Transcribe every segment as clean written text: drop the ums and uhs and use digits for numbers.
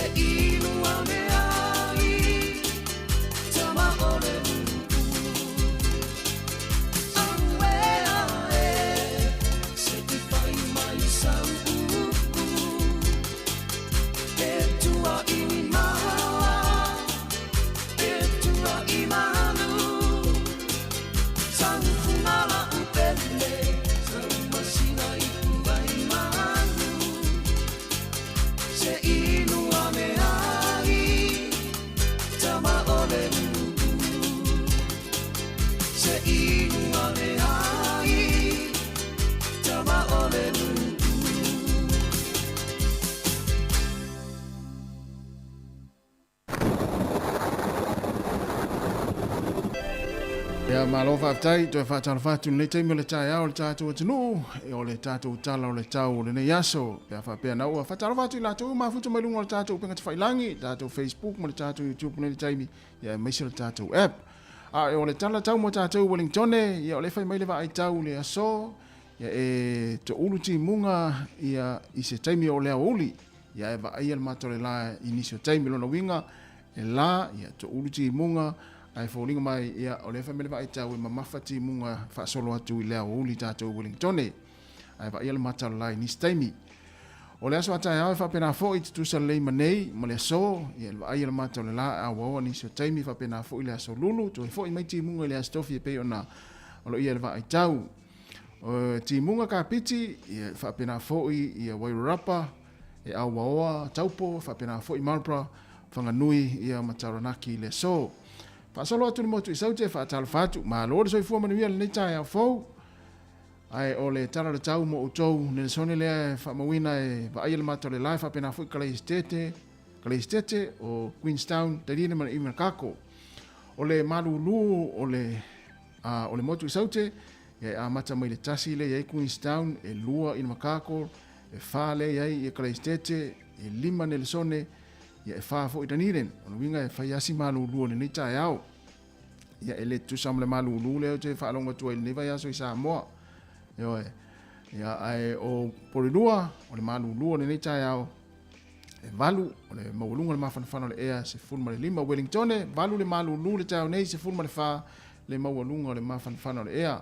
Se inu a me ai Tama o le nuu Auē ae Se i fai mai sau upu E tua i ni mala E tua i malu Sau fugala upele Sau masina i puai manu Se inu a me ai Tama o le nuu Se inu a me ai Tama o le nuu. Ia, malo faafetai, toe faatalofa atu i lenei taimi o le taeao o le tatou atunuu, e o le tatou tala o le tau o lenei aso. Pe a faapea na ua faatalofa atu i latou ua mafuta mai luga o le tatou upega tafailagi, le tatou Facebook ma le tatou YouTube nei le taimi, ia aemaise o le tatou app. A o le tala tau mo tatou i Wellingtone, ia o le fai mai le vaai tau le aso, ia e toulu timuga ia i se taimi o le aoauli. Ia e vaaia le mata o le la i nisi o taimi lona uiga e la ia toulu timuga ae foliga mai ia o lea fai mai le vaai tau e mamafa timuga faasolo atu i le aoauli tatou i Wellingtone ae vaaia le mata o le la i nisi taimi. O le aso a taeao e faapena foi tutusa lelei ma nei ma le aso ia le vaaia le mata o le la e auaoa nisi o taimi faapena foi le aso lulu toe foi mai timuga i le aso tofi e pei ona o lo ia le vaai tau. O timuga kapiti ia faapena foi ia Wairarapa e auaoa Taupo faapena foi Marlborough Whanganui ia ma Taranaki i le aso. Faasolo atu le motu i Saute faatalofa atu malo le soifua manuia lenei taeao fou. Ae o le tala o le tau mo outou Nelesone lea e faamauina e vaaia le mata o le la e faapena foi Kalaisitete, Kalaisitete o Queenstown, Dunedin ma Invercargill. O le malulu o le A o le motu i Saute, ia e amata mai le tasi lea i ai Queenstown, e lua Invercargill, e fa lea i ai ia Kalaisitete, e lima Nelesone, ia e fa foi Dunedin. O le uiga e fai asi malulu o lenei taeao. Ia e le tutusa ma le malulu lea ou te faalogo atu ai i lenei vaiaso i Samoa. Ioe. Ia ae o Porirua, o le malulu o lenei taeao, e valu, o le maualuga o le mafanafana o le ea, 15. Wellingtone, valu le malulu le taeao nei, 14 le maualuga o le mafanafana o le ea.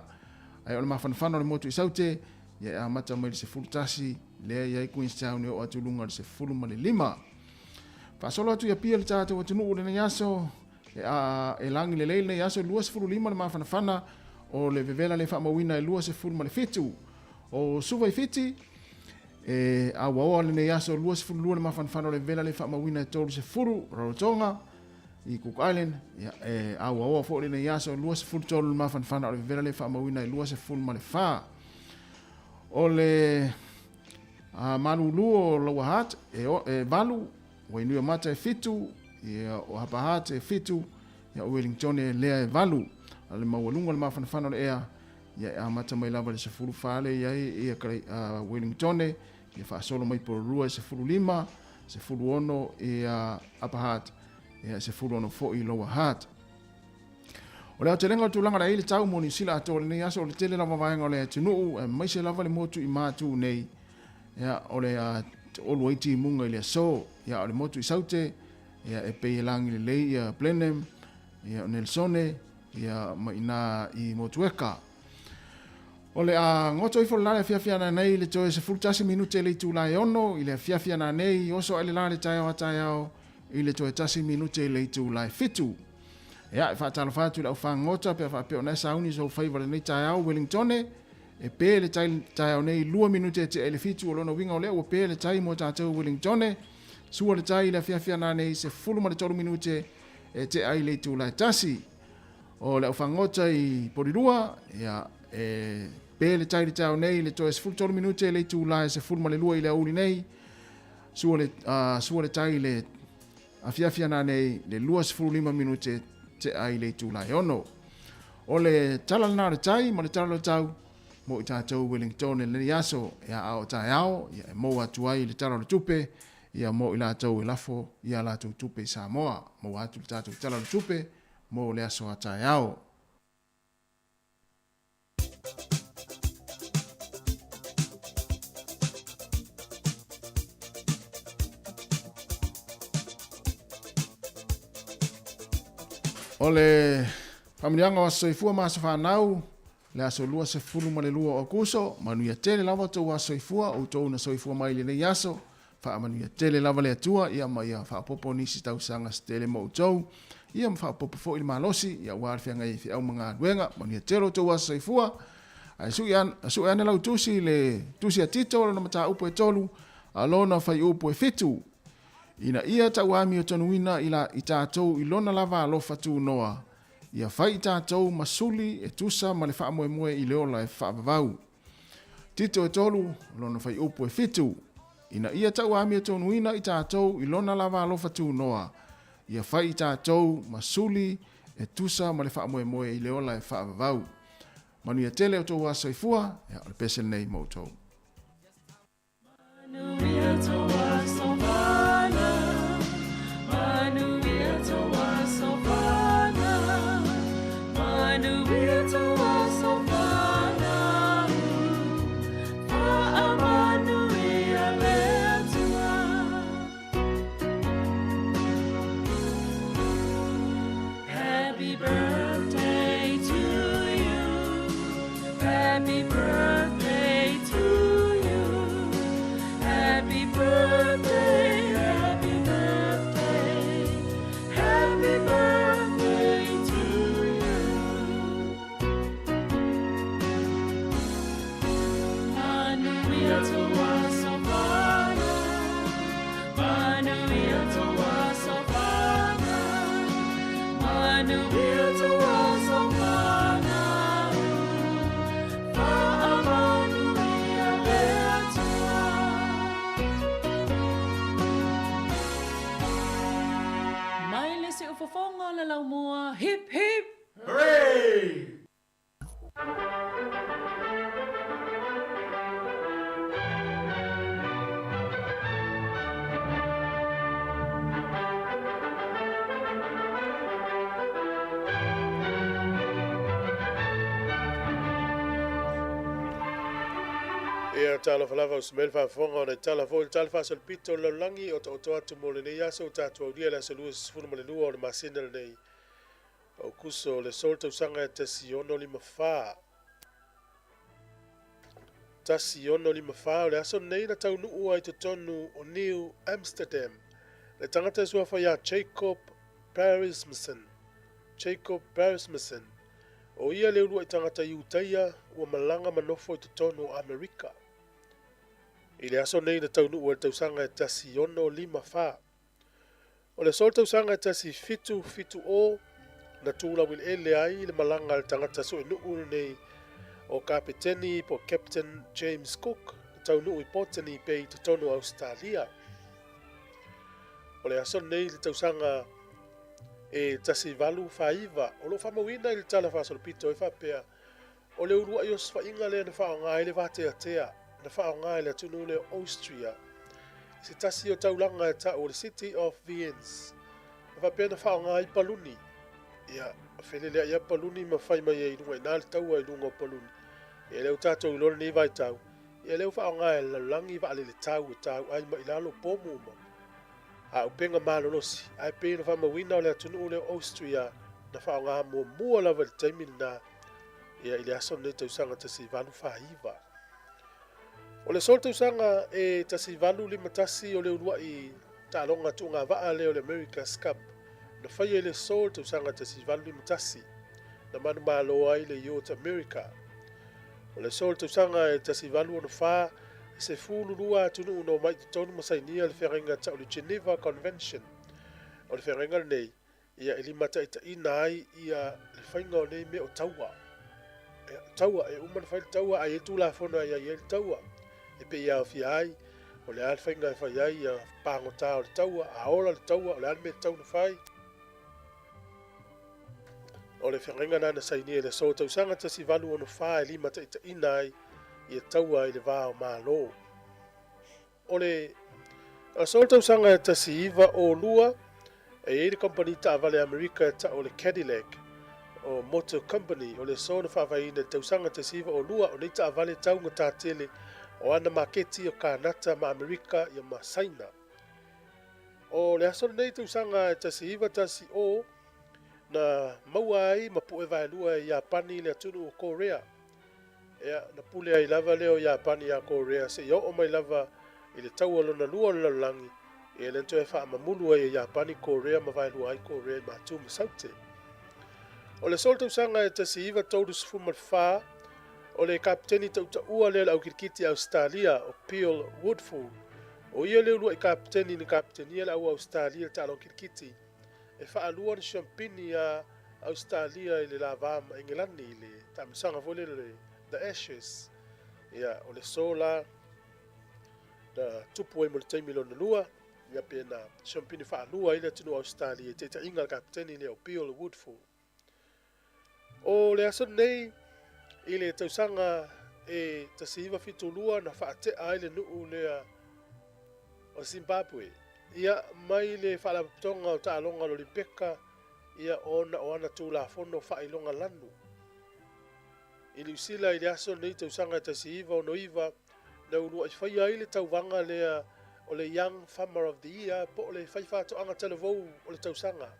Ae o le mafanafana o le motu i Saute, ia e amata mai le 11, lea i ai Queenstown e oo atu i luga o le 15. Faasolo atu i Apia le tatou atunuu i lenei aso, E, a, e lagi lelei lenei aso, 25 le mafanafana o le vevela le faamauina e 27. O Suva i Fiti, e auaoa lenei aso, 22 le mafanafana o le vevela le faamauina e 30, Rarotonga i Cook Island, ia, e auaoa foi lenei aso, 23 le mafanafana o le vevela le faamauina e 24. O le a, malulu o Lower Hutt, e, o, e valu, Wainuiomata e fitu, ia o Upper Hutt e fitu, ia o Wellingtone lea e valu. A le maualuga o le mafanafana o le ea, ia e amata mai lava i le 14 lea i ai ia Wellingtone, ia faasolo mai Porirua e 15, 16 ia Upper Hutt, ia 16 foi Lower Hutt. O le aotelega o le tulaga o le ai le tau mo Niu Sila atoa i lenei aso o le tele lava vaega o le atunuu, aemaise lava le motu i Matu nei, Ia, o le a olu ai timuga i le aso. Ia, o le motu i Saute, ia, e pei e lagi lelei ia Blenheim, ia, o Nelsone, ia, ma ina i Motueka. O le a goto ifo le la le afiafi ana nei le toe 11 minute le itula e ono i le afiafi ana nei oso ai le la le taeao a taeao i le toe 1 minute le itula e fitu. Ia, e faatalofa atu i le au fagota pe a faapea o na e sauni sou faiva lenei taeao Wellingtone, E pē le tai taeao nei, lua minute e tea i le fitu, o lona uiga o lea ua pē le tai mo tatou Wellingtone. Sua le tai i le afiafi ana nei, 13 minute e tea ai le itula e tasi. O le aufagota i Porirua, ia, e pē le tai le taeao nei, le toe 13 minute le itula e 12 i le aoauli nei. Sua le, sua le tai i le afiafi ana nei, le 25 minute tea ai le itula e ono. O le tala lena o le tai ma le tala o le tau mo i tatou Wellington i lenei aso ia a o taeao ia e maua atu ai le tala o le tupe ia mo i latou e lafo i a latou tupe i Samoa. Maua atu le tatou tala o le tupe mo le aso a taeao. O le faamanuiaga o aso soifua ma aso fanau, le aso 22 o Aokuso, manuia tele lava outou aso soifua, outou na soifua mai i lenei aso, faamanuia tele lava le Atua, ia ma ia faaopoopo nisi tausaga se tele mo outou, ia ma faaopoopo foi le malosi, ia aua le feagai ai i feau ma galuega, manuia tele outou aso soifua. Ae sui ane, sue ane lau tusi i le tusi a Tito lona mataupu e 3, a lona fuaiupu e 7. Ina ia tauamiotonuina i la, i tatou i Lona lava alofa tunoa, ia fai i tatou ma suli e tusa ma le faamoemoe i le ola e faavavau. Tito e 3, lona fuaiupu e 7. Ina ia tauamiotonuina i tatou i Lona lava alofa tunoa, ia fai i tatou ma suli e tusa ma le faamoemoe i le ola e faavavau. Manuia tele outou aso soifua, ia o le pese lenei mo outou. Happy birthday to you. Happy birthday to you. Happy birthday, happy birthday. Happy birthday to you. Manuia tou aso fanau. Manuia tou aso fanau. Manuia tou aso fanau. Faamanuia le Atua. Mai le siufofoga o le laumua, hip hip! Hooray! Ia, talofa lava uso mai le faafofoga ona i tala foi le tala faasolopito o le lalolagi o taoto atu mo lenei aso ua tatou aulia le aso 22 o le masina lenei Aukuso o le aso le tausaga e 1654. 1654 o le aso lenei na taunuu ai i totonu o New Amsterdam le tagata e suafa ia Jacob Parismesen, Jacob Parismesen, o ia le uluai tagata Iutaia ua malaga ma nofo i totonu o Amerika. I le aso nei na taunuu ai le tausaga e 1654. O le aso o le tausaga e 1770 na tu laueleele ai le malaga a le tagata suenuu lenei o Kapeteni po o Captain James Cook na taunuu i Botany Bay i totonu o Ausetalia. O le aso lenei i le tausaga e 1849 o lo o faamauina i le Tala Faasolopito e faapea, O le uluai osofaiga lea na faaaoga ai le vateatea na faaaoga e le atunuu lea o Austria i se tasi o taulaga e tau o le City of Viens, na faapea na faaaoga ai paluni. Ia, feleleai lava paluni ma fai mai ai i luga i ina le taua i luga o paluni. Ia, lea ua tatou iloa lenei vaitau, ia lea ua faaaoga e le lalolagi vaalele tau e tau ai mai i lalo pomu ma auupega malolosi, ae pei ona faamauina o le atunuu lea o Austria na faaaoga muamua lava i le taimi lena ia i le aso lenei tausaga 1849. O le aso tausaga e 1851 o le uluai taaloga tuugavaa lea o le America's Cup na faia i le aso le tausaga 1851 na manumalo ai le Yacht America. O le aso le tausaga e 1864 e 12 atunuu na omai i totonu ma sainia le feagaiga tau le Geneva Convention. O le feagaiga lenei ia e limataitaiina ai ia le faiga o nei mea o taua. E, taua, e uma ona fai le taua, ae i ai le tulafono e aiaia ai le taua. E pei e aofia ai, o le a le faiga e fai ai ia pagota o le taua, a ola le taua, o le a le mea e tatau ona fai. O le feagaiga lena na sainia i le aso tausaga 1864 e limataitaiina ai ia taua i le va o Malo. O le aso o le tausaga e 1902, e i ai le kamupani taavale a Amerika e tau o le Cadillac o Motor Company. O le aso na faavaeina i le tausaga 1902, o nei taavale taugata tele o ana maketi o Kanata ma Amerika ia ma Saina. O le aso lenei i tausaga e 1910, Na maua ai ma pu'e vaelua e Iapani le atunuu o Korea. Ia, na pule ai lava lea o Iapani iā Korea seia oo mai lava i le Taua Lona Lua o le Lalolagi, ia lea na toe faamamulu ai e Iapani Korea ma vaelua ai Korea i Matu ma Saute. O le aso o le tausaga e 1934, o le kapeteni tautaua lea o le au kirikiti a Ausetalia o Bill Woodfull, o ia le uluai kapeteni na kapetenia le au Ausetalia i le taaloga kirikiti e faalua ona siampini a Ausetalia i le la va ma Engelani i le taamilosaga foi lele o le The Ashes. Ia, o le aso la na tupu ai mo le taimi lona lua, ia pe na siampini faalua ai le atunuu o Ausetalia i taitaiga a le kapeteni lea o Bill Woodfull. O le aso lenei i le tausaga e 1972 na faatea ai le nuu lea o Zimbabwe ia mai le Faalapotopotoga o Taaloga o le Olimipeka ia ona o ana Tulafono faailoga lanu. I Niu Sila i le aso lenei tausaga e 1969 na uluai faia ai le tauvaga lea o le Young Farmer of the Year po o le Faifaatoaga Talavou o le Tausaga.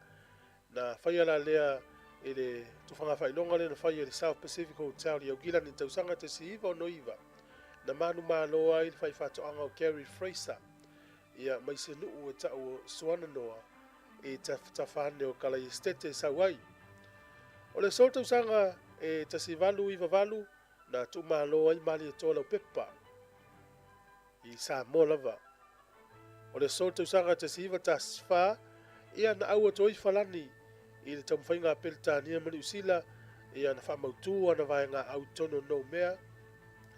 Na faia la lea i le tufaga faailoga lea na faia i le South Pacific Hotel i Aukilani i le tausaga 1969, na manumalo ai le faifaatoaga o Gary Fraser ia mai se nuu e tau o Swannanoa i tafatafa ane o Kalaiestete e sau ai. O le aso tausaga e 1898 na tuumalo ai Malietoa Laupepa i Samoa lava. O le aso tausaga 1914, ia na au atu ai Falani i le taumafaiga a Peretania ma Niu Sila, ia na faamautu ana vaega au i totonu o Noumea,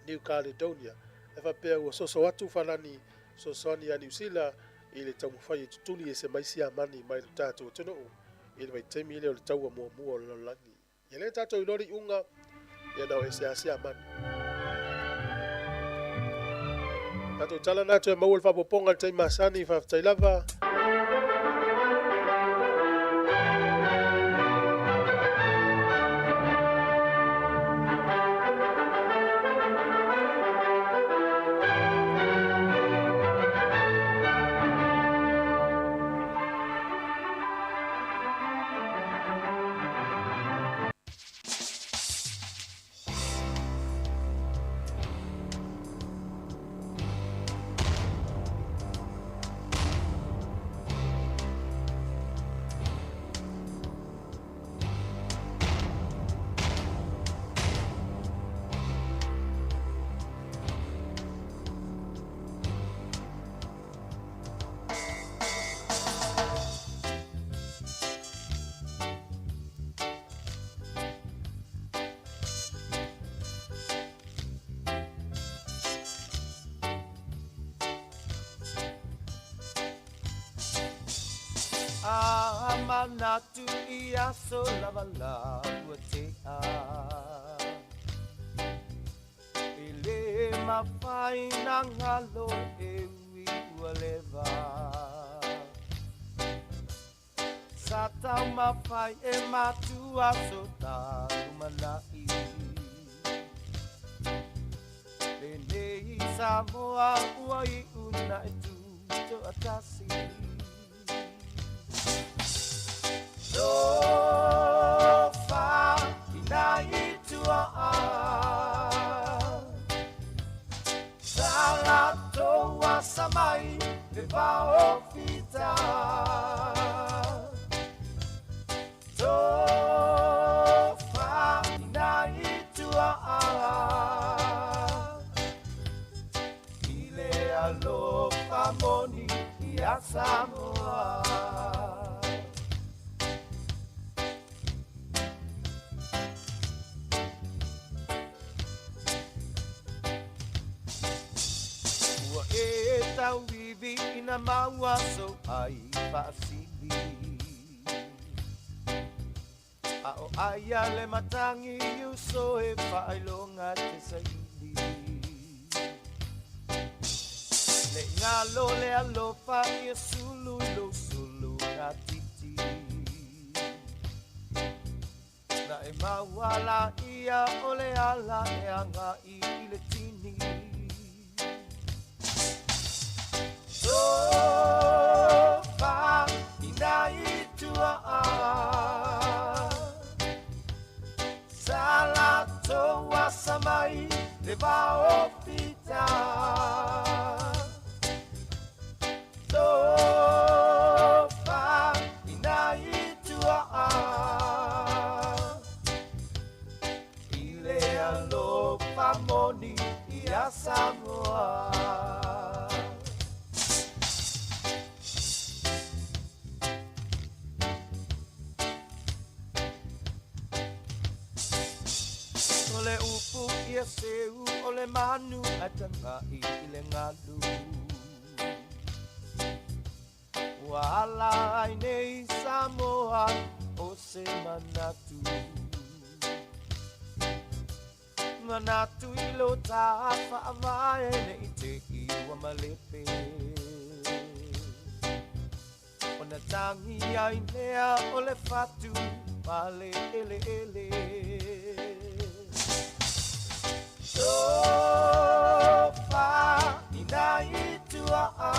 New Caledonia. E faapea ua soso atu Falani fesoasoani ia Niu Sila i le taumafai e tutuli ese mai Siamani mai lo tatou atunuu i le vaitaimi lea o le taua muamua o le lalolagi. Ia lea tatou iloa le iuga, ia na o ese lava Siamani. Tatou tala na toe maua le faaopoopoga i le taimi masani, faafetai lava. A manatu i aso lava la ua tea E le mafai na galo e ui ua leva Sa taumafai e matua so ta lumanai Lenei Samoa ua iu na e tu toatasi Tofa ina i tua Sa latou asa mai le vao fita Tofa ina i tua I le alofa moni ia Samoa. Ua e tauivi ina maua sou ai faasili A o aia le matagi uso e faailoga te saili Ne i galo le alofa ia sulu i lou sulu gatiti Na e maua laia o le ala e agai i le tini Tofa ina i tua. le upu ia seu o le manu ae taga'i i le galu. Ua ala ai nei Samoa o se manatu. Manatu i lo tā faavae nei te i ua malepe. Ona tagi ai lea o le fatu ma le eleele. Tofa i nai tuaa.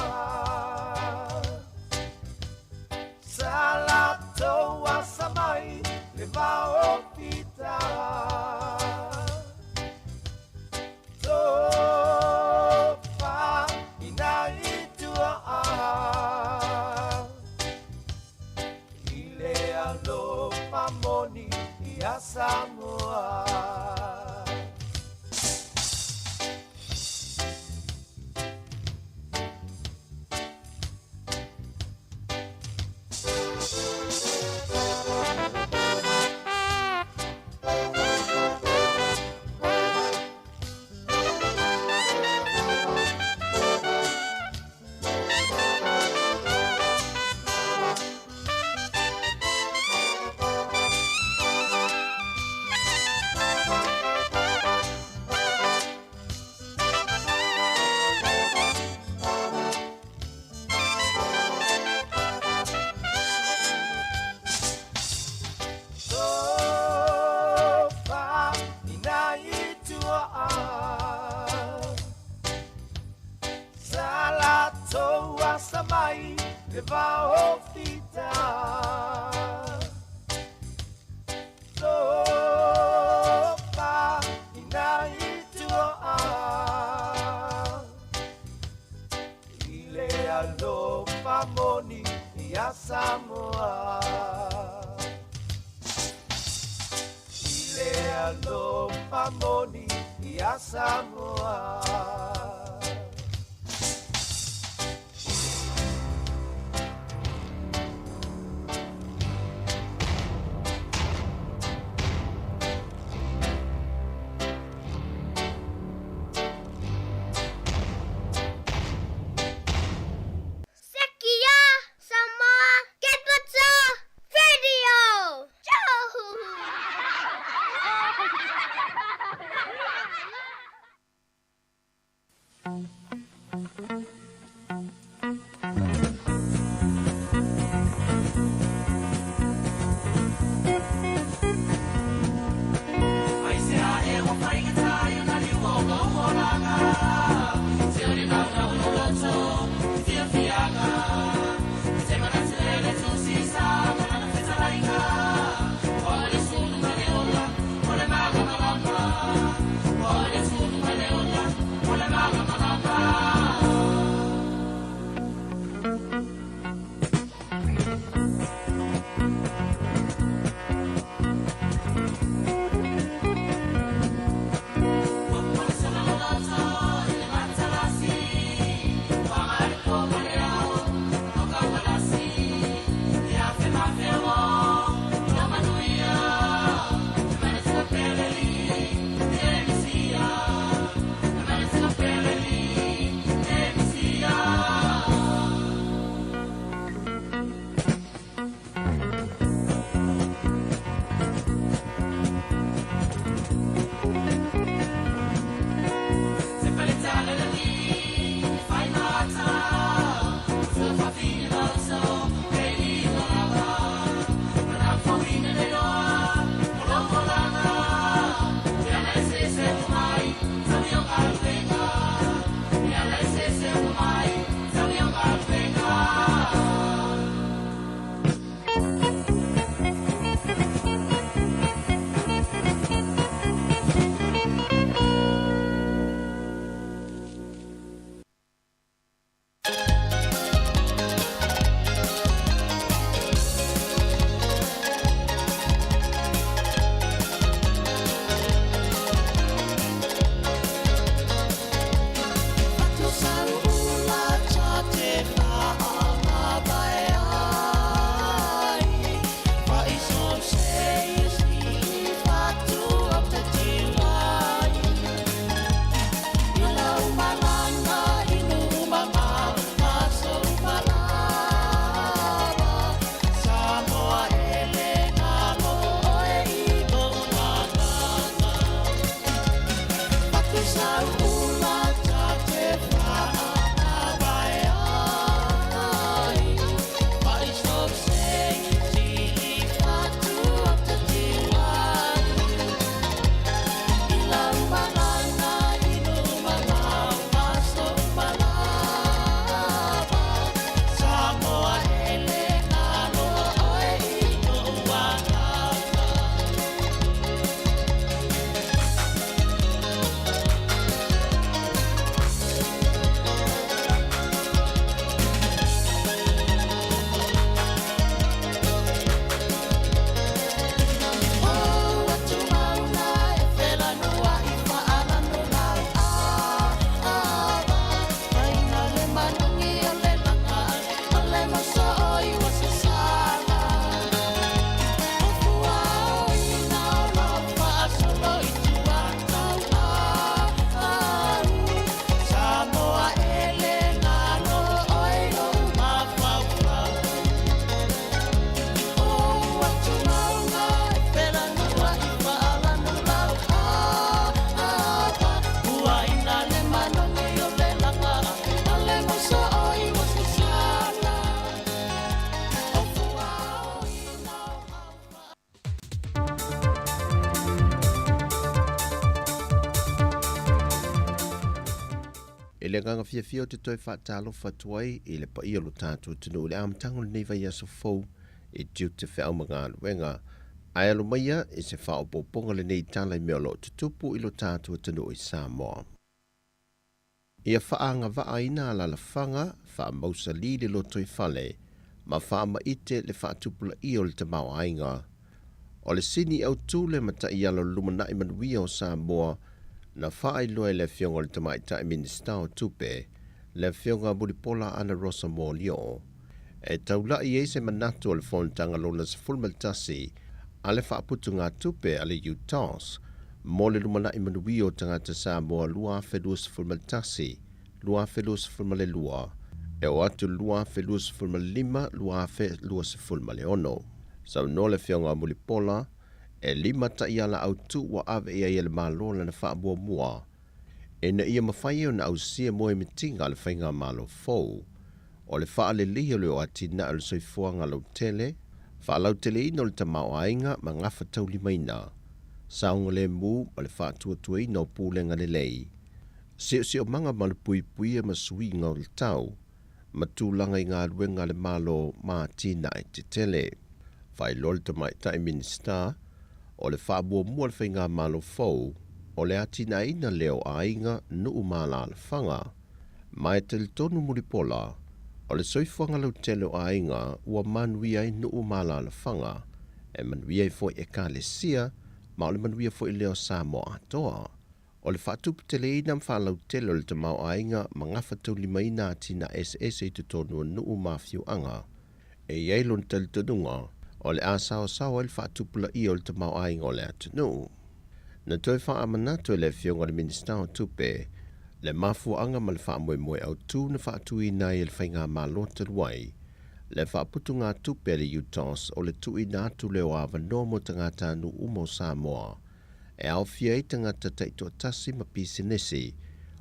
Sa latou asa mai le vao fita. Tofa i nai tuaa. I le alofa moni ia Samoa. Tofa i nai tuaa. Sa latou asa mai le vao fita. Tofa i nai tuaa. I le alofa moni ia Samoa. I le alofa moni ia Samoa. Sekia Samoa Capital Radio. le agaga fiafia ou te toe faatalofa atu ai i le paia o lo tatou atunuu i le amataga o lenei vaiaso fou i tiute feau ma galuega, ae alo maia i se faaopoopoga lenei tala i mea o lo o tutupu i lo tatou atunuu i Samoa. Ia faaagavaaina alalafaga, faamausali le lotoifale, ma faamaite le faatupulaia o le tamaoaiga. O le sini autu le mataiala o le lumanai manuia o Samoa na faailoa e le Afioga i le Tamaitai Minisita o Tupe, le Afioga Mulipola Anarosa Molioo, e taula'i ai se manatu o le Fonotaga Lona 11 a le Faaputugatupe a le UTOS mo le lumanai manuia o tagata Samoa 2021, 2022, e oo atu i le 2025, 2026. Saunoa le Afioga a Mulipola, e lima taiala autū ua ave i ai e le Malo lana faamuamua ina ia mafai ai ona ausia moemitiga a le faigamalo fou o le faaleleia o le atinae o le soifuaga lautele, faalauteleina o le tamaoaiga ma gafataulimaina, saogalemu ma le faatuatuaina o pulega lelei, siosiomaga malupuipuia ma suiga o le tau, ma tulaga i galuega a le Malo ma atinae tetele. Faailoa le Tamaitai Minisita, o le faamuamua a le faigamalo fou, o le atinaeina lea o aiga, nuu ma alaalafaga. Ma e talitonu Mulipola, o le soifuaga lautele o aiga ua manuia ai nuu ma alaalafaga, e manuia ai foi Ekalesia, ma o le manuia foi lea o Samoa atoa. O le faatuputeleina ma faalautele o le tamaoaiga ma gafataulimaina atinae eseese i totonu o nuu ma afioaga. E i ai lona talitonuga, o le a saoasaoa ai le faatupulaia o le tamaoaiga o le atunuu. Na toe faamanatu e le Afioga i le Minisita o Tupe le mafuaaga ma le faamoemoe autu na faatuina ai e le Faigamalo talu ai le faaputugatupe a le UTOS o le tuuina atu lea o avanoa mo tagatanuu uma o Samoa e aofia ai tagata taitoatasi ma pisinisi,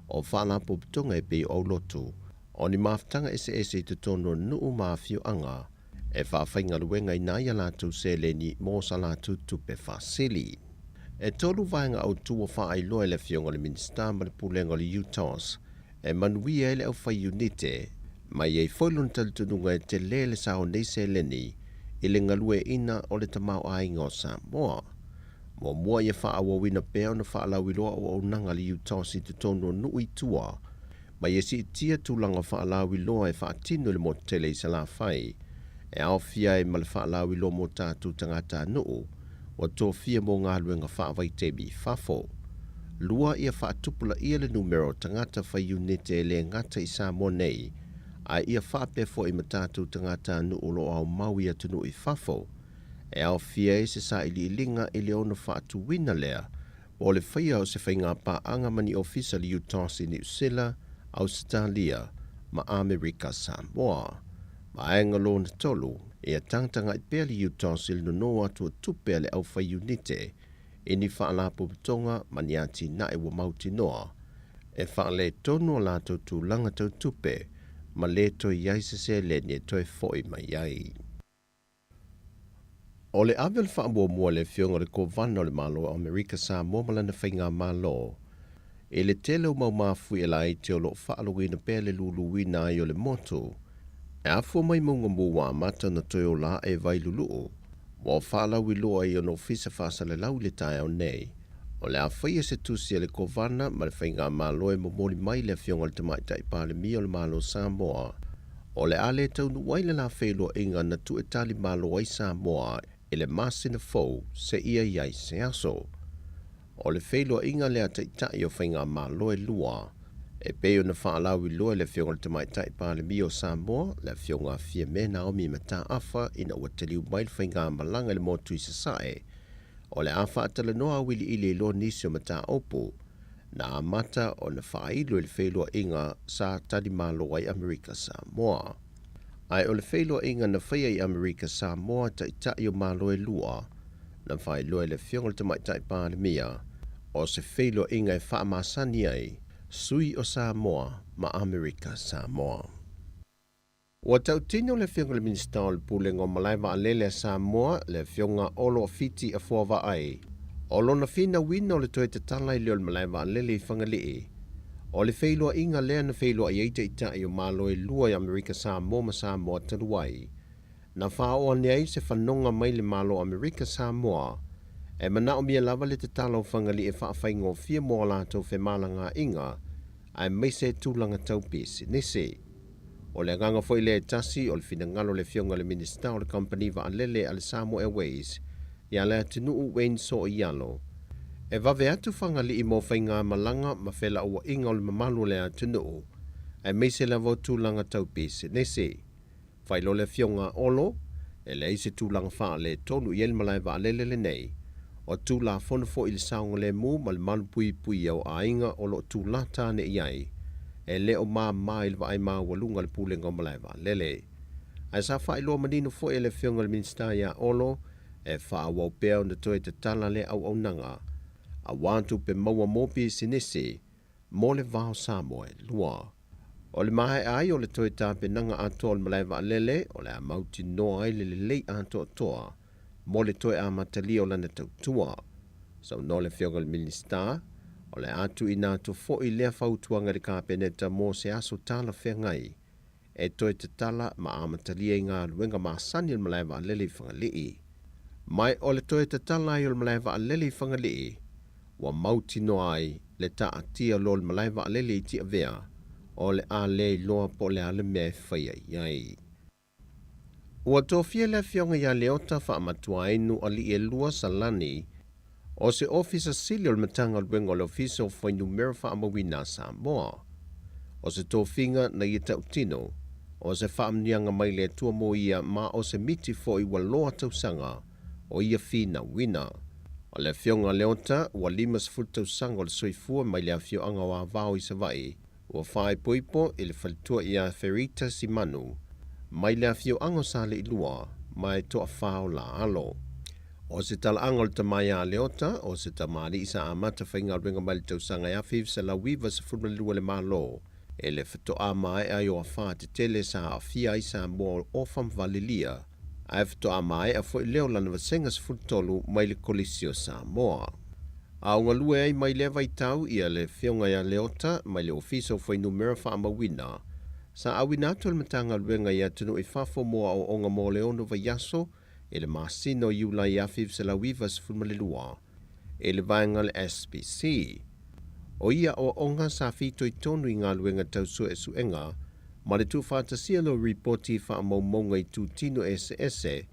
o faalapotopotoga e pei o aulotu, o ni mafutaga eseese i totonu o nuu ma afioaga e faafaigaluegaina ai a latou seleni mo sa latou tupe faasili. E tolu vaega autu ua faailoa e le Afioga i le Minisita ma le Pulega o le UTOS e manuia ai le aufai iunite, ma i ai foi lona talitonuga e tele le sao o nei seleni i le galueaiina o le tamaoaiga o Samoa. Muamua ia faaauauina pea ona faalauiloa auaunaga a le UTOS i totonu o nuu i tua, ma ia siitia tulaga faalauiloa e faatino i le motu tele i Salafai, e aofia ai ma le faalauiloa mo tatou tagatanuu ua tofia mo galuega faavaitaimi i fafo. Lua, ia faatupulaia le numera o tagata fai iunite e le gata i Samoa nei, ae ia faapea foi ma tatou tagatanuu o lo o aumau i atunuu i fafo, e aofia ai se sailiiliga i le ono faatuina lea po o le faia o se faigapaaga ma ni ofisa le UTOS i Niu Sila, Ausetalia ma Amerika Samoa. Vaega lona tolu, ia tagatagai pea le UTOS i le nono atu o tupe a le aufaiunite i ni faalapotopotoga ma ni atinae ua mautinoa e faaletonu o latou tulaga tau tupe ma le toe i ai se seleni e toe foi mai ai. O le ave o le faamuamua a le Afioga i le Kovana o le Malo o Amerika Samoa ma lana faigamalo i le tele o mau mafuie laiti o lo o faalogoina pea le luluina ai o le motu e afua mai mauga mu ua amata ona toe ola ae Vailulu'u ua faalauiloa i ona ofisa faasalalau i le taeao nei. O le a faia se tusi a le Kovana ma le faigamalo e momoli mai i le Afioga i le Tamaitai Palemia o le Malo o Samoa O le a le taunuu ai le la feiloaiga na tuu e tali malo ai Samoa i le masina fou seia i ai se aso. O le feiloaiga lea a Taitai o Faigamalo e lua, e pei ona faalauiloa e le Afioga i le Tamaitai Palemia o Samoa, le Afioga a Fiame Naomi Mataafa ina ua taliu mai le faigamalaga i le motu i Sasae, o le a faatalanoa auiliili ai loa nisi o mataupu na amata ona faailo i le feiloaiga sa talimalo ai Amerika Samoa. Ae o le feiloaiga na faia i Amerika Samoa taitai o Malo e lua, na faailoa e le Afioga i le Tamaitai Palemia, o se feiloaiga e faamasani ai sui o Samoa ma Amerika Samoa. Ua tautino le Afioga i le Minisita o le Pulega o Malae Vaalele a Samoa, le Afioga Olo Fiti Afuavaai, o lona finauina o le toe tatala ai lea o le malae vaalele i Fagalii. O le feiloaiga lea na feiloai ai Taitai o Malo e lua i Amerika Samoa ma Samoa talu ai, na faaoo ane ai se fanoga mai le Malo o Amerika Samoa e manaomia lava le tatala o Fagalii e faafaigofie mo a latou femalagaaiga aemaise tulaga tau pisinisi. O le agaga foi lea e tasi o le finagalo o le Afioga i le Minisita o le Kamupani Vaalele a le Samoa Airways ia Leatinuu Wayne Soialo e vave atu Fagalii mo faigamalaga ma felauaiga o le mamalu o le atunuu aemaise lava o tulaga tau pisinisi. Faailoa le Afioga a Olo, e leai se tulaga faaletonu i ai le malae vaalele lenei. O Tulafono foi i le saogalemu ma le malupuipuia o aiga o lo o tulata ane i ai, e le o mama i le vaai maualuga a le Pulega o Malae Vaalele. Ae sa faailoa manino foi e le Afioga i le Minisita ia Olo, e faaauau pea ona toe tatala lea auaunaga aua tupe maua mo pisinisi mo le va o Samoa e lua. O le maea ai o le toe tapenaga atoa o le malae vaalele o le a mautinoa ai le lelei atoatoa mo le toe amatalia o lana tautua. Saunoa le Afioga i le Minisita, o le a tuuina atu foi lea fautuaga i le Kapeneta mo se aso talafeagai e toe tatala ma amatalia i galuega masani o le malae vaalele i Fagalii. Ma o le toe tatala ai o le malae vaalele i Fagalii, ua mautinoa ai le taatia loa o le malae vaalele i Tiavea, o le a le iloa po o le a le mea e faia i ai. Ua tofia le Afioga ia Leota Faamatuainu Alii-e-lua Salani o se Ofisa Sili o le Matagaluega o le Ofisa o Fuainumera Faamauina a Samoa. O se tofiga na ia tautino, o se faamanuiaga mai le Atua mo ia ma o se miti foi ua loa tausaga o ia finauina. O le Afioga a Leota ua 50 tausaga o le soifua mai le afioaga o Avao i Savaii, ua faaipoipo i le faletua ia Ferita Simanu mai le afioaga o Saleilua ma e toafa o la alo. O se talaaga o le tama ia Leota, o se tamalii sa amata faigaluega mai le tausaga e 1992 le Malo e le faatoa maea ai o afa tetele sa aafia ai Samoa o Ofa ma Valelia, ae faatoa maea foi lea o lana vasega 13 mai le Kolisi o Samoa. A o galue ai mai lea vaitau ia le Afioga ia Leota mai le Ofisa o Fuainumera Faamauina, sa auina atu e le Matagaluega i atunuu i fafo mo aoaoga mo le ono vaiaso i le masina o Iulai 1992 i le vaega o le SPC. O ia aoaoga sa fitoitonu i galuega tau suesuega ma le tuufaatasia lea o ripoti faamaumauga i itutino eseese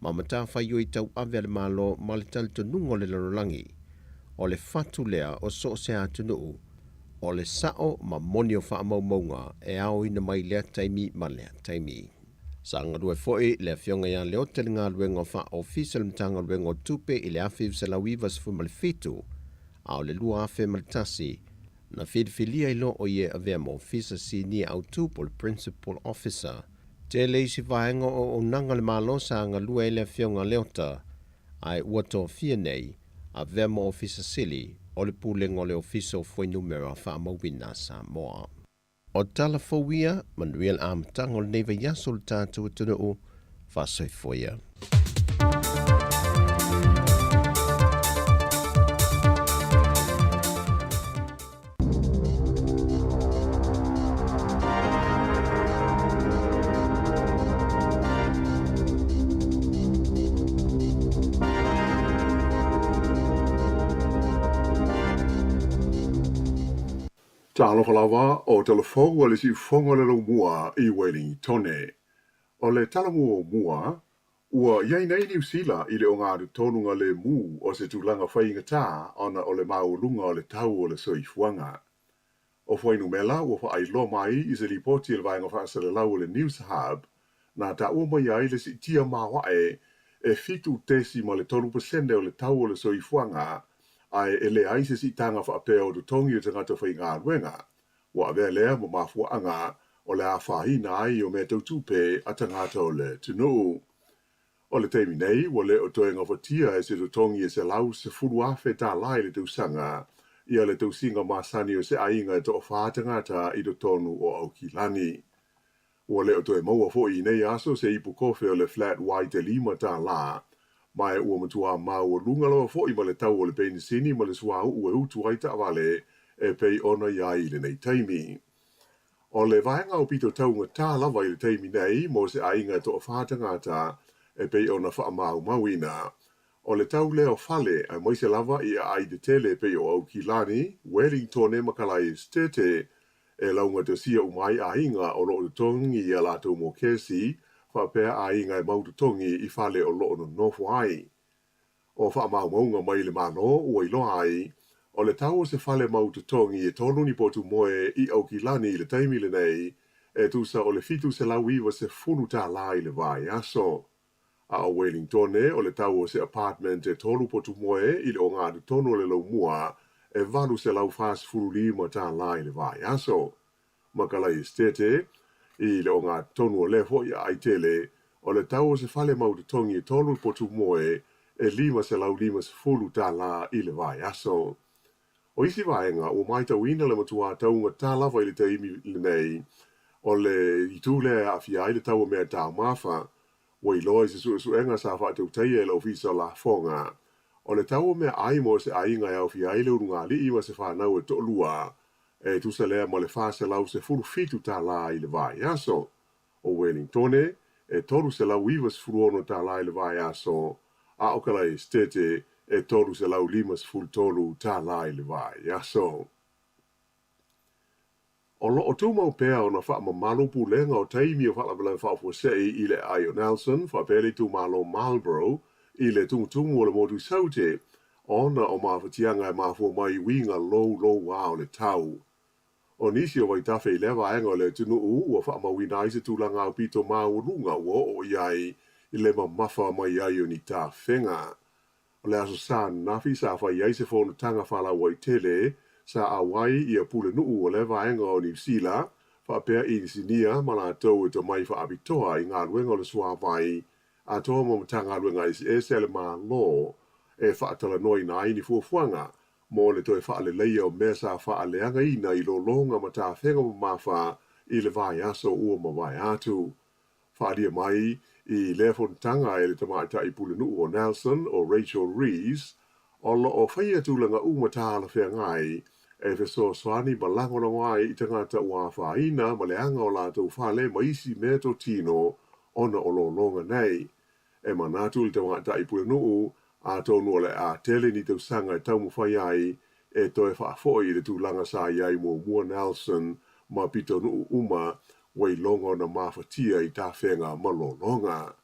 ma matafaioi tauave a le Malo ma le talitonuga o le lalolagi. O le fatu lea o so o se atunuu, o le sao ma moni o faamaumauga e aoina mai lea taimi ma lea taimi. Sa galue foi le Afioga ia Leota i le galuega faa-ofisa i le Matagaluega o Tupe i le 1997, a o le 2001, na filifilia ai loa o ia e avea ma Ofisa Sinia Autu po o le Principal Officer. Tele isi vaega o auaunaga a le Malo sa galue ai le Afioga a Leota, ae ua tofia nei, avea ma Ofisa Sili o le Pulega o le Ofisa o Fuainumera Faamauina a Samoa. O tala fou ia, manuia le amataga o lenei vaiaso o le tatou atunuu, faasoifua ia. Talofa lava o tala fou a le siufogo le laumua i Welingitone. O le tala muamua, ua i ai nei Niu Sila i le ogatotonu lemu o se tulaga faigata ona o le maualuga o le tau o le soifuaga. O fuainumera ua faailoa mai i se lipoti a le vaega faasalalau o le News Hub na taua mai ai le siitia maoae e 7.3% o le tau o le soifuaga, ae e leai se siitaga faapea o totogi o tagata faigaluega. Ua avea lea ma mafuaaga o le afaina ai o mea tau tupe a tagata o le atunuu. O le taimi nei, ua le o toe gafatia e se totogi e $110,000 i le tausaga ia le tausiga masani o se aiga e toafā tagata i totonu o Aukilani. Ua le o toe maua foi i nei aso se ipu kofe o le flat white e $5, ma e ua matua maualuga lava foi ma le tau o le penisini ma le suauu e utu ai taavale e pei ona i ai i lenei taimi. O le vaega aupito taugata lava i le taimi nei mo se aiga e toafa tagata e pei ona faamaumauina. O le tau lea o fale, aemaise lava i aai tetele e pei o Aukilani, Welingtone ma Kalai Esetete, e laugatasia uma ai aiga o lo o totogi i a latou mokesi faapea aiga e mau totogi i fale o lo o nonofo ai. O faamaumauga mai le Malo ua iloa ai, o le tau o se fale mau totogi e tolu ni potu moe i Aukilani i le taimi lenei, e tusa o le $790 i le vaiaso. A o Welingtone, o le tau o se apartment e tolu potu moe i le ogatotonu o le laumua, e $845 i le vaiaso. Ma Kalai Esetete, i le ogatotonu o lea foi aai tele, o le tau o se fale mau totogi e tolu potu moe e $550 i le vaiaso. O isi vaega ua matauina le matua taugata lava i le taimi lenei, o le itu lea e aafia ai le tau o mea taumafa. Ua iloa i se suesuega sa faatautaia e le Ofisa o Lafoga, o le tau o mea ai mo se aiga e aofia ai le ulugalii ma se fanau e toalua, e tusa lea ma le $417 i le vaiaso. O Welingtone, e $396 i le vaiaso, a o Kalai Esetete, e $353 i le vaiaso. O lo o tumau pea ona faamamalu pulega o taimi o faalavelave faafuasei i le aai o Nelson faapea le itumalo Marlborough i le tumutumu o le motu i Saute ona o mafatiaga e mafua mai i uiga louloua o le tau. O nisi o vaitafe i lea vaega o le atunuu ua faamauina ai se tulaga aupito maualuga ua oo i ai i le mamafa mai ai o ni tafega. O le Aso Sa ananafi sa fai ai se fonotaga faalauaitele sa auai ia pulenuu o lea vaega o Niu Sila faapea inisinia ma latou e tomai faapitoa i galuega o le suavai atoa ma Matagaluega eseese a le Malo e faatalanoaina ai ni fuafuaga mo le toe faaleleia o mea sa faaleagaina i lologa ma tafega mamafa i le vaiaso ua mavae atu. Faaalia mai i lea fonotaga e le tamaitai pulenuu o Nelson, o Rachel Rees, o lo o faia tulaga uma talafeagai e fesoasoani ma lagolago ai i tagata ua afaina ma leaga o latou fale ma isi meatotino ona o lologa nei. E manatu le tamaitai pulenuu, atonu o le a tele ni tausaga e taumafai ai e toe faafoi i le tulaga sa i ai muamua Nelson ma pitonuu uma ua iloga ona mafatia i tafega ma lologa.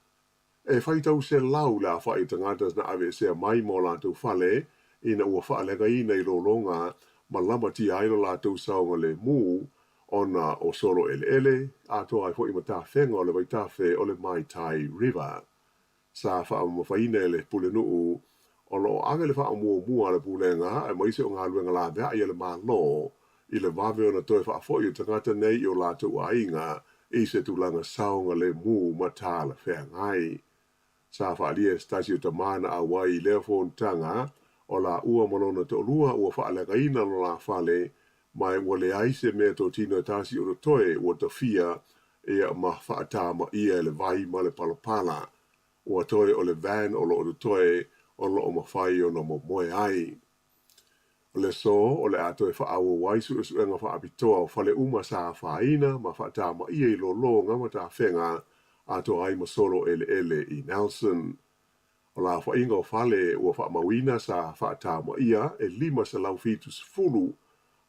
E faitau selau le aofai o tagata na aveesea mai ma o latou fale ina ua faaleagaina i lologa ma lamatia ai lo latou saogalemu ona o solo eleele, atoa ai foi ma tafega o le vaitafe o le Maitai River. Sa faamamafaina e le Pulenuu o lo o ave le faamuamua a le Pulega aemaise o galuega laveai a le Malo i le vave ona toe faafoi o tagata nei i o latou aiga i se tulaga saogalemu ma talafeagai. Sa faaalia e se tasi o tama na auai i lea fonotaga o laua ma lona toalua ua faaleagaina lo la fale ma ua leai se meatotino e tasi o totoe ua tafia ia ma faatamaia e le vai ma le palapala. Ua toe o le van o lo o totoe o lo o mafai ona momoe ai. O le aso o le a toe faaauau ai suesuega faapitoa o fale uma sa afaina ma faatamaia i lologa ma tafega atoa ai ma solo eleele i Nelson. O le aofaiga o fale ua faamauina sa faatamaia e 570,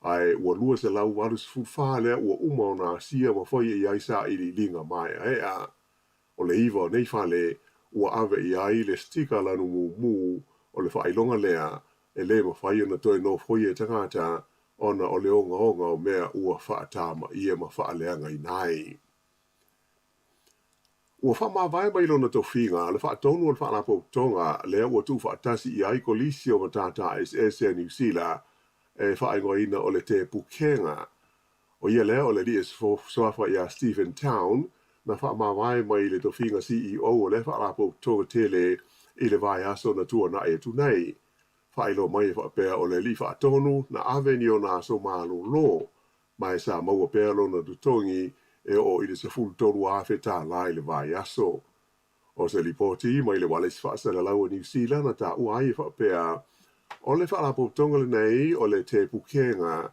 ae ua 284 lea ua uma ona asia ma faia i ai sailiiliga maeaea. O le iva o nei fale ua ave i ai le stika lanu mumu o le faailoga lea e le mafai ona toe nofoia e tagata ona o le ogaoga o mea ua faatamaia ma faaleagaina ai. Ua faamavae mai lona tofiga le faatonu o le Faalapotopotoga lea ua tuufaatasi i ai Kolisi o Matata Eseese a Niu Sila e faaigoaina o le Te Pukega. O ia lea o le alii e suafa iā Stephen Town na faamavae mai le tofiga CEO o lea Faalapotopotoga tele i le vaiaso na tuanai atu nei. Faailoa mai e faapea o le alii faatonu na ave ni ona aso malolo ma e sa maua pea lona totogi e oo i le $13,000 i le vaiaso. O se lipoti mai le ualesi faasalalau a Niu Sila na taua ai e faapea, o le faalapotopotoga lenei o le Te Pukega.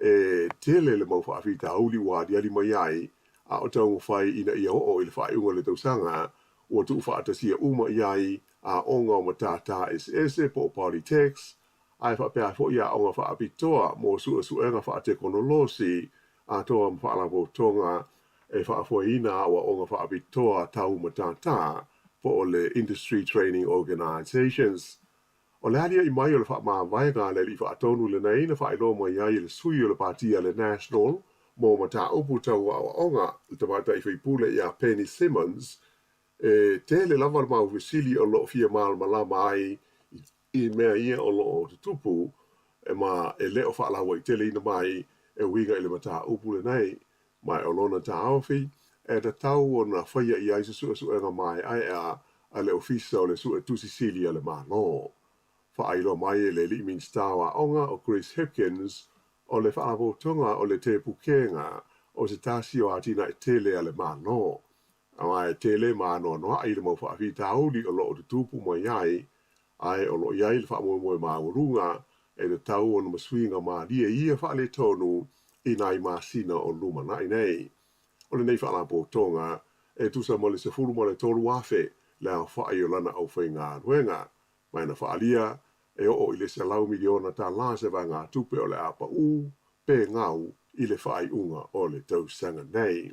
E tele le mau faafitauli ua aliali mai ai, a o taumafai ina ia oo i le faaiuga o le tausaga, ua tuufaatasia uma i ai aoga o matata eseese po o polytechs, ae faapea ai foi aoga faapitoa mo suesuega faatekonolosi atoa ma faalapotopotoga e faafoeina aoaoga faapitoa tau matata po o le Industry Training Organisations. O le aliaʻi mai o le faamavaega a le Alii Faatonu lenei na faailoa mai ai e le sui o le Pātia a le National mo mataupu tau aoaoga, le tamaitai faipule ia Penny Simmonds, e tele lava le mau fesili o lo o fia malamalama ai i mea ia o lo o tutupu ma e le o faalauaiteleina mai e uiga i le mataupu lenei. Ma o lona taofi, e tatau ona faia i ai se suesuega maeaea a le Ofisa o le Suetusi Sili a le Malo. Faailoa mai e le Alii Minisita o Aoga o Chris Hipkins, o le Faalapotopotoga o le Tepukega o se tasi o atinae tele a le Malo, a e tele ma anoanoai le mau faafitauli o lo o tutupu mai ai, ae o lo o i ai le faamoemoe maualuga e tatau ona masuiga malie ia faaletonu i nai masina o lumanai nei. O lenei faalapotopotoga e tusa ma le 13,000 le aofai o lana aufaigaluega, ma e na faaalia e oo i le $100 miliona se vaegatupe o le a pau pe gau i le faaiuga o le tausaga nei.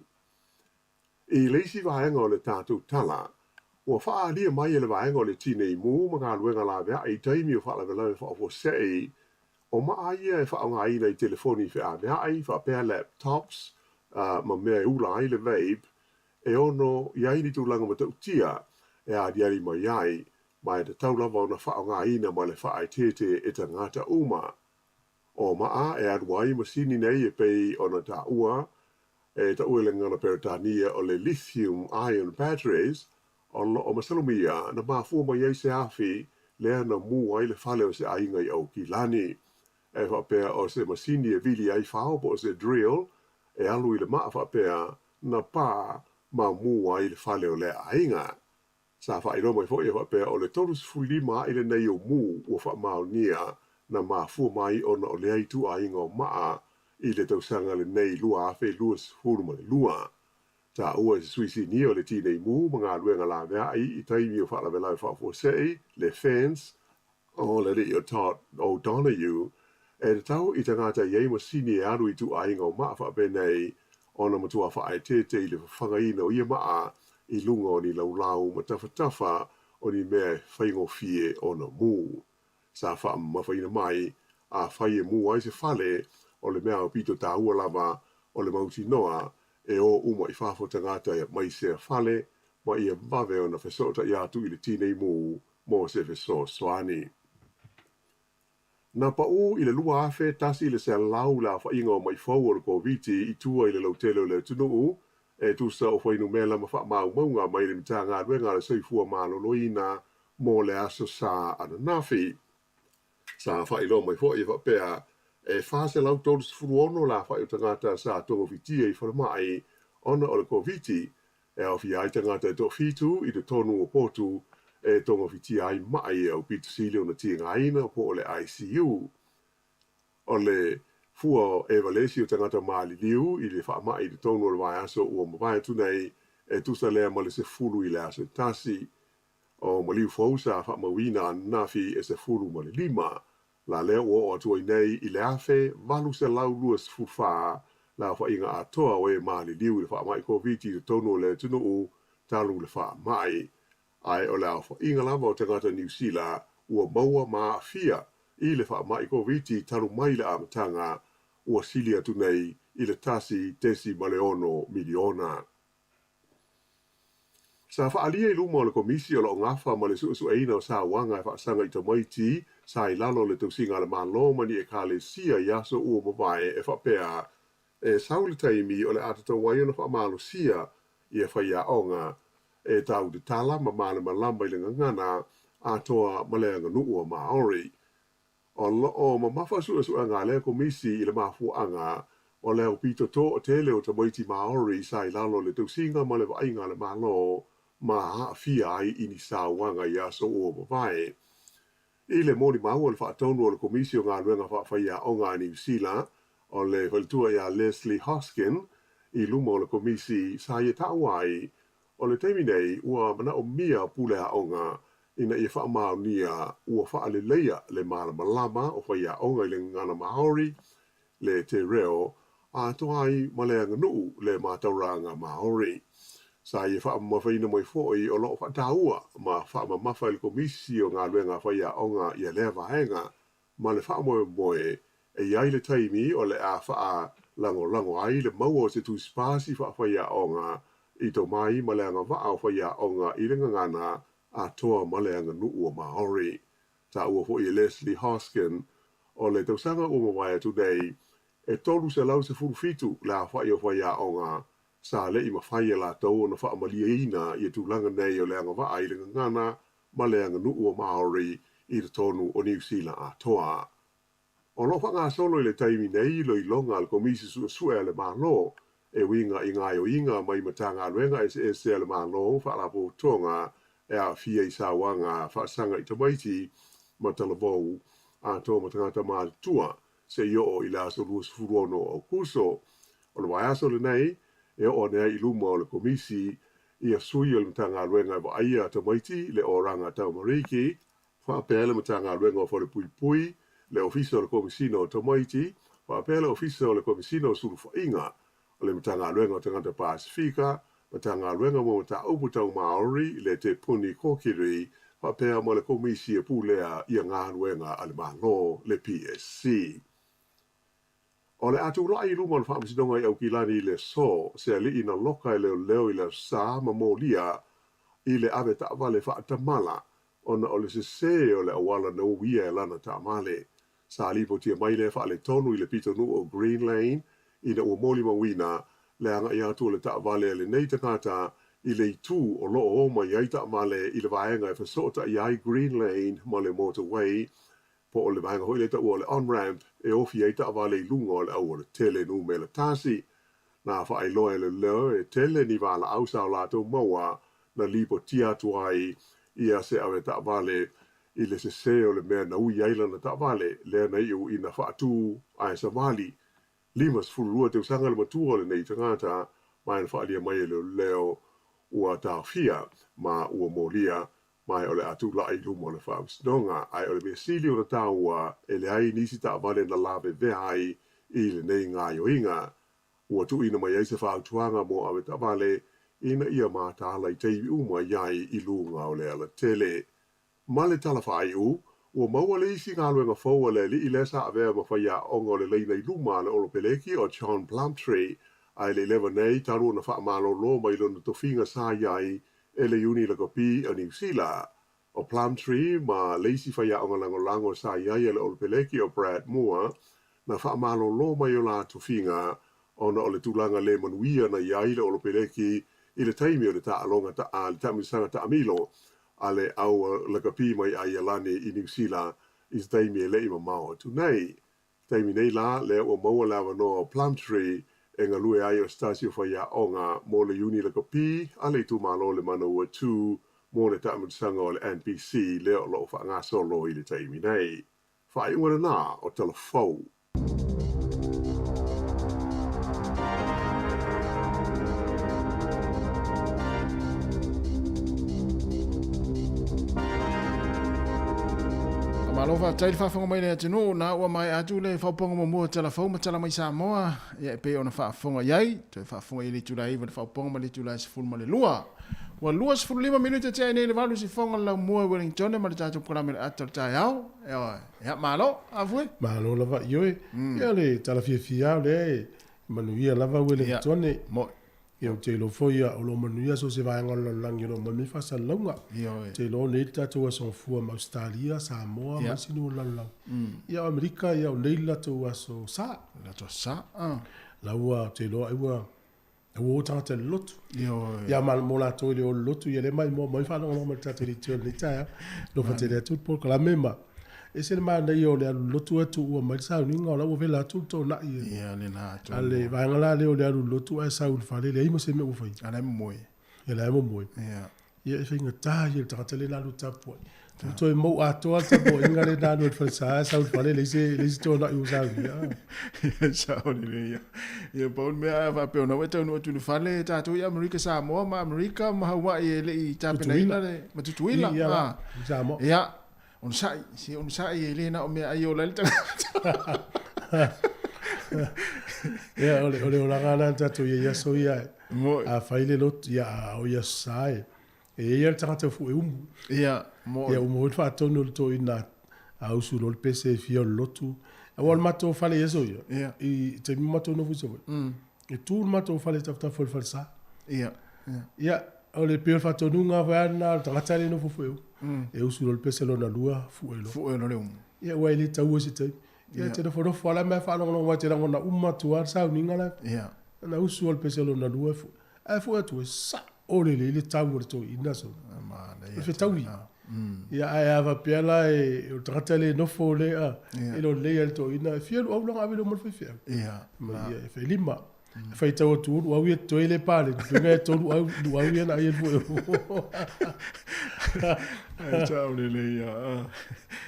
I le isi vaega o le tatou tala, ua faaalia mai e le vaega o le Tinei Mu ma galuega laveai i taimi o faalavelave faafuasei, o maa ia e faaaogaina i telefoni feaveai faapea laptops ma mea e ula ai le vape, e ono i ai ni tulaga matautia e aliali mai ai, ma e tatau lava ona faaaogaina ma le faaeteete e tagata uma. O maa e alu ai masini nei e pei ona taua, e taua i le gagana Peretania o le lithium ion batteries, o lo o masalomia na mafua mai ai se afi lea na mu ai le fale o se aiga i Aukilani. E faapea o se masini e vili ai fao po o se drill e alu i le maa faapea na pā ma mu ai le fale o lea aiga. Sa faailoa mai foi e faapea o le 35 aʻi lenei o mu ua faamaonia na mafua mai ona o lea ituaiga o maa i le tausaga lenei 2022. Taua e se sui sinia o le Tinei Mu ma galuega laveai i taimi o faalavelave faafuasei, le FENS, o le alii o Todd O'Donoghue, e tatau i tagata e i ai masini e alu i ituaiga o maa faapenei ona matua faaeteete i le fafagaina o ia maa i luga o ni laulau ma tafatafa o ni mea e faigofie ona mu. Sa faamamafaina mai, afai e mu ai se fale, o le mea aupito taua lava o le mautinoa e o uma i fafo tagata mai sea fale ma ia vave ona fesootai atu i le tinei mu mo se fesoasoani. Na pau i le 2,100 le aofaiga o mai fou o le Koviti i tua i le lautele o le atunuu, e tusa o fuainumera ma faamaumauga mai le Matagaluega a le Soifua Maloloina mo le Aso Sa ananafi. Sa faailoa mai foi e faapea, e 436 le aofai o tagata sa togafitia i falemai ona o le Koviti, e aofia ai tagata e toafitu i totonu o potu e togafitia ai maʻi e aupito sili ona tigaina po o le ICU. O le fua o Evalesi o tagata maliliu i le faamaʻi i totonu o le vaiaso ua mavae atu nei, e tusa lea ma le 10 i le aso e tasi. O maliu fou sa faamauina ananafi e 15, la lea ua oo atu ai nei i le 1824 le aofaiga atoa o e maliliu i le faamaʻi Koviti i totonu o le atunuu talu le faamaʻi. Ae o le aofaiga lava o tagata Niu Sila ua maua ma aafia i le faamaʻi Koviti talu mai le amataga ua sili atu nei i le 1.6 miliona. Sa faaalia i luma o le Komisi o lo o gafa ma le suesueina o sauaga e faasaga i tamaiti sa i lalo o le tausiga a le Malo ma ni Ekalesia i aso ua mavae e faapea, e sau le taimi o le a tatau ai ona faamalosia ia faiaoga e tau tatala ma malamalama i le gagana atoa ma le aganuu a Māori. O lo o mamafa suesuega a lea Komisi i le mafuaaga o le aupito toatele o tamaiti Māori sa i lalo o le tausiga ma le vaaiga a le Malo ma aafia ai i ni sauaga i aso ua mavae. I le molimau o le faatonu o le Komisi o Galuega Faafaiaoga a Niu Sila, O le faletua ia Leslie Hoskin i luma o le Komisi sa ia taua ai, o le taimi nei ua manaomia pule aoga ina ia faamaonia ua faaleleia le malamalama o faiaoga i le gagana Māori, le te reo, atoa ai ma le aganuu le mātauranga Māori. Sa ia faamamafaina mai foi o lo o faataua ma faamamafa e le Komisi o Galuega a Faiaoga ia lea vaega ma le faamoemoe e i ai le taimi o le a faalagolago ai le maua o se tusipasi faafaiaoga i tomai ma le agavaa o faiaoga i le gagana atoa ma le aganuu o Māori. Taua foi e Leslie Hoskin, o le tausaga ua mavae atu nei, e 317 le aofai o faiaoga sa le i mafai e latou ona faamalieina ia tulaga nei o le agavaa i le gagana ma le aganuu o Māori i totonu o Niu Sila atoa. O lo o faagasolo i le taimi nei iloiloga a le Komisi Suesue a le Malo e uiga i gaoioiga mai Matagaluega eseese a le Malo ma Faalapotopotoga e aafia i sauaga faasaga i tamaiti ma talavou atoa ma tagata matutua seia oo i le aso 26 o Aokuso. O le vaiaso lenei e oo ane ai i luma o le Komisi ia sui o le Matagaluega e vaaia tamaiti le Oranga Tamariki, faapea le Matagaluega o Falepuipui, le Ofisa o le Komesina o Tamaiti, faapea le Ofisa o le Komesina o Sulufaiga, o le Matagaluega o Tagata Pasefika, Matagaluega mo Mataupu Tau Māori, le Te Puni Kōkiri, faapea ma le Komisi e Pulea ia Galuega a le Malo, le PSC. O le a tulai i luma o le Faamasinoga i Aukilani i le aso, se alii na loka e leoleo i le Aso Sa ma molia i le ave taavale faatamala ona o le sesē o le auala na uia e lana taavale. Sa lipotia mai lea faaletonu i le pitonuu o Green Lane ina ua molimauina le agai atu o le taavale a lenei tagata i le itu o lo o o mai ai taavale i le vaega e fesootai ai Green Lane ma le motorway po o le vaega foi lea e taua o le on-ramp e ofi ai taavale i luga o le aualatele numera tasi. Na faailoa e leoleo e tele ni valaau sa o latou maua na lipotia atu ai ia se ave taavale i le sesē o le mea na ui ai lana taavale lea na iu ina faatu ae savali. 52 tausaga le matua o lenei tagata ma na faaalia mai e leoleo ua taofia ma ua molia ma o le a tulai i luma o le faamasinoga. Ae o le mea sili ona taua e leai nisi taavale na lavevea ai i lenei gaoioiga. Ua tuuina mai ai se fautuaga mo avetaavale ina ia mataala i taimi uma i ai i luga o le alatele. Ma le tala faaiu, ua maua le isi galuega fou a le alii lea sa avea ma faiaoga o le laina i luma a le Olopeleki o John Plumtree, ae le i leva nei talu ona faamalolo mai lona tofiga sa i ai e le Iuni Lakapi a Niu Sila. O Plumtree ma le isi faiaoga lagolago sa i ai a le Olopeleki o Brad Moore na faamalolo mai o la tofiga ona o le tulaga le manuia na i ai le Olopeleki i le taimi o le taaloga a le taamilosaga taamilo a le au lakapi mai Aialani i Niu Sila i se taimi e le i mamao atu nei. Taimi nei la, lea ua maua le avanoa o Plumtree e galue ai o se tasi o faiaoga mo le Iuni Lakapi a le itumalo o le Manawatu mo le taamilosaga o le NPC lea o lo o faagasolo i le taimi nei. Faaiuga lena o Tala Fou. Malo faafetai le faafofoga mai le atunuu na ua maea atu le faaopoopoga muamua o Tala Fou ma Tala Mai Samoa ia e pei ona faafofoga i ai toe faafofoga i le itula e 9 le faaopoopoga ma le itula e 12. Ua 25 minute tea ai nei le 8 i sifoga le laumua i Wellington ma le tatou polokalame le ata o le taeao. Ia malo, afue. Malo lava ioe. Ia le tala fiafia o lea e manuia lava Wellington. Ia, mo'i. Ia ou te iloa foi ia o lo o manuia so o se vaega o le lalolagi o lo o manuia faasalalauga. Ioe. Ou te iloa o nei le tatou aso gafua ma Ausetalia, Samoa ma isi nuu o le lalolagi. Ia o Amerika ia o nei le latou aso Sa. Le latou aso Sa. La ua ou te iloa ai ua ua o tagata i le lotu. Ioe. Ia ma mo latou e le o i le lotu ia lea maimoa mai faalogologo mai i le tatou leitio i lenei taeao. Alofa tele atu le polokalame ma ese le manaia o le alu lotu ae tuua mai le sauniga o la ua vela atu le toonai e Ia lena atu. A le vaega la lea o le alu lotu ae sau i le fale leai ma se mea ua faia. A la e momoe. Ia la e momoe. Ia. Ia, e faigata ia i le tagata lea na alu e tapuai. Ua toe mou atoa le tapuaiga lea na alu ai i le falesa, ae sau i le fale, leai se, leai se toanai ua saunia. Ia, sao lelei ia. Ia, pau le mea a faapea ona ua e taunuu atu i le fale, tatou i Amerika Samoa ma Amerika ma Hawaii e le i tapenaina le, ma Tutuila. Ia, ia, Samoa. Ia, onosai, se onosai e le na o meaai e ola ai le tagata. Ia, o le, o le olaga lena na tatou i ai i aso ia, e. A fai le lotu, ia, a o i Aso Sa, e, e i ai lava le tagata e fue umu. Ia, mo'i. Ia, uma foi le faatonu o le toeaina a usu loa le pese e fia o le lotu. Aua o le matou fale i aso ia, Ia. i taimi o matou nofo i Savaii, e tu le matou fale i tafatafa o le falesa. Ia, ia. Ia, o le pei o le faatonuga foi lava lena o le tagata lea e nofo fue umu. E usu loa le pese lona lua, fue loa. Fue loa le umu. Ia, aua e le taua i se taimi. Ia, e te nofonofo lava la mea faalogologo mai, e te lagona uma atu lava le sauniga la. Ia. Na usu loa le pese lona lua e fue. Ae fue atu e sao lelei le tau o le toeaina so. Manaia. O le fetaui. Ia, ae a faapea la e, o le tagata le nofo le a, e lo lelei lava i le toeaina, e fia luau lona ave lea ma le faifeau. Ia. Ma ia, e failima. E faitau atu o luau ia totoe le paleni, tuiga e tolu au, luau ia na ai e lua Ae sao lelei ia.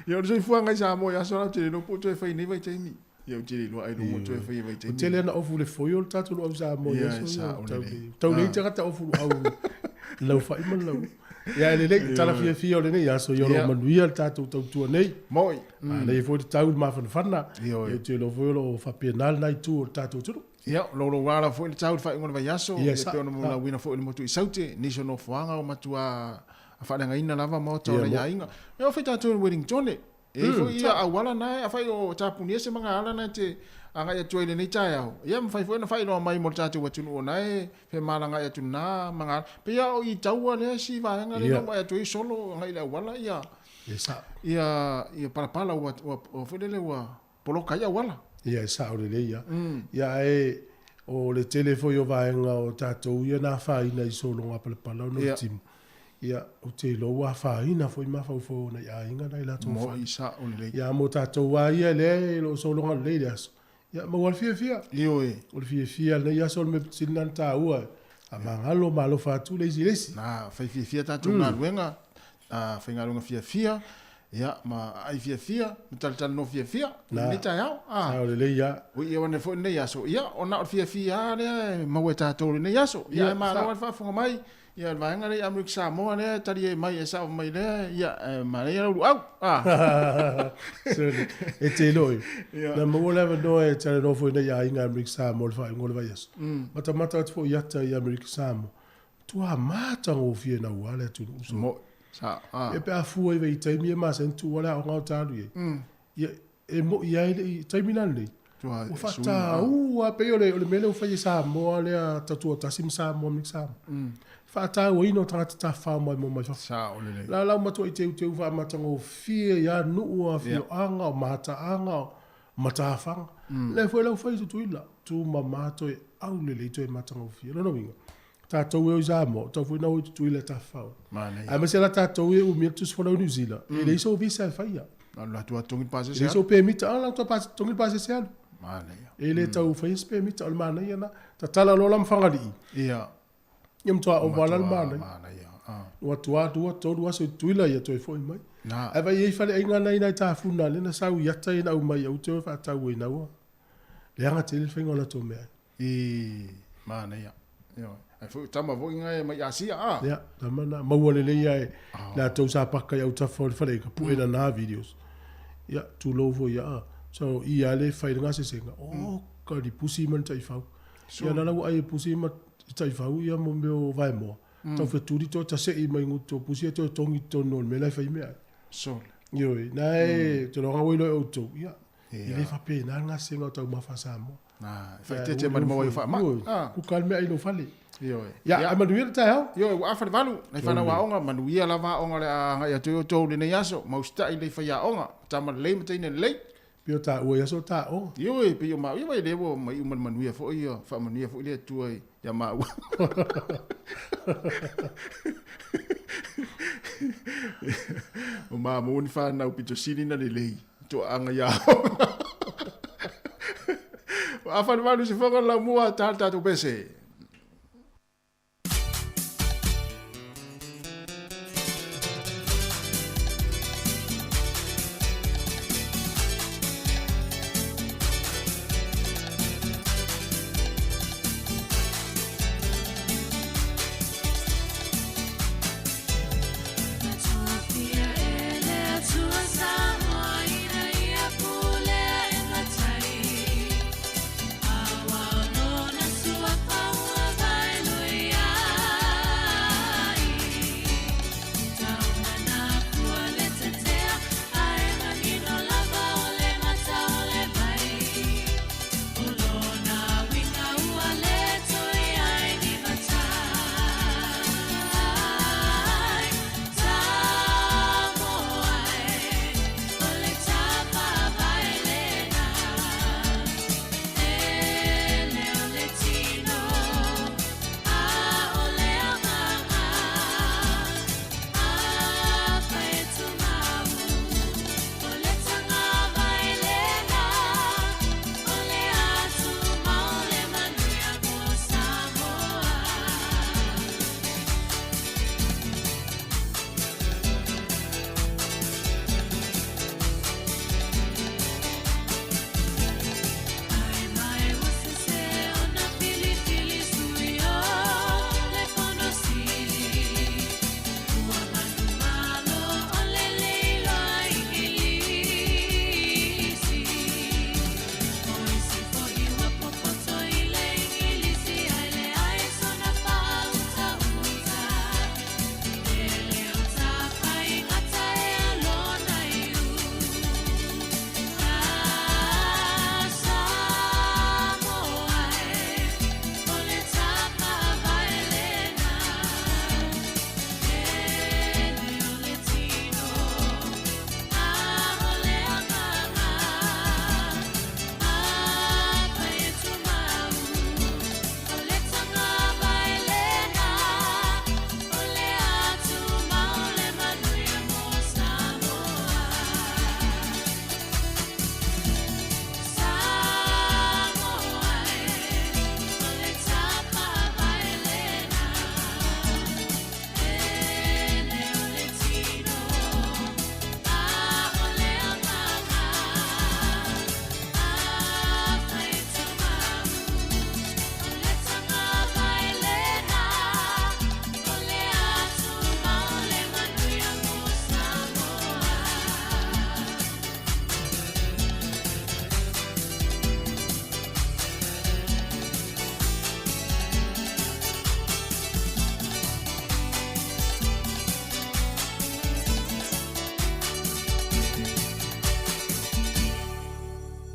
Ia, o le soifuaga i Samoa i aso la, ou te le iloa po o toe fai nei vaitaimi. Ia ou te le iloa ailoga o toe fai e vaitaimi. Ua tele ana ofu le foi o le tatou luau Samoa i aso ia. Ia, tau lelei tagata ofu luau lau fai ma lau. Ia, e lelei, tala fiafia o lenei aso, ia o lo o manuia le tatou tautua nei. Moi. Manaia foi le tau i le mafanafana. Ia, ou te iloa foi o lo o faapena lena itu o le tatou atunuu. Ia, o lou ala foi le tau i le faaiuga o le vaiaso, ia pei ona molauina foi i le motu i Saute, nisi o nofoaga ua matua faaleagaina lava maota o nai aiga. Ia, o fai tatou i Wellington, e i ai foi ia auala na, afai o tapunia se magaala na e te agai atu ai i lenei taeao, ia mafai foi ona faailoa mai mo le tatou atunuu o na e femalagaai atu na magaala. Pei lava o i taua lea si vaega lea na ou vaai atu ai solo agai i le auala ia, ia palapala ua, ua foi lele ua poloka ai auala. Ia, e sao lelei lava. Ia, ae o le tele foi o vaega o tatou ia na afaina i sologa palapala ona o le timu, ia, ou te iloa ua afaina foi mafaufau o nai aiga na i latou fale. Mo'i, sao lelei. Ia, mo tatou lava ia lea e le o sologa lelei le aso, ia, maua le fiafia. Ioe. O le fiafia lenei aso o le mea pito sili lena ona taua, a magalo ma alofa atu le isi i le isi. Na, fai fiafia tatou galuega, faigaluega fiafia, ia, ma aai fiafia, ma talatalanoa fiafia, i lenei taeao. A. Sao lelei lava. Ui, ia ane foi lenei aso, ia, ona o le fiafia lava lea e maua e tatou i lenei aso. Ia, ae malo lava le faafofoga mai, ia, le vaega lea i Amerika Samoa lea e talie mai e sao mai lea, ia, e manaia lau luau. A. Sole, e te iloa, na maua le avanoa e talanoa foi nei aiga Amerika Samoa i le faaiuga o le vaiaso. Matamata atu foi i ata i Amerika Samoa, Matua matagofie naua le atunuu so. Mo'i, sa, a. Ia pe a fua i vaitaimi e masani tuua le aoga o ta alu i ai. Ia, e mo'i ai le i taimi la lenei. Tua, Ua faataua pei o le, o le mea lea ua fai e Samoa lea Tautuatasi ma Samoa ma Samoa. Faatauaina o tagata tafafao maimoa mai fafo. Sao lelei. La la ua matuai teuteu faamatagofie ia nuu, afioaga, o mataaga, o matafaga. Lea foi la ua fai i Tutuila. Tu mama toe au lelei toe matagofie. Lona uiga, tatou e o i Samoa, o tau foi na o i Tutuila e tafafao. Manaia. Aemaise la tatou e umia le tusi folau i Niu Sila, e leai sou visa e faia. Alu atu a togi le pasese E leai sou pemita, a lau togi le pasese alu. Manaia. E le tau faia se pemita, o le manaia na. Tatala loa la ma Fagalii. Ia. Ia matua ova la le manaia. Manaia. Ah. Ua atu a lua, tolu aso i Tutuila ia toe foi mai. Na. Ae vaai i ai faleaiga na i nai tafuna lea na sau i ata ia na aumai au te o e faatau ai naua. Leaga tele le faiga o latou meaai. I, manaia. Ioe. Ai foi tama foi ngai mai Asia a. Ia, tama na maua lelei ia e latou sa paka i autafa o le faleaiga, pue nana videos. Ia, tulou foi ia a. So, i a le fai le gasesega, oh, ka li pusi ma le taifau. Ia na lau ai e pusi ma taifau ia mo mea o vaemoa. Tau fetuli toe tasei mai guto pusi e toe tongi tonu o le mea la e fai mea ai. Sole. Ioe, na e, te loga ua iloa e outou, ia, e le faapena le gasesega o taumafa a Samoa. Na, e faaeteete ma le maua ai o faamai. Ah. Kuka le mea ai lou fale. Ioe. Ia, ae manuia le taeao. Ioe, ua afa le valu, nai fanau aoga, manuia lava aoga o le a agai atu ai outou i lenei aso, ma usitai lelei faiaoga, tama lelei ma teine lelei. Pei o taua i aso o taoga. Ioe, pei o maua, ia vai lea ua maiu ma le manuia foi, ia faamanuia foi le Atua ia maua. O mamu ni whanau pito sili na lelei. Toaaga ia aoga. Ua afa le valu i se foga o le laumua, taha le tatou pese.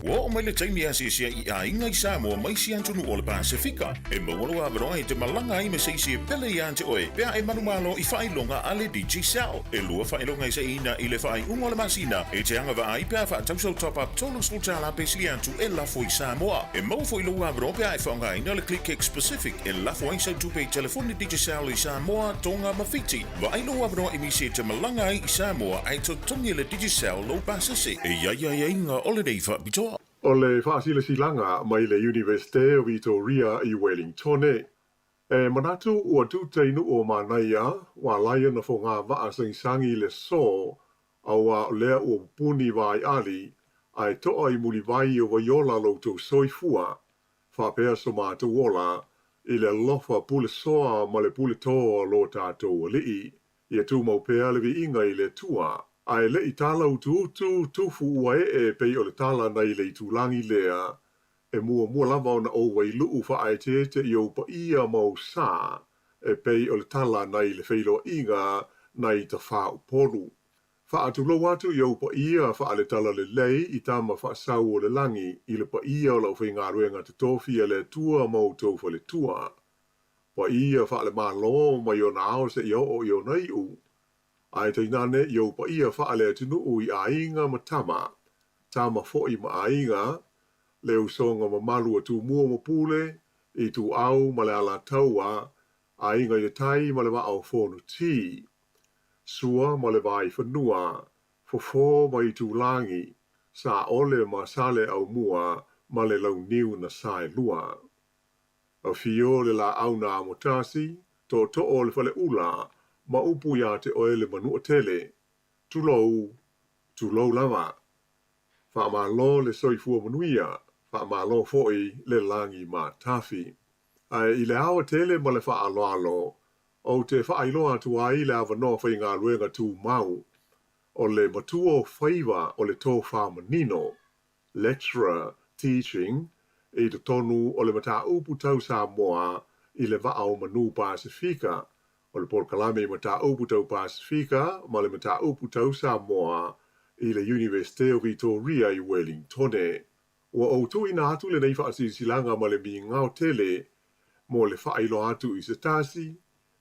Ua oo mai le taimi e asiasi ai i aiga i Samoa ma isi atunuu o le Pasefika. E maua lou avanoa e te malaga ai me se isi e pele iā te oe pe a e manumalo i faailoga a le Digicel. E lua faailoga e seiina i le faaiuga o le masina e te agavaa ai pe a faatau sau top-up $30 pe sili atu e lafo i Samoa. E maua foi lou avanoa pe a e faaaogaina le ClickX Pacific e lafo ai sau tupe i telefoni Digicel i Samoa, Tonga ma Fiti. Vaai lou avanoa i nisi e te malaga ai i Samoa ae totogi e le Digicel lou pasese. E i ai aiaiga o lenei faapitoa. O le faasilasilaga mai le Iunivesite o Vitoria i Welingtone, e manatu ua tuta i nuu o Manaia ua alai ona fogavaa sagisagi i le aso auā o lea ua pupuni vaaiali ae to'a i mulivai o Vaiola lo outou soifua faapea so matou ola i le alofa pule soa ma le pule tō a lo tatou Alii. Ia tumau pea le viiga i le Atua. Ae le i tala utuutu, tufu ua ee pei o le tala nai le itulagi lea, e muamua lava ona ou wailuu faaeteete i ou paia ma ou sa, e pei o le tala nai le feiloaiga nai Tafāupolu. Faatulou atu i ou paia faale-talalelei i tama faasau o le lagi, i le paia o le aufaigaluega totofi a le Atua ma outou faletua. Paia faale-Malo mai ona ao seia oo i ona iu. Ae tainane i ou paia faale-atunuu i aiga ma tama, tama foi ma aiga, le usoga mamalu a Tumua ma Pule, Ituau ma le Alataua, Aiga i le Tai ma le Vaa o Fonoti. Sua ma le Vaifanua, Fofo ma Itulagi, Saole ma Saleaaumua ma le Launiu na Saelua. Afio le Laau na Amotasi, Tootoo o le Faleula ma upu iā te oe le Manuatele. Tulou, tulou lava. Faamalo le soifua manuia, faamalo foi le lagi matafi. Ae i le aoatele ma le faaaloalo, Ou te faailoa atu ai le avanoa faigaluega tumau o le matua o faiva o le tofā manino, Lecturer Teaching, i totonu o le mataupu tau Samoa i le Vaa o Manu Pasefika, o le polokalame i mataupu tau Pasefika ma le mataupu tau Samoa i le Iunivesite o Vitoria i Welingtone. Ua ou tuuina atu lenei faasilasilaga ma le migao tele mo le faailoa atu i se tasi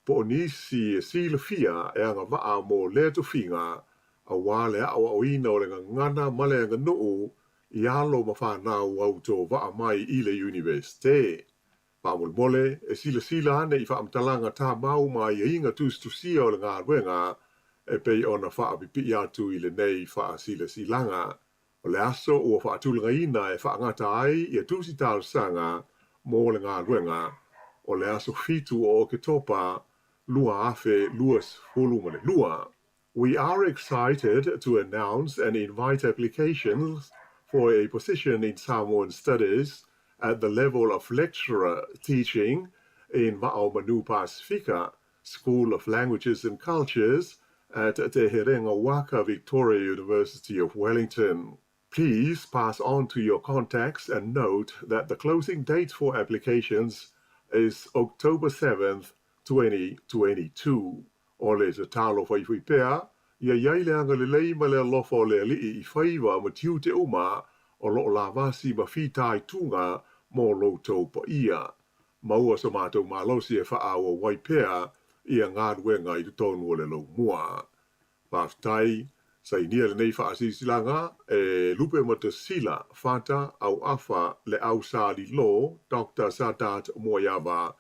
po o nisi e silafia e agavaa mo lea tofiga aua le aʻoaʻoina o le gagana ma le aganuu i alo ma fanau auto vaa mai i le Iunivesite. Faamolemole, e silasila ane i faamatalaga tamau ma aiaiga tusitusia o le galuega e pei ona faapipii atu i lenei faasilasilaga. O le aso ua faatulagaina e faagata ai ia tusi talosaga mo le galuega, o le aso 7 o Oketopa 2022. We are excited to announce and invite applications for a position in Samoan Studies at the level of lecturer teaching in Va'ao Manu Pasifika School of Languages and Cultures at Te Herenga Waka Victoria University of Wellington. Please pass on to your contacts and note that the closing date for applications is October 7th, 2022. O le tatalo faifai pea, ia i ai le agalelei ma le alofa o le Alii i faiva ma tiute uma o loo lavasi ma fitaituga mo lo outou paia. Maua so matou malosi e faaauau ai pea ia galuega i totonu o le laumua. Faafetai, sainia lenei faasilasilaga e Lupematasila Fata Auafa Leau Sa Lilo Doctor Sadat Muaiava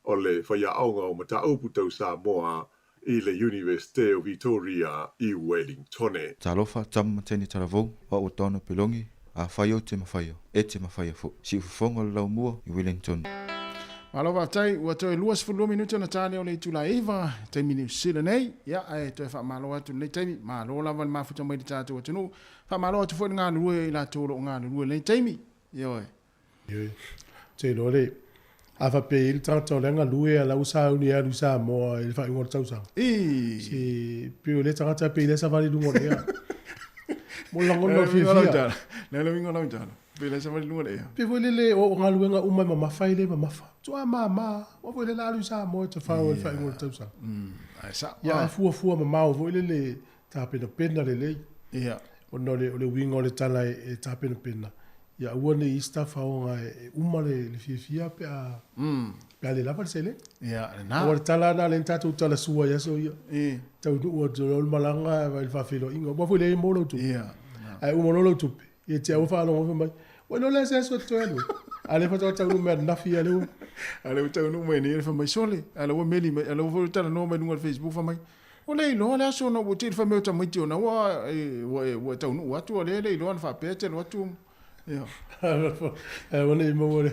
o le faiaoga o mataupu tau Samoa i le Iunivesite o Vitoria i Welingtone. Talofa, tama ma teine talavou, o au o Donna Pelongi, afai ou te mafaia, e te mafaia foi. Siufofoga o le laumua i Wellington. Malo faafetai, ua toe 22 minute ona ta lea o le itula e 9, taimi Niu Sila nei. Ia, ae toe faamalo atu i lenei taimi. Malo lava le mafuta mai i le tatou atunuu. Faamalo atu foi le galulue i latou o lo o galulue i lenei taimi. Ioe. Ioe. Ou te iloa le, a faapea e i ai le tagata o lea e galue a la ua sauni e alu i Samoa i le faaiuga o le tausaga. I. Se, pei o lea tagata pei lea savali i luga o le ea. Mo le lagona o le fiafia. Le le uiga o lau tala. Pei lea savali i luga o le ea. Pei foi lele o galuega uma e mamafa e le mamafa. Matua mama. Aua foi lele alu i Samoa e tafao i le faaiuga o le tausaga. Ae sao. Ia ae fuafua mamao foi lele tapenapena lelei. Ia. Ona o le uiga o le tala e tapenapena. Ia aua ne i i se tafaoga e uma le fiafia pe a pe a le lava le seleni. Ia, lena. Aua o le tala lena lea na tatou tala sua i aso ia. I. Taunuu atu loa le malaga i le faafeiloaiga. Aua foi lea e maua lau tupe. Ia. Ae uma loa lau tupe, ia te au faalogo fai mai, ua iloa lea se aso e toe alu ai. A o lea faatoa taunuu mai ananafi ia lea ua. A o lea ua taunuu mai nei, fai mai, sole, a o lea ua meli mai, a o lea ua foi talanoa mai i luga o le Facebook fai mai, Ua le iloa le aso ona ua tele fai mai o tamaiti ona ua ua ua e taunuu atu o lea e le iloa na faapea e te alu atu ia. Aua ne i maua le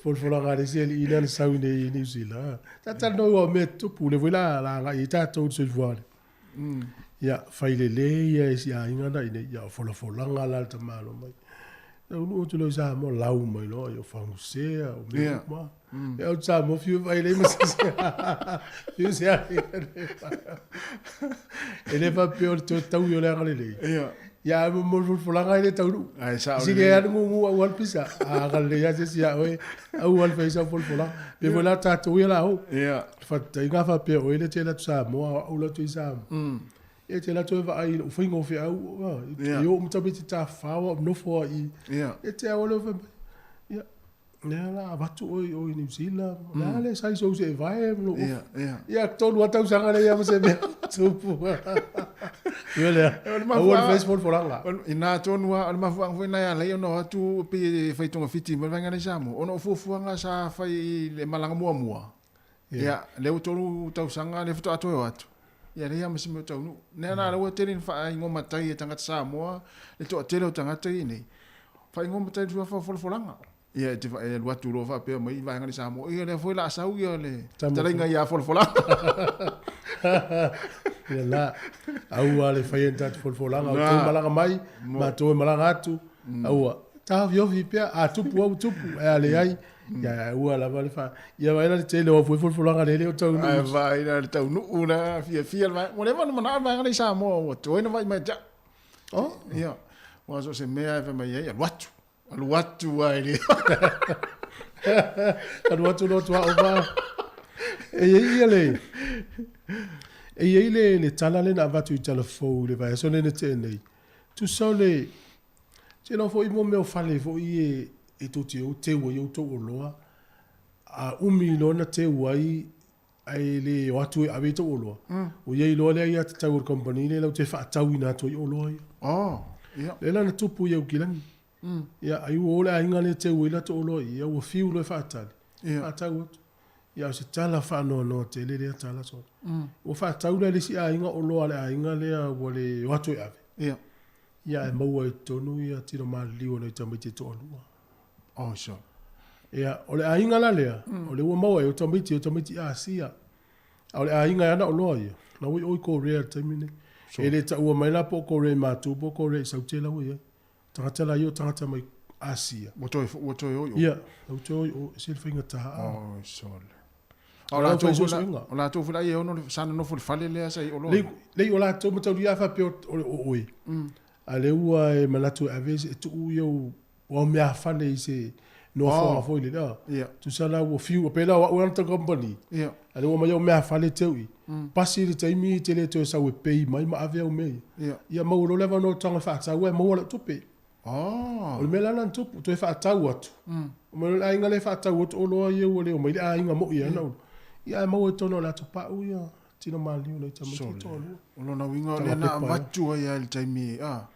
folafolaga a le isi alii lea na sau iinei i Niu Sila. Sa talanoa aua o mea e tutupu, lea foi la la agai ai tatou i le soifuaga lea. Ia, fai lelei ia e si aiga na iinei, ia o folafolaga la a le tamaloa mai. Taunuu atu loa i Samoa, lau mai loa, ia o fagusea, o mea uma. Ia o Samoa fiu e vaai lelei ma se fiu se E le faapea o le toe taui o le agalelei. Ia. Ia ae mo le folafolaga e le taunuu. Ae sao Sili ai lava le gugu au alu pisa. A agalelei lava se isi ia oe, au alu fai ai sau folafolaga. Pe foi la tatou ia la o. Ia. Faataitaiga faapea o oe le te alu atu Samoa, o au la atu i Samoa. Ia te alu atu e vaai i lou faiga o feau, e oo ma tamaiti tafafao au nofo lava i i. Ia te au lea fai mai, ia, lea la avatu oe i o i Niu Sila, o le a le size o ou seevae ma lou ofi. Ia, tolu lava tausaga lea ia ma se mea tupu. Ia lea, aua le fai se folafolaga. I na tonu lava, o le mafuaaga foi lena e ala ai ona o atu pei e fai togafiti mai le vaega lea i Samoa, ona o fuafuaga sa fai i le malaga muamua, Ia, lea ua tolu tausaga lea faatoa toe o atu. Ia, leai lava ma se mea o taunuu. Lea la ua tele ina faaigoa matai e tagata Samoa le toatele o tagata ia nei. Faaigoa matai i le suafa o folafolaga. Ia, e te e alu atu loa faapea mai i vaega i Samoa, ia lea foi o le a sau ia le fetalaiga ia folafolaga. Ia la, aua le faia ni tatou folafolaga, o outou malaga mai, matou e malaga atu, aua. Taofiofi pea, a tupu au tupu, ae a leai, Ia aua lava le fa. Ia vaai la le tele o au foi folafolaga lea e le o taunuu. Ae vaai la le taunuu la fiafia le vaega. Ua leva ona manao le vaega lea i Samoa ua toe ona vaai mai ia te au. Oh. Ia. Aua so o se mea e fai mai ai, alu atu. Alu atu lava e le. Alu atu loa tuaʻu fa. E i ai ia le E i ai le, le tala lea na avatu i Talafou i le vaiaso lea na tea nei. Tusa o le Te iloa foi mo mea o fale foi e e tou te o teu ai outou oloa, a umi loa na teu ai ae le o atu e ave i tou oloa, ua i ai loa le aiatatau a le kamupani lea latou te faatauina atu ai oloa ia. Oh, ia. Lea la na tupu i Aukilani. Ia, ai ua o le aiga lea e teu ai latou oloa i i, ia ua fiu loa e faatali, faatau atu. Ia, o se tala faanoanoa tele lea tala sona. Ua faatau la e le isi aiga oloa a le aiga lea ua le o atu e ave. Ia. Ia ae maua ai totonu ia tino maliliu o nai tamaiti e toalua. Oh sure. Ia, o le aiga la lea, o lea ua maua ai o tamaiti, o tamaiti Asia. A o le aiga e ana oloa ia, la ua i o i Korea i le taimi nei. Sure. E le taua mai la po o Korea i Matu po o Korea i Saute la ua i ai. Tagata la ia o tagata mai Asia. Ua toe, ua toe o i o. Ia, la ua toe o i o, e ese le faigata. Oh, sole. A o latou foi la, o latou foi la e ono sa nonofo i le fale lea sa i oloa. Lei, lei o latou mataulia a faapea o oe. A lea ua e manatu e ave e tuu ia o mea fale i se nofoaga foi lele. Ia. Tusa la ua fiu, pei la o au e ana ta company. Ia. A lea ua aumai au mea fale teu i. Pasi le taimi te le toe sau e pay mai ma ave au mea ia. Ia. Ia maua loa le avanoa o tago e faatau ai, maua lau tupe. Oh. O le mea la lena na tupu, toe faatau atu. Omai loa le aiga lea e faatau atu oloa ia ua le omai le aiga moi e ana oloa. Ia ae maua i totonu o le atopau ia tino maliliu nai tamaiti e toalua. O lona uiga o lea na avatu ai lava i le taimi, a,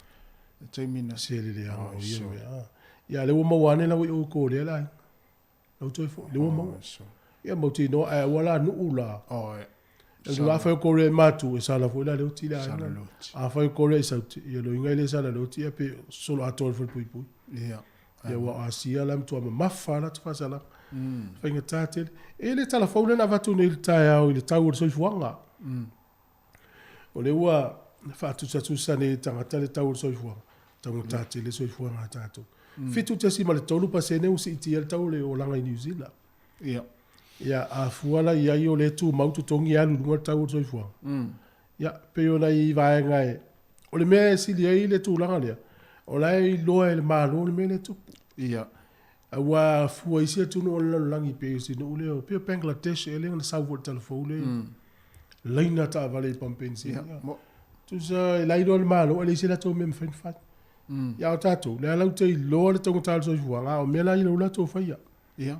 le taimi na. Se le leaga o ia mea. Ia a lea ua maua ane la ua i o i Korea le aiga. Lau toe foi, lea ua maua. Ia mautinoa, ae aua la nuu la. E afai o Korea i Matu, e sala foi la le oti le aiga. Afai o Korea i Saute, ia loiga e le sala le oti, ia pe solo atoa i le falepuipui. Ia. Ia ua o Asia la matua mamafa la te faasalaga. Faigata tele. E le tala fou lea na avatu nei i le taeao i le tau o le soifuaga. O lea ua faatusatusa nei e tagata le tau o le soifuaga, taugata tele le soifuaga a tatou. 7.3% ua siitia le tau o le olaga i Niu Sila. Ia. Ia, a fua la i ai o lea e tumau totogi e alu i luga le tau o le soifuaga. Ia, pei o nai vaega e, o le mea e sili ai le tulaga lea, o la e iloa e le Malo le mea lea e tupu. Ia. Aua fua isi atunuu o le lalolagi pei o si nuu lea, pei o Bangladesh ea lea na sau foi i le talafou lea. Laina taavale i pamu penisini. Ia, Tusa e la iloa e le Malo ae leai se latou mea e mafai ona fai. Ia a o tatou, lea latou te iloa le taugata o le soifuaga, a o mea la ia lea ua latou faia. Ia.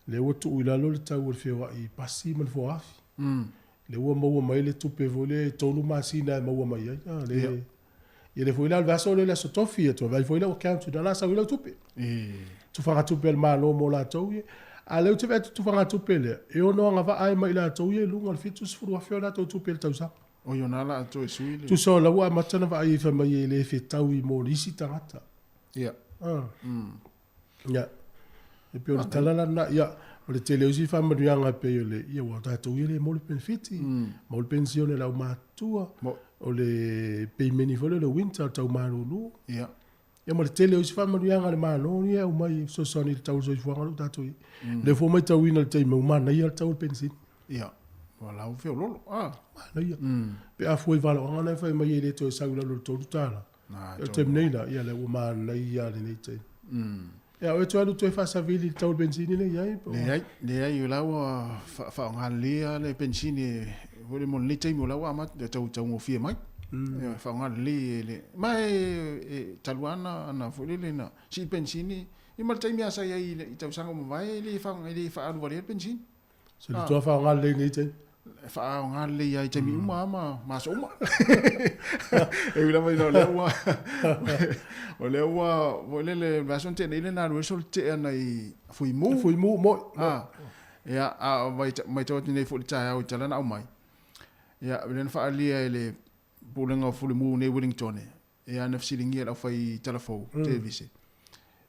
Lea ua tuu i lalo le tau o le feoai i pasi ma nofoa afi. Lea ua maua mai le tupe foi lea e 3 masina e maua mai ai. A, lea, ia lea foi la o le vaiaso lea o le aso tofi, ia toe vaai foi lau account o la sau ai lau tupe. Tufagatupe a le Malo mo latou ia. A o lea ou te vaai atu i tufagatupe lea, e ono agavaa ai ma i latou ia i luga o le $70,000 a latou tupe i le tausaga. Oi o na la toe sui le. Tusa o la ua amata ona vaai fai mai e le fetaui mo isi tagata. Ia. Ah. Ia. E pei o le tala la lena, ia, o le tele o isi faamanuiaga e pei o le, ia ua tatou ia le maua le penefiti, maua le penisione a le aumatutua, o le peimeni foi lea o le winter o le tau malulu. Ia. Ia ma le tele o isi faamanuiaga a le Malo ia e aumai e fesoasoani i le tau o le soifuaga lea ua tatou i ai. O lea foi ua matauina i le taimi ua manaia le tau o le penisini. Ia, ua lau feololo. Ah. Manaia. Pe a fua i valaoaga na e fai mai e le toe sau i lalo o le $3. Na, O le taimi nei la, ia lea ua manaia lenei taimi. Ia, o e toe alu toe faasavili i le tau o le penisini lea e i ai? Po o... Leai, leai, o la ua faaaoga lelei lava le penisini foi lea mo lenei taimi, o la ua amata tau taugofie mai. Ioe, faaaoga lelei e le... Ma e talu lava ona, ona foi lele na sii le penisini, ia ma le taimi lava sa i ai i tausaga ua mavae, e le e le faaalu valea le penisini. Se le toa faaaoga lelei i lenei taimi. E faaaoga lelei lava i taimi uma lava ma, ma aso uma. E ui lava ina o lea ua, o lea ua, foi lele, o le vaiaso na tea nei lea na alu ai solo tea nai Fuimu. Fuimu, moi. Ah, ia, a matau atu nei foi i le taeao i tala na aumai, ia, lea na faaalia e le Pulega o Fulimu nei Wellington, ia na fesiligia e le aufai talafou, televise,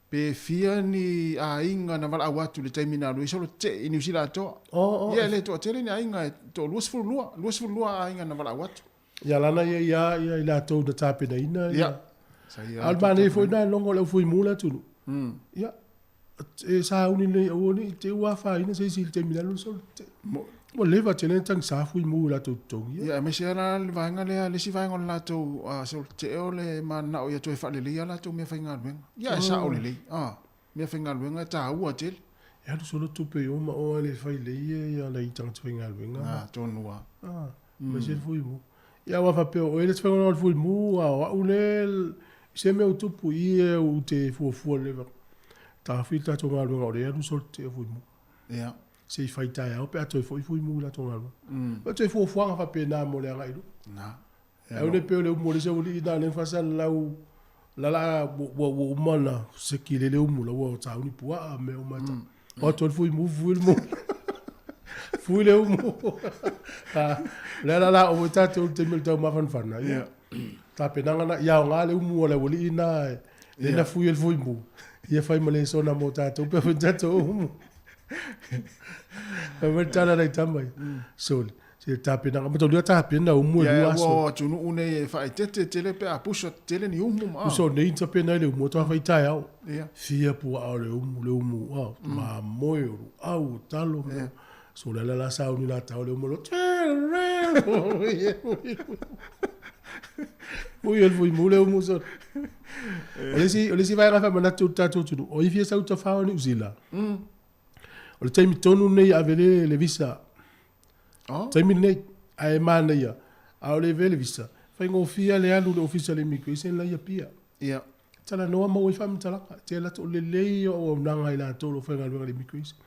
pe fia ni aiga na valaau atu i le taimi na alu ai solo tetee i Niu Sila atoa. Oh, oh. Ia, e le toatele ni aiga, e toa 22, 22 aiga na valaau atu. Ia lana ia ia ia i latou na tapenaina. Ia. Sa ia A o le manaia foi lena e logo le au fuimu le atunuu. Ia, e sauni nei aua ne i te i ua afaina se isi i le taimi na alu ai solo tetee. Ua leva tele ona tagisa fuimu i latou totogi. Ia, aemaise lava la le vaega lea, le isi vaega o le latou solo tetee o le mananao ia toe faaleleia a latou meafaigaluega. Ia, e sao lelei. Meafaigaluega e taua tele. E alu solo tupe i o ma o ae le fai lelei ia nai tagata faigaluega. Na, tonu lava. Aemaise le fuimu. Ia, aua faapea o oe le isi faigaluega o le fuimu, a o au le i se mea ua tupu i i ou te fuafua lelei. Taofi le tatou galuega o lea e alu solo tetee fuimu. Ia. Se i fai taeao pe a toe foi fuimu i latou galuega. O toe fuafuaga faapena mo le agai i luma. Na. Ae le pei o le umu o le isi aualii na lea na faasalalau la la ua ua uma ona seki le le umu la ua sauni puaa mea uma e tau. O atu le fuimu fui le umu. Fui le umu. O lea la la o foi tatou i le taimi o le taumafanafana. Ia. Tapenaga na, ia aoga le umu a le aualii na lea na fui e le fuimu. Ia fai ma lesona mo tatou pe fai tatou umu. Fai mai le tala a nai tama ia. Sole, se tapenaga, mataulia tapena umu e lua aso. Ia, ua o atunuu nei e faaeteete tele pe a pusa tele ni umu ma. Pusa o nei tapena ai le umu, faatoa fai taeao. Ia. Fia puaa o le umu, le umu, mamoe, o luau, o talo. Sole la la sauni la tao le umu lo. Ui el fuimu le umu sole. O le isi, o le isi vaega e faamanatu i le tatou atunuu, o ai fia sau tafao i Niu Sila? O le taimi tonu lenei e ave le, le visa. Oh. Taimi lenei, ae manaia, a o le avea le visa, faigofie le alu i le ofisa o le immigration la i Apia. Ia. Talanoa maua ai faamatalaga, te alu atu o lelei ia o auaunaga a i latou o lo o faigaluega i le immigration.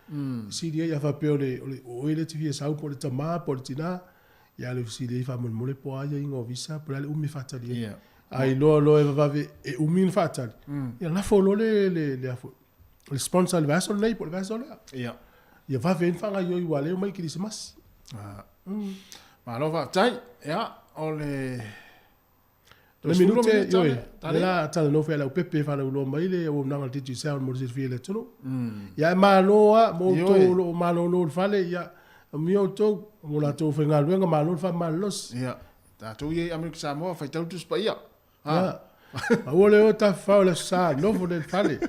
Fesili ai, a faapea o le, o le, o oe lea e te fia sau po o le tama po o le tina, ia alu e fesili ai faamolemole po o a aiaiga o visa po o le a le umi e faatali ai. Ia. A iloa loa e vavave e umi ona faatali, ia lafo loa le, le, le a foi, le sponsor i le vaiaso lenei po o le vaiaso lea. Ia. Ia vave ai ona faagaoioi aua o lea e omai i Kerisimasi. Malo faafetai. Ia, o le Le minute, ioe, lea la talanoa foi a Leaupepe e faalauiloa mai le auaunaga a le Digicel mo le silafia e le atunuu. Ia e malo lava mo outou o lo o malolo i le fale, ia amuia outou mo latou faigaluega, malo le faamalolosi. Ia, tatou ia i Amerika Samoa, faitau le Tusi Paia. Ia, aua le o tafafao i le Aso Sa, nofo lea i le fale.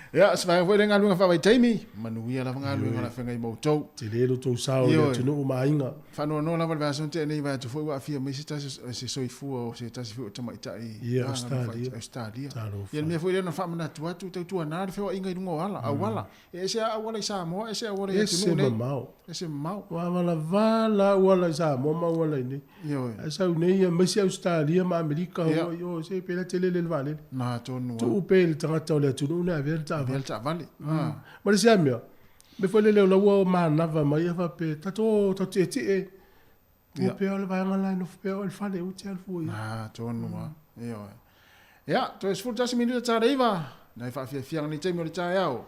Ia, o se vaega foi lea galuega faavaitaimi, manuia lava galuega o le a feagai ma outou. Tele lo outou sao i le atunuu ma aiga. Faanoanoa lava le vaiaso na tea nei, vaai atu foi ua aafia mai se tasi o se soifua o se tasi foi o tamaitai Ia, Ausetalia. Ausetalia. Talofa. Ia le mea foi lea na faamanatu atu, tautuana le feoaiga i luga o ala, auala. E ese lava auala i Samoa, ese auala i Ese atunuu nei. mamao. Ese mamao. Ua valavala auala i Samoa ma auala i inei. Ioe. Ae sau nei ia aemaise Ausetalia ma Amerika Ia. o i o se pe la tele le vaalele. Na tonu lava. Tuu pea i le tagata o le atunuu na avea le Avea taavale. le taavale. Ah. Ma le isi lava mea, mea foi lele o la ua manava mai ia faapea, tatou o tatou tietie. Ua Ia. pea o le vaega la e nofo pea oe i le fale, ua te alu fua i ai. Na tonu lava. Ioe. Ia, toe 11 minute tara iva, nai faafiafiaga nei taimi o le taeao.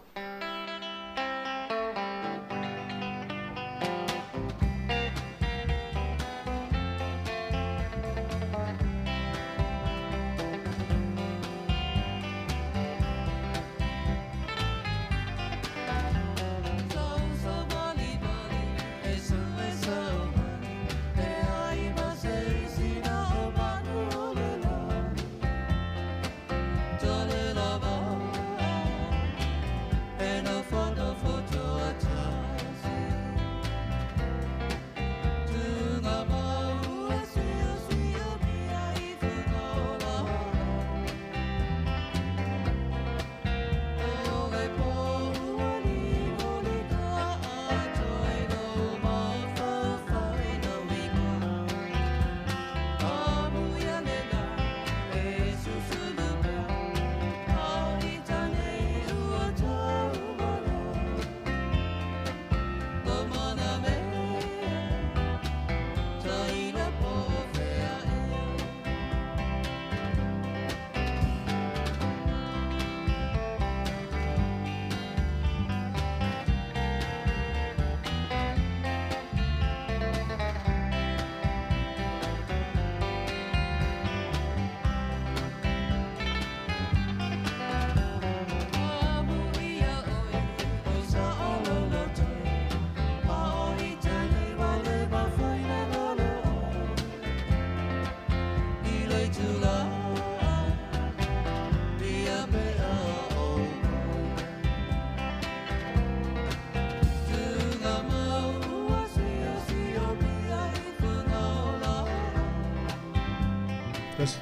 Tasi.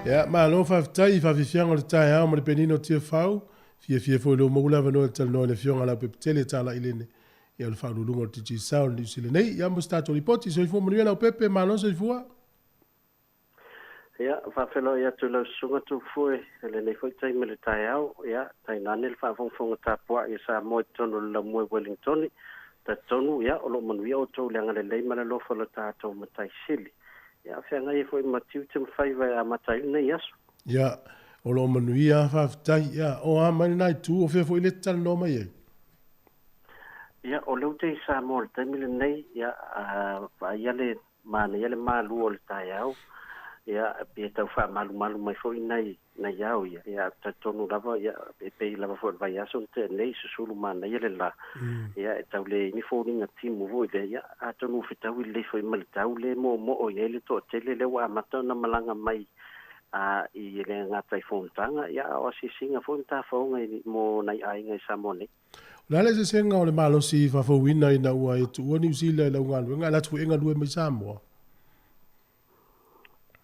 Ia, malo faafetai i faafiafiaga o le taeao ma le penina o Tiafau. Fiafia foi lou maua le avanoa e talanoa i le Afioga a Leaupepetele Talaailene, ia o le Faauluuluga o le Digicel i Niu Sila nei. Ia mo se tatou lipoti, soifua manuia Leaupepe, malo soifua. Ia, faafeiloai atu i lau susuga Tufue i lenei foi taimi i le taeao. Ia, tainane le faafogafoga tapuai a Samoa i totonu o le laumua i Wellingtone. Talitonu, ia, o lo o manuia outou i le agalelei ma le alofa o lo tatou Matai Sili. Ia, feagai ai foi ma tiute ma faiva e amata ai lenei aso. Ia, o lo o manuia lava, faafetai. Ia, o a mai lena itu, o fea foi lea e te talanoa mai ai? Ia, o lea ou te i Samoa i le taimi lenei, ia, vaaia le manaia le malu o le taeao, ia, e tau faamalumalu mai foi nai, nai ao ia, ia, talitonu lava, ia, e pei lava foi o le vaiaso na tea nei, susulu manaia le la, ia, e tau leai ni foliga timu foi lea, ia, atonu ua fetaui lelei foi ma le tau lea e moomoo i ai le toatele lea ua amata ona malaga mai i le gata i fonotaga, ia, a o asiasiga foi ma tafaoga mo nai aiga i Samoa nei. O le a le eseesega o le malosi faafouina ina ua e tuua Niu Sila i lau galuega ae alu atu foi e galue mai Samoa?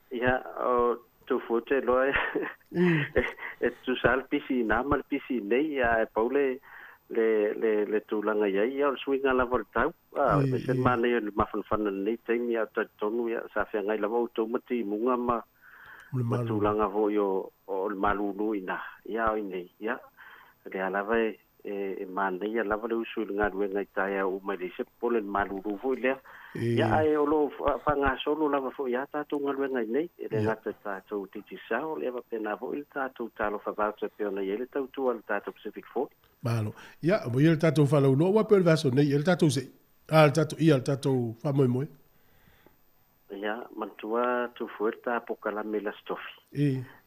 Ia, o Tufue ou te iloa e tutusa lava le pisi i ina ma le pisi i inei, ae pau le le le le tulaga i ai, ia o le suiga lava o le tau. Aemaise le manaia o le mafanafana i lenei taimi, ae ou te talitonu ia sa feagai lava outou ma timuga ma ma tulaga foi o o le malulu i ina, ia a o i inei, ia o lea lava e e manaia lava le usu i le galuega i taeao uma e leai se popole i le malulu foi lea. Ia, ae o lo o faagasolo lava foi a tatou galuega i inei, e le gata i le tatou Digicel, ia faapena foi le tatou Talofa Voucher e pei ona i ai le tautua a le tatou Pacific Forty. Malo. Ia, ua ia le tatou faalauiloa, aua e pei o le vaiaso nei, ia le tatou se'i, a, le tatou, ia, le tatou faamoemoe. Ia, manatua Tufue le ta polokalame i le Aso Tofi.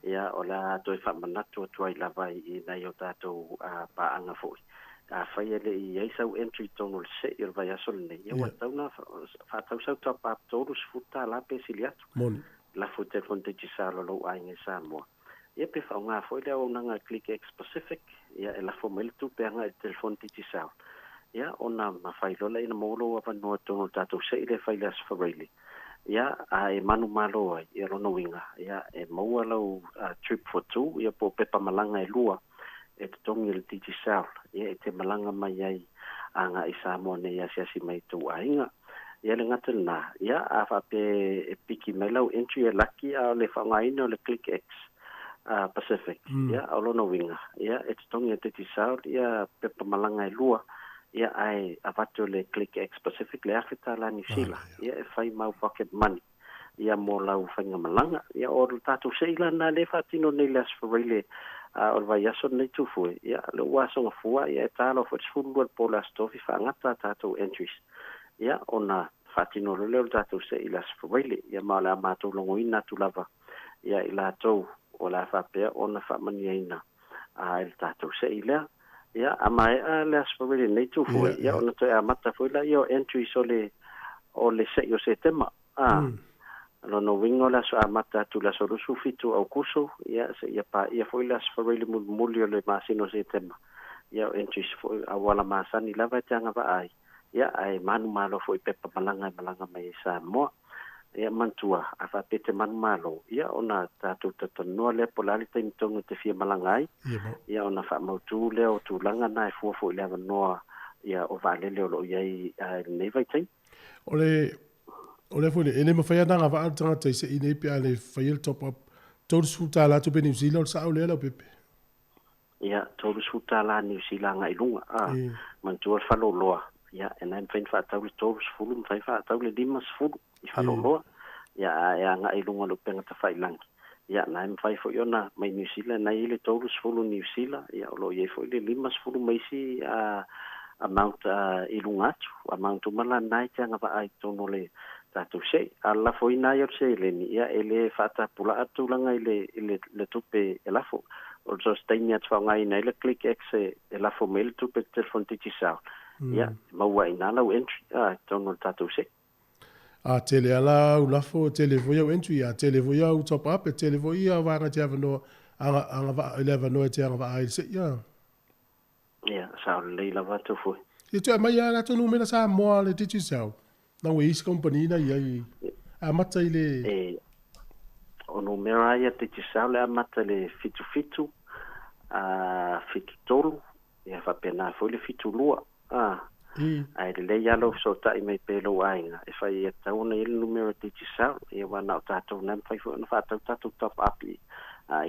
Ia, o le a toe faamanatu atu ai lava i nai o tatou paaga foi. Afai e le i i ai sau entry i totonu o le se'i o le vaiaso lenei, ia ua tatau ona faatau sau top up $30 pe sili atu. Lafo i telefoni Digicel o lou aiga i Samoa. Ia pe faaaoga foi le auaunaga a Click X Pacific, ia e lafo mai le tupe agai i le telefoni Digicel. Ia ona mafai loa lea ona maua lou avanoa i totonu o le tatou se'i lea e fai i le Aso Faraile. Ia a e manumalo ai, ia lona uiga, ia e maua lau trip for two, ia po o pepa malaga e lua e totogi e le Digicel, ia e te malaga mai ai agai i Samoa nei e asiasi mai i tou aiga. Ia le gata i lena, ia a faapea e piki mai lau entry e laki a o le faaaogaina o le Click X Pacific, ia o lona uiga, ia e totogi e Digicel ia pepa malaga e lua, ia ae avatu e le Click X Pacific le $1,000 Niu Sila, ia e fai mau pocket money ia mo lau faigamalaga. Ia o le tatou se'i la lena lea e faatino nei i le Aso Faraile o le vaiaso lenei Tufue, ia lea ua aso Gafua, ia e ta loa foi le 12 i le po o le Aso Tofi faagata a tatou entries. Ia ona faatino loa lea o le tatou se'i i le Aso Faraile, ia ma o le a matou logoina atu lava ia i latou o le a faapea ona faamanuiaina i le tatou se'i lea. Ia a maea le Aso Faraile lenei Tufue, ia ona toe amata foi lea o entries o le se'i o Setema. Lona uiga o le aso amata atu i le aso 27 o Aokuso, ia seia paia foi le Aso Faraile mulimuli o le masina o Setema. Ia o entries foi auala masani lava e te agavaa ai, ia ae manumalo foi i pepa malaga e malaga mai ai Samoa. Ia manatua, a faapea e te manumalo, ia ona tatou talatalanoa lea po o le a le taimi tonu e te fia malaga ai, ia ona faamautu lea o tulaga na e fua foi i le avanoa ia o vaalele o lo o i ai i lenei vaitaimi. O le o le foi e le mafai ona agavaa le tagata i se'i nei pe a le faia le top up $30 tupe Niu Sila o le sa'o lea Leaupepe. Ia, $30 Niu Sila agai i luga. A, manatua le faleoloa, ia, e na e mafai ona faatau le 30, mafai ona faatau le 50 i faleoloa. Ia, a e agai i luga o le upega tafailagi, ia, na e mafai foi ona mai Niu Sila, na e i ai le 30 Niu Sila, ia, o lo o i ai foi le 50 ma isi amount i luga atu, amount uma la na e te agavaa i totonu o le tatou se'i. A o le lafoina ai o le seleni, ia, e le faatapulaa le tulaga i le tupe e lafo. O so o se taimi lava e te faaaogaina ai le Click X e lafo mai ai le tupe i le telefoni Digicel, ia, e maua ai i ina lau entry i totonu o le tatou se'i. A tele lava la au lafo, e tele foi au entry, a tele foi au top up, e tele foi ia vaega e te avanoa, agavaa i le avanoa e te agavaa ai i le se'i, a. Ia, sao lelei lava atu foi. Ia toe aumai lava latou numera Samoa a le Digicel. Na ua i ai isi kamupani na i ai amata i le. E, o numera ia Digicel le amata i le 77, a, 73, ia faapena foi le 72, a. Ae lelei lava lou fesootai mai pea i lou aiga e fai ai tatau ona i ai le numera Digicel, ia aua na o tatou na e mafai foi ona faatau tatou top up i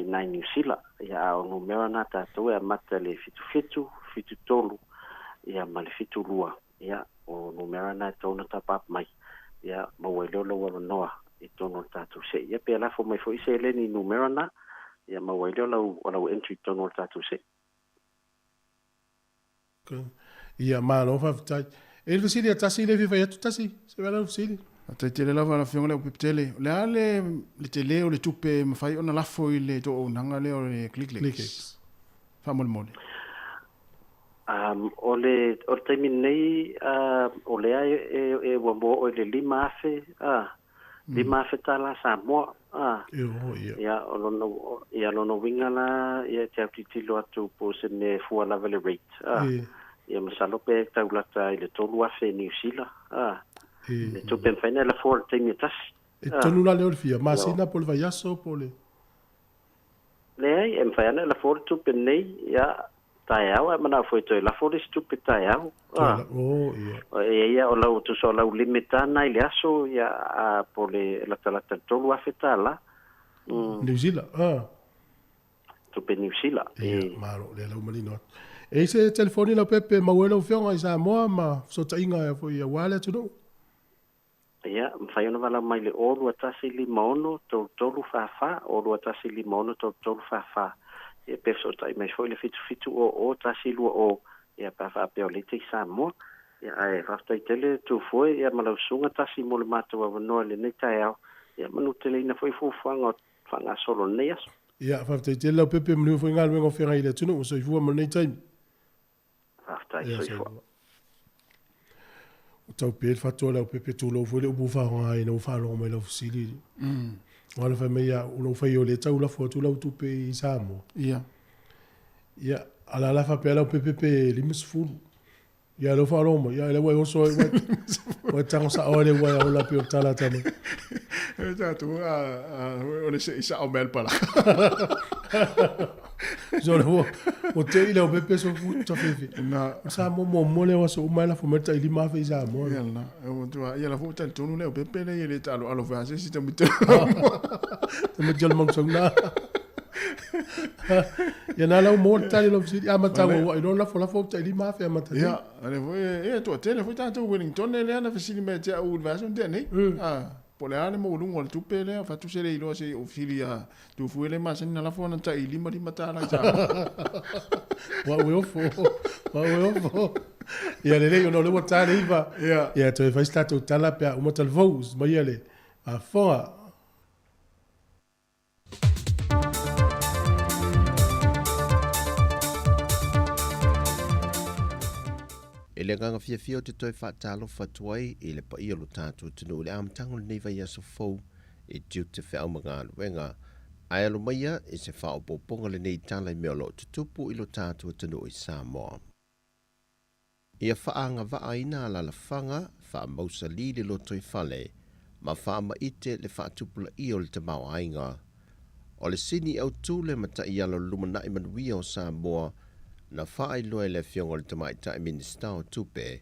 nai Niu Sila. Ia a o numera na tatou e amata i le 77, 73, ia ma le 72, ia o numera na e tatau ona top up mai, ia maua ai lea o lou avanoa i totonu o le tatou se'i. Ia pe lafo mai foi seleni i numera na, ia maua ai lea o lau entry i totonu o le tatou se'i. Ia, malo faafetai. E i ai le fesili a Tasi lea e fia fai atu, Tasi, se i lau fesili. Faafetai tele lava lau Afioga Leaupepe Tele. O le a le le tele o le tupe e mafai ona lafo i le auaunaga lea o le Clicklex? Faamolemole. O le o le taimi nei o lea e ua mua oo i le 5,000 $5,000 Samoa. Ia, o lona, ia, lona uiga la, ia, e te autilotilo atu po o se mea e fua lava i le rate. Ia, masalo pe tau lata i le 3,000 Niu Sila, le tupe e mafai ona e lafoa i le taimi e tasi. E tonu la lea o le fia masina po o le vaiaso po o le. Leai, e mafai lava ona e lafoa le tupe nei, ia, taeao ae manao foi toe lafo le isi tupe taeao. Oh, ia. E ia o lau tusa o lau limit lava na i le aso, ia, a, po o le latalata i le $3,000. Niu Sila, ah. Tupe Niu Sila. Ia, malo, o lea la ua manino atu. E i ai se telefoni Leaupepe e maua ai lau Afioga i Samoa ma fesootaiga foi aua le atunuu? Ia, mafai ona valaau mai i le 0 21 56 33 44, 0 21 56 33 44. Ia, pe fesootai mai foi i le 77 00 120, ia, pe a faapea o lea e te i Samoa. Ia, ae faafetai tele Tufue ia ma lau susuga Tasi mo le matou avanoa i lenei taeao, ia manuteleina foi fuafuaga o faagasolo i lenei aso. Ia, faafetai tele Leaupepe, manuia foi galuega o feagai i le atunuu. Soifua ma lenei taimi. Faafetai, Ia, soifua. soifua. Ua tau pe le fatu o Leaupepe, tulou foi le upu ua faaaogaina ua faalogo mai i lau fesili. Aua na fai mai ia au, lou fai o lea e tau lafo atu lau tupe i Samoa. Ia. Ia, a la la faapea Leaupepe pe 50. Ia lea ua faalogo mai, ia lea ua e oso ai, ua e tago sa'o ai le uaea ola pei o le tala a tama. E tatou o le se'i sa'o mea le palaka. So le ua ua te'i le aupepe so fu tafefe. Na. O Samoa muamua lea o aso uma e lafo mai le tai 5,000 i Samoa. Ia la, e tua ia la fu talitonu le aupepe le ia le taaloalo foi a se isi tamaiti. Tamaiti o le Manusauna. Ia na lau maua le tali o lau fesili, a matau ua iloa lafo lafo tai 5,000 amata. Ia, ale foi e toatele foi tatou Wellington lea na fesili mai ia te au i le vaiaso na tea nei. Ah, po o le a le maualuga o le tupe lea, fatu se le iloa se i ou fesili ia Tufue le masani na lafo ana tai lima lima tala i Samoa. Ua ue ofo, ua ue ofo. Ia lelei ona o lea ua ta le 9. Ia. Ia toe fai se tatou tala pe a uma talavou maia le faafofoga. I le agaga fiafia ou te toe faatalofa atu ai i le paia o lo tatou atunuu i le amataga o lenei vaiaso fou i tiute feau ma galuega, ae alo maia i se faaopoopoga lenei tala i mea o lo o tutupu i lo tatou atunuu i Samoa. Ia faaagavaaina alalafaga, faamausali le lotoifale, ma faamaite le faatupulaia o le tamaoaiga. O le sini autu le mataiala o le lumanai manuia o Samoa na faailoa e le Afioga i le Tamaitai Minisita o Tupe,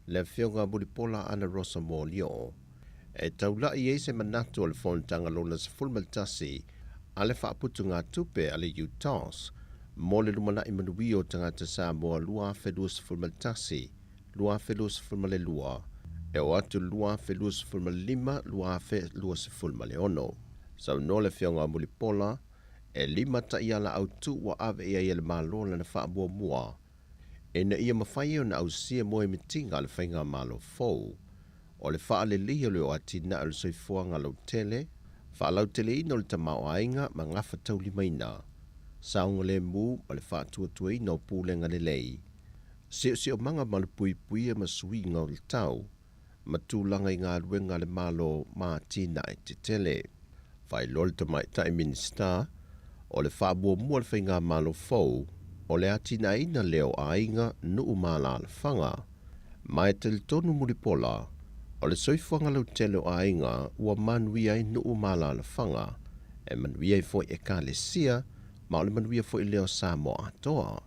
le Afioga Mulipola Anarosa Morlio. E taula'i ai se manatu o le Fonotaga lona 11 a le Faaputugatupe a le UTOS mo le lumanai manuia o tagata Samoa 2021, 2022, e oo atu i le 2025, 2026. Saunoa le Afioga a Mulipola, e lima taiala autu ua ave i ai e le Malo lana faamuamua ina ia mafai ona ausia moemitiga a le Faigamalo fou. O le faaleleia o le atinae o le soifuaga lautele, faalauteleina o le tamaoaiga ma gafataulimaina, saogalemu ma le faatuatuaina o pulega lelei, siosiomaga malupuipuia ma suiga o le tau, ma tulaga i galuega a le Malo ma atinae tetele. Faailoa le Tamaitai Minisita, o le faamuamua a le Faigamalo fou, o le atinaeina lea o aiga, nuu ma alaalafaga. Ma e talitonu Mulipola, o le soifuaga lautele o aiga ua manuia ai nuu ma alaalafaga, e manuia ai foi Ekalesia, ma o le manuia foi lea o Samoa atoa.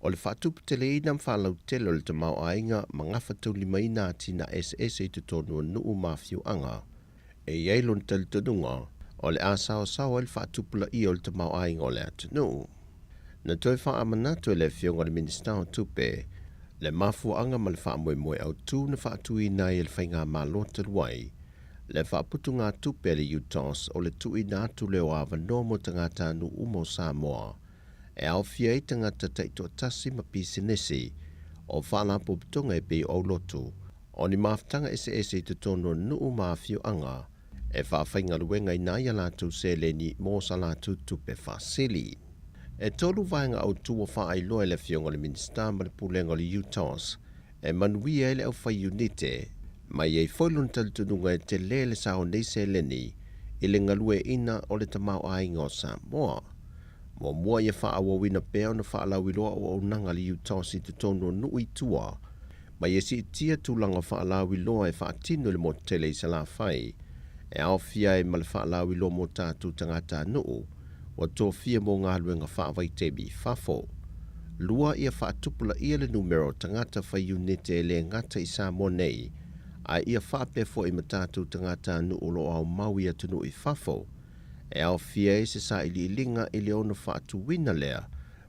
O le faatuputeleina ma faalautele o le tamaoaiga ma gafataulimaina atinae eseese i totonu o nuu ma afioaga. E i ai lona talitonuga, o le a saoasao ai le faatupulaia o le tamaoaiga o le atunuu. Na toe faamanatu e le Afioga i le Minisita o Tupe le mafuaaga ma le faamoemoe autu na faatuina ai e le Faigamalo talu ai le faaputugatupe a le UTOS o le tuuina atu lea o avanoa mo tagatanuu uma o Samoa e aofia ai tagata taitoatasi ma pisinisi, o faalapotopotoga e pei o aulotu, o ni mafutaga eseese i totonu o nuu ma afioaga e faafaigaluegaina ai a latou seleni mo sa latou tupe faasili. E tolu vaega autu ua faailoa e le Afioga i le Minisita ma le Pulega o le UTOS e manuia ai le aufaiunite, ma i ai foi lona talitonuga e tele le sao o nei seleni i le galueaiina o le tamaoaiga o Samoa. Muamua ia faaauauina pea ona faalauiloa auaunaga a le UTOS i totonu o nuu i tua, ma ia siitia tulaga faalauiloa e faatino i le motu tele i Salafai, e aofia ai ma le faalauiloa mo tatou tagatanuu ua tofia mo galuega faavaitaimi i fafo. Lua, ia faatupulaia le numera o tagata fai iunite e le gata i Samoa nei, ae ia faapea foi ma tatou tagatanuu o lo o aumau i atunuu i fafo, e aofia ai se sailiiliga i le ono faatuina lea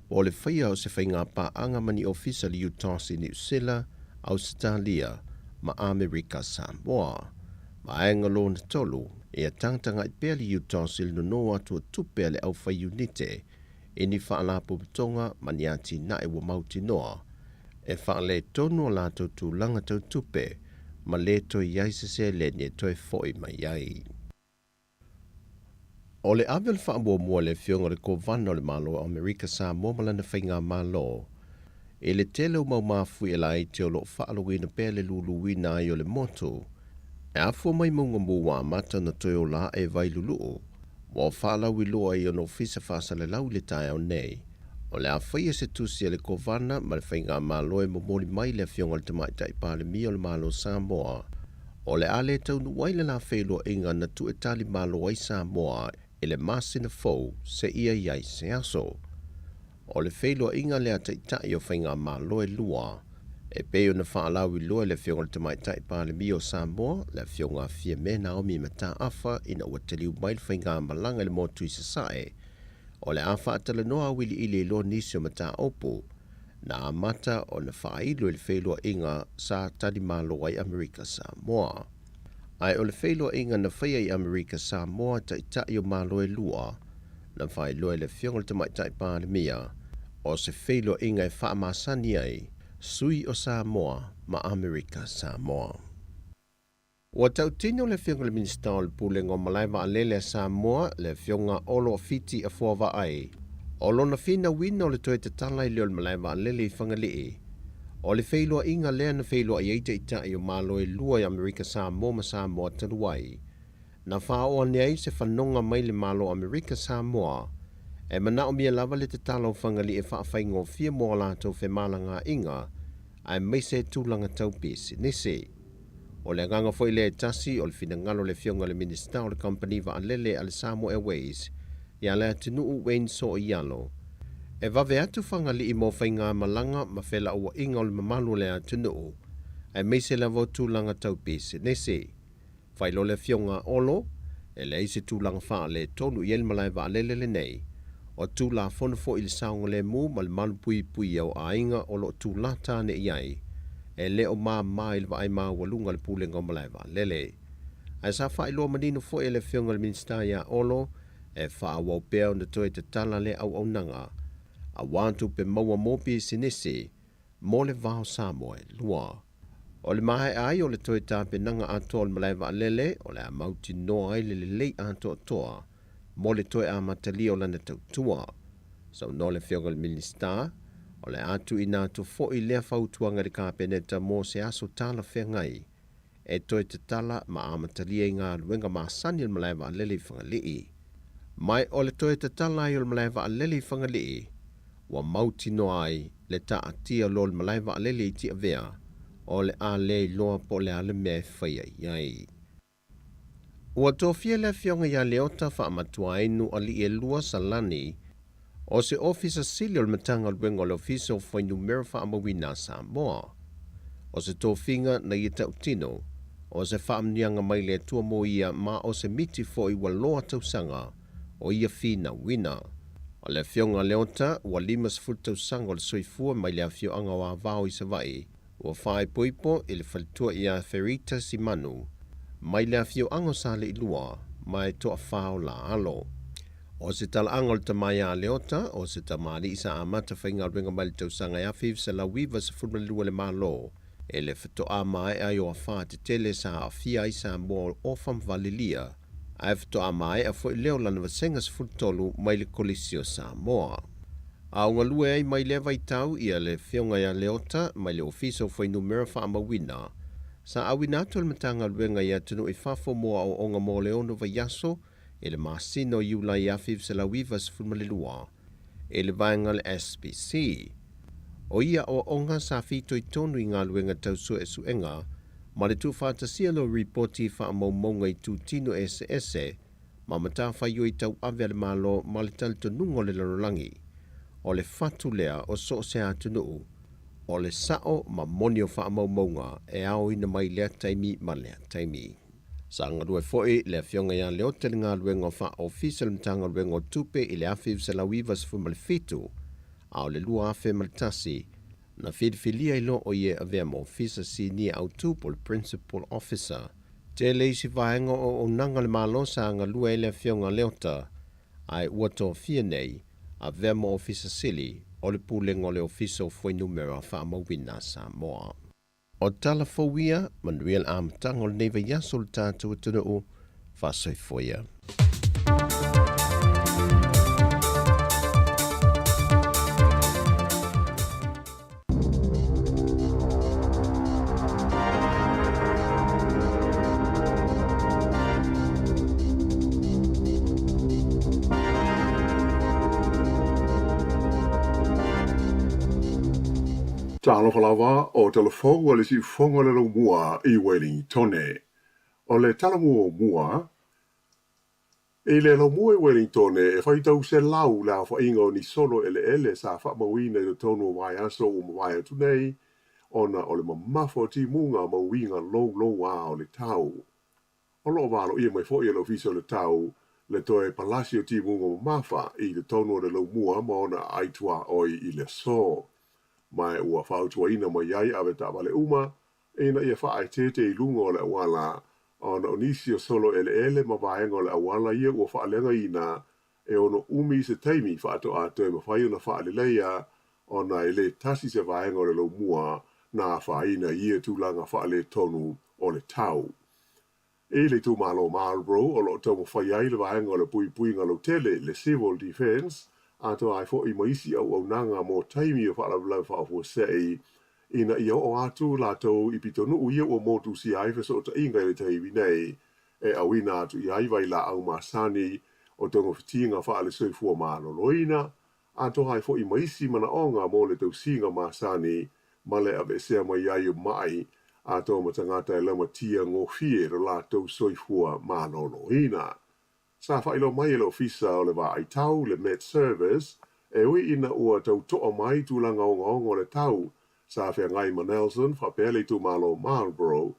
po o le faia o se faigapaaga ma ni ofisa le UTOS i Niu Sila, Ausetalia ma Amerika Samoa. Vaega lona tolu, ia tagatagai pea le UTOS i le nono atu o tupe a le aufaiunite i ni faalapotopotoga ma ni atinae ua mautinoa. e faaletonu o latou tulaga tau tupe ma le toe i ai se seleni e toe foi mai ai. O le ave o le faamuamua a le Afioga i le Kovana o le Malo o Amerika Samoa ma lana Faigamalo i le tele o mau mafuie laiti o lo o faalogoina pea le luluina ai o le motu e afua mai mauga mu ua amata ona toe ola ae Vailulu'u ua faalauiloa i ona ofisa faasalalau i le taeao nei. O le a faia se tusi a le Kovana ma le Faigamalo e momoli mai i le Afioga i le Tamaitai Palemia o le Malo o Samoa O le a le taunuu ai le la feiloaiga na tuu e tali malo ai Samoa i le masina fou seia i ai se aso. O le feiloaiga lea a Taitai o Faigamalo e lua, e pei ona faalauiloa e le Afioga i le Tamaitai Palemia o Samoa, le Afioga a Fiame Naomi Mataafa ina ua taliu mai le faigamalaga i le motu i Sasae, o le a faatalanoa auiliili ai loa nisi o mataupu na amata ona faailo i le feiloaiga sa talimalo ai Amerika Samoa. Ae o le feiloaiga na faia i Amerika Samoa Taitai o Malo e lua, na faailoa e le Afioga i le Tamaitai Palemia, o se feiloaiga e faamasani ai sui o Samoa ma Amerika Samoa. Ua tautino le Afioga i le Minisita o le Pulega o Malae Vaalele a Samoa, le Afioga Olo Fiti Afuavaai, o lona finauina o le toe tatala ai lea o le malae vaalele i Fagalii. O le feiloaiga lea na feiloai ai Taitai o Malo e lua i Amerika Samoa ma Samoa talu ai. Na faaoo ane ai se fanoga mai le Malo o Amerika Samoa e manaomia lava le tatala o Fagalii e faafaigofie mo a latou femalagaaiga aemaise tulaga tau pisinisi. O le agaga foi lea e tasi o le finagalo o le Afioga i le Minisita o le Kamupani Vaalele a le Samoa Airways ia Leatinuu Wayne Sooialo e vave atu Fagalii mo faigamalaga ma felauaiga o le mamalu o le atunuu aemaise lava o tulaga tau pisinisi. Faailoa le Afioga a Olo, e leai se tulaga faaletonu i ai le malae vaalele lenei. O Tulafono foi i le saogalemu ma le malupuipuia o aiga o lo o tulata ane i ai, e le o mama i le vaai maualuga a le Pulega o Malae Vaalele. Ae sa faailoa manino foi e le Afioga i le Minisita ia Olo, e faaauau pea ona toe tatala lea auaunaga aua tupe maua mo pisinisi mo le va o Samoa e lua. O le maea ai o le toe tapenaga atoa o le malae vaalele, o le a mautinoa ai le lelei atoatoa mo le toe amatalia o lana tautua. Saunoa le Afioga i le Minisita, o le a tuuina atu foi lea fautuaga i le Kapeneta mo se aso talafeagai e toe tatala ma amatalia i galuega masani o le malae vaalele i Fagalii. Mai o le toe tatala ai o le malae vaalele i Fagalii, ua mautinoa ai le taatia loa o le malae vaalele i Tiavea, o le a le iloa po o le a le mea e faia i ai. Ua tofia le Afioga ia Leota Faamatuainu Alii-e-lua Salani, o se Ofisa Sili o le Matagaluega o le Ofisa o Fuainumera Faamauina a Samoa. O se tofiga na ia tautino, o se faamanuiaga mai le Atua mo ia ma o se miti foi ua loa tausaga o ia finauina. O le Afioga a Leota ua 50 tausaga o le soifua mai le afioaga o Avao i Savaii, Ua faaipoipo i le faletua ia Ferita Simanu mai le afioaga o Saleilua ma e toafa o la alo. O se talaaga o le tama ia Leota, o se tamalii sa amata faigaluega mai le tausaga e 1992 le Malo e le faatoa maea ai o afa tetele sa aafia ai Samoa o Ofa ma Valelia, ae faatoa maea foi lea o lana vasega 13 mai le Kolisi o Samoa. A o galue ai mai lea vaitau ia le Afioga ia Leota mai le Ofisa o Fuainumera Faamauina, sa auina atu e le Matagaluega i atunuu i fafo mo aoaoga mo le ono vaiaso i le masina o Iulai 1992 i le vaega o le SPC. O ia aoaoga sa fitoitonu i galuega tau suesuega ma le tuufaatasia lea o ripoti faamaumauga i itutino eseese ma matafaioi tauave a le Malo ma le talitonuga o le lalolagi, o le fatu lea o so o se atunuu, o le sao ma moni o faamaumauga e aoina mai lea taimi ma lea taimi. Sa galue foi le Afioga ia Leota i le galuega faa-Ofisa i le Matagaluega o Tupe i le 1997, a o le 2001, na filifilia ai loa o ia e avea ma Ofisa Sinia Autu po o le Principal Officer. Tele isi vaega o auaunaga a le Malo sa galue ai le Afioga a Leota, ae ua tofia nei, avea ma Ofisa Sili o le Pulega o le Ofisa o Fuainumera Faamauina a Samoa. O tala fou ia, manuia le amataga o lenei vaiaso o le tatou atunuu, faasoifua ia. Talofa lava o Talafou a le siufofoga o le Laumua i Welingtone. O le tala muamua, I le Laumua i Welingtone e faitau selau le aofaiga o ni solo eleele sa faamauina i totonu o vaiaso ua mavae atu nei ona o le mamafa o timuga ma uiga loulouā o le tau. O lo o valoia mai foi e le Ofisa o le Tau le toe palasi o timuga mamafa i totonu o le Laumua ma ona aai tuaoi i le aso. Ma ua fautuaina mai ai avetaavale uma ina ia faaeteete i luga o le auala ona o nisi o solo eleele ma vaega o le auala ia ua faaleagaina e ono umi se taimi faatoa toe mafai ona faaleleia ona e le tasi se vaega o le laumua na afaina i ia tulaga faaletonu o le tau. I le itumalo o Marlborough o lo o taumafai ai le vaega o le puipuiga lautele, le Civil Defence, atoa ai foi ma isi auaunaga mo taimi o faalavelave faafuasei ina ia oo atu latou i pitonuu ia ua motusia ai fesootaiga i le taimi nei e auina atu i ai vailaau masani o togafitiga faale-soifua maloloina, atoa ai foi ma isi manaoga mo le tausiga masani ma le aveesea mai ai o maʻi atoa ma tagata e lamatia gofie lo latou soifua maloloina. Sa faailoa mai e le Ofisa o le Vaai Tau, le Met Service, e ui ina ua tau toa mai tulaga ogaoga o le tau sa feagai ma Nelson faapea le itumalo o Marlborough,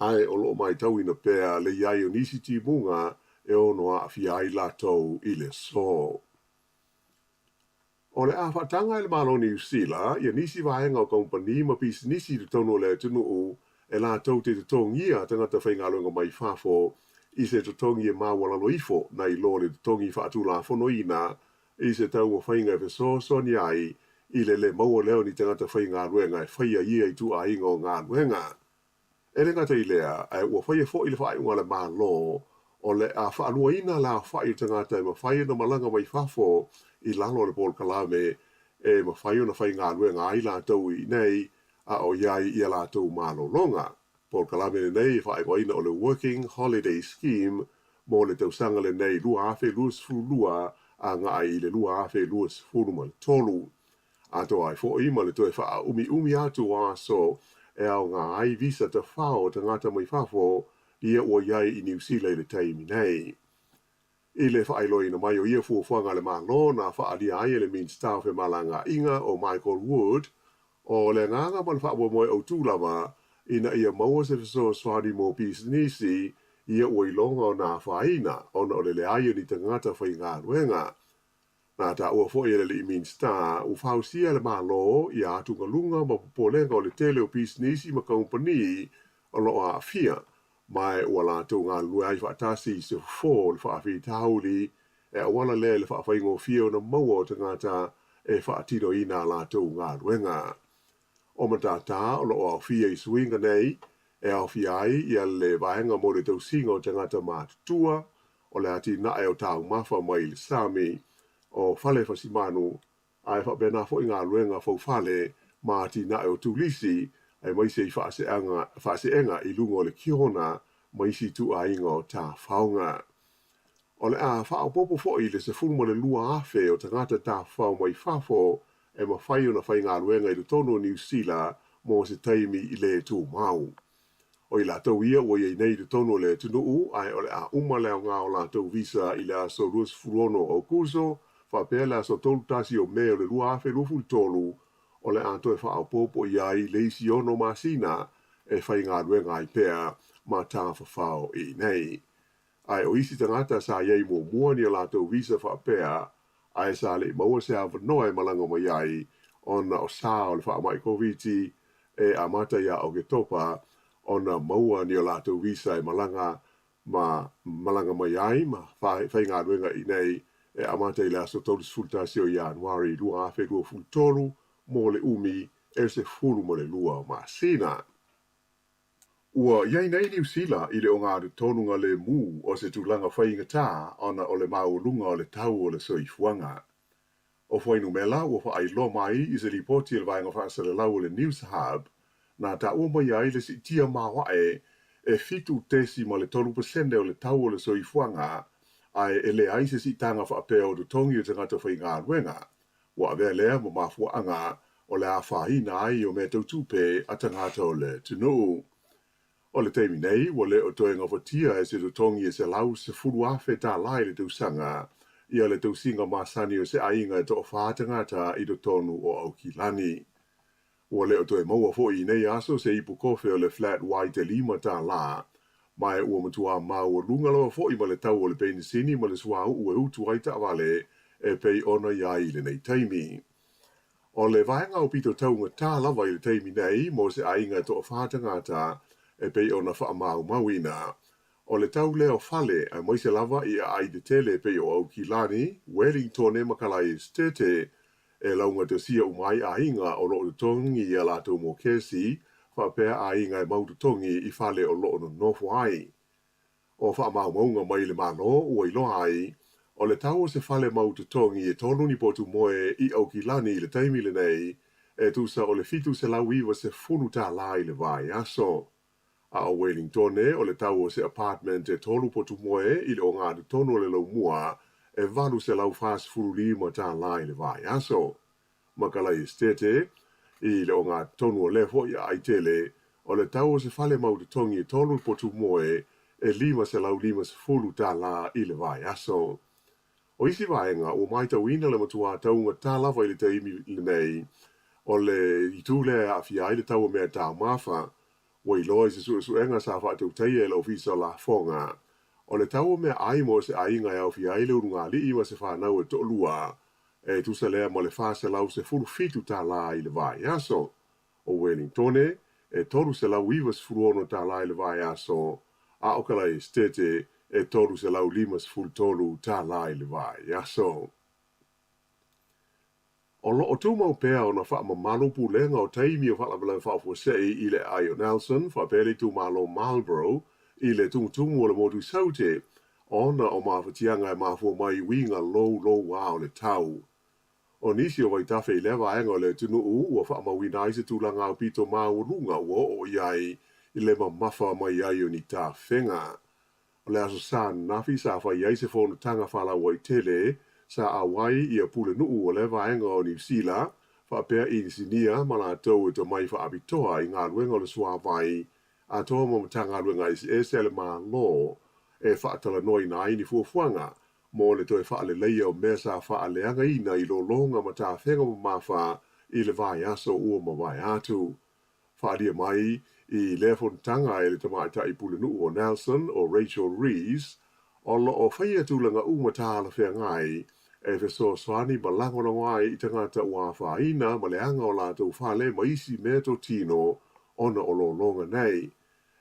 ae o lo o matauina pea le i ai o nisi timuga e ono aafia ai latou i le aso. O le a faataga e le Malo o Niu Sila ia nisi vaega o kamupani ma pisinisi i totonu o le atunuu e latou te totogia tagata faigaluega mai fafo i se totogi e maualalo ifo nai lo le totogi faatulafonoina i se taumafaiga e fesoasoani ai i le le maua lea o ni tagata faigaluega e faia ia ituaiga o galuega. E le gata i lea, ae ua faia foi le faaiuga a le Malo o le a faaluaina le aofai o tagata e mafai ona malaga mai fafo i lalo o le polokalame e mafai ona faigaluega ai latou i inei a o i ai i a latou malologa. Polokalame lenei e faaigoaina o le Working Holiday Scheme mo le tausaga lenei 2022 agai i le 2023. Atoa ai foi ma le toe faaumiumi atu o aso e aoga ai visa tafao o tagata mai fafo ia ua i ai i Niu Sila i le taimi nei. I le faailoaina mai o ia fuafuaga a le Malo na faaalia ai e le Minisita o Femalagaaiga o Michael Wood, o le agaga ma le faamoemoe autu lava ina ia maua se fesoasoani mo pisinisi ia ua iloga ona afaina ona o le leai o ni tagata faigaluega. Na taua foi e le alii Minisita ua fausia e le Malo ia atugaluga ma popolega o le tele o pisinisi ma kamupani o lo o aafia, ma ua latou galulue ai faatasi i se fofo o le faafitauli e auala lea i le faafaigofie ona maua o tagata e faatinoina a latou galuega. O matata o lo o aofia i suiga nei e aofia ai ia le vaega mo le tausiga o tagata matutua, o le atinae o taumafa mai i le sami, o fale fasimanu, ae faapena foi galuega faufale ma atinae o turisi, aemaise i faaseaga, faaseega i luga o le kiona ma isi ituaiga o tafaoga. O le a faaopoopo foi le 12,000 o tagata tafafao mai fafo e mafai ona faigaluega i totonu o Niu Sila mo se taimi le tumau. O i latou ia ua i ai nei i totonu o le atunuu ae o le a uma le aoga o latou visa i le aso 26 o Aokuso faapea le aso 31 o Me o le 2023, o le a toe faaopoopo i ai le isi ono masina e faigaluega ai pea ma tafafao i inei. Ae o isi tagata sa i ai muamua ni a latou visa faapea ae sa le i maua se avanoa e malaga mai ai ona o sa o le faamai Koviti e amata ia Oketopa ona maua ni o latou visa e malaga ma malaga mai ai ma faigaluega i inei e amata i le aso 31 o Ianuari 2023 mo le umi e 12 masina. Ua i ai nei Niu Sila i le ogatotonu lemu o se tulaga faigata ona o le maualuga o le tau o le soifuaga. O fuainumera ua faailoa mai i se lipoti a le vaega faasalalau o le Newshub, na taua mai ai le siitia maoae e 7.3% o le tau o le soifuaga, ae e leai se siitaga faapea o totogi o tagata faigaluega. Ua avea lea ma mafuaaga o le afaina ai o mea tau tupe a tagata o le atunuu. O le taimi nei, ua le o toe gafatia e se totogi e $110,000 i le tausaga ia le tausiga masani o se aiga e toafa tagata i totonu o Aukilani. Ua le o toe maua foi i nei aso se ipu kofe o le flat white e $5, ma ua matua maualuga lava foi ma le tau o le penisini ma le suauu e utu ai taavale e pei ona i ai i lenei taimi. O le vaega aupito taugata lava i le taimi nei mo se aiga e toafa tagata e pei ona faamaumauina, o le tau lea o fale aemaise lava i aai tetele e pei o Aukilani, Welingtone ma Kalaesetete, e laugatasia uma ai aiga o lo o totogi i a latou mokesi faapea aiga e mau totogi i fale o lo o nonofo ai. O faamaumauga mai le Malo ua iloa ai, o le tau o se fale mau totogi e tolu ni potu moe i Aukilani i le taimi lenei, e tusa o le $790 i le vaiaso. A o Welingtone, o le tau o se apartment e tolu potu moe i le ogatotonu o le Laumua e $845 i le vaiaso. Ma Kalaesetete, i le ogatotonu o lea foi aai tele, o le tau o se fale mau totogi e tolu potu moe e $550 i le vaiaso. O isi vaega ua matauina le matua taugata lava i le taimi lenei, o le itu lea e aafia ai le tau o mea taumafa. Ua iloa i se suesuega sa faatautaia e le Ofisa o Lafoga, o le tau o meaai mo se aiga e aofia ai le ulugalii ma se fanau e toalua, e tusa lea ma le $417 i le vaiaso. O Welingtone, e $396 i le vaiaso, a o Kalaesetete, e $353 i le vaiaso. O lo o tumau pea ona faamamalu pulega o taimi o faalavelave faafuasei i le aai o Nelson faapea le itumalo Marlborough i le tumutumu o le motu i Saute ona o mafatiaga e mafua mai i uiga louloua o le tau. O nisi o vaitafe i lea vaega o le atunuu ua faamauina ai se tulaga aupito maualuga ua oo i ai i le mamafa mai ai o ni tafega. O le Aso Sa ananafi sa fai ai se fonotaga faalauaitele sa auai ia pulenuu o lea vaega o Niu Sila faapea inisinia ma latou e tomai faapitoa i galuega o le suavai atoa ma Matagaluega eseese a le Malo e faatalanoaina ai ni fuafuaga mo le toe faaleleia o mea sa faaleagaina i lologa ma tafega mamafa i le vaiaso ua mavae atu. Faaalia mai i lea fonotaga e le tamaitai pulenuu o Nelson, o Rachel Rees, o lo o faia tulaga uma talafeagai e fesoasoani ma lagolago ai i tagata ua afaina ma leaga o latou fale ma isi meatotino ona o lologa nei.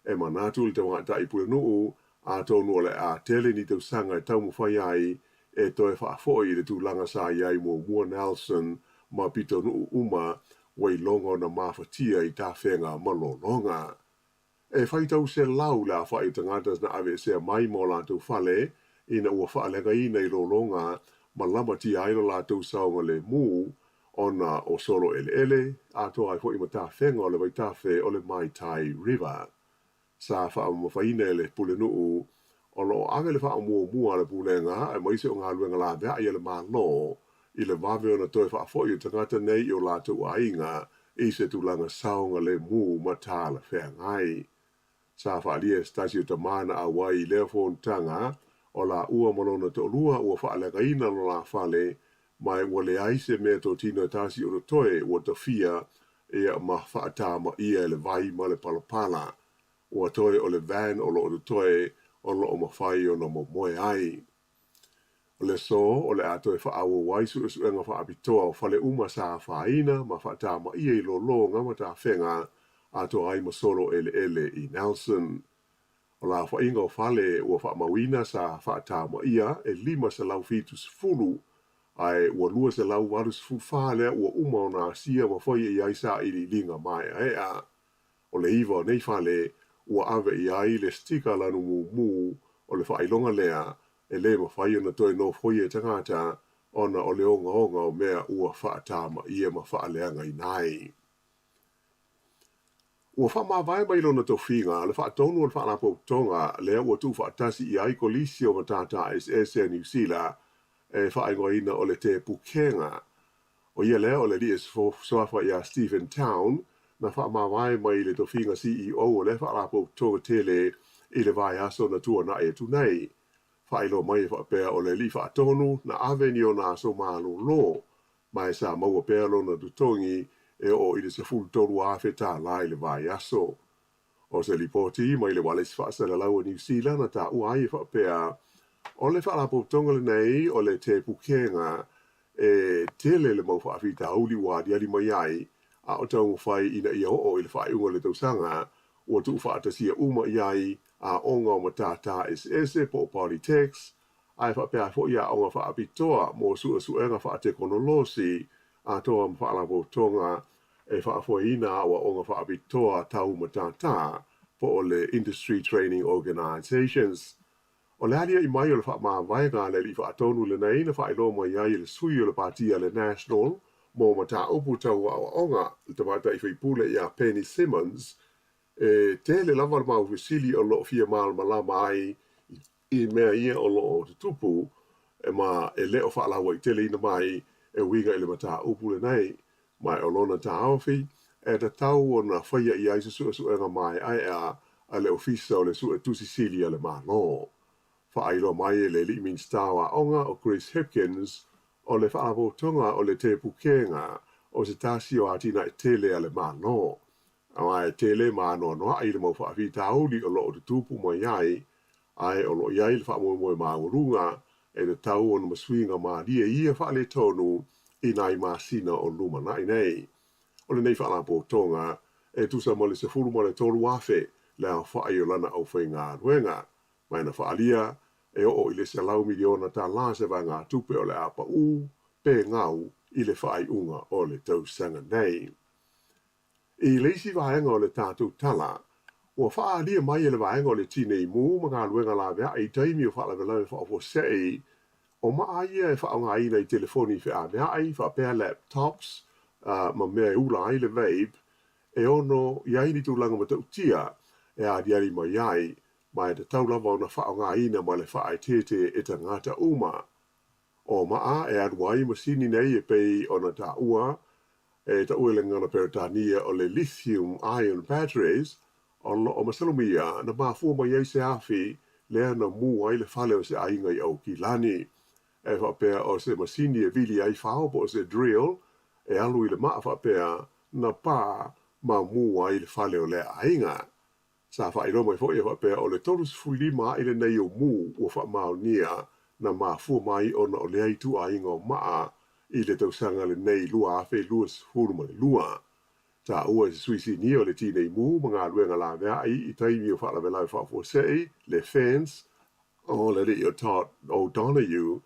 E manatu le tamaitai pulenuu, atonu o le a tele ni tausaga e taumafai ai e toe faafoi i le tulaga sa i ai muamua Nelson ma pitonuu uma ua iloga ona mafatia i tafega ma lologa. E faitau selau le aofai o tagata na aveesea mai ma o latou fale ina ua faaleagaina i lologa ma lamatia ai lo latou saogalemu ona o solo eleele, atoa ai foi ma tafega o le vaitafe o le Maitai River. Sa faamamafaina e le pulenuu o lo o ave le faamuamua a le pulega aemaise o galuega laveai a le Malo i le vave ona toe faafoi o tagata nei i o latou aiga i se tulaga saogalemu ma talafeagai. Sa faaalia e se tasi o tama na auai i lea fonotaga o laua ma lona toalua ua faaleagaina lo la fale ma ua leai se meatotino e tasi o totoe ua tafia ia ma faatamaia e le vai ma le palapala. Ua toe o le van o lo o totoe o lo o mafai ona momoe ai. O le aso o le a toe faaauau ai suesuega faapitoa o fale uma sa afaina ma faatamaia i lologa ma tafega atoa ai ma solo eleele i Nelson. O le aofaiga o fale ua faamauina sa faatamaia e 570, ae ua 284 lea ua uma ona asia ma faia i ai sailiiliga maeaea. O le iva o nei fale ua ave i ai le stika lanu mumu o le faailoga lea e le mafai ona toe nofoia e tagata ona o le ogaoga o mea ua faatamaia ma faaleagaina ai. Ua faamavae mai lona tofiga le faatonu o le Faalapotopotoga lea ua tuufaatasi i ai Kolisi o Matata Eseese a Niu Sila e faaigoaina o le Te Pukega. ʻO ia lea o le alii e suafa iā Stephen Town na faamavae mai le tofiga CEO o lea Faalapotopotoga tele i le vaiaso na tuanaʻi atu nei. Faailoa mai e faapea o le alii faatonu na ave ni ona aso malolo ma e sa maua pea lona totogi e oo i le $13,000 i le vaiaso. O se lipoti mai le ualesi faasalalau a Niu Sila na taua ai e faapea, o le faalapotopotoga lenei o le Te Pukega e tele le mau faafitauli ua aliali mai ai, a o taumafai ina ia oo i le faaiuga o le tausaga ua tuufaatasia uma i ai aoga o matata eseese po o polytechs, ae faapea foi aoga faapitoa mo suesuega faatekonolosi atoa ma faalapotopotoga e faafoeina aoaoga faapitoa tau matata po o le Industry Training Organisations. O le aliaʻi mai o le faamavaega a le Alii Faatonu lenei na faailoa mai ai e le sui o le Pātia a le National mo mataupu tau aoaoga, le tamaitai faipule ia Penny Simmonds, e tele lava le mau fesili o lo o fia malamalama ai i mea ia o lo o tutupu ma e le o faalauaiteleina mai e uiga i le mataupu lenei. Ma o lona taofi, e tatau ona faia i ai se suesuega maeaea a le Ofisa o le Suetusi Sili a le Malo. Faailoa mai e le Alii Minisita o Aoga o Chris Hipkins, o le Faalapotopotoga o le Te Pukega o se tasi o atinae tele a le Malo, Aua e tele ma anoanoai le mau faafitauli o lo o tutupu mai ai, ae o lo o i ai le faamoemoe maualuga e tatau ona masuiga malie ia faaletonu i nai masina o lumanai nei. O lenei faalapotopotoga e tusa ma le 13,000 le aofai o lana aufaigaluega, ma e na faaalia e oo i le $100 miliona se vaegatupe o le a pau pe gau i le faaiuga o le tausaga nei. I le isi vaega o le tatou tala, ua faaalia mai e le vaega o le Tinei Mu ma galuega laveai i taimi o faalavelave faafuasei, o maa ia e faaaogaina i telefoni feaveai faapea laptops ma mea e ula ai le vape, e ono i ai ni tulaga matautia e aliali mai ai, ma e tatau lava ona faaaogaina ma le faaeteete e tagata uma. O maa e alu ai masini nei e pei ona taua, e taua i le gagana Peretania o le lithium ion batteries, o lo o masalomia na mafua mai ai se afi lea na mū ai le fale o se aiga i Aukilani. E faapea o se masini e vili ai fao po o se drill e alu i le maa faapea na pā ma mū ai le fale o lea aiga. Sa faailoa mai foi e faapea o le 35 aʻi lenei o mū ua faamaonia na mafua mai ona o lea ituaiga o maa i le tausaga lenei 2022. Taua e se sui sinia o le Tinei Mu ma galuega laveai i taimi o faalavelave faafuasei, le fence, o le alii o Todd O'Donoghue,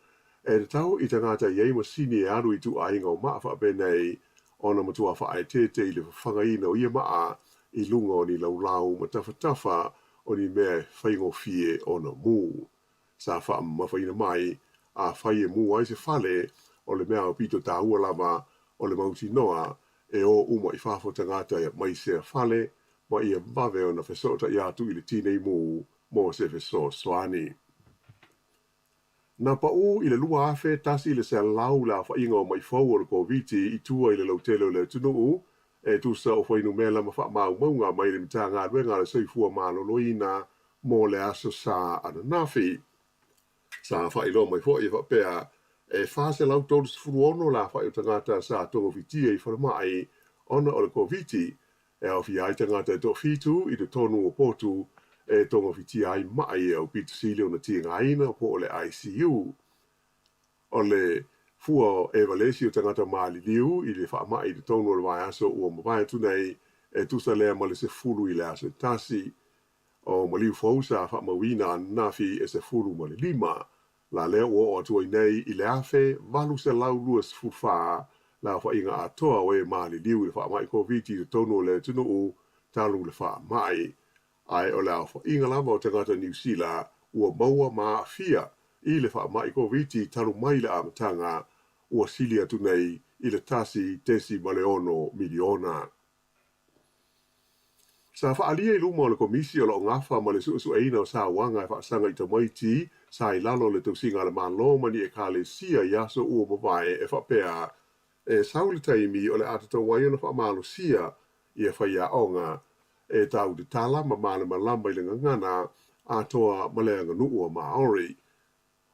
e tatau i tagata i ai masini e alu i ituaiga o maa faapenei ona matua faaeteete i le fafagaina o ia maa i luga o ni laulau ma tafatafa o ni mea e faigofie ona mū. Sa faamamafaina mai, afai e mū ai se fale, o le mea aupito taua lava o le mautinoa e o uma i fafo tagata mai sea fale ma ia vave ona fesootai atu i le Tinei Mu mo se fesoasoani. Na paʻū i le 2,100 le aofaiga o maʻi fou o le Koviti i tua i le lautele o le atunuu, e tusa o fuainumela ma faamaumauga mai le Matagaluega a le Soifua Maloloina mo le aso Sa ananafi. Sa faailoa mai foi e faapea, e 436 le aofai o tagata sa togofitia i falemai ona o le Koviti, e aofia ai tagata e toafitu i totonu o potu e togofitia ai maʻi e aupito sili ona tigaina po o le ICU. O le fua o ʻEvalesi o tagata maliliu i le faamai i totonu o le vaiaso ua mavae atu nei, e tusa lea ma le 10 i le aso e tasi. O maliu fou sa faamauina ananafi e 15, la lea ua oo atu ai nei i le 1,824 le aofaiga atoa o e maliliu i le faamai Koviti i totonu o le atunuu talu le faamai. Ae o le aofaiga lava o tagata Niu Sila ua maua ma aafia i le faamai Koviti talu mai le amataga ua sili atu nei i le 1.6 miliona. Sa faaalia i luma o le Komisi o lo o gafa ma le suesueina o sauaga e faasaga i tamaiti sa i lalo o le tausiga a le Malo ma ni Ekalesia i aso ua mavae e faapea, e sau le taimi o le a tatau ai ona faamalosia ia faiaoga e tau tatala ma malamalama i le gagana atoa ma le aganuu a Māori.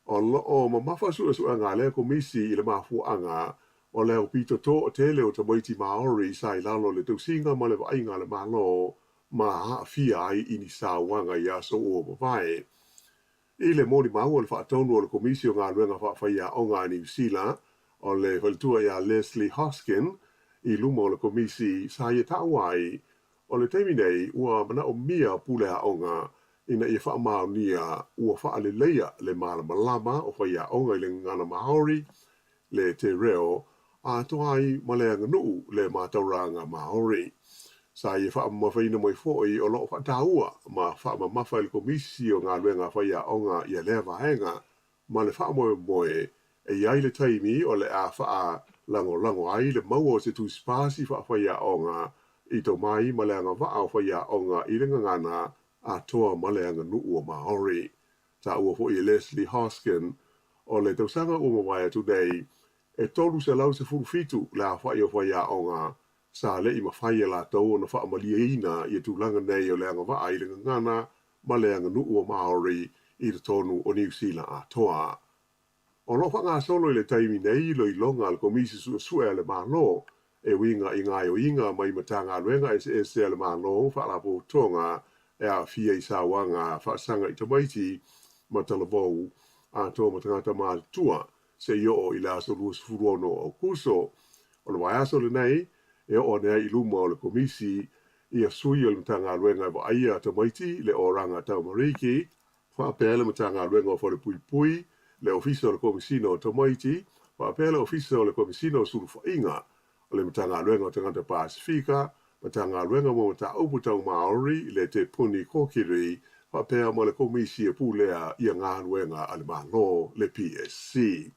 O lo o mamafa suesuega a lea Komisi i le mafuaaga o le aupito toatele o tamaiti Māori sa i lalo o le tausiga ma le vaaiga a le Malo ma aafia ai i ni sauaga i aso ua mavae. I le molimau a le faatonu o le Komisi o Galuega Faafaiaoga a Niu Sila, o le faletua ia Leslie Hoskin, i luma o le Komisi sa ia taua ai, o le taimi nei ua manaomia pule aoga ina ia faamaonia ua faaleleia le malamalama o faiaoga i le gagana Māori, le te reo, atoa ai ma le aganuu le mātauranga Māori. Sa ia faamamafaina mai foi o lo o faataua ma faamamafa e le Komisi o Galuega Faiaoga ia lea vaega ma le faamoemoe e i ai le taimi o le a faalagolago ai le maua o se tusipasi faafaiaoga i tomai ma le agavaa o faiaoga i le gagana atoa ma le aganuu o Māori. Taua foi e Leslie Hoskin, o le tausaga ua mavae atu nei, e 317 le aofai o faiaoga sa le'i mafai e latou ona faamalieina ia tulaga nei o le agavaa i le gagana ma le aganuu o Māori i totonu o Niu Sila atoa. O lo o faagasolo i le taimi nei iloiloga a le Komisi Suesue a le Malo e uiga i gaoioiga mai Matagaluega eseese a le Malo faalapotopotoga e aafia i sauaga faasaga i tamaiti ma talavou atoa ma tagata matutua seia oo i le aso 26 o Aokuso. O le vaiaso lenei e oo ane ai i luma o le Komisi ia sui o le Matagaluega e vaaia tamaiti le Oranga Tamariki, faapea le Matagaluega o Falepuipui, le Ofisa o le Komesina o Tamaiti, faapea le Ofisa o le Komesina o Sulufaiga, o le Matagaluega o Tagata Pasefika, Matagaluega mo Mataupu Tau Māori, le Te Puni Kōkiri, faapea ma le Komisi e Pulea ia Galuega a le Malo, le PSC.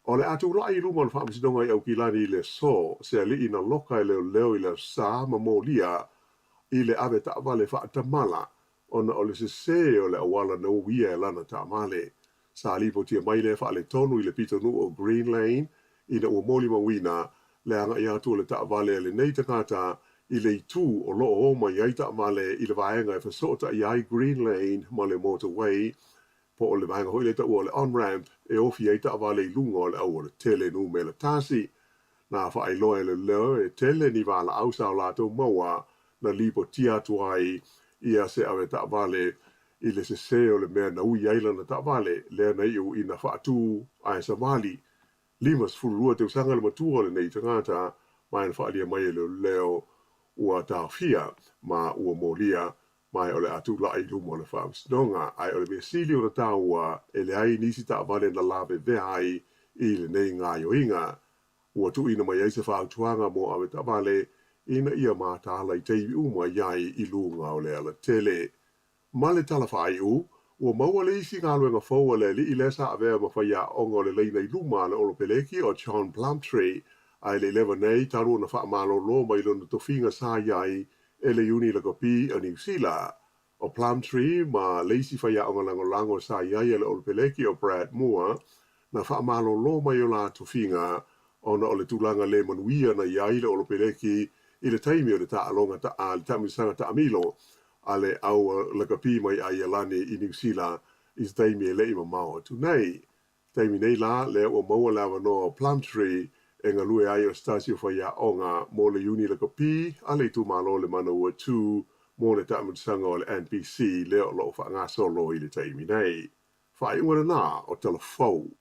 O le a tulai i luma o le Faamasinoga i Aukilani i le aso, se alii na loka e leoleo i le Aso Sa ma molia i le ave taavale faatamala ona o le sesē o le auala na uia e lana taavale. Sa lipotia mai lea faaletonu i le pitonuu o Green Lane ina ua molimauina le agai atu o le taavale a lenei tagata i le itu o lo o o mai ai taavale i le vaega e fesootai ai Green Lane ma le motorway, po o le vaega foi lea e taua o le on-ramp e ofi ai taavale i luga o le aualatele numera tasi. Na faailoa e leoleo e tele ni valaau sa o latou maua na lipotia atu ai ia se ave taavale i le sesē o le mea na ui ai lana taavale, lea na iu ina faatu ae savali. 52 tausaga le matua o lenei tagata, ma na faaalia mai e leoleo ua taofia ma ua molia ma o le a tulai i luma o le faamasinoga. Ae o le mea sili ona taua, e leai nisi taavale na lavevea ai i lenei gaoioiga. Ua tuuina mai ai se fautuaga mo ave taavale ina ia mataala i taimi uma i ai i luga o le alatele. Ma le tala faaiu, ua maua le isi galuega fou a le alii lea sa avea ma faiaoga o le laina i luma a le Olopeleki o John Plumtree, ae le i leva nei talu ona faamalolo mai lona tofiga sa i ai e le Iuni Lakapi a Niu Sila. O Plumtree ma le isi faiaoga lagolago sa i ai a le Olopeleki o Brad Moore na faamalolo mai o la tofiga ona o le tulaga le manuia na i ai le Olopeleki i le taimi o le taaloga a le taamilosaga taamilo a le au lakapi mai Aialani i Niu Sila i se taimi e le i mamao atu nei. Taimi nei la, lea ua maua le avanoa o Plumtree e galue ai o se tasi o faiaoga mo le Iuni Lakapi a le itumalo le Manawatu mo le taamilosaga o le NPC lea o lo o faagasolo i le taimi nei. Faaiuga lena o Tala Fou.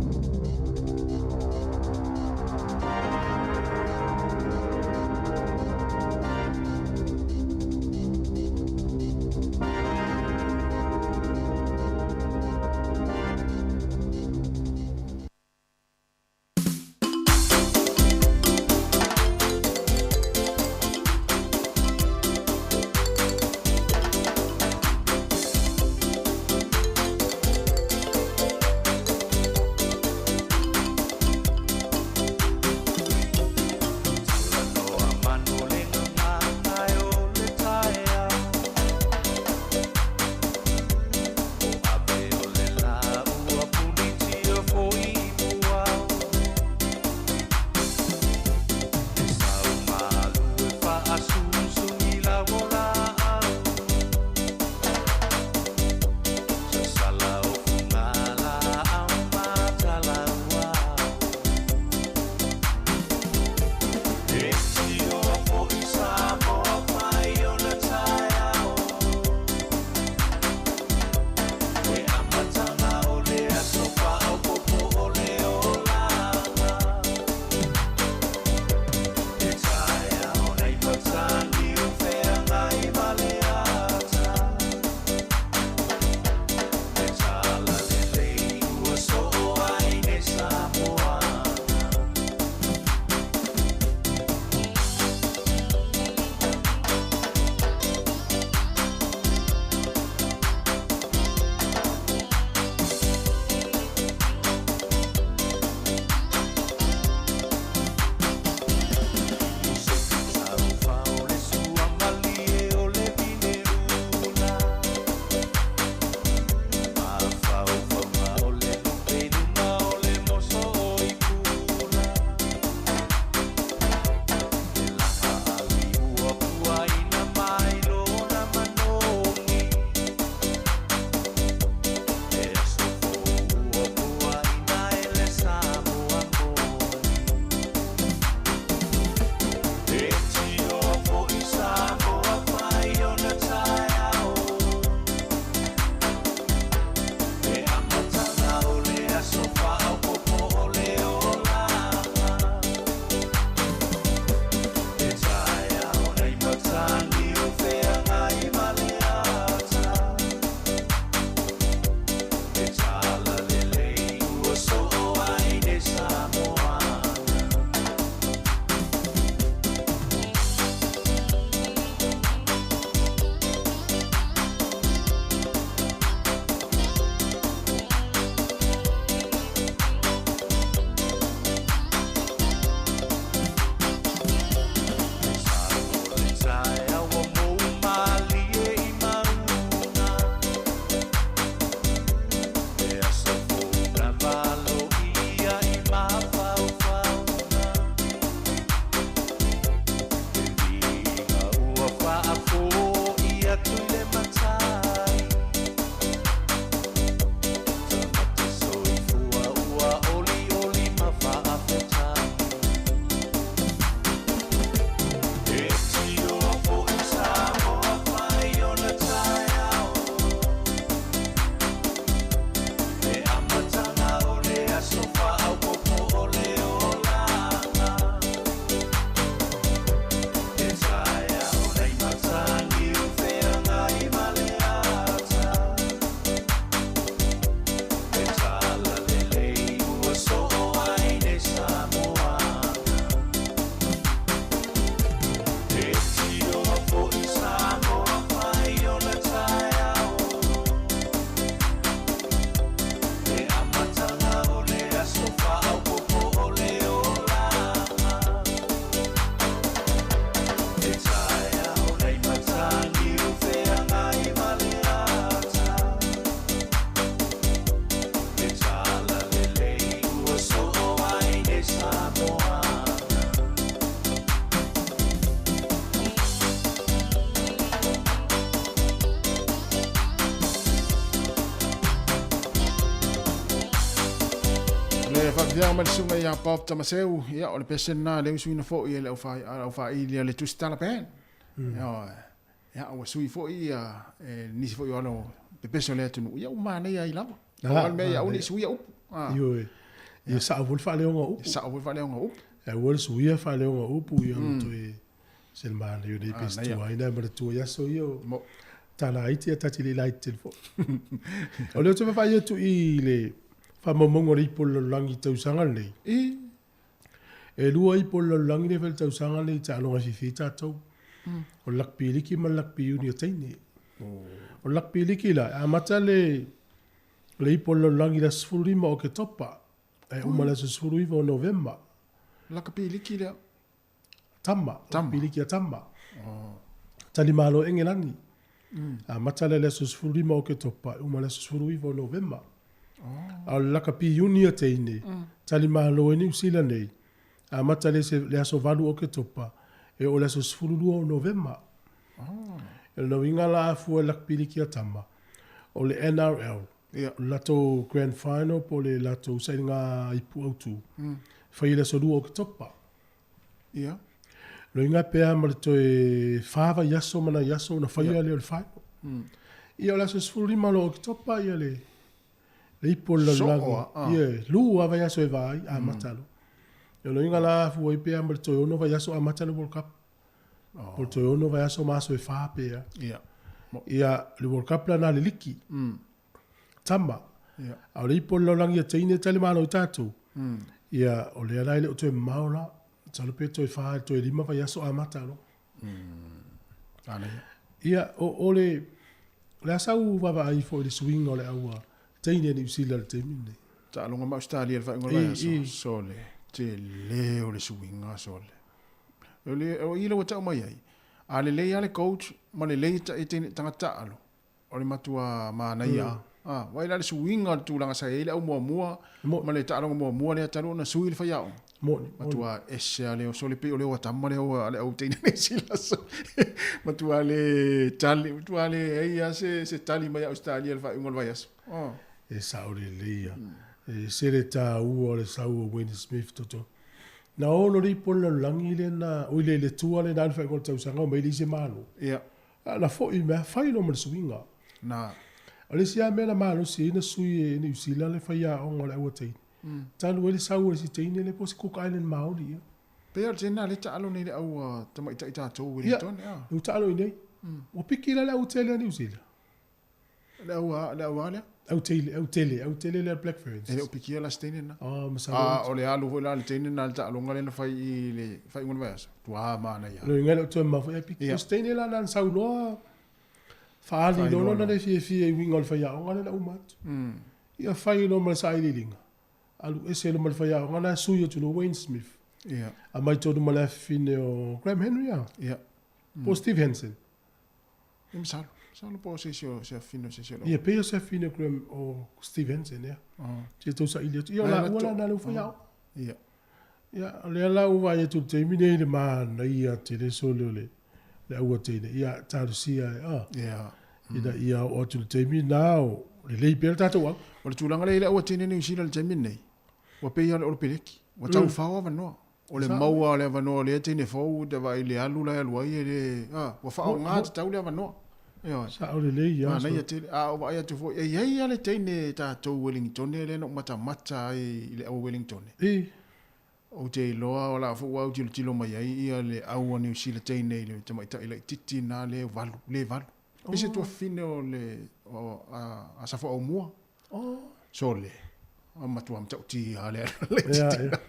Afioga ma le susuga ia Bob Tamaseu, ia o le pese lena lea ua suiina foi e le aufaiili a le Tusitala Band. Ioe. Ia ua sui foi ia e nisi foi o alo pepese o le atunuu, ia ua manaia ai lava. Pau lava le mea ia aua ne i suia upu. Ioe. Ia sao foi le faaleoga o upu. Ia sao foi le faaleoga o upu. Aua le suia faaleoga o upu ia ma toe se le manaia o nei pese tuai na ma le tuai aso ia o tala iti ia tati le laiti tele foi. O lea ou te vaavaai atu i le faamaumauga o le ipu o le lalolagi i tausaga lenei. E lua ipu o le lalolagi lea e fai i le tausaga lenei i taaloga e fiafia ai tatou. O le lakpi liki ma le lakpi uni a teine. O le lakpi liki la, e amata le le ipu o le lalolagi i le aso 15 o Oketopa, e uma i le aso 19 o Novema. Lakpi liki lea. Tama, Tama. Liki a Tama. Talimalo e Engelani. Amata lea i le aso 15 o Oketopa, e uma i le aso 19 o Novema. A o le lakapi Iuni a teine, talimalo e Niu Sila nei, amata le le aso 8 o Oketopa, e oo i le aso 12 o Novema. O lona uiga la a fua i le lakapi liki a Tama, o le NRL, o le latou Grand Final po o le latou sailiga ipu autu, fai i le aso 2 o Oketopa. Ia. Loiga pea ma le toe fa vaiaso ma nai aso ona faia lea o le final. Ia o le aso 15 loa o Oketopa ia le le ipu o le lalolagi. Soo a, ah. Ia, lua vaiaso e va ai, amata loa. Ia o loiga la fua ai pea ma le toe ono vaiaso amata le World Cup. Po o le toe ono vaiaso ma aso e fa pea. Ia. Ia, le World Cup la na le liki. Tama. Ia. A o le ipu o le lalolagi a teine e tali malo i tatou. Ia, o lea la e le o toe mamao la. Masalo pe toe fa, toe lima vaiaso amata loa. Manaia. Ia, o, o le, o le a sau vaavaai foi i le suiga o le aua teine a Niu Sila i le taimi lenei? Taaloga ma Ausetalia i le faaiuga o le vaiaso. Sole, tele o le suiga, sole. O le, o i lea ua tau mai ai, a lelei lava le coach ma lelei e teine tagata taalo, O le matua manaia a. A, vaai la le suiga o le tulaga sa i ai le au muamua ma le taaloga muamua lea talu ona sui le faiaoga. Moni. Matua ese a leo sole pei o leo atama leo a le au teine nei sila so. Matua le tali, matua le ai a se se tali mai Australia le faaiuga o le vaiaso. Oh. E sao lelei a. E se le taua o le sau o Wayne Smith toto. Na olo le ipo le lalolagi le na, oi le le tua le na le faaiuga o le tausaga o mai le i se malo. Ia. A na foi mea, fai loa ma le suiga. Na. O le isi lava mea na malosi ai na sui e Niu Sila le faiaoga o le aua teine. Talu ai le sau a le isi teine lea po o se Cook Island Maori ea. Pei o le teine lena lea taalo nei le aua tamaitai tatou Wellington, ea. Ia, ua taalo i inei. Ua piki la le aua tele a Niu Sila. Le aua, le aua lea? Au tele, au tele, au tele lea Black Ferns. E le o pikia la se teine lena. Oh, masalo. A o le alu foi la a le teine lena i le taaloga lea na fai i le faaiuga o le vaiaso. Tua manaia. Lona uiga e le o toe mamao foi ae piki. O se teine la na sau loa faaali loa lona le fiafia i uiga o le faiaoga lea na uma atu. Ia fai loa ma le sailiiliga, alu ese loa ma le faiaoga la e sui atu loa Wayne Smith. Ia. Aumai tonu ma le afafine o Graham Henry a? Ia. Po o Steve Hansen. Ia masalo. Masalo po o se isi o se afafine o se isi o le. Ia pei o se afafine o Graham o Steve Hansen ea. Oh. Se tou saili atu. Ia o laua la na le ua faiaoga. Ia. Ia, o lea la ua vaai atu i le taimi nei i le manaia tele sole o le le aua teine. Ia, talosia e, ah. Ia. Ina ia oo atu i le taimi na o lelei pea le tatou au. O le tulaga lea i le aua teine Niu Sila i le taimi lenei, ua pei lava o le olo peleki. Ua tau fao avanoa. O le maua o le avanoa o lea teine fou te vaai i le alu la e alu ai e le, a, ua faaaoga tatau le avanoa. Ioe. Sao lelei ia. Manaia tele. A o vaai atu foi, e i ai lava le teine tatou Uelingitone lea na ou matamata ai i le aua Uelingitone. I. Ou te iloa o la foi ua autilotilo mai ai ia le aua Niu Sila teine i le tamaitai laitiiti na le valu, le valu. Pei se tuafafine o le o a, a Safoaumua. Oh. Sole. A matua matautia lava le alu laitiiti na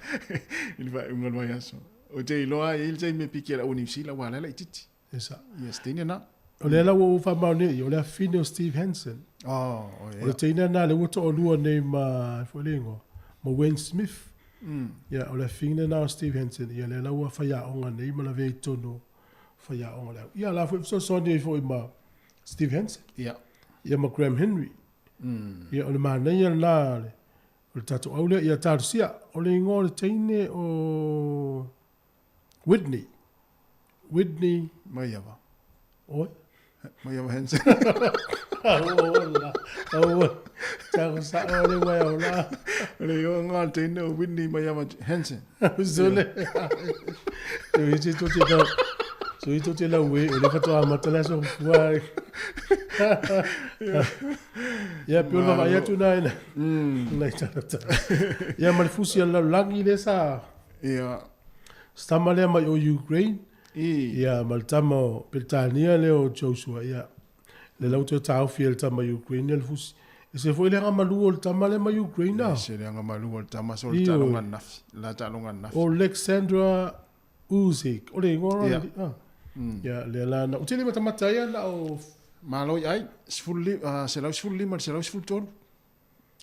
i le faaiuga o le vaiaso. Ou te iloa e i ai le taimi e piki ai le aua Niu Sila aua o la e laitiiti. E sao. Ia se teine na. O lea la ua ou faamaonia i, o le afafine o Steve Hansen. Oh, o O le teine lena lea ua toalua nei ma, foi le igoa, ma Wayne Smith. Ia, o le afafine lena o Steve Hansen, ia lea la ua faiaoga nei ma lavea i totonu o faiaoga o le au. Ia, la foi fesoasoani ai foi ma Steve Hansen. Ia. Ia ma Graham Henry. Ia, o le manaia lena o le, o le tatou au lea. Ia, talosia, o le igoa o le teine o Whitney. Whitney. Maiava. Oi. Maiava Hansen. Aua la. Aua. Tago sa'o le uae o la. O le igoa nga le teine o Whitney Maiava Hansen. Sole. So isi to te tau. So ito te lau e, o le whatoa amata le aso fua. Ia, pe o le vavaai atu nā ina. Nai tangata. Ia, ma le fusi a le lalolagi le sa. Ia. Stama lea mai o Ukraine. I. Ia, ma le tama o Peretania lea o Joshua. Ia, le lau toe taofi e le tama Ukraine le fusi. E se foi le aga malu o le tama lea mai Ukraine. E se le aga malu o le tama so le taaloga ananafi. La taaloga ananafi. O Alexandra Usyk. O le igoa Ia. Ah. Ia, lea la na. Ou te le matamata ai na o Malo i ai, 115 i le 113.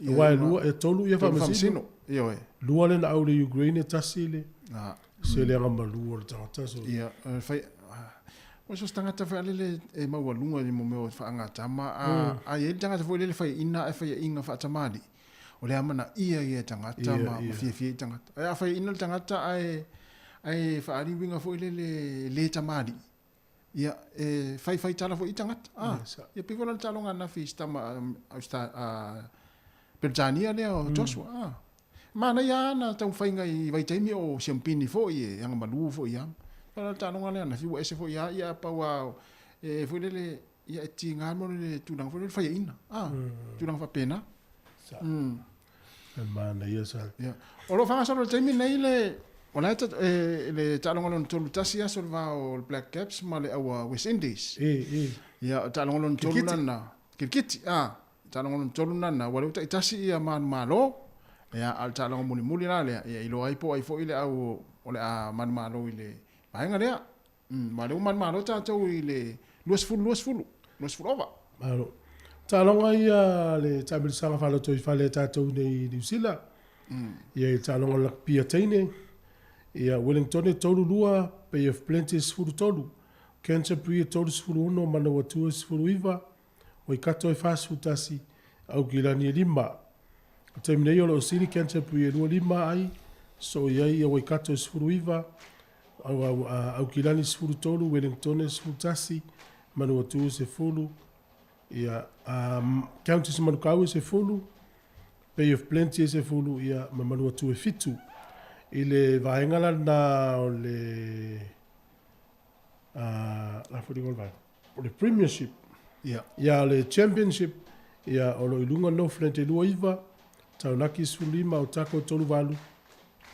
Aua e lua, e tolu ia faamasino. Ioe. Lua le na au le Ukraine, tasi le. Ah. Se le aga malu o le tagata. So. Ia, fai, o so se tagata foi lele e maualuga i mo mea o faagatama, a, a i ai le tagata foi lele faiaina ae faiaina faatamalii, o le amanaia ia e tagata ma, ma fiafia i tagata. Ae a faiaina le tagata ae, ae faaali uiga foi lele le tamalii, ia, e faifai tala foi i tagata. A, ia pei foi la le taaloga ananafi i si tama a Peretania lea o Joshua. A, manaia lava ana taumafaiga i vaitaimi o siampini foi e agamalu foi ia. Pei la le taaloga lea ananafi ua ese foi lava, ia pau lava e foi lele, ia e tiga mo le tulaga foi lele faiaina. A, tulaga faapena. E manaia sa. Ia. O lo o faagasolo i le taimi lenei le o la e le taaloga lona 31 aso le va o le Black Caps ma le aua West Indies. E, e. Ia, o taaloga lona 3 lana. Kirikiti, a. Taaloga lona 3 lana, ua lea ua taitasi ia manumalo. Ia, a o le taaloga mulimuli la lea, ia iloa ai po o ai foi le au o le a manumalo i le vaega lea. Aua o lea ua manumalo tatou i le 20 20, 20 ova. Malo. Taaloga ia le taamilisaga faalotoifale a tatou nei i Niu Sila. Ia i le taaloga o le lakapia teine. Ia Wellington e 32, Bay of Plenty e 13, Canterbury e 36, Manawatu e 19, Waikato e 41, Aukilani e 5. O le taimi nei o lo o sili Canterbury e 25 ai, soo i ai ia Waikato e 19, Aukilani 13, Wellingtone 11, Manuatu 10, ia, Counties Manukau e 10, Bay of Plenty e 10, ia, ma Manuatu e 7. I le vaega la lena o le, la foi le igoa o le vaega, o le Premiership, ia, o le Championship, ia, o lo o i luga Northland e 29, Taunaki 15, Otago e 38,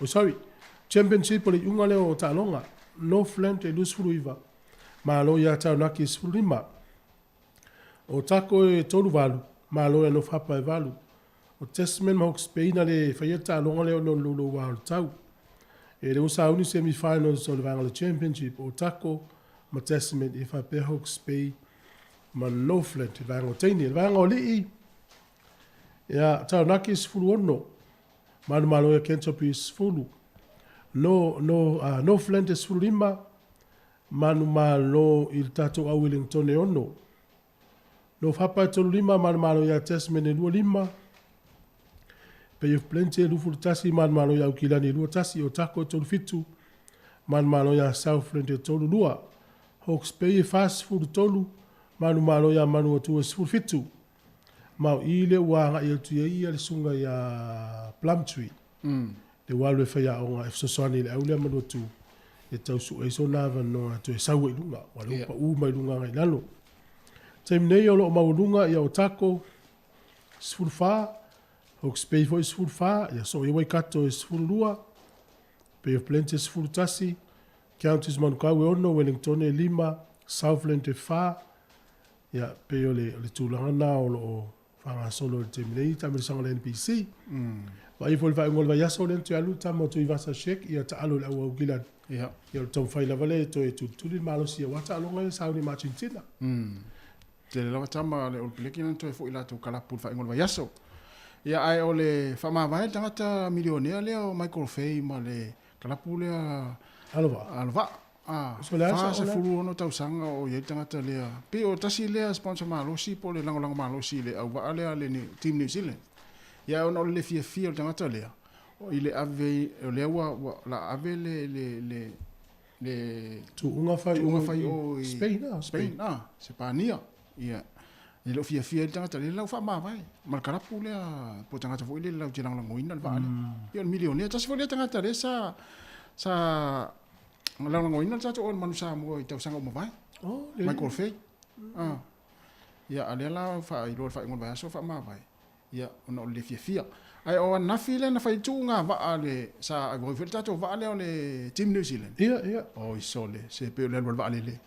Oh sorry, Championship o le iuga lea o taaloga, Northland e 29, Malo ia Taunaki e 15. O Tako e 38, Malo ia North Harbour e 8. O Tasman ma Hawke's Bay na le faia le taaloga lea ona o le louloua o le tau. E le ua sauni semi-finals o le vaega o le Championship, o Tako ma Tasman e faapea Hawke's Bay ma Northland i le vaega o teine. I le vaega o alii, ia Taunaki e 16, Manumalo ia Canterbury 10, no, no, Northland e 15, Manumalo i le tatou au Wellington e 6. North Harbour e 35, Manumalo ia Tasman e 25, Bay of Plenty e 21, Manumalo ia Aukilani e 21, Otago e 37, Manumalo ia Southland e 32, Hawke's Bay e 43, Manumalo ia Manuatu e 17. Ma o i lea ua agai atu i ai ia le susuga ia Plumtree, le ua alu e faiaoga e fesoasoani i le au lea Manuatu e tau sue ai sona avanoa e toe sau ai i luga, aua o lea ua pau mai luga agai i lalo. Taimi nei o lo o maualuga ia Otago 14, Hawke's Bay foi 14, ia soo ia Waikato e 12, Bay of Plenty e 11, Counties Manukau e 6, Wellington e 5, Southland e 4, Ia, pei o le, o le tulaga lena o lo o faagasolo i le taimi nei, taamilosaga o le NPC. Vaai foi i le faaiuga o le vaiaso lea na toe alu le tama o Tuivasa Sheck ia taalo i le auau Gilani. Ia, o le taumafai lava lea e toe tulituli le malosi aua taaloga ia sauni ma Argentina. Tele lava tama a le All Blacks na toe foi i latou kalapu i le faaiuga o le vaiaso. Ia, ae o le faamavae le tagata milionea lea o Michael Fay ma le kalapu lea Alovaa. Alovaa. A, So le a sa 46 tausaga o i ai le tagata lea. Pei o tasi lea sponsor malosi po o le lagolago malosi i le auvaa lea a le Team New Zealand. Ia ona o le le fiafia o le tagata lea, i le ave, o lea ua, ua la ave le, le, le, le Tuuga fai tuuga fai o i Spain, ah, Spain, ah, Sepania. Ia. E le o fiafia ai le tagata lea la ua faamavae ma le kalapu lea po o tagata foi lele latou te lagolagoina le vaa lea. Ia o le milionea. Tasi foi lea tagata lea sa sa lagolagoina le tatou manu Samoa i tausaga ua mavae. Oh, le Michael Fay. Ah. Ia a lea la faailoa le faaiuga o le vaiaso faamavae. Ia ona o le le fiafia. Ae o ananafi lea na fai tuuga vaa le sa ai foi le tatou vaa lea o le Team New Zealand. Ia, ia. Oi sole, se pei o le alu a le vaalele.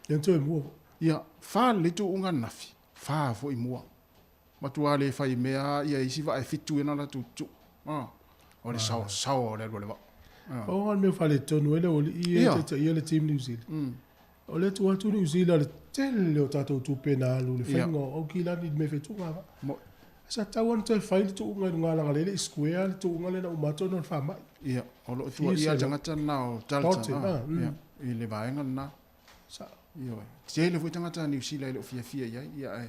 Ia toe mua. Ia, fa lelei tuuga ananafi, fa foi mua. Matua le fai mea ia isi vaa e fitu ia na latou tuu. Ah, o le saosaoa o le alu a le vaa. Ah. O le mea faaletonu ai le aualii ia e taitaia le Team New Zealand. O lea tuu atu New Zealand le tele o tatou tupe na alu i le faiga o Aukilani i le mea e faituga vaa. Sa tatau lava ona toe fai le tuuga i luga leaga lea e le i square le tuuga lea na uma atu ona o le faamai. Ia, o lo o tuuaia le tagata lena o Dalton, ia, i le vaega lena. Sao. Ioe. Tele foi tagata Niu Sila e le o fiafia i ai, ia ae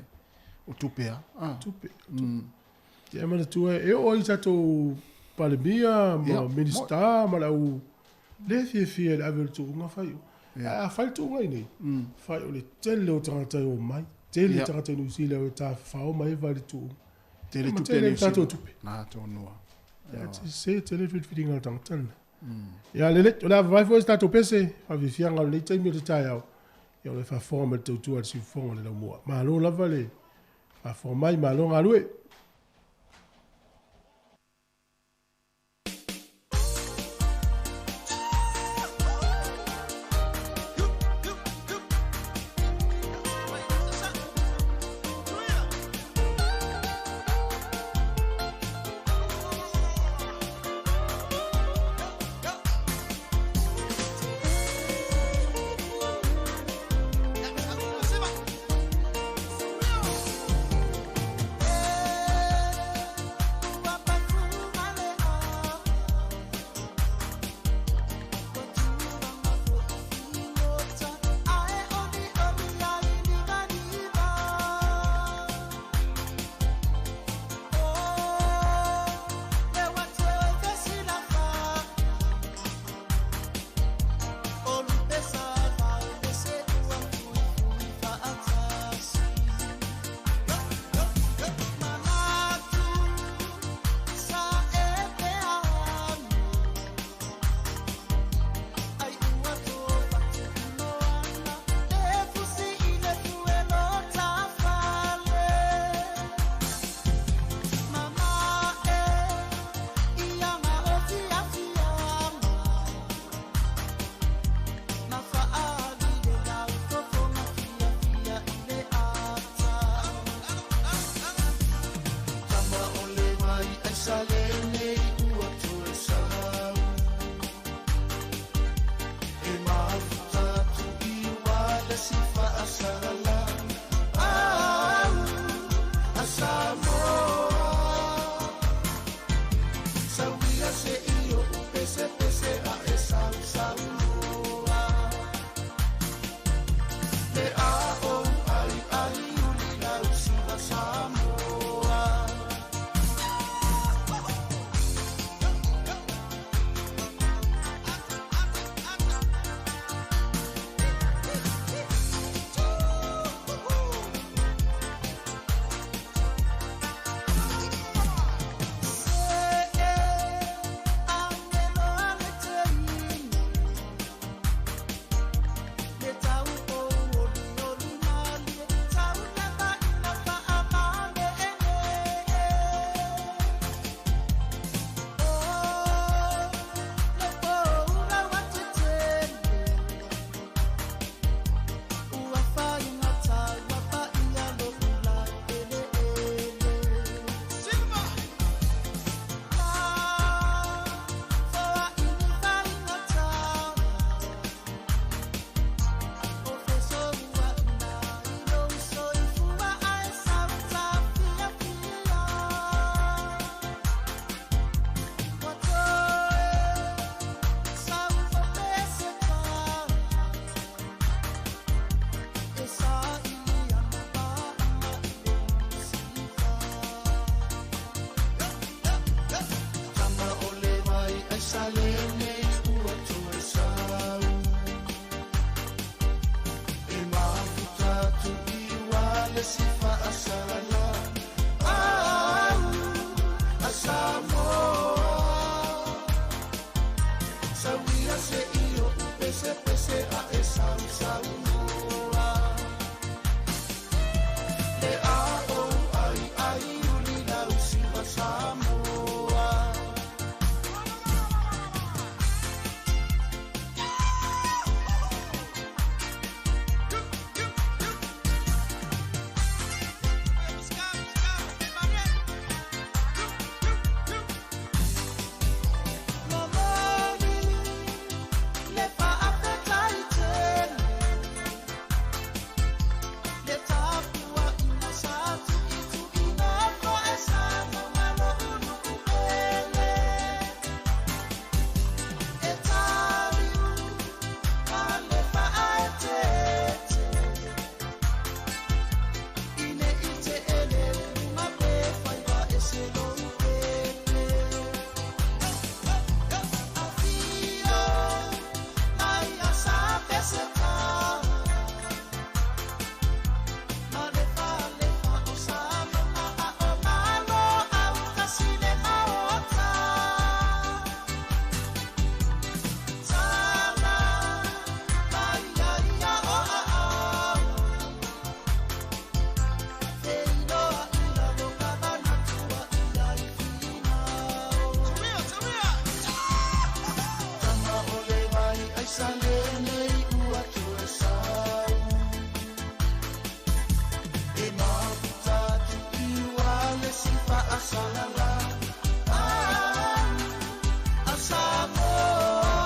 o tupe lava. Ah. Tupe. Ia e manatua e oo ai tatou Palemia ma Minisita ma le au le fiafia i le ave o le tuuga fai o. Ae a fai le tuuga i inei, fai o le tele o tagata e omai, tele tagata i Niu Sila e tafafao mai e vaai i le tuuga. Tele Ma tupe tele Niu tatou Sila. tupe. Na tonu lava. Ia, se tele le filifiliga a le tagata lena. Ia lelei, o le a vavae foi se tatou pese, faafiafiaga o lenei taimi o le taeao, ia o le faafofoga mai le tautua a le siufofoga o le laumua. Malo lava le faafofoga mai, malo galue. le sifa asalala Au a Samoa Sauia se io pese pese a e sau sau noa Le a o ai ai uli lau siva Samoa. Momoni le faafetai tele le tapua ina sa tu'itu'ina ko'e sa maumalo ulu'u pele e taliu ma le fa'aeteete ine i te ele luga pe faiva e se lou pepe. Afio mai a sa peseta ma le fa le fa o sa mama a o malo au kasi le maota tala mai ia ia o a au Feinoa ila lo ka manatua ia i finau. Tama o le vai ai sa lenei ua toe sau. E mafuta tu i ua le sifa a salala. Au, a Samoa.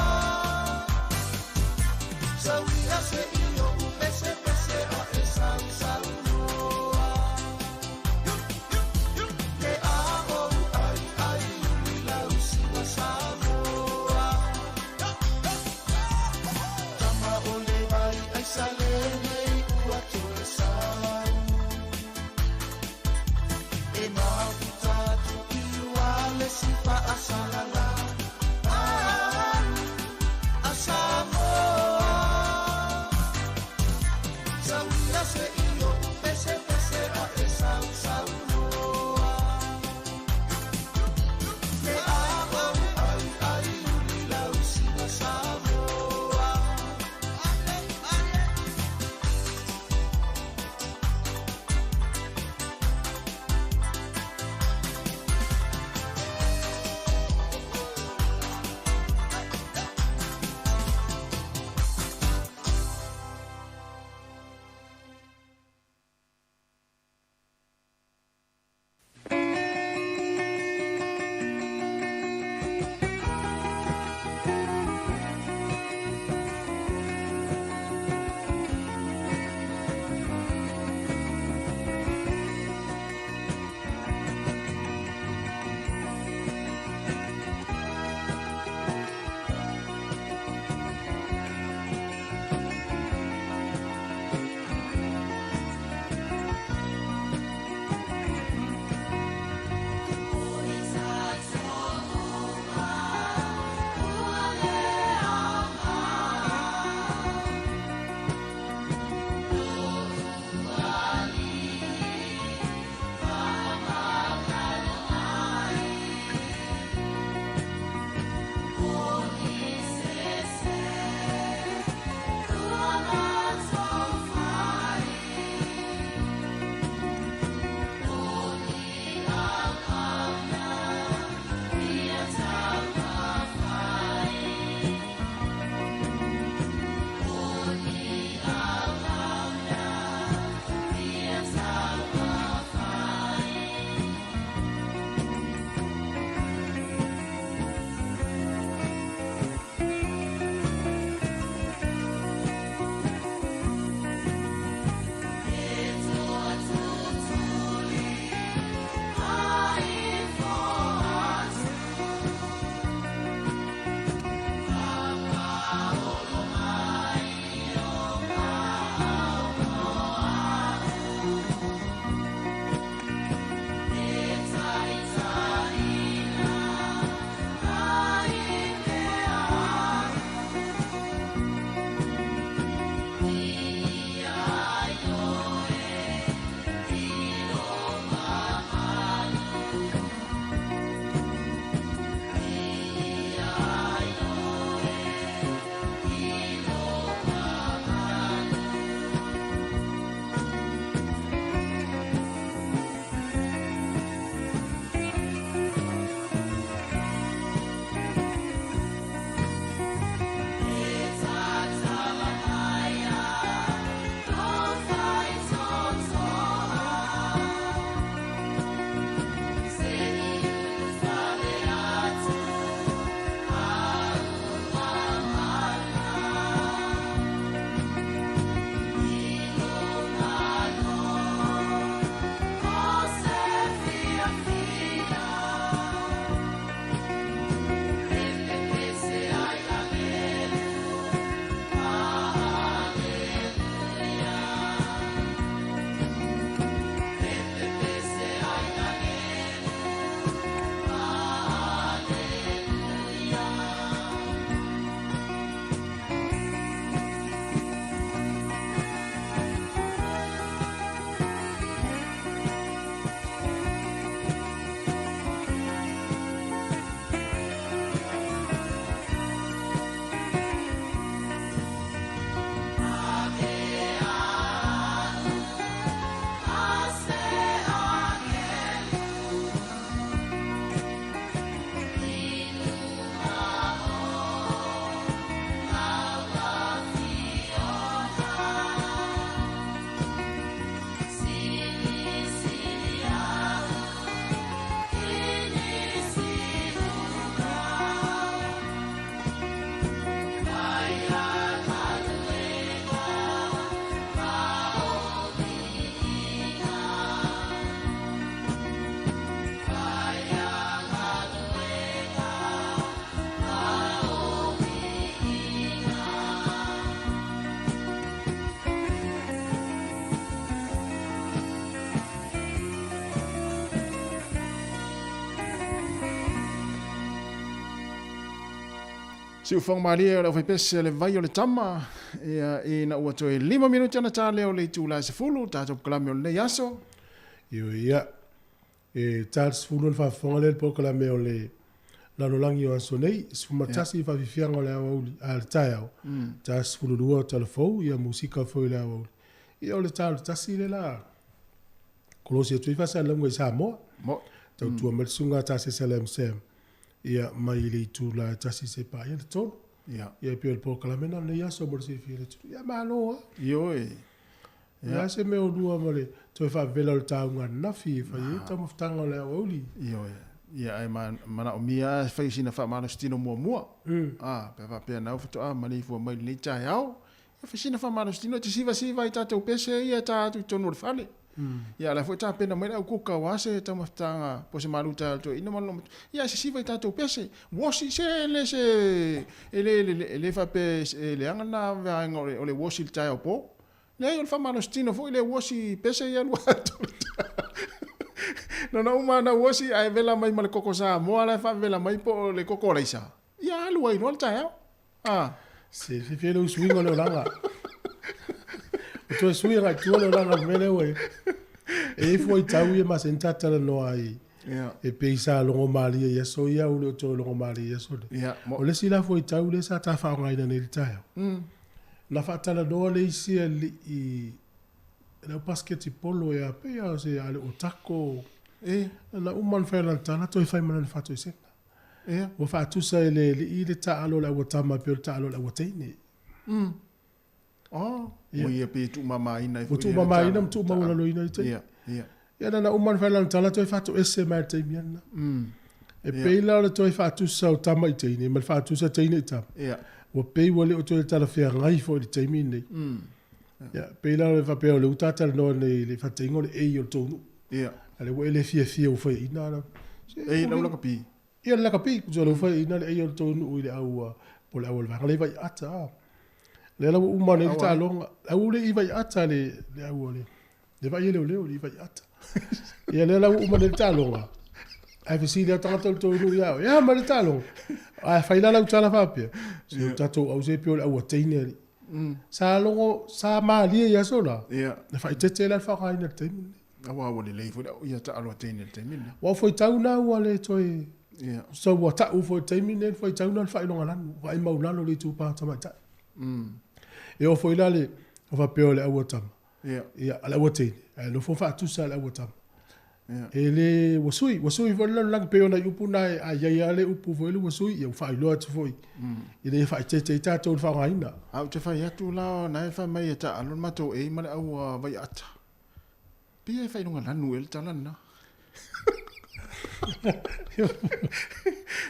Sauia se io u pese pese a e sau sau noa. Le a o ai ai uli lau siva Samoa. Tama o le vai ai sa lenei ua toe sau. E mafuta tu Siufoga malie o le aufaipese le vai o le tama, ia, ina ua toe 5 minute ona ta lea o le itula e 10, tatou polokalame o lenei aso. Ioe, ia, e ta le 10 ona faafofoga lea i le polokalame o le lalolagi o aso nei, 11 i faafiafiaga o le aoauli, a le taeao, ta 12 o talafou, ia musika foi i le aoauli. Ia o le ta o le tasi lea la kolosi atu ai faasalalauga i Samoa. Mo. Tautua mai le susuga a Tasesa Lam Sam, ia mai le itula e 1 seia paia le 3. Ia. Ia e pei o le polokalame lena o lenei aso mo le silafia e le atunuu. Ia malo lava. Ioe. O le a se mea o lua ma le toe faavela o le tauga ananafi e fai ai le taumafataga o le aoauli. Ioe. Ia ae manaomia lava e fai sina faamalositino muamua. A, pe a faapea na faatoa maleifua mai i lenei taeao, ia fai sina faamalositino e te sivasiva ai tatou pese ia e ta atu i totonu o le fale. Ia a o la e foi e tapena mai le au kuka aua se taumafataga po o se malu taeao i le toeaina ma lona matua. Ia ae sisiva i tatou pese. Uosi se le se e le e le faapea e leaga lena vaega o le uosi i le taeao po. Leai o le faamalositino foi le uosi pese ia lua atu o le taeao. Na ona uma ona uosi ae vela mai ma le koko Samoa la e faavela mai po o le koko alaisa. Ia alu ai loa le taeao. Ah. Se fiafia lou suiga o le olaga. O toe sui agai tua le olaga le mea lea ua i ai. E i ai fuaitau ia masani ta talanoa ai e pei sa logo malie i aso ia ua le o toe logo malie i aso nei. O le isi la fuaitau lea sa ta faaaogaina nei i le taeao, na faatalanoa le isi alii le au pasiketipolo ia pei lava o se a le o tako. Na uma ona fai lana tala toe fai ma lana faatoesega. Ia. Ua faatusa e le alii le taaalo o le auatama e pei o le taaalo o le auateine. Oh. Ia. Ua ia pei e tuumamaina ai Ua foi ia le tuumamaina ma tuumaualaloina ai teine. Ia, ia. Ia na ona uma ona fai lana tala toe faatoese mai le taimi lena. E pei la o le toe faatusa o tama i teine ma le faatusa teine i tama. Ia. Ua pei ua le o toe talafeagai foi i le taimi lenei. Ia, pei la o le faapea o lea ua ta talanoa nei i le faataitaiga o le ei o le tou nuu. Ia. A lea ua e le fiafia ua faiaina la. Ei lau lakapi. Ia le lakapi, tusa o lea ua faiaina le ei o le tou nuu i le au po o le au o le vaega lea i Vaiata. Lea la ua uma nei le taaloga. Au le i Vaiata le le au o le le vai e leoleo le i Vaiata. Ia lea la ua uma nei le taaloga. Ae fesili lava tagata o le tou nuu ia oe, e a mai le taaloga? Ae fai la lau tala faapea, se o tatou au se pei o le au a teine alii. Sa logo, sa malie i aso la. Ia. Na faaeteete la le faaaogaina i le taimi lenei. Aua ua lelei foi ia taalo a teine i le taimi lenei. Ua fuaitau na ua le toe. Ia. So ua tau foi i le taimi lenei le fuaitau na o le faailoga lanu, vaai maulalo le itupa tamaitai. E oo foi la le faapea o le au a tama. Ia. Ia, a le au a teine, ae nofo faatusa le au a tama. Ia. E le, ua sui, ua sui foi le lalolagi pei ona i upu na a i ai lava le upu foi lea ua sui, ia ua faailoa atu foi ina ia faaeteete ai tatou i le faaaogaina. A ou te fai atu la, na e fai mai e taalo le matou ei ma le au a Vaiaata. Pei e faailoga lanu ea le tala lena.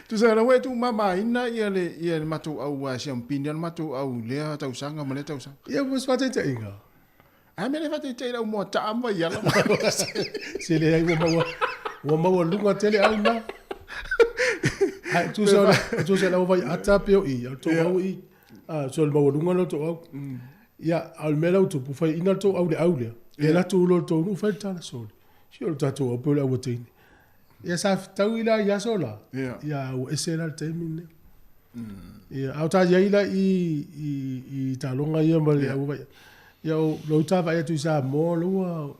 Tusa la ua e tuumamaina ia le ia le matou au aua e siampini lava le matou au i lea tausaga ma lea tausaga. Ia mo se faataitaiga. A mea le faataitai lau moa taa ma vaiala. Se leai ua maua ua maualuga tele au na. Ae tusa o le tusa o le au vaiata pe o i, o le tou au i. A so le maualuga lea o le tou au. Ia, a o le mea la ua tupu, faiaina le tou au i le au lea. Ia alu atu loa le tou nuu fai le tala, sole. Se o le tatou au pei o le au a teine. Ia sa fetaui la i aso la. Ia ua ese la le taimi lenei. Ia, a o ta i ai la i, i, i taaloga ia ma le au vai. Ia, o lou ta vaai atu i Samoa, o lea ua,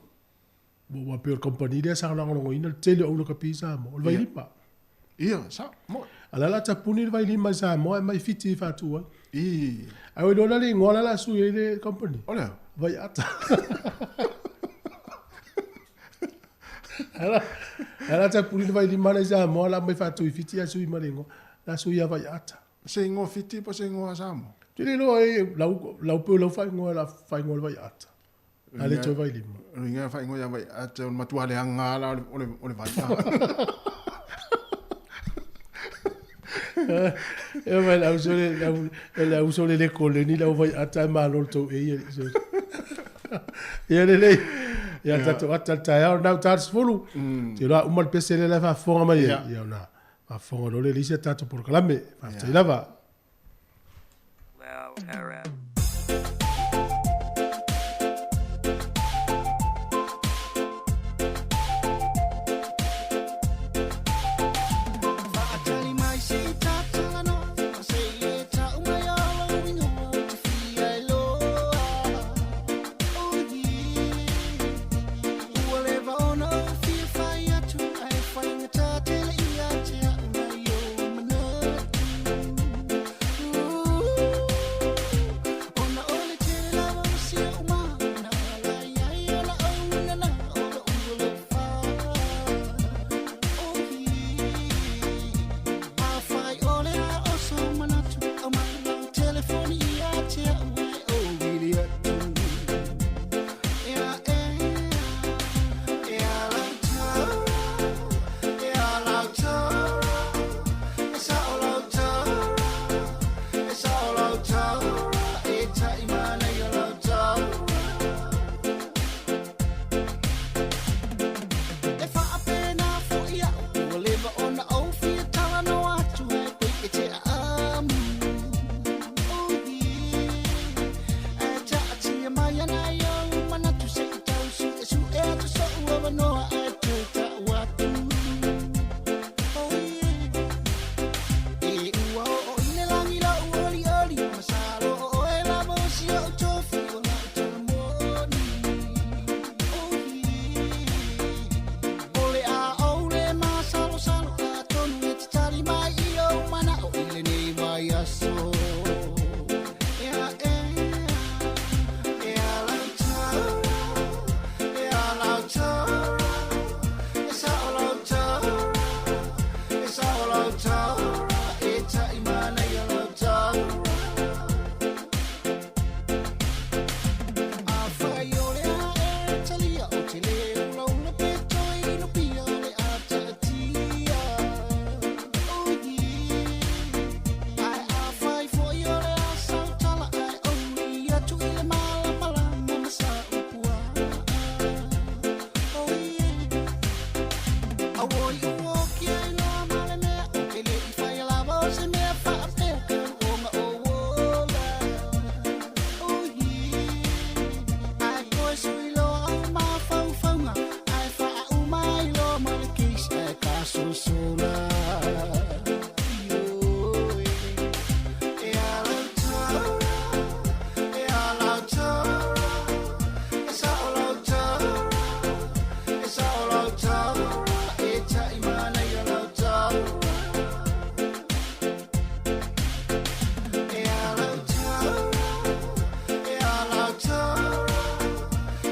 ua pei o le kamupani lea sa lagolagoina le tele o au lakapi i Samoa, o le Vailima. Ia, sa, mo. A la la tapuni le Vailima i Samoa ae mai Fiti e faatu ai. I. Ae ua iloa la le igoa la la sui ai le kamupani. O le a? Vaiata. Ae la tapuni le Vailima la i Samoa la mai faatu i Fiti ae sui ma le igoa. La sui ia Vaiata. Se igoa Fiti po o se igoa Samoa? Ou te le iloa e lau, lau pei o lau faaigoa la faaigoa le Vaiata. A le toe Vailima. O le igoa faaigoa ia Vaiata o le matua leaga la o le, o le vai. E mai le auso le, le auso le le koleni le au Vaiata e malo le tou ei. Ia lelei. Ia tatou ata le taeao na uta le 10. Te iloa uma le pese lea la e faafofoga mai ai. Ia ona faafofoga loa lea i le isi a tatou polokalame. Faafetai lava. Faatali mai se i ta talanoa, se i le avanoa ae toe ta'u atu. Oh yeah. E ua oo i le lagi la'u olioli, masalo o oe lava o si o'u tofi o la'u talamoni. Oh yeah. O le a ou le masalosalo atonu e te tali mai i ou mana'o i lenei vaiaso. Ea ea, e ala i taura, e ala i taura, e sa'o lau taura, e sa'o lau taura, e ta'imanaia lau taura. Afai o le a e talia ou te lē ulaula pe toe inupia o le a ta'atia. Oh yeah. Ae afai fo'i o le a sautala ae ou uli atu i le malamalama ma sa upua'a. Oh yeah. Auoi ua oki ai loa ma le mea ou te le'i faia lava o se mea fa'apea talu ona ou ola. Oh yeah. Ae toe sui loa ou mafaufauga ae fa'auma ai loa ma le case ae tasosola. Ioe. E ala i taura, e ala i taura, e sa'o lau taura, e sa'o lau taura, e ta'imanaia lau taura. E ala i taura, e ala i taura,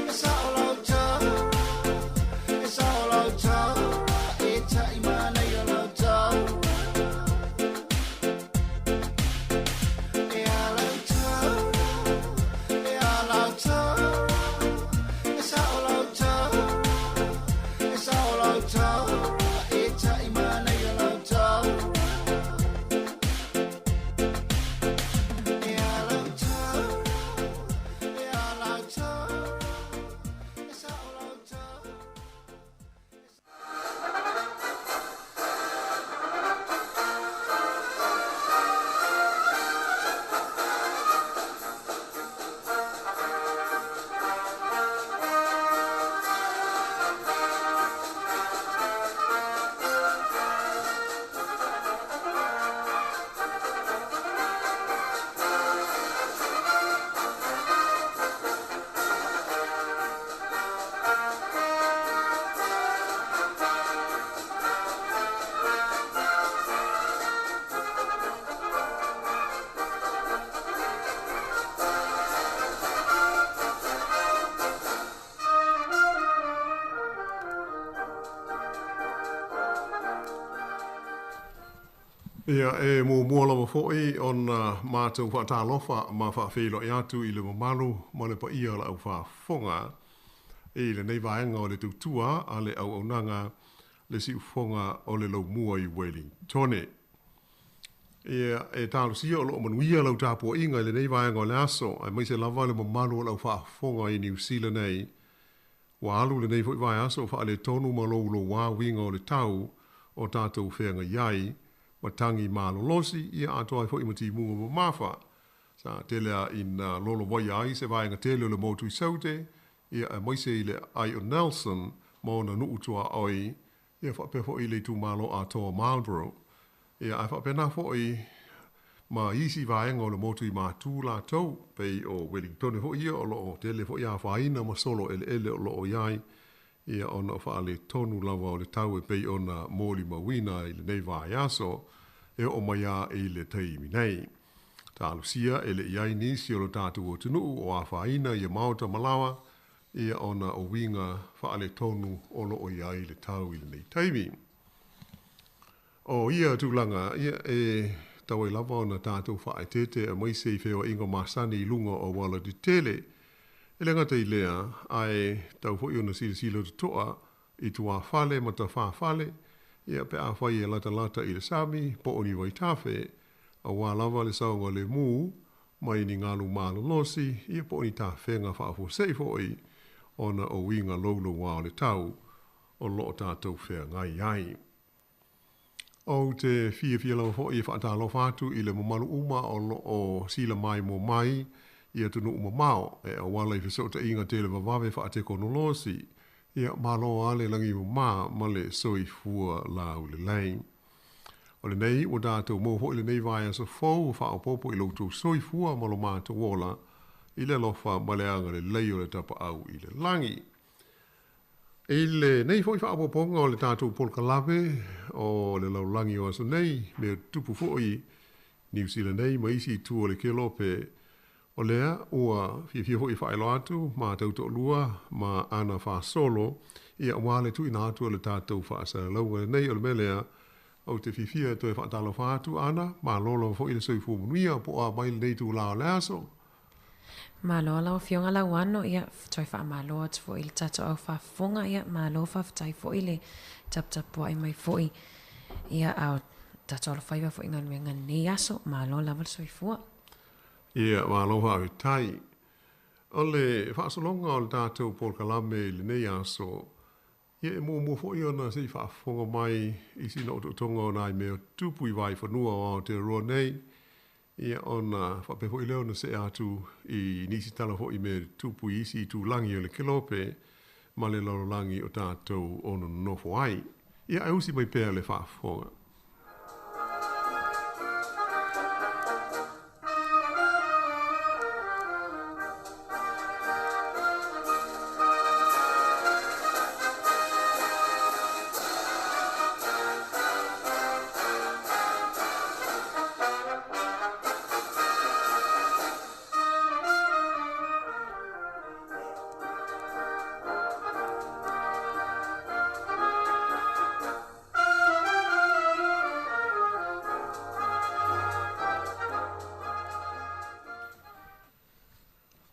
e sa'o lau taura, e sa'o lau taura, e ta'imanaia lau taura. E ala i taura, e ala i taura, e sa'o lau taura, e sa'o lau taura, e ta'imanaia lau taura. E ala i taura, e ala i taura, e sa'o lau taura. Ia, e muamua lava fo'i ona matou fa'atalofa ma fa'afeiloai atu i le mamalu ma le paia o le aufāfofoga i lenei vaega o le tautua a le auaunaga le siufofoga o le laumua i Wellingtone. Ia, e talosia o lo'o manuia lau tapua'iga i lenei vaega o le aso, aemaise lava le mamalu o le aufaafofoga i Niu Sila nei. Ua alu lenei fo'i vaiaso o fa'aletonu ma loulouā uiga o le tau o tatou feagai ai, ma tagi malolosi, ia atoa ai fo'i ma timuga mamafa. Sa tele a ina lolovaia ai se vaega tele o le motu i Saute, ia aemaise i le ai o Nelson ma ona nu'u tuaoi, ia fa'apea fo'i le itumalo atoa o Marlborough. Ia ae fa'apena fo'i ma isi vaega o le motu i Matū latou, pei o Wellingtone fo'i ia o lo'o tele fo'i afaina ma solo eleele o lo'o i ai, ia ona o faaletonu lava o le tau e pei ona molimauina i lenei vaiaso e oo mai a i le taimi nei. Talosia e le'i ai nisi o lo tatou atunuu o afaina ia maota ma laoa, ia ona o uiga faaletonu o lo'o i ai le tau i lenei taimi. O ia tulaga, ia e tatau ai lava ona tatou faaeteete aemaise i feoaiga masani i luga o auala tetele. E le gata i lea, ae tatau foi ona silasila totoa i tuafale ma tafafale, ia pe afai e latalata i le sami po o ni vaitafe, auā lava le saogalemu mai ni galu malolosi, ia po o ni tafega faafuasei foi ona o uiga loulouā o le tau o lo o tatou feagai ai. Ou te fiafia lava foi e faatalofa atu i le mamalu uma o lo o silamaimoa mai i atunuu mamao e auala i fesootaiga televavave faatekonolosi. Ia, malo lava le lagi mama ma le soifua laulelei. O lenei ua tatou maua foi lenei vaiaso fou e faaopoopo i lo outou soifua ma lo matou ola i le alofa ma le agalelei o le Tapaau i le lagi. I lenei foi faaopoopoga o le tatou polokalame o le lalolagi o aso nei, mea tutupu foi Niu Sila nei ma isi itu o le kelope, o lea ua fiafia foi e faailoa atu matou toalua ma Ana Fasolo, ia aua le tuuina atu o le tatou faasalalauga lenei. O le mea lea, ou te fiafia e toe faatalofa atu, Ana, malo lava foi le soifua manuia po o a mai lenei itula o le aso. Malo lau Afioga Lauano, ia, toe faamalo atu foi i le tatou au faafofoga, ia, malo faafetai foi le taputapuai mai foi, ia, a o tatou alofaiva foi i galuega i lenei aso, malo lava le soifua. Ia, malo faafetai. O le faasologa o le tatou polokalame i lenei aso, ia e muamua foi ona se i faafofoga mai i sina otootoga o nai mea tupu i Vaifanua o Aotearoa nei, ia ona faapea foi lea ona see atu i nisi tala foi i mea tupu i isi itulagi o le kelope ma le lalolagi o tatou o nonofo ai. Ia ae usi mai pea le faafofoga.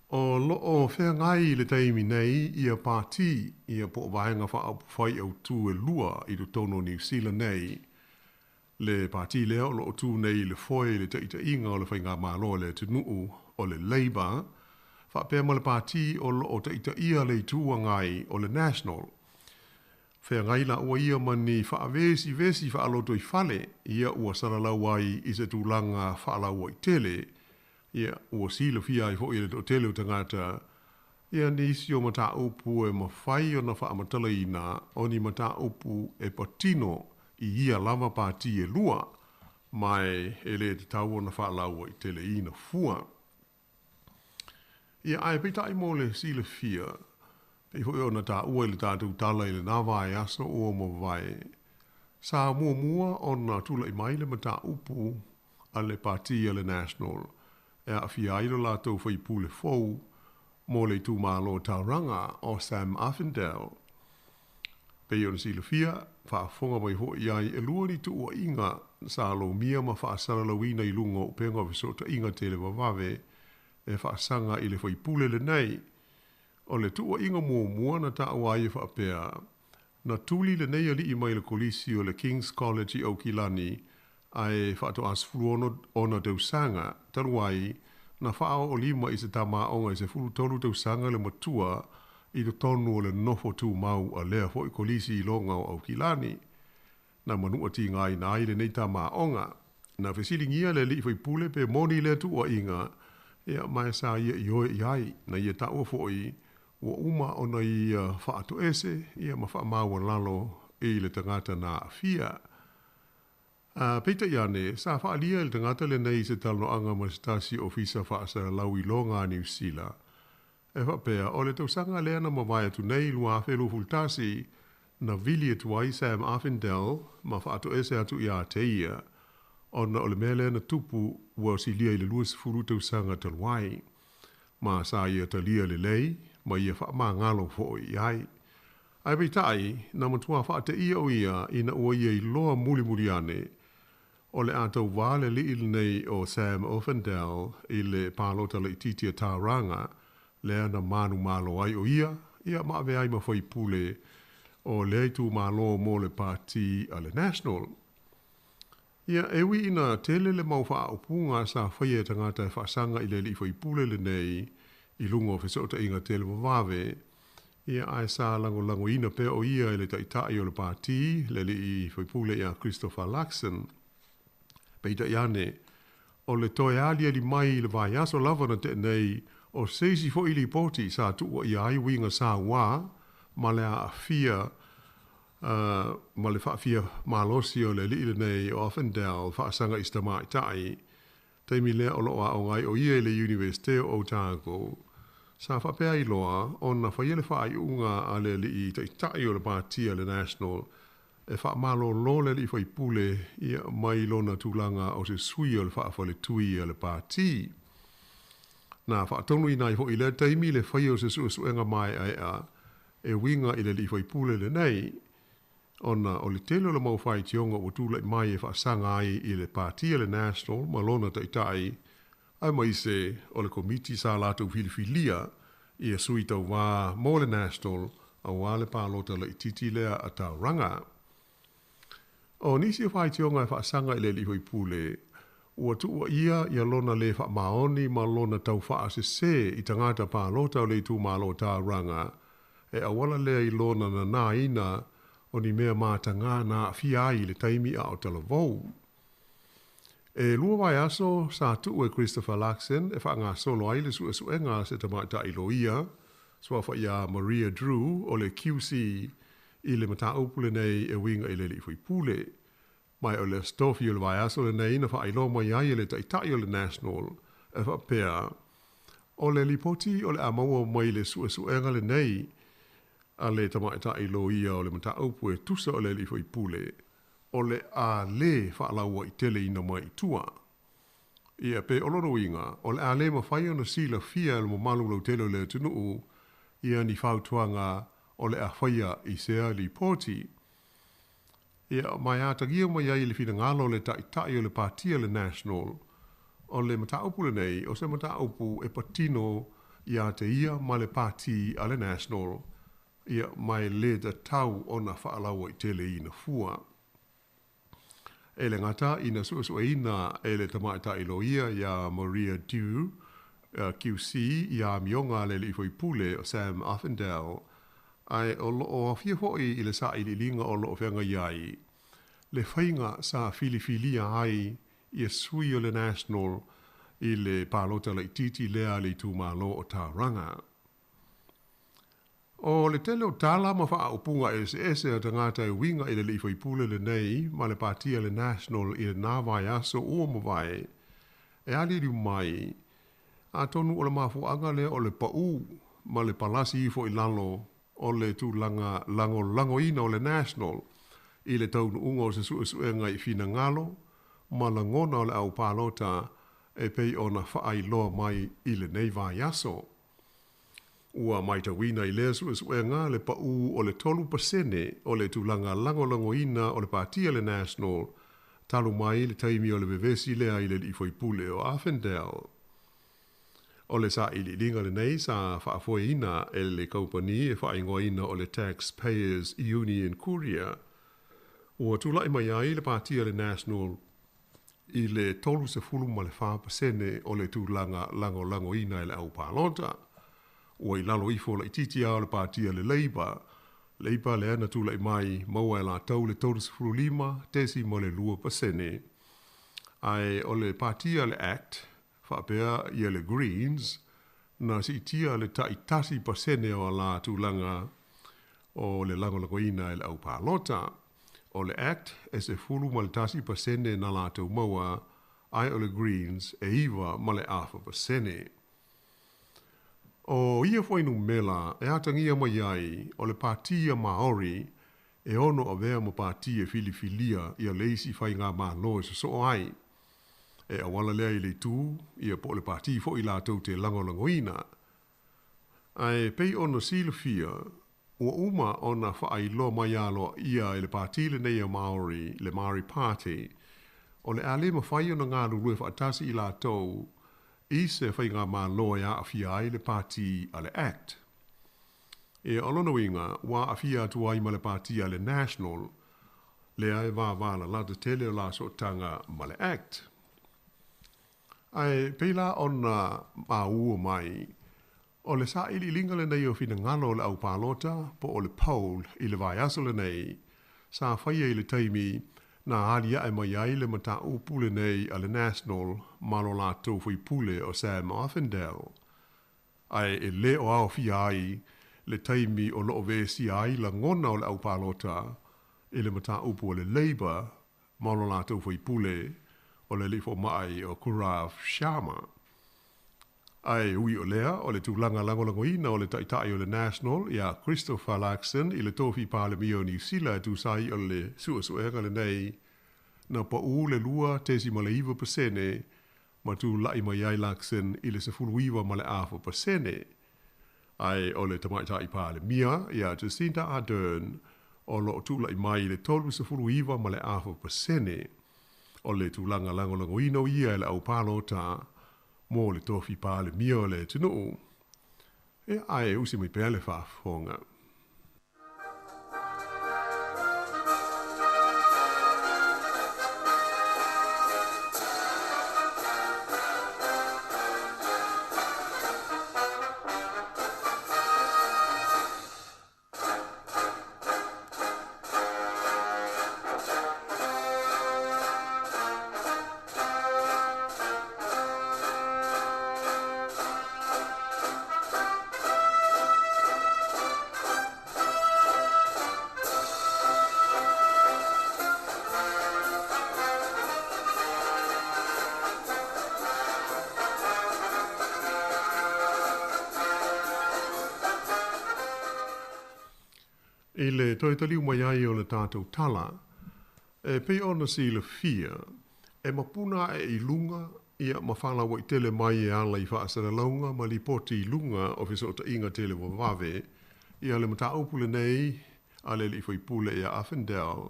O lo o feagai i le taimi nei ia pāti ia po o Vaega Faaupufai Autū e lua i totonu o Niu Sila nei. Le pāti lea o lo o tū nei i le foe i le taitaiga o le faigamalo a le atunuu o le Labour, faapea ma le pāti o lo o taitaia le Itu Agai o le National. Feagai laua ia ma ni faavesivesi faalotoifale ia ua salalau ai i se tulaga faalauaitele, ia ua silafia ai foi e le toatele o tagata ia nisi o mataupu e mafai ona faamatalaina o ni mataupu e patino i ia lava pati e lua, ma e le tatau ona faalauaiteleina fua. Ia, ae peitai mo le silafia, pei foi ona taua i le tatou tala i lena vaiaso ua mavae, sa muamua ona tulai mai le mataupu a le Pati a le National e aafia ai lo latou faipule fou mo le itumalo Tauranga o Sam Uffindell. Pei ona silafia, faafofoga mai foi i ai e lua ni tuuaiga sa lomia ma faasalalauina i luga o upega o fesootaiga televavave e faasaga i le faipule lenei. O le tuuaiga muamua na taua ai e faapea, na tuli lenei alii mai le kolisi o le King's College i Aukilani ae faatoa 16 ona tausaga talu ai na faaoolima i se tama aoga i 13 tausaga le matua i totonu o le nofo tumau a lea foi kolisi iloga o Aukilani. Na manua tigaina ai lenei tama aoga. Na fesiligia le alii faipule pe moni lea tuuaiga, ia, ma e sa ia ioe i ai. Na ia taua foi ua uma ona ia faatoese ia ma faamaualalo i le tagata na aafia. A peitai ane, sa faaalia e le tagata lenei i se talanoaga ma se tasi ofisa faasalalau iloga a Niu Sila, e faapea, o le tausaga lea na mavae atu nei, 2021, na vili atu ai Sam Uffindell ma faatoese atu iā te ia, ona o le mea lea na tupu ua silia i le 20 tausaga talu ai, ma sa ia talia lelei ma ia faamagalo foi i ai. Ae peitai, na matua faateia o ia ina ua ia iloa mulimuli ane, o le a tauvā le alii lenei o Sam Uffindell i le palota laitiiti a Tauranga, lea na manumalo ai o ia, ia ma avea ai ma faipule o lea itumalo mo le Pati a le National. Ia, e ui ina tele le mau faaupuga sa faia e tagata e faasaga i le alii faipule lenei i luga o fesootaiga televavave, ia, ae sa lagolagoina pea o ia e le taitai o le pati, le alii faipule ia Christopher Luxon. Peitai ane, o le toe aliali mai i le vaiaso lava na tea nei o se isi foi lipoti sa tuuaia ai uiga sauā ma le aafia ma le faafia malosi o le ali'i lenei o Uffindell faasaga i se tamaitai, taimi lea o lo'o aoga ai o ia i le Iunivesite o Otago. Sa faapea ai loa ona faia le faaiuga a le ali'i ta'ita'i o le Pati a le National e faamalōlō le ali'i faipule ia mai lona tulaga o se sui o le faafaletui a le Pati. Na faatonuina ai fo'i i lea taimi le faia o se su'esu'ega mae'ae'a e uiga i le alii faipule lenei, ona o le tele o le mau faitioga ua tula'i mai e faasaga ai i le Pati a le National ma lona ta'ita'i, aemaise o le Komiti sa latou filifilia ia sui tauvā mo le National auā le palota laitiiti lea a Tauranga. O nisi o faitioga e faasaga i le alii faipule, ua tuuaia ia lona lē faamaoni ma lona tau faasesē i tagata palota o le itumalo Tauranga, e auala lea i lona nanāina o ni mea matagā na aafia ai i le taimi a o talavou. E lua vaiaso sa tuu e Christopher Luxon e faagasolo ai le suesuega a se tamaitai loia, suafa iā Maria Drew o le QC i le mataupu lenei e uiga i le alii faipule. Ma o le Aso Tofi o le vaiaso lenei na faailoa mai ai e le Taitai o le National e faapea, O le lipoti o le a maua mai le suesuega lenei a le tamaitai loia o le mataupu e tusa o le alii faipule, o le a lē faalauaiteleina mai i tua. Ia, pe o lona uiga, o le a lē mafai ona silafia e le mamalu lautele o le atunuu ia ni fautuaga o le a faia i sea lipoti. Ia, ma e atagia mai ai i le finagalo o le Taitai o le Pati a le National, o le mataupu lenei o se mataupu e patino iā te ia ma le Pati a le National, ia, ma e lē tatau ona faalauaiteleina fua. E le gata ina suesueina e le tamaitai loia iā Maria Dew, QC, i amioga a le alii faipule o Sam Uffindell, ae o lo o aofia foi i le sailiiliga o lo o feagai ai le faiga sa filifilia ai ia sui o le National i le palota laitiiti lea a le itumalo o Tauranga. O le tele o tala ma faaupuga eseese a tagata e uiga i le alii faipule lenei ma le Pati a le National i lena vaiaso ua mavae, e alialiu mai, atonu o le mafuaaga lea o le paū ma le palasi ifo i lalo o le tulaga lagolagoina o le National i le taunuuga o se suesuega i finagalo ma lagona o le au palota e pei ona faailoa mai i lenei vaiaso. Ua matauina i lea suesuega le paū o le 3% o le tulaga lagolagoina o le Pati a le National talu mai le taimi o le vevesi lea i le alii faipule o Uffindell. O le sailiiliga lenei sa faafoeina e le kaupani e faaigoaina o le Taxpayers Union Courier. Ua tulai mai ai le Pati a le National i le 34% o le tulaga lagolagoina e le au palota. Ua i lalo ifo laitiiti lava o le Pati a le Labour, Leipa lea na tulai mai, maua e latou le 35.2%. Ae o le Pati a le act, faapea ia le Greens, na siitia le tai 1% o a la tulaga o le lagolagoina e le au palota. O le act e 11% na latou maua, ae o le Greens e 9.5%. O ia fuainumera e atagia mai ai o le Pati a Maori e ono avea ma pati e filifilia ia le isi faigamalo e sosoo ai. E auala lea i le itu ia po o le pati foi latou te lagolagoina. Ae pei ona silafia, ua uma ona faailoa mai aloaia e le pati lenei a Maori, le Maori Party, o le a le mafai ona galulue faatasi i latou i se faigamalo e aafia ai le pati a le act. Ia, o lona uiga, ua aafia atu ai ma le pati a le National, lea e vavalalata tele o la sootaga ma le act. Ae pei la ona maua mai, o le sailiiliga lenei o finagalo o le au palota po o le poll i le vaiaso lenei, sa faia i le taimi na aliae mai ai le mataupu lenei a le National ma lo latou faipule o Sam Uffindell. Ae e le o aofia ai le taimi o loo vesia ai lagona o le aupalota i le mataupu a le Labour ma lo latou faipule o le alii fomai o Gaurav Sharma. Ae ui o lea, o le tulaga lagolagoina o le taitai o le National ia Christopher Luxon i le tofi Palemia o Niu Sila e tusa ai o le suesuega lenei, na pau le 2.9% ma tulai mai ai Luxon i le 19.5%. Ae o le tamaitai Palemia ia Jacinda Ardern o loo tulai mai i le 39.5%. O le tulaga lagolagoina o ia e le aupalota mo le tofi Palemia o le atunuu. E ae usi mai pea le faafofoga. I le toe taliu mai ai o le tatou tala, e pei ona silafia, e mapuna ae i luga ia ma faalauaitele mai e ala i faasalalauga ma lipoti i luga o fesootaiga televavave ia le mataupu lenei a le alii faipule ia Uffindell.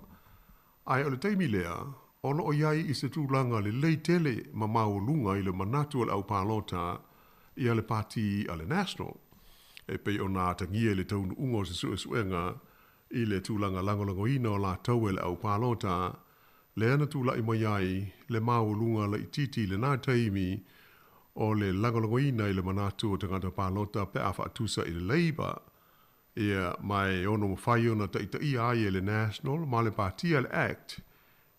Ae o le taimi lea, o loo i ai i se tulaga lelei tele ma maualuga i le manatu o le aupalota ia le pati a le National. E pei ona atagia i le taunuuga o se suesuega i le tulaga lagolagoina o latou e le aupalota, lea na tulai mai ai le maualuga laitiiti i lena taimi o le lagolagoina i le manatu o tagata palota pe a faatusa i le Labour. Ia, ma e ono mafai ona taitaia ai e le National ma le patia le Act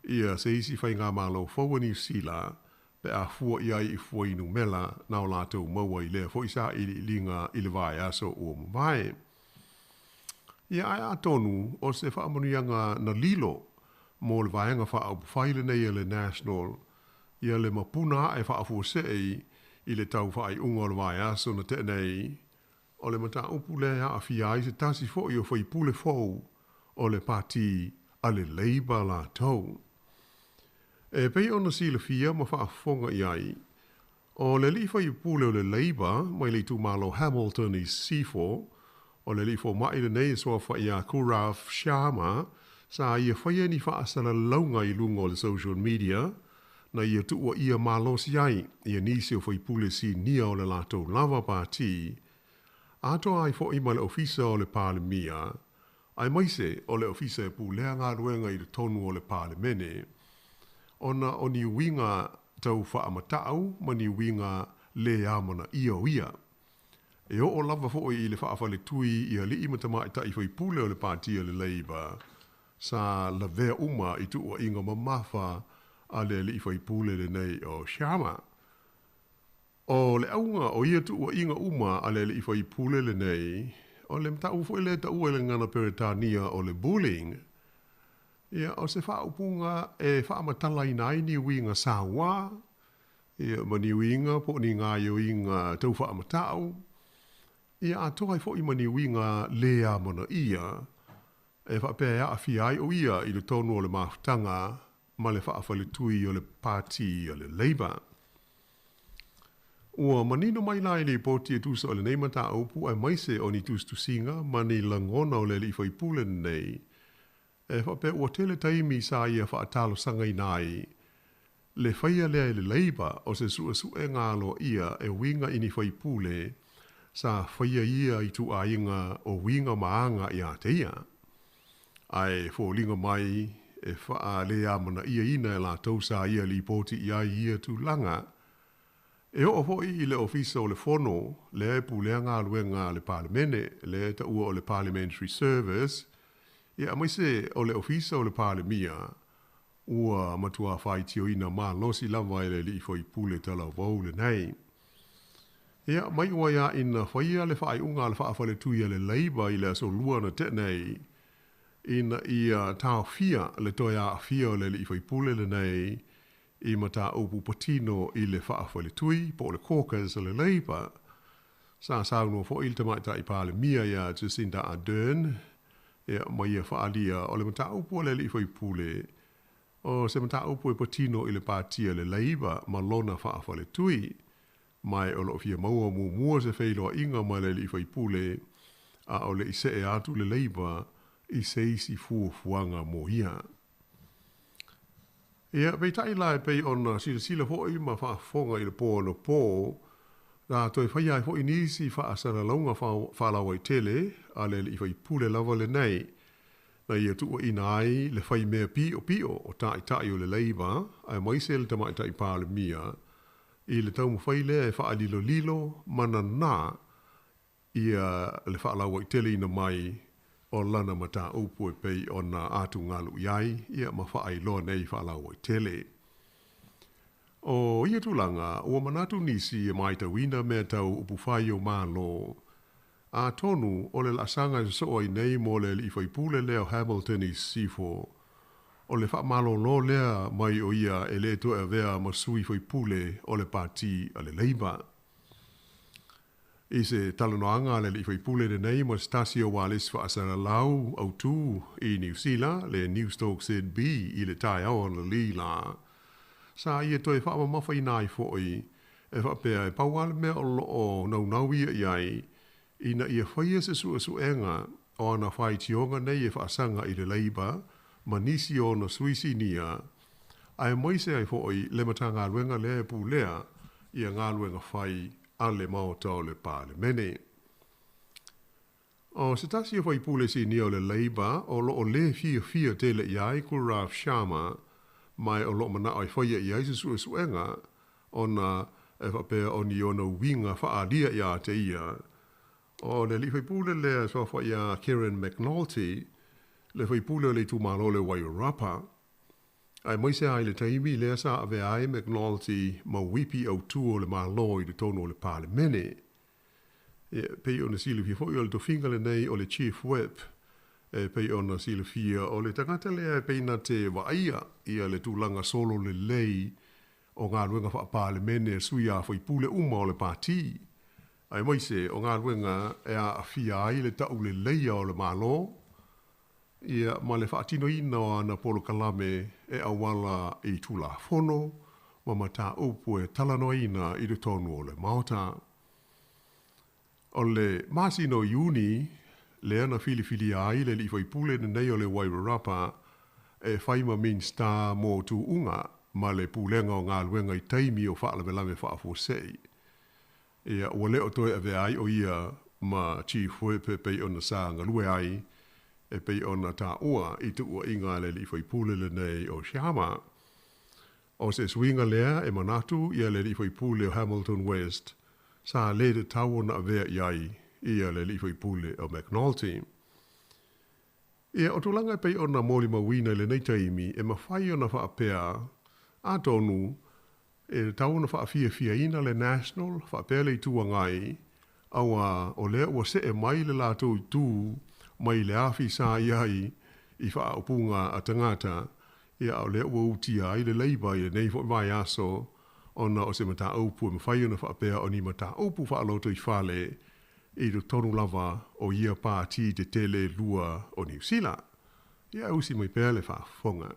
ia se isi faigamalo fou a Niu Sila pe a fua i ai i fuainumera na o latou maua i lea foi sailiiliga i le vaiaso ua mavae. Ia, ae atonu o se faamanuiaga na lilo mo le vaega faaupufai lenei a le National ia le mapuna ae faafuasei i le tau faaiuga o le vaiaso na tea nei, o le mataupu lea e aafia ai se tasi foi o faipule fou o le pati a le Labour latou. E pei ona silafia ma faafofoga i ai, o le alii faipule o le Labour mai le itumalo Hamilton i Sisifo, o le alii fomai lenei e suafa ia Gaurav Sharma, sa ia faia ni faasalalauga i luga o le social media, na ia tuuaia malosi ai ia nisi o faipule sinia o le latou lava pati, atoa ai foi ma le Ofisa o le Palemia, aemaise o le Ofisa e pulea galuega i totonu o le Palemene, ona o ni uiga tau faamatau ma ni uiga le amanaia o ia. E oo lava foi i le faafaletui i alii ma tamaitai faipule o le Pati a le Labour, sa lavea uma i tuuaiga mamafa a le alii faipule lenei o Sharma. O le auga o ia tuuaiga uma a le alii faipule lenei, o le mataupu foi lea e taua i le gagana Peretania o le bullying. Ia, o se faaupuga e faamatalaina ai ni uiga sauā, ia, ma ni uiga po o ni gaoioiga tau faamatau, ia atoa ai foi ma ni uiga le amanaia, e faapea e aafia ai o ia i totonu o le mafutaga ma le faafaletui o le Pati a le Labour. Ua manino mai la i lipoti e tusa o lenei mataupu aemaise o ni tusitusiga ma ni lagona o le alii faipule lenei, e faapea ua tele taimi sa ia faatalosagaina ai le faia lea e le Labour o se suesuega aloaia e uiga i ni faipule sa faia ia ituaiga o uiga ma aga ia te ia. Ae foliga mai e faaleamanaiaina e latou sa ia lipoti i ai ia tulaga. E oo foi i le Ofisa o le Fono lea e pulea galuega a le Palemene, lea e taua o le Parliamentary Service, ia aemaise o le Ofisa o le Palemia, ua matua faitioina malosi lava e le alii faipule talavou lenei. Ia, mai ua ia ina faia le faaiuga a le faafaletui a le Labour i le Aso Lua na tea nei, ina ia taofia le toe aafia o le alii faipule lenei i mataupu patino i le faafaletui po o le caucus a le Labour. Sa saunoa foi le Tamaitai Palemia ia Jacinda Ardern, ia, ma ia faaalia o le mataupu a le alii faipule o se mataupu e patino i le pati a le Labour ma lona faafaletui, ma o lo o fia maua muamua se feiloaiga ma le alii faipule a o le i see atu le Labour i se isi fuafuaga mo ia. Ia, peitai la e pei ona silasila foi ma faafofoga i le po anapo, na toe faia ai foi nisi faasalalauga faalauaitele a le alii faipule lava lenei, na ia tuuaina ai le faimea piopio o taitai o le Labour aemaise le Tamaitai Palemia i le taumafai lea e faalilolilo ma nanā ia le faalauaiteleina mai o lana mataupu e pei ona atugalu i ai ia ma faailoa nei faalauaitele. O ia tulaga, ua manatu nisi e matauina mea tau upufai o Malo, atonu o le laasaga e sosoo ai nei mo le alii faipule lea o Hamilton i Sisifo, o le faamalolo lea mai o ia e le toe avea ma sui faipule o le Pati a le Labour. I se talanoaga a le alii faipule lenei ma se tasi o ualesi faasalalau autū i Niu Sila, le Newstalk ZB i le taeao analeila, sa ia toe faamamafaina ai foi e faapea e pau lava le mea o lo o naunau ia i ai ina ia faia se suesuega o ana faitioga nei e faasaga i le Labour ma nisi o ona sui sinia, aemaise ai foi le Matagaluega lea e pulea ia galuega fai a le Maota o le Palemene. O se tasi o faipule sinia o le Labour o lo o lē fiafia tele i ai Gaurav Sharma, ma o lo o manao e faia i ai se suesuega ona e faapea o ni ona uiga faaalia ia te ia. O le alii faipule lea e suafa ia Kieran McNulty, le faipule o le itumalo o le Wairarapa, aemaise lava i le taimi lea sa avea ai McNulty ma uipi autū o le Malo i totonu o le Palemene. E pei ona silafia foi o le tofiga lenei o le Chief Whip, e pei ona silafia o le tagata lea e pei na te vaaia ia le tulaga solo lelei o galuega faa-Palemene a sui usufono uma o le Pati, aemaise o galuega e aafia ai le tauleleia o le Malo, ia, ma le faatinoina o ana polokalame e auala i Tulafono ma mataupu e talanoaina i totonu o le Maota. O le masina o Iuni lea na filifilia ai le alii faipule lenei o le Wairarapa e fai ma Minisita mo Tuuga ma le Pulega o Galuega i taimi o faalavelave faafuasei. Ia, ua le o toe avea ai o ia ma Chief Whip e pei ona sa galue ai, e pei ona taua i tuuaiga a le alii faipule lenei o Sharma. O se suiga lea e manatu ia le alii faipule o Hamilton West sa le tatau ona avea i ai ia le alii faipule o McNulty. Ia, o tulaga e pei ona molimauina i lenei taimi e mafai ona faapea, atonu e tatau ona faafiafiaina le National faapea le Itu Agai, auā o lea ua see mai le latou itu mai le afi sa i ai i faaupuga a tagata, ia a o lea ua utia ai le Labour i lenei foi vaiaso ona o se mataupu e mafai ona faapea o ni mataupu faalotoifale i totonu lava o ia pati tetele e lua o Niu Sila. Ia usi mai pea le faafofoga.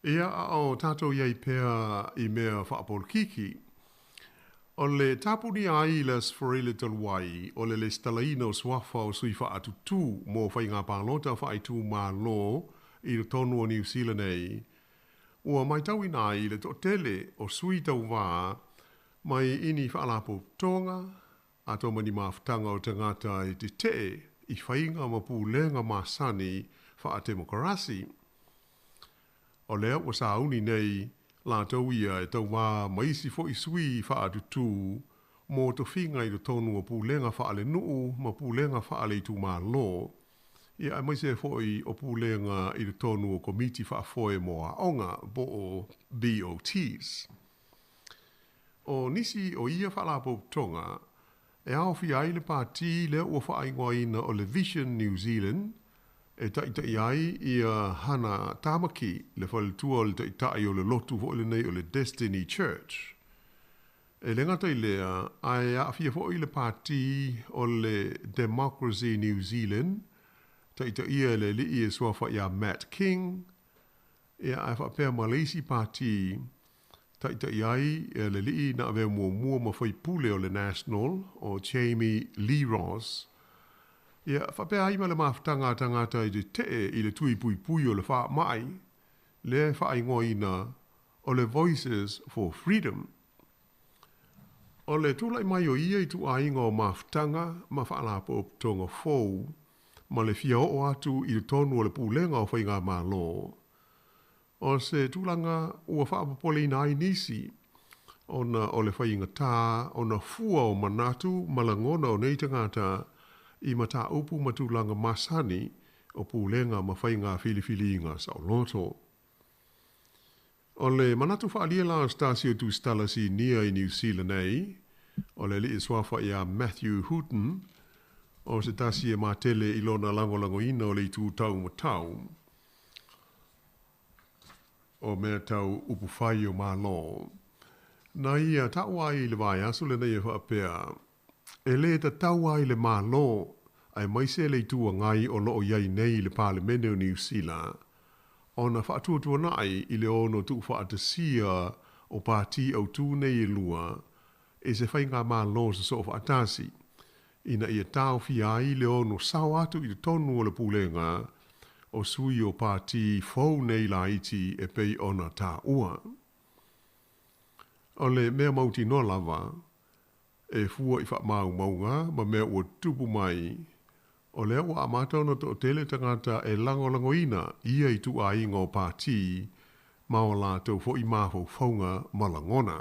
Ia, a o tatou i ai pea i mea faapolokiki, o le tapunia ai i le Aso Faraile talu ai o le lesitalaina o suafa o sui faaatutū mo faiga palota faaitumalo i totonu o Niu Sila nei, ua matauina ai le toatele o sui tauvā mai i ni faalapotopotoga atoa ma ni mafutaga o tagata e tetee i faiga ma pulega masani faatemokarasi. O lea ua sauni nei latou ia e tauvā ma isi foi sui faaatutū mo tofiga i totonu o pulega faalenuu ma pulega faaleitumalo, ia aemaise ai foi o pulega i totonu o Komiti Faafoe mo Aoga po o BOTs. O nisi o ia faalapotopotoga e aofia ai le pati lea ua faaigoaina o le Vision New Zealand e taʻitaʻi ai ia Hana Tamaki, le faletua o le taʻitaʻi o le lotu foi lenei o le Destiny Church. E le gata i lea, ae aafia foi le pati o le Democracy New Zealand, taʻitaʻia e le alii e suafa ia Matt King, ia ae faapea ma le isi pati taʻitaʻi ai le alii na avea muamua ma faipule o le National o Jamie Lee Ross, ia faapea ai ma le mafutaga a tagata e tetee i le tui puipui o le faamai lea e faaigoaina o le Voices for Freedom. O le tulai mai o ia ituaiga o mafutaga ma faalapotopotoga fou ma le fia oo atu i totonu o le pulega o faigamalo, O se tulaga ua faapopoleina ai nisi, ona o le faigatā ona fua o manatu ma lagona o nei tagata i mataupu ma tulaga masani o pulega ma faiga filifiliga saoloto. O le manatu faaalia la o se tasi o tusitala sinia i Niu Sila nei, o le alii suafa ia Matthew Hooton, o se tasi e matele i lona lagolagoina o le itu taumatau, o mea tau upufai o Malo. Na ia taua ai i le vaiaso lenei e faapea, e lē tatau ai le Malo aemaise le Itu Agai o lo o i ai nei i le Palemene o Niu Sila ona faatuatuanai i le ono tuufaatasia o pati autū nei e lua i se faigamalo sosoo faatasi ina ia taofia ai le ono sao atu i totonu o le pulega o sui o pati fou nei laiti e pei ona taua. O le mea mautinoa lava, e fua i faamaumauga ma mea ua tutupu mai, o lea ua amata ona toatele tagata e lagolagoina ia ituaiga o pati ma o latou foi mafaufauga ma lagona.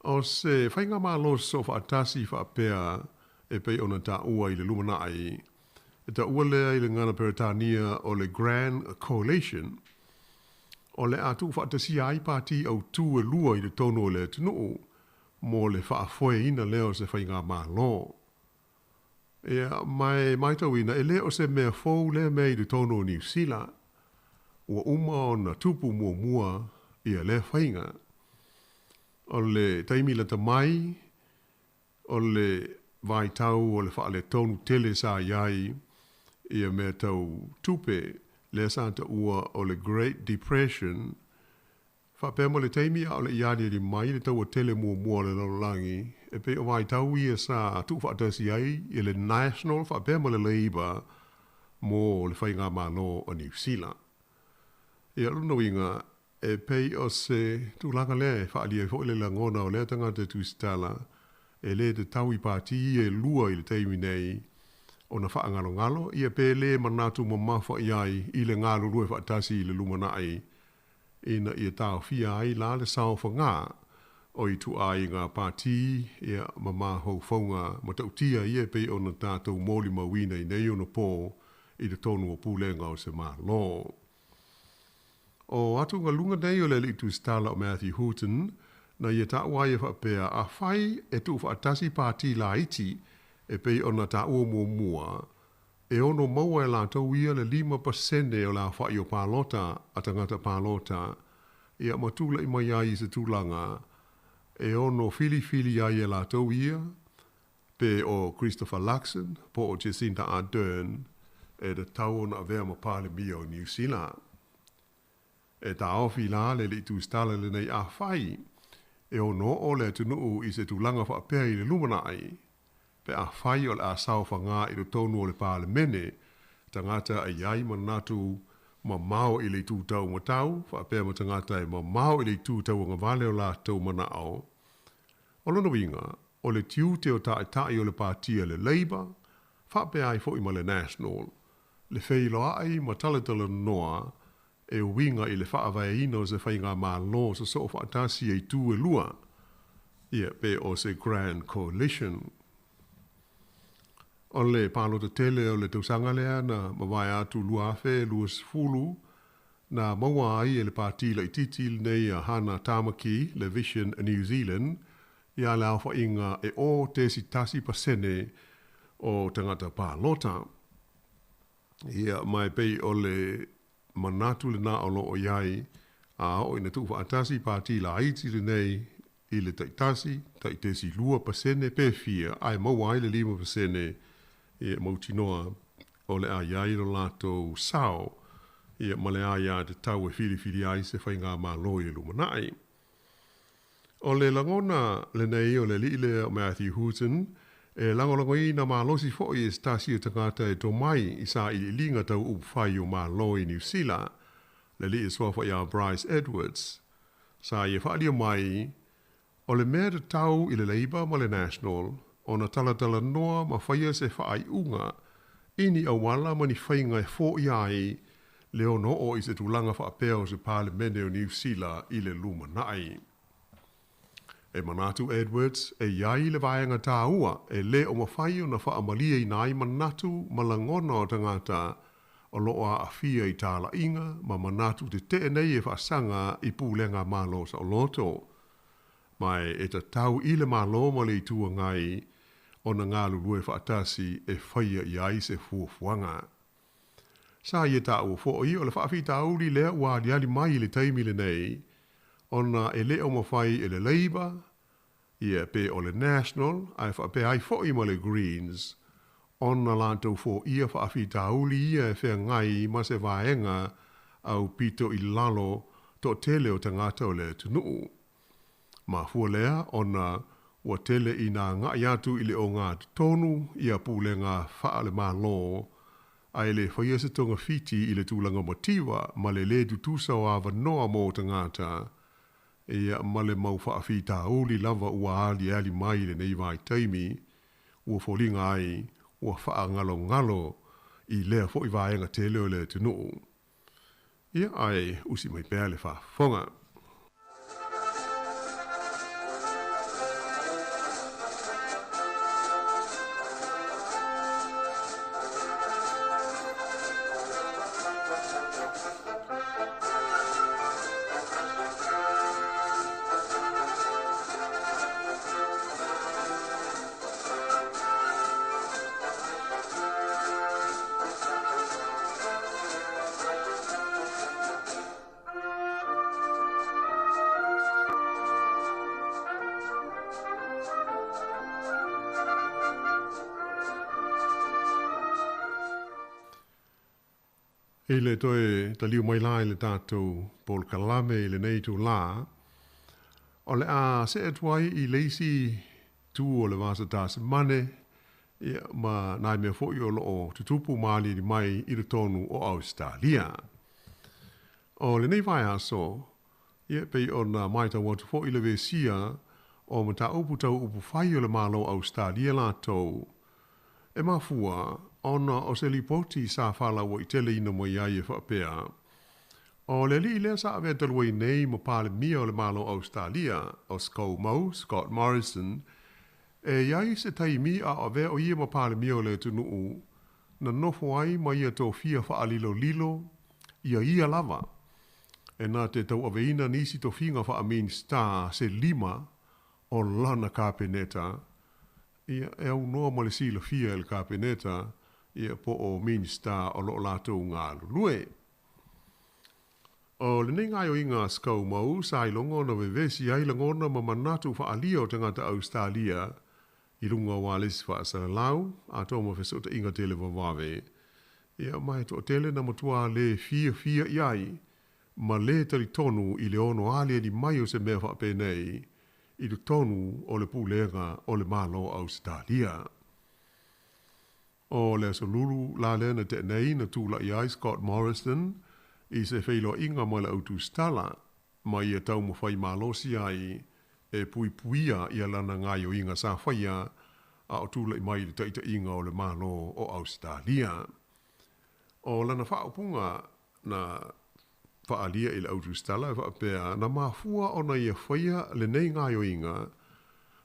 O se faigamalo sosoofaatasi faapea e pei ona taua i le lumanai, e taua lea i le gagana Peretania o le Grand Coalition, o le a tuufaatasia ai pati autū e lua i totonu o le atunuu mo le faafoeina lea o se faigamalo. Ia, ma e matauina, e le o se mea fou lea mea i totonu o Niu Sila. Ua uma ona tupu muamua ia lea faiga. O le taimi lata mai, o le vaitau o le faaletonu tele sa i ai ia mea tau tupe lea sa taua o le Great Depression, faapea ma le taimi a o le i aliali mai le taua tele muamua o le lalolagi, e pei o vaitau ia sa tuufaatasi ai le National faapea ma le Labour mo le faigamalo o Niu Sila. Ia, o lona uiga, E pei o se tulaga lea e faaalia ai foi le lagona o lea tagata tusitala e lē tatau i pati ia e lua i le taimi nei ona faagalogalo ia pe lē manatu mamafa i ai i le galulue faatasi i le lumanai ina ia taofia ai la le saofagā o ituaiga pati ia ma mafaufauga matautia ia e pei ona tatou molimauina i nei ono pō i totonu o pulega o se Malo. O atugaluga nei o le alii tusitala o Matthew Hooton, na ia taua ai e faapea, afai e tuufaatasi pati laiti e pei ona taua muamua, e ono maua e latou ia le 5% o le aofai o palota a tagata palota, ia ma tulai mai ai i se tulaga e ono filifili ai e latou ia, pe o Christopher Luxon po o Jacinda Ardern e tatau ona avea ma Palemia o Niu Sila. E taofi la le alii tusitala lenei afai e ono oo le atunuu i se tulaga faapea i le lumanai, pe afai o le a saofagā i totonu o le Palemene tagata e i ai manatu mamao i le itu taumatau, faapea ma tagata e mamao i le itu tauagavale o latou manao. O lona uiga, o le tiute o taitai o le Pati a le Labour, faapea ai foi ma le National, le feiloai ma talatalanoa e uiga i le faavaeina o se faigamalo sosoo faatasi a itu e lua, ia, pe o se Grand Coalition. O le palota tele o le tausaga lea na mavae atu 2020, na maua ai e le pati laitiiti lenei a Hana Tamaki le Vision New Zealand ia le aofaiga e 0.1% o tagata palota. Ia, ma e pei o le manatu lenā o lo o i ai, a oo ina tuufaatasi pati laiti lenei i le taitasi, 1.2% pe fia, ae maua ai le 5%, ia, mautinoa o le a i ai lo latou sao, ia, ma le aiatatau e filifili ai se faigamalo i le lumanai. O le lagona lenei o le alii lea o Matthew Hooton, e lagolagoina malosi foi e se tasi o tagata e tomai i sailiiliga tau upufai o Malo i Niu Sila, le alii e suafa ia Bryce Edwards. Sa ia faaalia mai, o le mea tatau i le Labour ma le National ona talatalanoa ma faia se faaiuga i ni auala ma ni faiga e foia ai le ono oo i se tulaga faapea o se Palemene o Niu Sila i le lumanai. E manatu Edwards e i ai le vaega tāua e lē o mafai ona faamalieina ai manatu ma lagona o tagata o lo o aafia i talaiga ma manatu tetee nei e faasaga i pulega Malo saoloto. Ma e tatau i le Malo ma le Itu Agai ona galulue faatasi e faia i ai se fuafuaga. Sa ia taua foi o le faafitauli lea ua aliali mai i le taimi lenei ona e le o mafai e le Labour, ia, pe o le National, ae faapea ai foi ma le Greens, ona latou foia faafitauli ia e feagai ma se vaega aupito i lalo toatele o tagata o le atunuu. Mafua lea ona ua tele ina agai atu i le ogatotonu ia pulega faale-Malo, ae le faia se togafiti i le tulaga mativa ma le lē tutusa o avanoa mo tagata, ia, ma le mau faafitauli lava ua aliali mai i lenei vaitaimi, ua foliga ai ua faagalogalo i lea foi vaega tele o le atunuu. Ia, ae usi mai pea le faafofoga. I le toe taliu mai la i le tatou polokalame i lenei itulā, o le a see atu ai i le isi tu o le Vasa Tasimane, ia, ma nai mea foi o lo o tutupu ma aliali mai i totonu o Ausetalia. O lenei vaiaso, ia, pei ona matau atu foi i le vesia o mataupu tau upufai o le Malo o Ausetalia latou, E mafua ona o se lipoti sa faalauaiteleina mai ai e faapea, o le alii lea sa avea talu ai nei ma Palemia o le Malo o Ausetalia, o ScoMo, Scott Morrison, e i ai se taimi a o avea o ia ma Palemia o le atunuu, na nofo ai ma ia tofia faalilolilo ia ia lava e na te tauaveina nisi tofiga faa-Minisita se lima o lana Kapeneta. Ia, e aunoa ma le silafia e le Kapeneta, ia, po o Minisita o lo o latou galulue. O lenei gaoioiga a ScoMo sa iloga ona vevesi ai lagona ma manatu faaalia o tagata Ausetalia i luga o ualesi faasalalau, atoa ma fesootaiga televavave, ia, ma e toatele na matua le fiafia i ai ma lē talitonu i le ono aliali mai o se mea faapenei i totonu o le pulega o le Malo o Ausetalia. O le Aso Lulu la lea na tea nei na tula'i ai Scott Morrison i se feiloaiga ma le autusitala ma ia taumafai malosi ai e puipuia ia lana gaioiga sa faia a o tula'i mai i le taita'iga o le Malo o Ausetalia. O lana faaupuga na faaalia i le autusitala e faapea, na mafua ona ia faia lenei gaioiga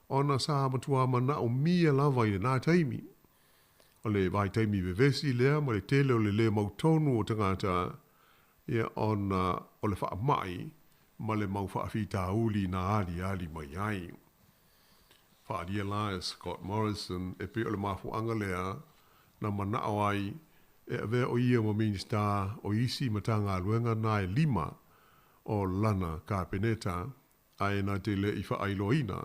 ona sa matuā manaomia lava i lenā taimi. O le vaitaimi vevesi lea ma le tele o le lē mautonu o tagata, ia, ona o le faamai ma le mau faafitauli na aliali mai ai. Faaalia la e Scott Morrison e pei o le mafuaaga lea na manao ai e avea o ia ma Minisita o isi Matagaluega na e lima o lana Kapeneta ae na te le i faailoaina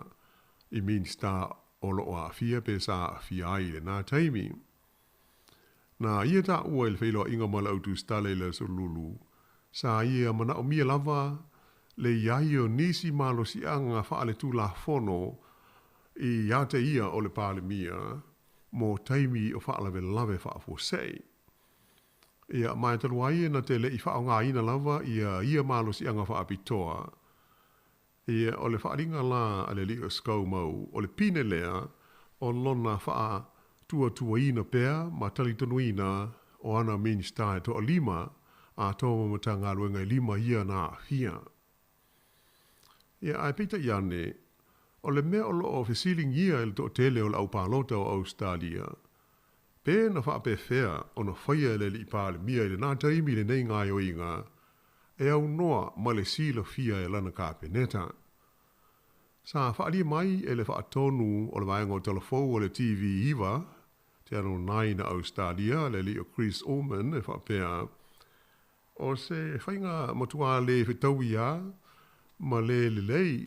i Minisita o lo o aafia pe sa aafia ai i lenā taimi. Na ia taua i le feiloaiga ma le autusitala i le Aso Lulu, sa ia manaomia lava le i ai o nisi malosiaga faaletulafono ia te ia o le Palemia mo taimi o faalavelave faafuasei. Ia, ma e talu ai na te le i faaaogaina lava ia ia malosiaga faapitoa, ia, o le faaaliga la a le alii o ScoMo, o le pine lea o lona faatuatuaina pea ma talitonuina o ana Minisita e toalima atoa ma Matagaluega e lima ia na aafia. Ia, ae peitai ane, o le mea o lo o fesiligia e le toatele o le aupalota o Ausetalia, pe na faapefea ona faia e le Alii Palemia i lenā taimi lenei gaoioiga e aunoa ma le silafia e lana Kapeneta. Sa faaalia mai e le faatonu o le vaega o Talafou o le TV 9, Channel 9 a Ausetalia, le alii o Chris Ullman e faapea, O se faiga matuā lē fetaui a ma lē lelei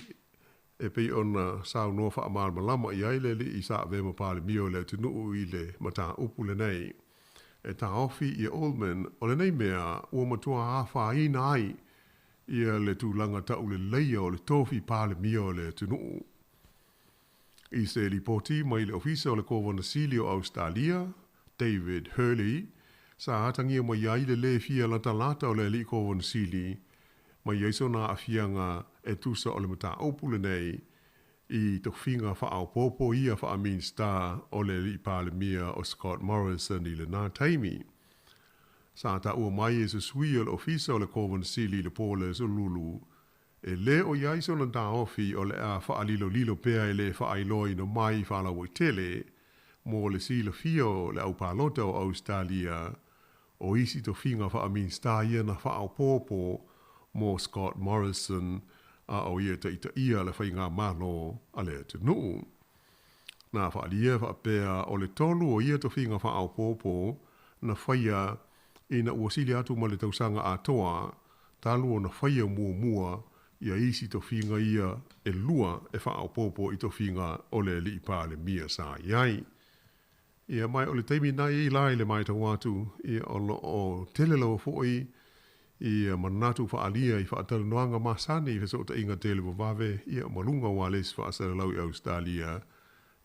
e pei ona saunoa faamalamalama i ai le alii sa avea ma Palemia o le atunuu i le mataupu lenei. E taofi ia Ullman, o lenei mea ua matua afaina ai ia le tulaga tauleleia o le tofi Palemia o le atunuu. I se lipoti mai le Ofisa o le Kovana Sili o Ausetalia, David Hurley, sa atagia mai ai le lē fia latalata o le Alii Kovana Sili mai ai sona aafiaga e tusa o le mataupu lenei i tofiga faaopoopo ia faa-Minisita o le Alii Palemia o Scott Morrison i lenā taimi. Sa taua mai e se sui o le Ofisa o le Kovana Sili i le po o le Aso Lulu, e lē o i ai sona taofi o le a faalilolilo pea e lē faailoaina mai faalauaitele mo le silafia o le aupalota o Ausetalia o isi tofiga faa-Minisita ia na faaopoopo mo Scott Morrison a o ia taitaia le faigamalo a le atunuu. Na faaalia faapea o le tolu o ia tofiga faaopoopo na faia ina ua sili atu ma le tausaga atoa talu ona faia muamua ia isi tofiga ia e lua e faaopoopo i tofiga o le Alii Palemia sa i ai. Ia, ma o le taimi na i la i le matau atu, ia, o lo o tele lava foi ia manatu faaalia i faatalanoaga masani i fesootaiga televavave, ia, ma luga o ualesi faasalalau i Ausetalia,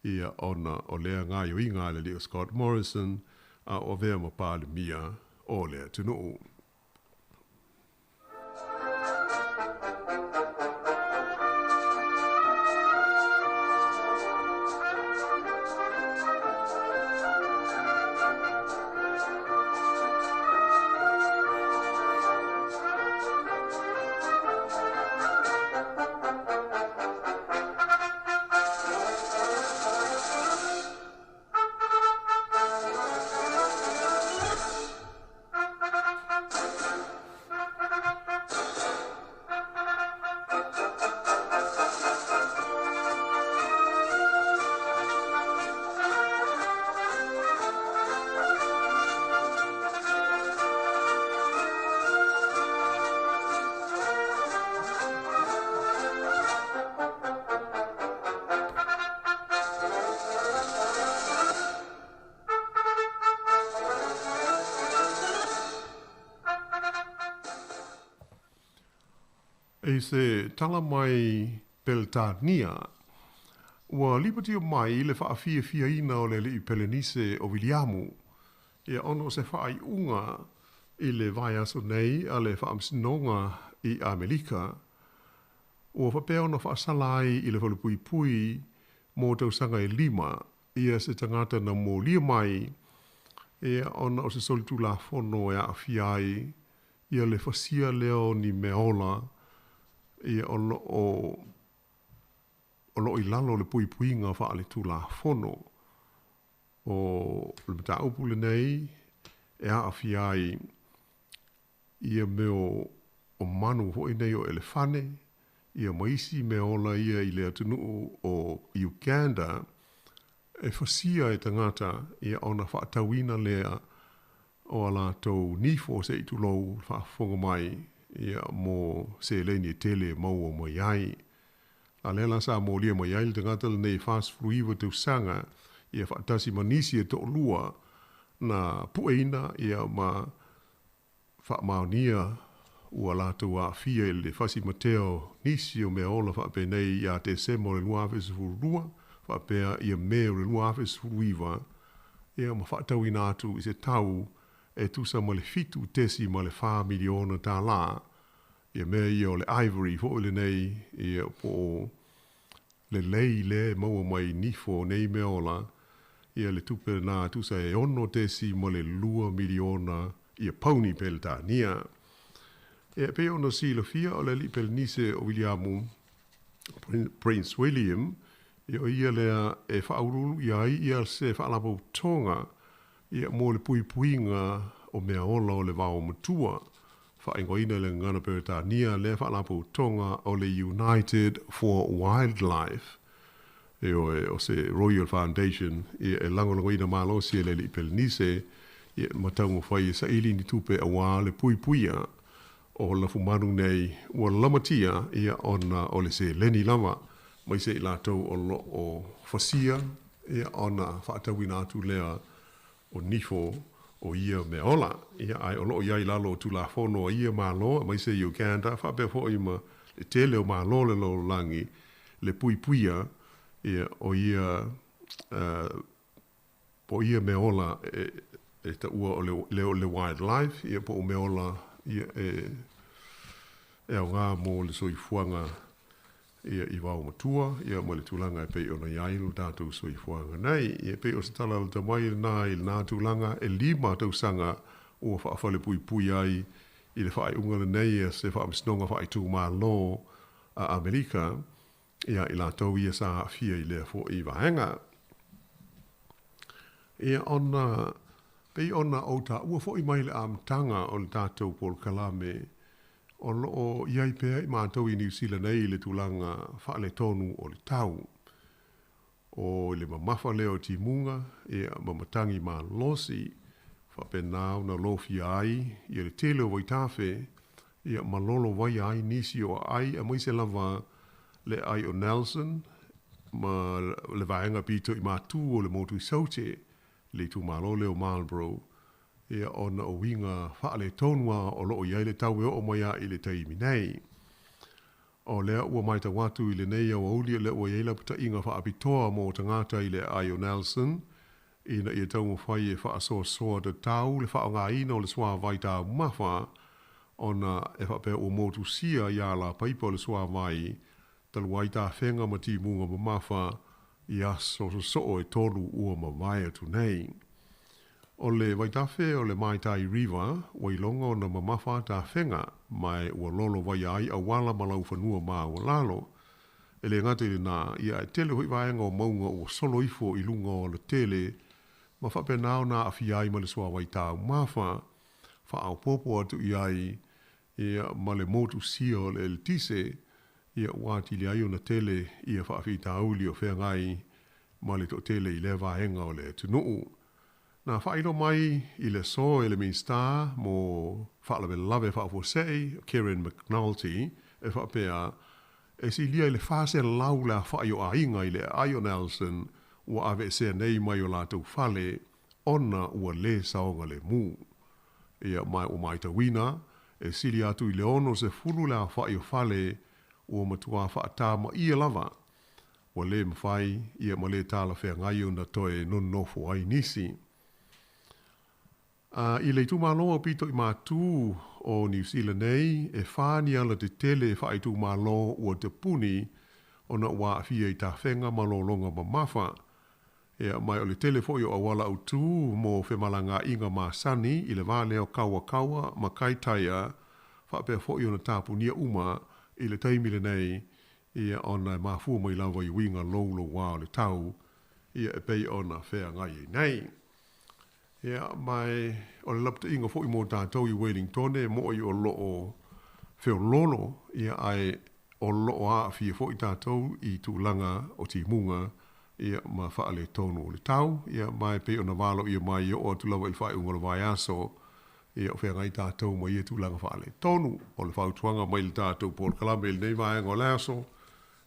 ia, ona o lea gaoioiga a le alii o Scott Morrison a o avea ma Palemia o le atunuu. I se tala mai Peretania, ua lipotia mai le faafiafiaina o le ali'i Pelenise o Viliamu, ia ona o se faaiuga i le vaiaso nei a le Faamasinoga i Amelika, ua faapea ona faasala ai i le falepuipui mo tausaga e lima ia se tagata na molia mai ia ona o se solitulafono e aafia ai ia le fasia lea o ni meaola ia o loo o loo i lalo o le puipuiga faaletulafono. O le mataupu lenei e aafia ai ia mea o manu foi nei o elefane, ia ma isi mea ola ia i le atunuu o Uganda e fasia e tagata ia ona faatauina lea o a latou nifo se i tulou le faafofoga mai ia mo seleni e tele e maua mai ai. A lea la sa molia mai ai le tagata lenei e 49 tausaga ia faatasi ma nisi e toalua na pueina ia ma faamaonia ua latou aafia i le fasi matea o nisi o mea ola faapenei ia Tesema o le 2012 faapea ia Me o le 2019 ia ma faatauina atu i se tau e tusa ma le $7.4 miliona tālā ia mea ia o le ivory foi lenei ia po o le lei lea e maua mai nifo o nei mea ola ia le tupe lena tusa e $6.2 miliona ia pauni Peretania. E pei ona silafia o le alii Pelenise o Wiliamu, Prince William, ia o ia lea e faauluulu i ai ia se faalapotopotoga ia mo le puipuiga o mea ola o le vao matua. Faaigoaina i le gagana Peretania lea faalapotopotoga o le United for Wildlife. Ioe, o se Royal Foundation ia e lagolagoina malosi e le alii Pelenise ia ma taumafai e saili ni tupe auā le puipuia o lafumanu nei ua lamatia ia ona o le seleni lava mai se i latou o loo fasia ia ona faatauina atu lea o nifo o ia mea ola. Ia ae o loo i ai i lalo o Tulafono a ia Malo aemaise Uganda faapea foi ma le tele o Malo o le lalolagi le puipuia ia o ia po o ia mea ola e taua o le o le wildlife ia po o mea ola ia e e aoga mo le soifuaga ia i vao matua ia ma le tulaga e pei ona i ai lo tatou soifuaga nei. Ia pei o se tala lata mai lena i lena tulaga e lima tausaga ua faafalepuipui ai i le faaiuga lenei a se Faamasinoga Faaitumalo a Amerika ia i latou ia sa aafia i lea foi vaega. Ia ona pei ona ou taua foi mai le amataga o le tatou polokalame, o loo i ai pea i matou i Niu Sila nei i le tulaga faaletonu o le tau. O le mamafa lea o timuga ia ma matagi malosi, faapena ona lofia ai ia le tele o vaitafe ia ma lolo vaia ai nisi o aai aemaise lava le aai o Nelson ma le vaega pito i matu o le motu i Saute, le itumalo lea o Marlborough, ia ona o uiga faaletonu lava o loo i ai le tau e oo mai lava i le taimi nei. O lea ua matau atu i lenei aoauli o lea ua i ai lapataiga faapitoa mo tagata i le aai o Nelson ina ia taumafai e faasoasoa tatau le faaaogaina o le suavai taumafa ona e faapea ua motusia i alapaipa o le suavai talu ai tafega ma timuga mamafa i aso sosoo e tolu ua mavae atu nei. O le vaitafe o le Maitai River ua iloga ona mamafa tafega ma ua lolo vaia ai auala ma laufanua maualalo. E le gata i lenā, ia ae tele hoʻi vaega o mauga ua solo ifo i luga o alatele ma faapena ona aafia ai ma le suavai taumafa, faaopoopo atu i ai ia ma le motusia o le eletise, ia ua atili ai ona tele ia faafitauli o feagai ma le toatele i lea vaega o le atunuu. Na faailoa mai i le aso e le Minisita mo Faalavelave Faafuasei, Karen McNulty, e faapea, e silia i le 400 le afa'i o aiga i le aai o Nelson ua aveesea nei mai o latou fale ona ua lē saogalemu. Ia, ma ua matauina, E sili atu i le 60 le aofaʻi o fale ua matuā faatamaia lava, ua lē mafai ia ma lē talafeagai ona toe nonofo ai nisi. A i le itumalo aupito i matū o Niu Sila nei, e fā ni alatetele faaitumalo ua tapuni ona ua aafia i tafega ma lologa mamafa. Ia, ma o le tele foʻi o auala autū mo femalagaaiga masani i le va lea o Kawakawa ma Kaitaia faapea foʻi ona tapunia uma i le taimi lenei, ia, ona e mafua mai lava i uiga loulouā o le tau, ia, e pei ona feagai ai nei. Ia, ma o le lapataiga foʻi mo tatou i Welingtone, e moʻi o loo feoloolo, ia, ae o loo aafia foʻi tatou i tulaga o timuga, ia, ma faaletonu o le tau, ia, ma e pei ona valoia mai e oo atu lava i le faaiuga o le vaiaso, ia, o feagai tatou ma ia tulaga faaletonu. O le fautuaga mai le tatou polokalame i lenei vaega o le aso,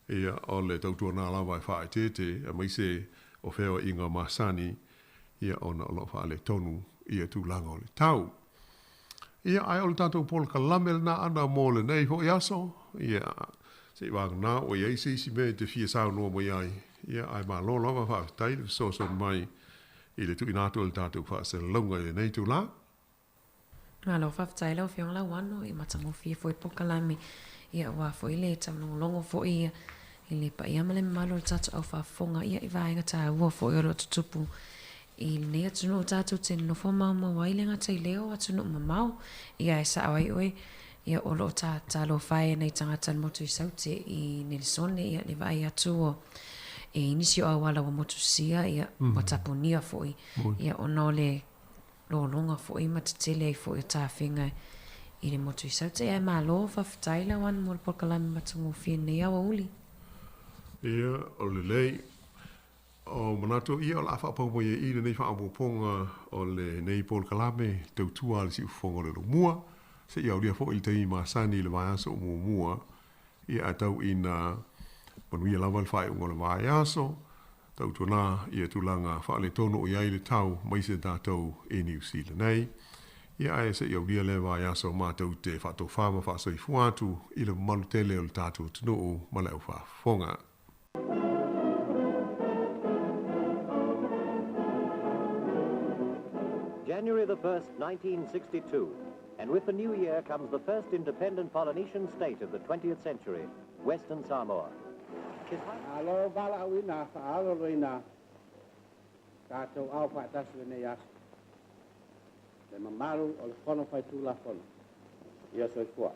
ia, o le tautuanā lava e faaeteete, aemaise o feoaiga masani, ia, ona o loo faaletonu ia tulaga o le tau. Ia, ae o le tatou polokalame lenā ana mo lenei foʻi aso, ia, seiavagana ua i ai se isi mea e te fia saunoa mai ai, ia, ae malo lava faafetai le fesoasoani mai i le tuuina atu o le tatou faasalalauga i lenei itulā. Malo faafetai lau Afioga Lauano i matagofie foi polokalame ia aua foi le taulogologo foi ia i le paia ma le mamalu o le tatou au faafofoga ia i vaega taua foi o lo o tutupu i lenei atunuu tatou te nonofo maumau ai le gata i lea o atunuu mamao ia e sao ai oe ia o lo o talofa e nai tagata le motu i Saute i Nelesone ia le vaai atu o e i nisi o auala ua motusia ia ua tapunia foi ia ona o le lologa foi ma tetele ai foi o tafega i le motu i Saute. Ae malo, faafetai Lauano mo le polokalame matagofie lenei aoauli. Ia, o lelei. O manatu ia o le a faapau mai ai i lenei faaopoopoga o lenei polokalame tautua a le Siufofoga o le Lomua, seia aulia foi le taimi masani i le vaiaso o muamua, ia ae tau ina manuia lava le faaiuga o le vaiaso, tautuanā ia tulaga faaletonu o i ai le tau mai se tatou i Niu Sila nei. Ia ae seia aulia lea vaiaso matou te faatofā ma faasoifua atu i le mamalu tele o le tatou atunuu ma le aufaafofoga. January the 1st, 1962, and with the new year comes the first independent Polynesian state of the 20th century, Western Samoa. Malo valaauina faaloloina tatou ao faatasi lenei aso. Le mamalu o le Fono Faitulafono. Ia soifua.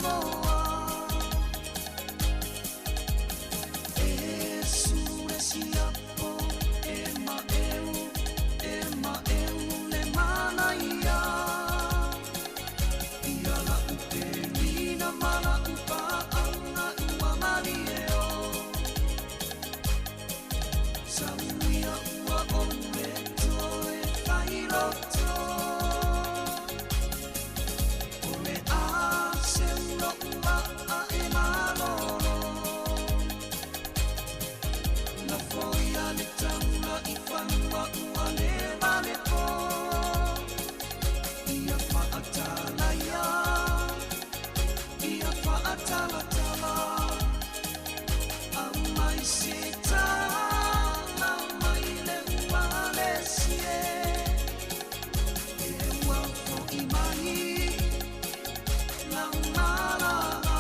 Samoa. E su le siapo, e maeu, e maeu le manaia. Ia la upe mina mala upa anga ua mali e o. Sauia ua o le toe whairoto. O le a se ulo ua a e malolo. La foia le taula i whanua ua le male po. Ia whaatala ia, ia whaatalatala. A mai se tala mai le ua le sie. E ua fo i mai, la malala.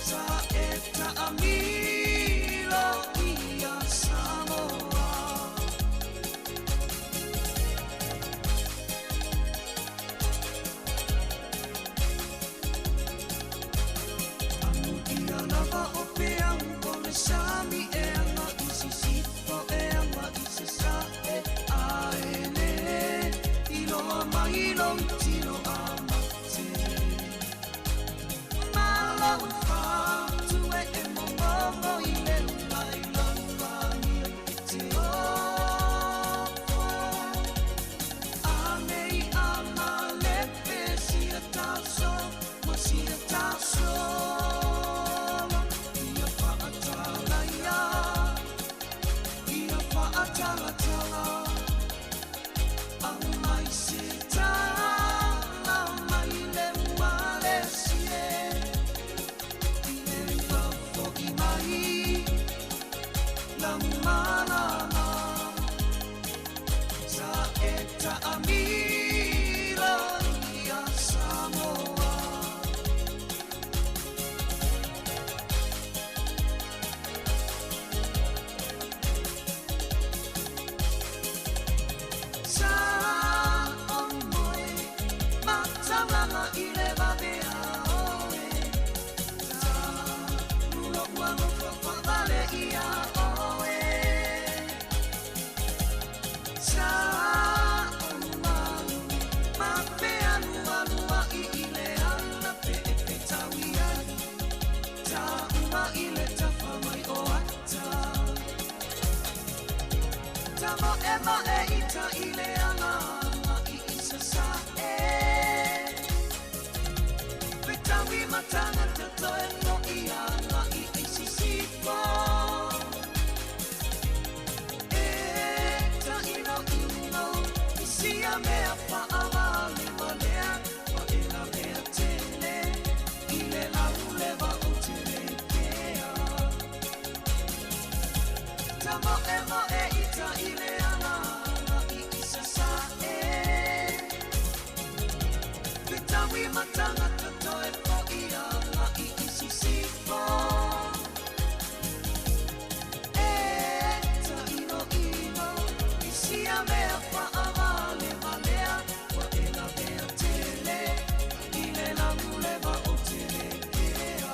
Sa e ta amilo ia Samoa. Amu ia lava o pe au o le sami e anga i sisifo e anga i sasa e aele. I loa mai lo tiro a mate. Malo whātu e e mongongo i le ulai lauania i te ofo. Anei a malepe sia taso, ma sia taso. Ia whaatala ia, ia whaatalatala. A mai se tala mai le ua le sie. I le ua fo'i mai, la malala. Sa e ta amilo ia Samoa. Sa o moe, mataulanga i le vavea oe. Ta ulo ua nofo whaavale ia oe. Sa o malu, ma pe alu alu a i i le ala pe e pe tau i ai. Ta uma i le tafa mai o ata. Ta mo e ma e i ta i le ala i i sa sa e. Pe tau i matanga te toe no i ala i i si si po. E ta ino ino, i sia mea whaavale walea, wa e la mea tele, i le lau lewa o te le pea. Ta mo e mo e i ta i le ala i i sa sa e. Pe tau i matanga te toe po i ala i i si si po. E ta ino ino, i sia mea whaavale walea, wa e la mea tele, i le lau lewa o te le pea.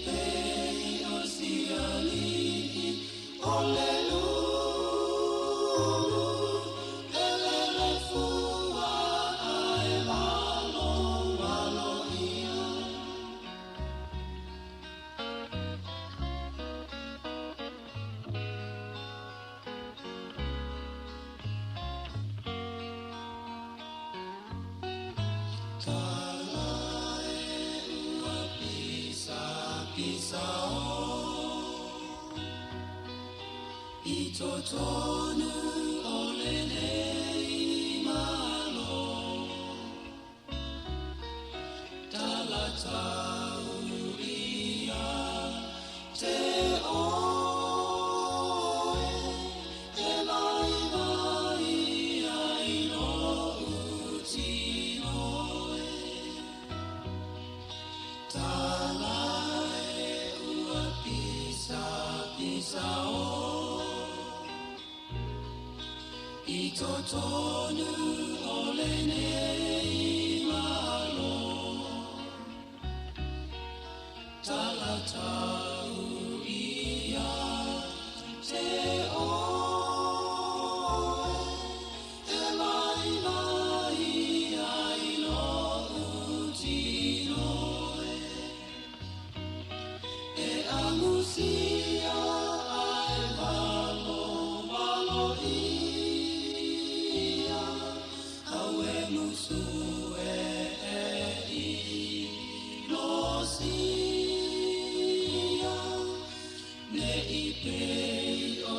pei o siali'i o le lulu Elelefua ae valowalo ia. Tala e ua pisa pisa o I totonu o lenei malo Tala tau ia te oe E vaivai ai lo'u tino e Tala e ua pisa pisa o I totonu o lenei malo Tala tau ia te oe E vaivai ai lo'u tino e E amusia ae valowalo ia Au e musu e e i lo sia Ne i pei o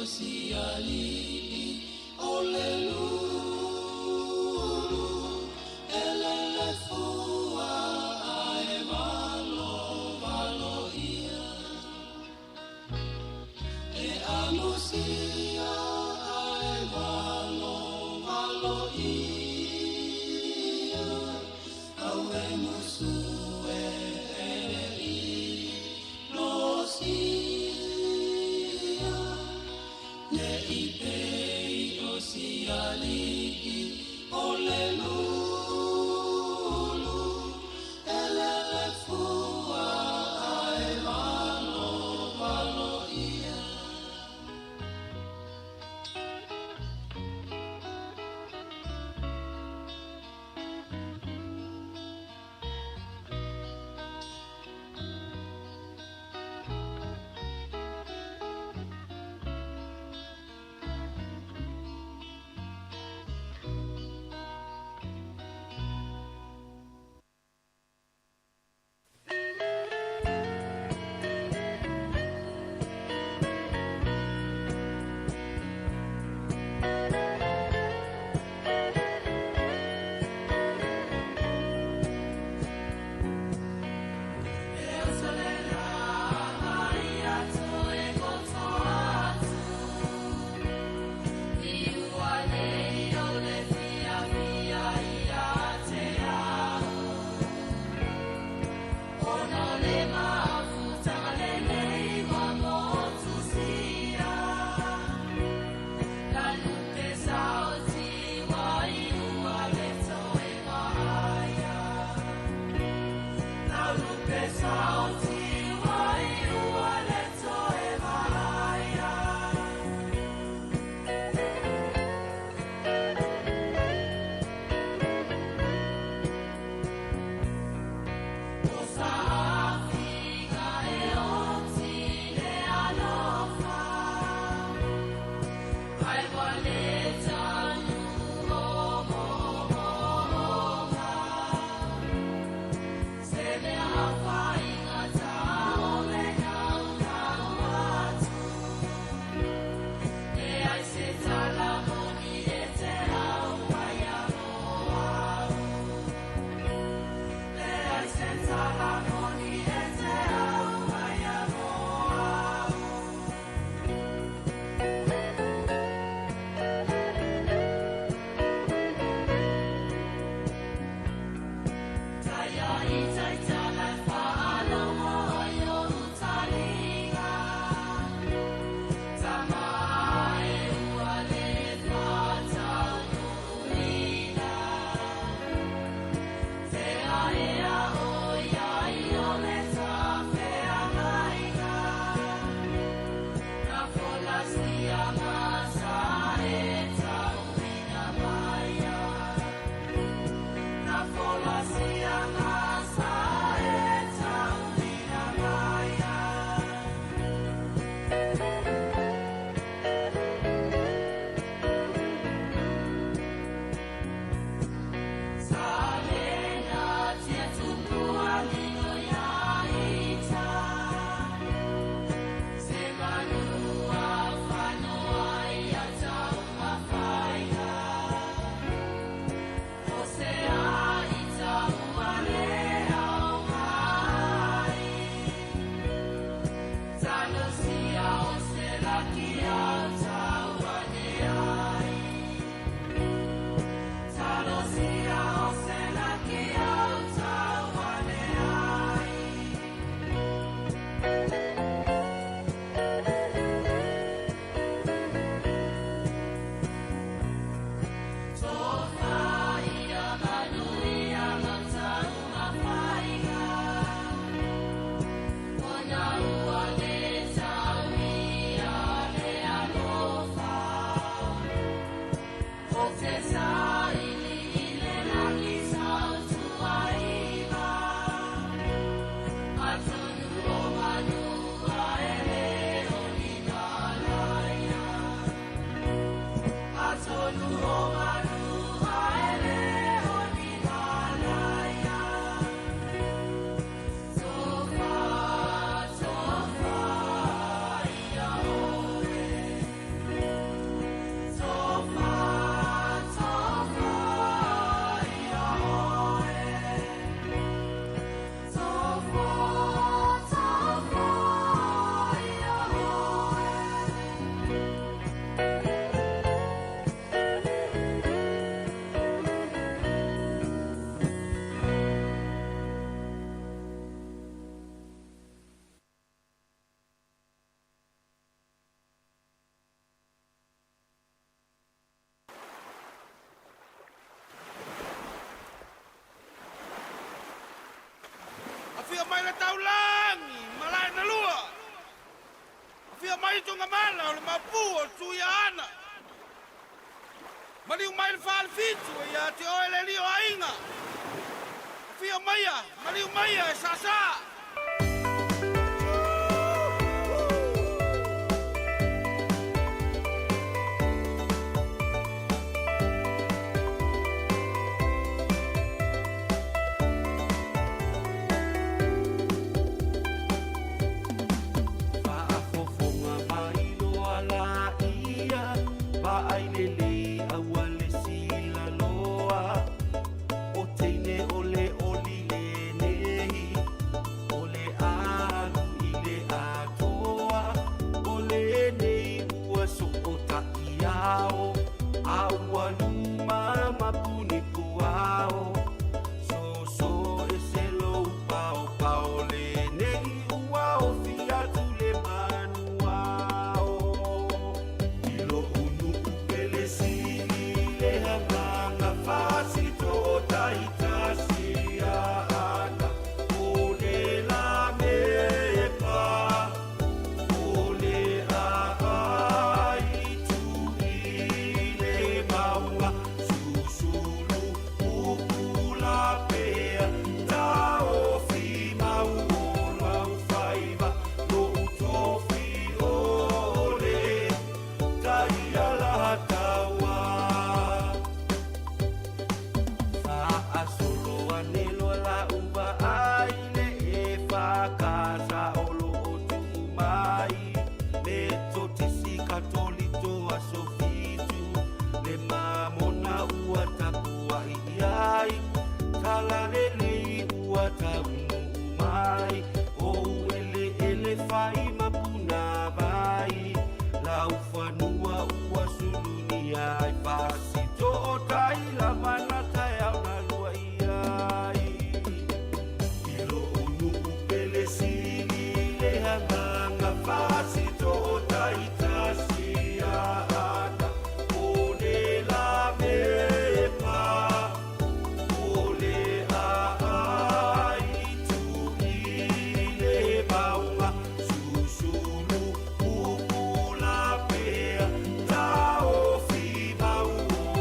mai le taulagi malae na lua. Afio mai Tugamala o le maopu o le Tuiaana. Maliu mai le Falefitu e ia te oe le alii o aiga. Afio maia, maliu maia e Sasa. Faafofoga mai loa laia, vaai lelei aua le silaloa. O teine o le oli lenei, o le alu i le atoa. O lenei ua sootaʻiao, a ua luma ma punipuao. Soso ese lou paopao lenei ua ofi atu le manuao. I lo'u nuu pele sili le agaga fasito'otaitasi ana o le lamepa o le a'aitu i le mauga susulu upu lapea taofi mau o lau faiva lo'u tofi ole taialataua. Fa'asolo ane loa la'u vaai le e-F-K-S o lo'o tu'u mai Metotisi Katolito aso 7 le mamona ua tapua'i i ai Talalelei ua taunu'u mai O u'ele'ele fai ma punavai Laufanua ua sulugia ai Fasito'otai lava na taeao na lua'i ai I lo'u nuu pele sili le agaga fasito'otaitasi ana o le lamepa o le a'aitu i le mauga susulu upu lapea taofi mau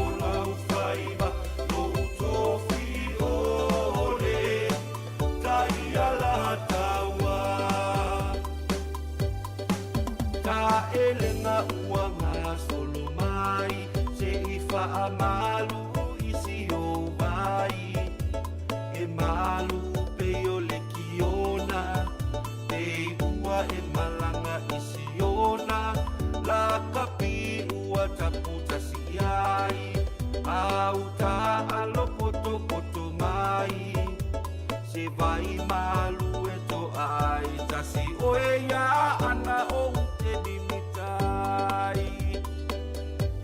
o lau faiva lo'u tofi ole taialataua. Taʻelega ua gasolo mai seʻi faamalu i si ou vai e malu pei o le kiona pei ua e malaga i Siona lakapi ua taputasi ai au taʻalo potopoto mai se vai malu e toa ai tasi oe ia ana o ute limitai.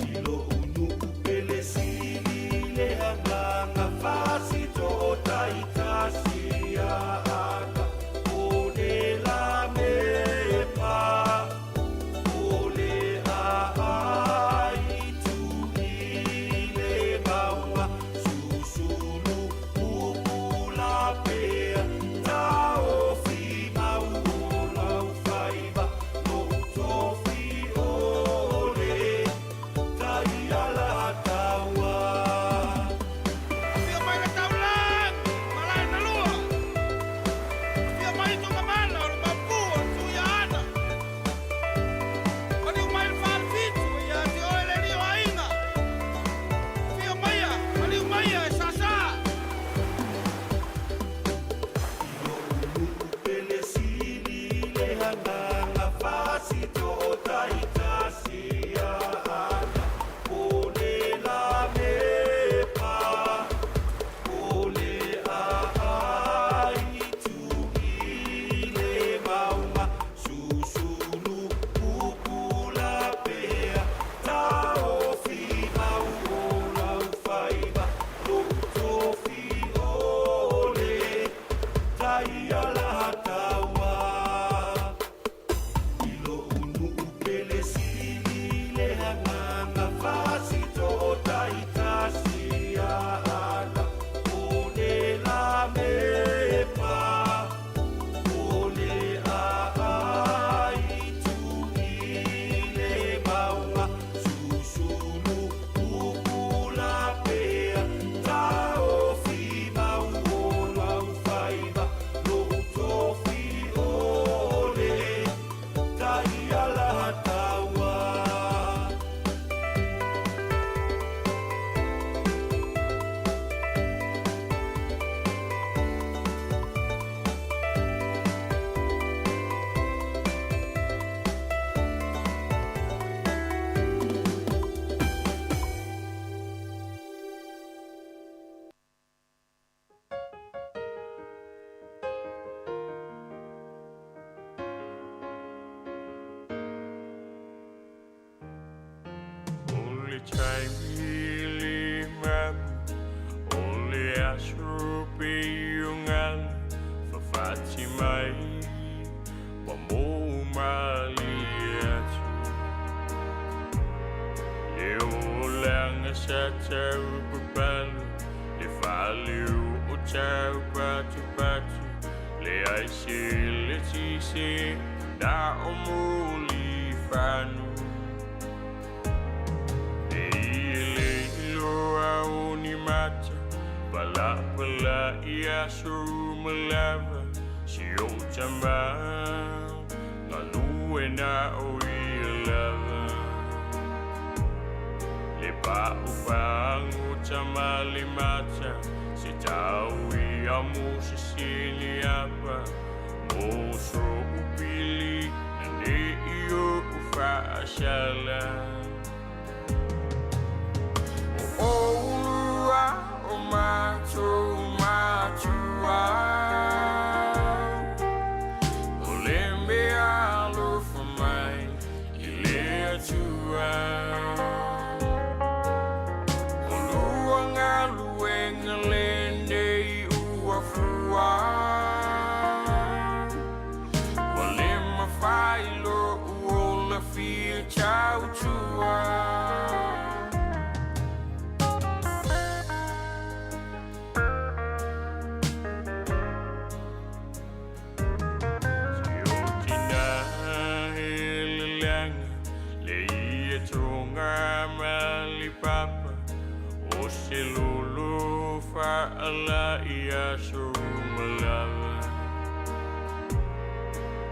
I lo'u nuu pele sili le agaga fasito'otaitasi ana o le lamepa o le a'aitu i le mauga susulu upu lapea taofi mau o lau faiva lo'u tofi ole taialataua. Afio mai le taulagi malae na lua. Afio mai Tugamala o le maopu o le Tuiaana. Maliu mai le Falefitu e ia te oe le alii o aiga. Afio maia, maliu maia e Sasa. Pele sili le agaga fasito'otaitasi ana o le lamepa o le a'aitu i le mauga susulu upu lapea taofi mau o lau faiva lo'u tofi ole taialataua. I lo'u nuu pele sili le agaga fasito'otaitasi ana o le lamepa taimi le mamu o le aso peiugalu fafati mai ua moumalie atu. Le olaga sa taupapalu le faliu o taupatupatu le aise le tise na o mulifanu. E ia le iloa o ni mata palapala i aso uma lava si o tamā galue na o ia lava. Le paʻupaʻagu tamalimata se tau ia mo sisili apa mo soʻupili na neʻi oʻu faasala. O oulua o matou matua o le mea alofa mai i le Atua. O lua galuega lenei ua fua ua le mafai loʻu ola fia tautua. Si o tina heleleaga le ia toga ma le papa o se lolo faala'i aso uma lava.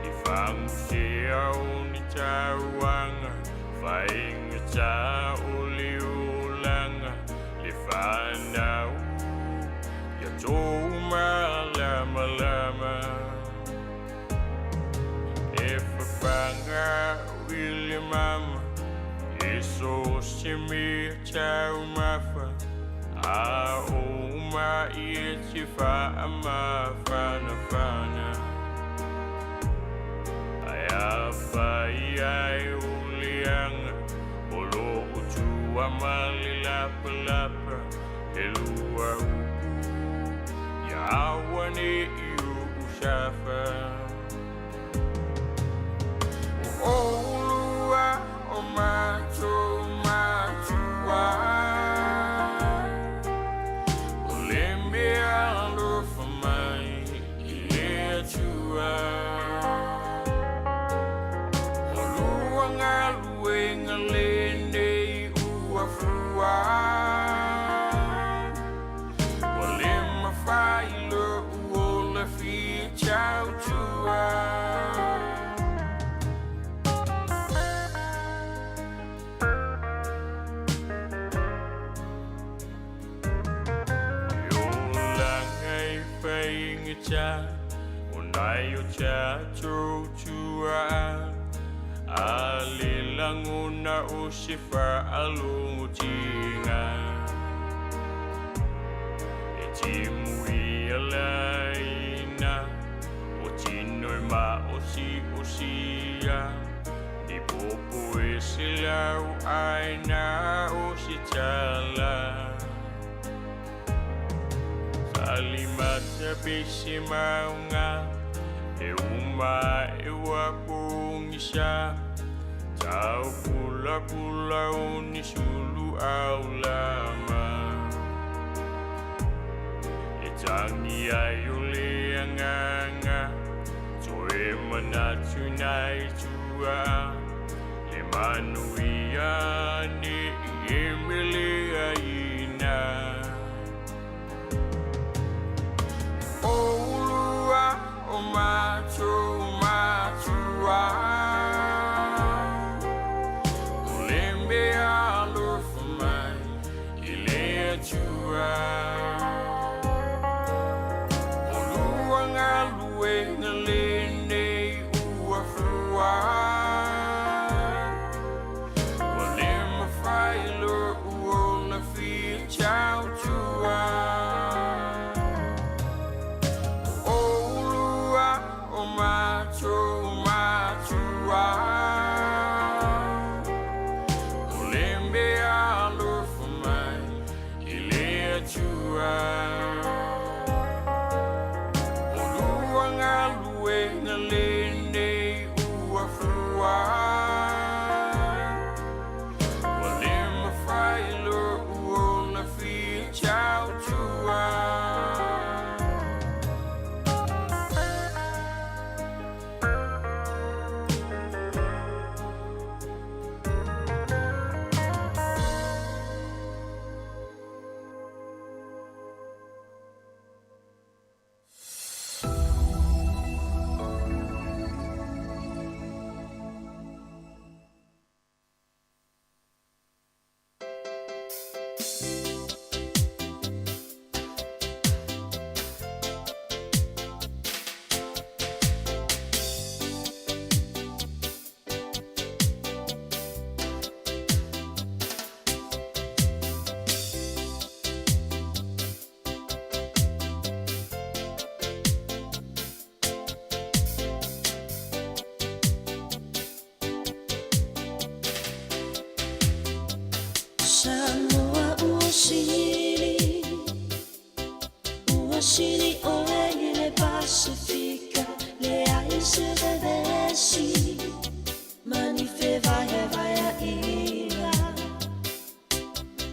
I fagusea o ni tauaga faigatā o le olaga le fanau ia tou malamalama. E fafaga i le mama e so se mea taumafa a o ma'i e te faamafanafana. Ae afai ai o leaga o lo'u tua ma le lapalapa e lua upu ia auaneʻi oʻu safa. O oulua o matou matua o le mea alofa mai i le Atua. O lua galuega lenei ua fua ua le mafai loʻu ola fia tautua. E olaga e faigatā o nai o tatou tuaʻa a le lagona o se faalogotiga e timuia laina o tino e maʻosiʻosia ni popo e se lau aina o se tala. Salimata pe se mauga e uma e ua pogisa tau pulapula o ni sulu aulama e tagi ai o le agaga toe manatu nai tuaʻa le manuia neʻi e meleaina. O oulua o matou matua o le mea alofa mai i le Atua. O lua galuega lenei ua fua ua le mafai loʻu ola fia Samoa ua sili, ua sili oe i le Pasifika, leai se vevesi, ma ni fevaevaeaiga.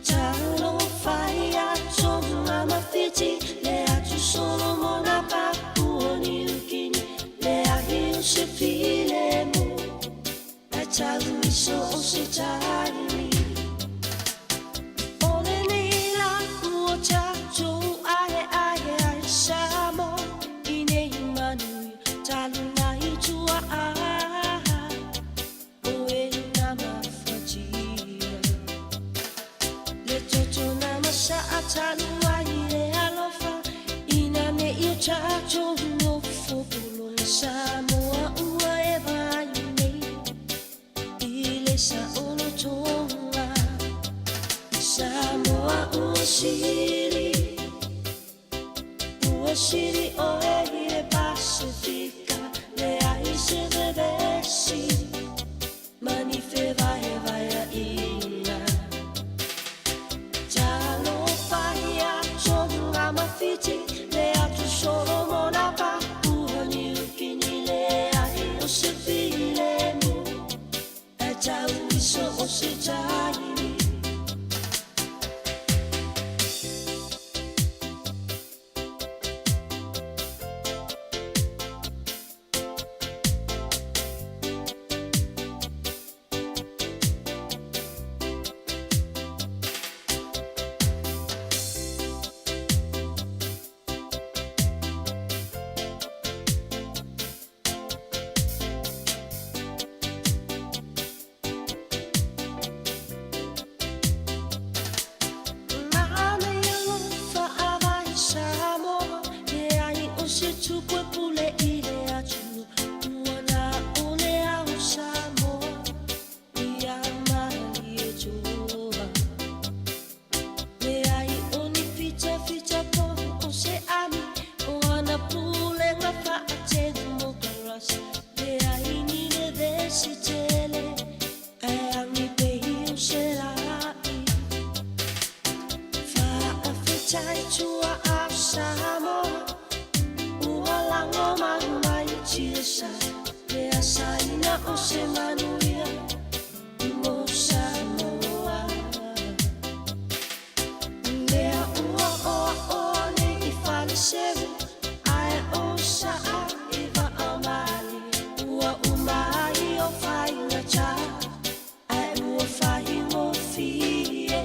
Talofa ia Tonga ma Fiti, le atu Solomona, Papua Niu Kini, leai o se filemu, ae tau i so o se taimi. O lenei la ua tatou aeae ai Samoa i nei manuia talu nai tuaa o e na mafatia. Le toto na masaa talu ai le alofa ina ne i o tatou nofo pologa Samoa ua e vaai nei i le saolotoga. Samoa ua sili, ua sili oe i le Pasifika, leai se vevesi, ma ni fevaevaeaiga. Talofa ia Tonga ma Fiti, le atu Solomona, Papua Niu Kini, leai o se filemu, ae tau i so o se taimi. Manaia alofa avae Samoa, leai o se tupu e pule i le atunuu, ua na o le ao Samoa ia Malietoa. Leai o ni fitafita po o se ami, o ana pulega faatemokarasi, leai ni vevesi tele, ae agi pei o se la'i. Faafetai tuaa o Samoa, ua lago mai tiasa, le asaina o se manuia mo Samoa. Lea ua oaoa nei i faleseu, ae o saa i vaamali, ua uma ai o faigata, ae ua faigofie.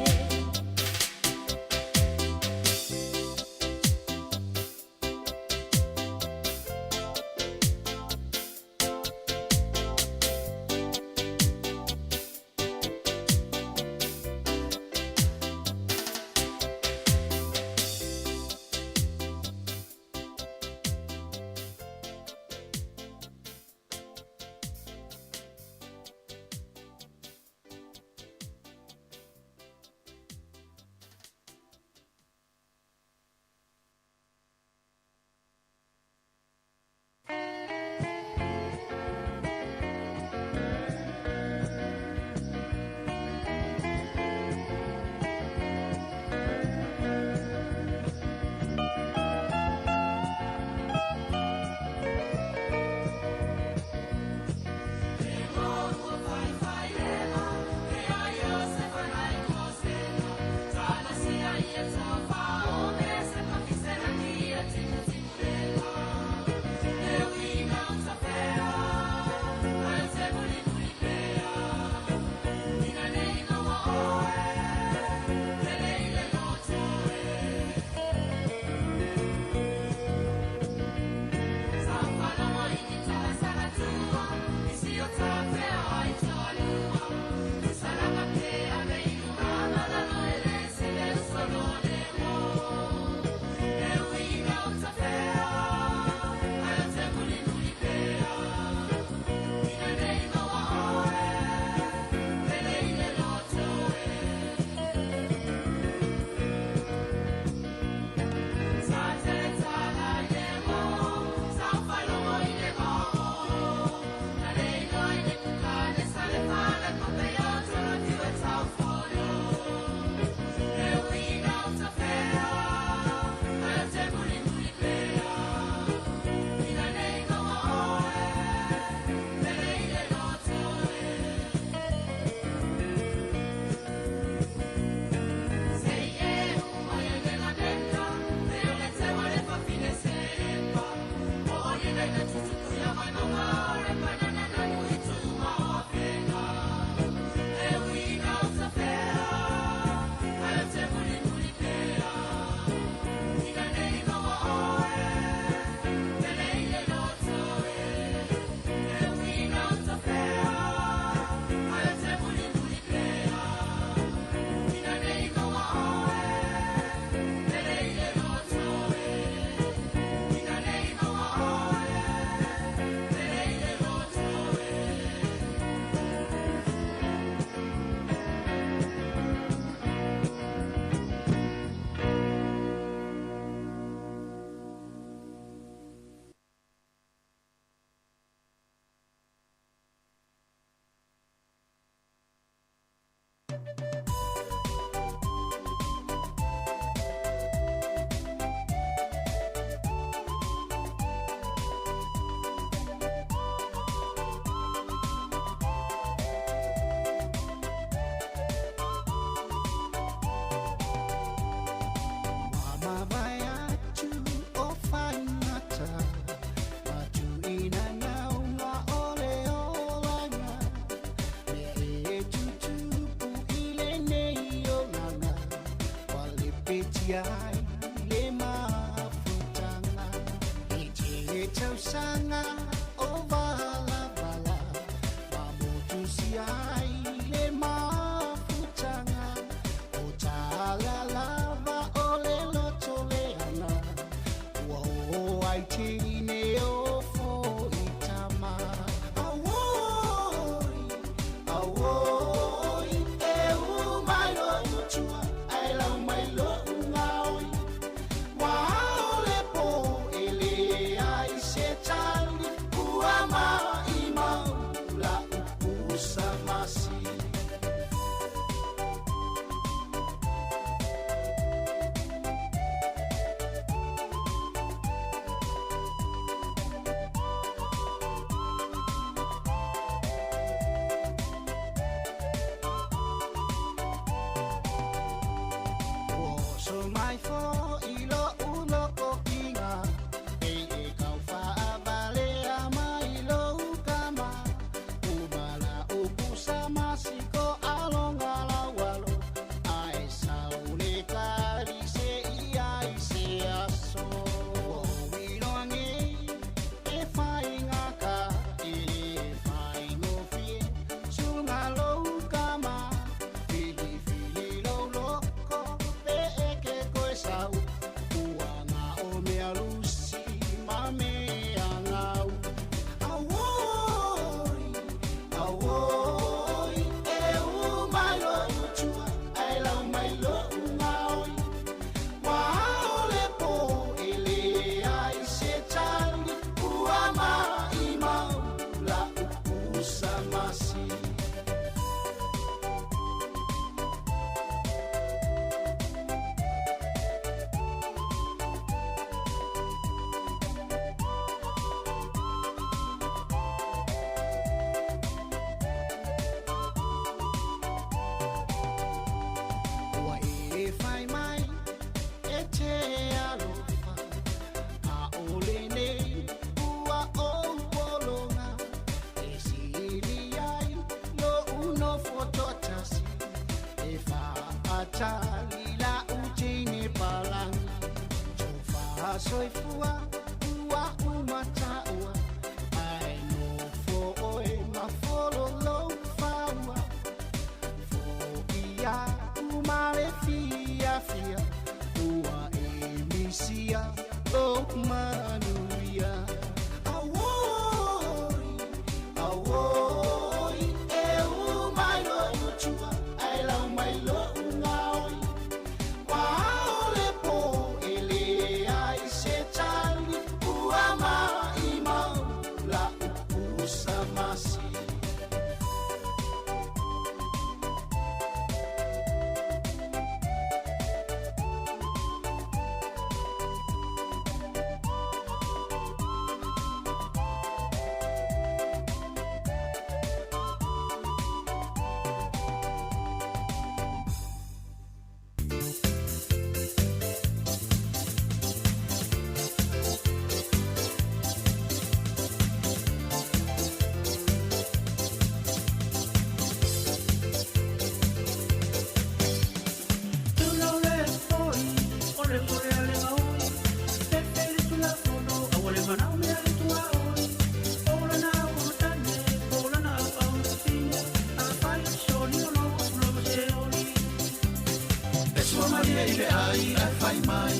malie i le ai ae fai mai.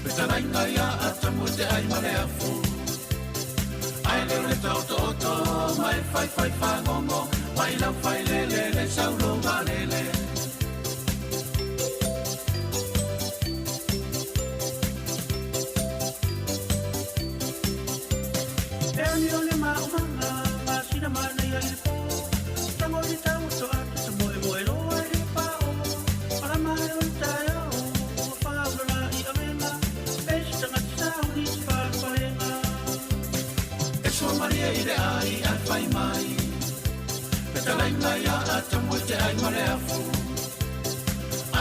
Fetalaiga ia Atamu e te ai ma le afu. Ae le o le taotooto ma e faifai fagogo mai lau failele le saulo valele. E ani o le maumaga, masina manaia i le pō. Tango i le tau o atu sa moe moe loa i le pao. Palama e o le taeao, ua whaula la i avega. E se tagata sauni se falefalega. E sua malie i le ai ae fai mai. Fetalaiga ia Atamu e te ai ma le afu.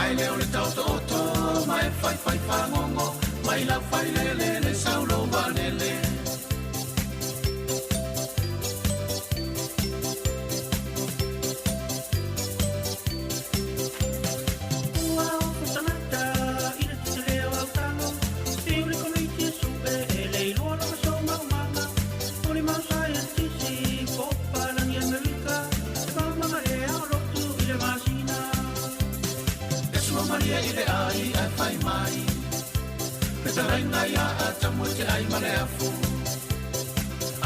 Ae le o le taotooto ma e faifai fagogo mai lau failele le saulo valele. Ua ofu tagata i le tetele o au tago. Fiu le komiti e su'e e le iloa lona somaumaga. O le mau saienitisi po o papalagi Amerika. E maumaga ea o lotu i le masina. E sua malie i le ai ae fai mai. Fetalaiga ia Atamu e te ai ma le afu.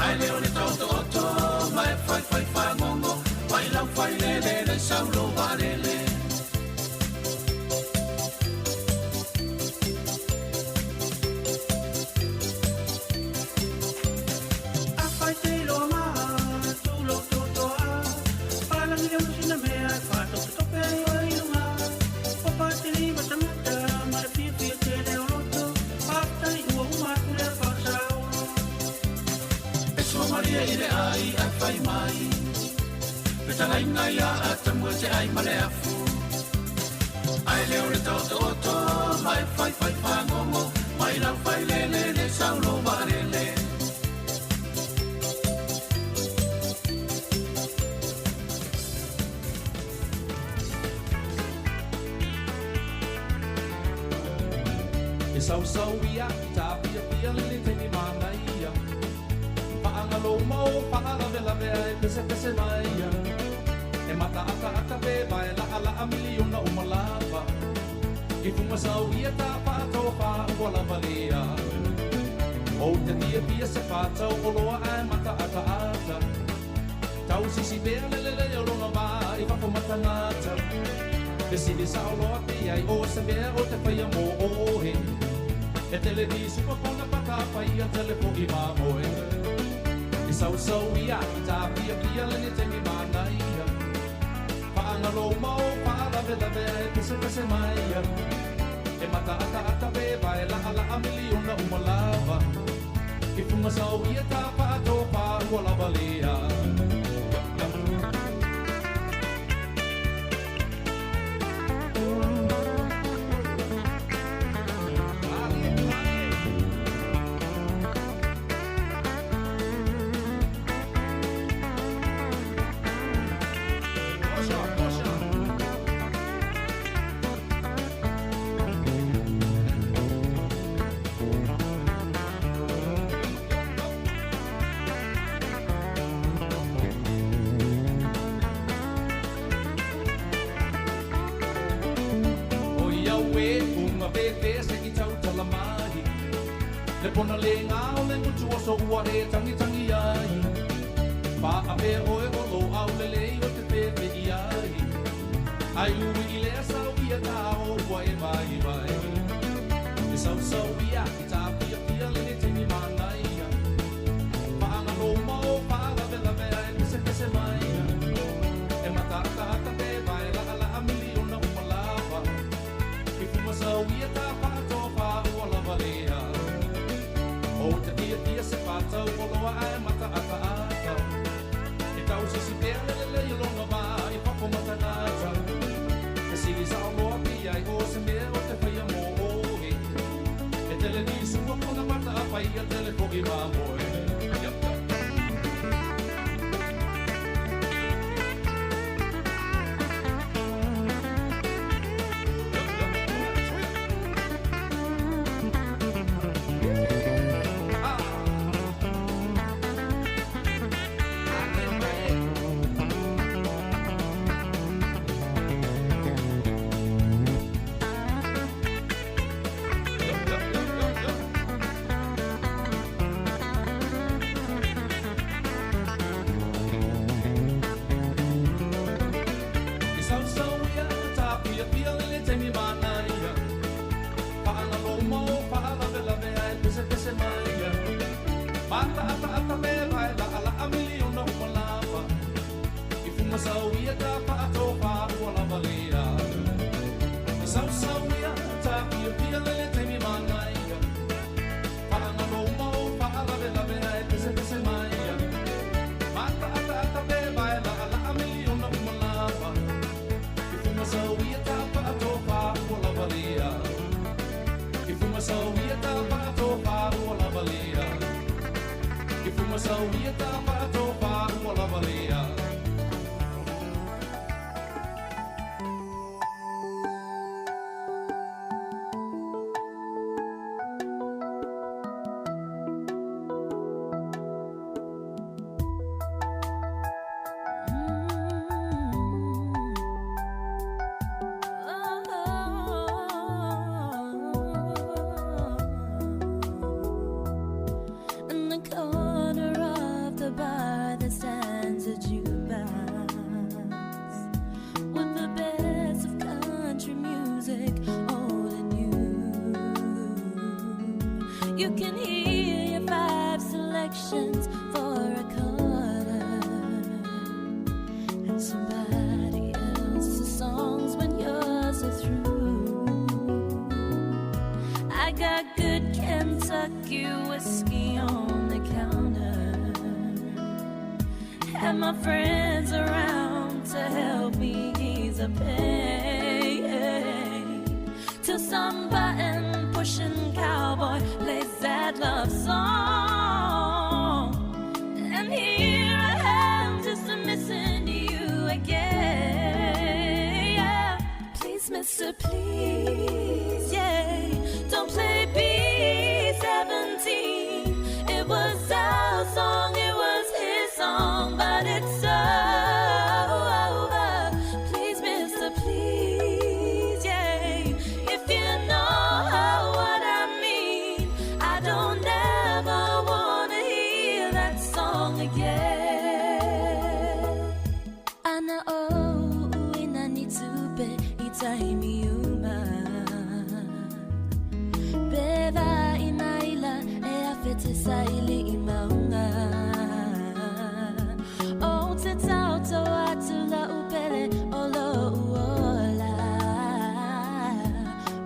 Ae le o le taotooto ma e faifai fagogo mai lau failele le saulo valele. Afai te iloa ma, tulo totoa. Palagi le masina mea e whātopetope ai oe i lunga. O pātili ma tangata, ma le fiafia tele o loto. Whātai ua uma atu lea whaasaolo. E sua malie i le ai ae fai mai. Fetalaiga ia Atamu e te ai ma le afu. Ae le o le taotooto ma e faifai fagogo mai lau failele le saulo valele. E sausau ia i tāpiapia le le taimi manaia. Paangalo mau paalavelave ai pese pese maia. E mata ata ata pe vai la ala a miliona o malava. I funga sau ia tā pātau pā ua lava lea. O te pia pia se pātau o loa ai mata ata ata. Tau sisi pea le le le o longa mā i whako matangata. Te sili sa o loa te ai o se mea o te whaia mō ohe. E tele di supa pona pata pai a tele po i mā moe. E sau sau ia i tā pia pia le ne temi manaia. Paanga lo mau paa lave lave e pese pese maia. E mata ata ata pe vai la ala a miliona umalava. I funga sau ia tā paa tō pā ua lava lea. O ia ue unga pepe se ki tau tala mahi. Le pona le ngā o le ngutu o so ua e tangi tangi ai. Pa a pe oe o lo au le lei o te pepe i ai. Ai ui i le sau ia tā o ua e mai mai. E sau sau ia ki tā pia pia le ne temi manaia. Paanga lo mau pa lave lave ai pese pese mai. E mata ata ata pe vai la ala a miliona umalava. I fuma sau ia tā pa tō pā ua lava lea. O te tia tia se pātau o loa ai mata ata ata. E tau sisi pea le le le i longa mā i papo matangata. Sausau ia ta whaatofa ua lava lea. In the corner of the bar there stands a jukebox with the best of country music, old and new. You can hear your five selections for a quarter and somebody else's songs when yours are through. I got good Kentucky whiskey on the counter, and my friends around to help me ease the pain. Till some button pushing cowboy plays that love song, and here I am just missing you again. Yeah. Please, mister, please, yeah. Don't play B-17. It was our song, it was his song, but it's over. Please, mister, please, yeah. If you know what I mean, I don't ever wanna hear that song again. Ana o uina ni tupe i taimi uma. Beva i maila e awhete sa ili i maunga. O te tauto atu la upele o lo uola.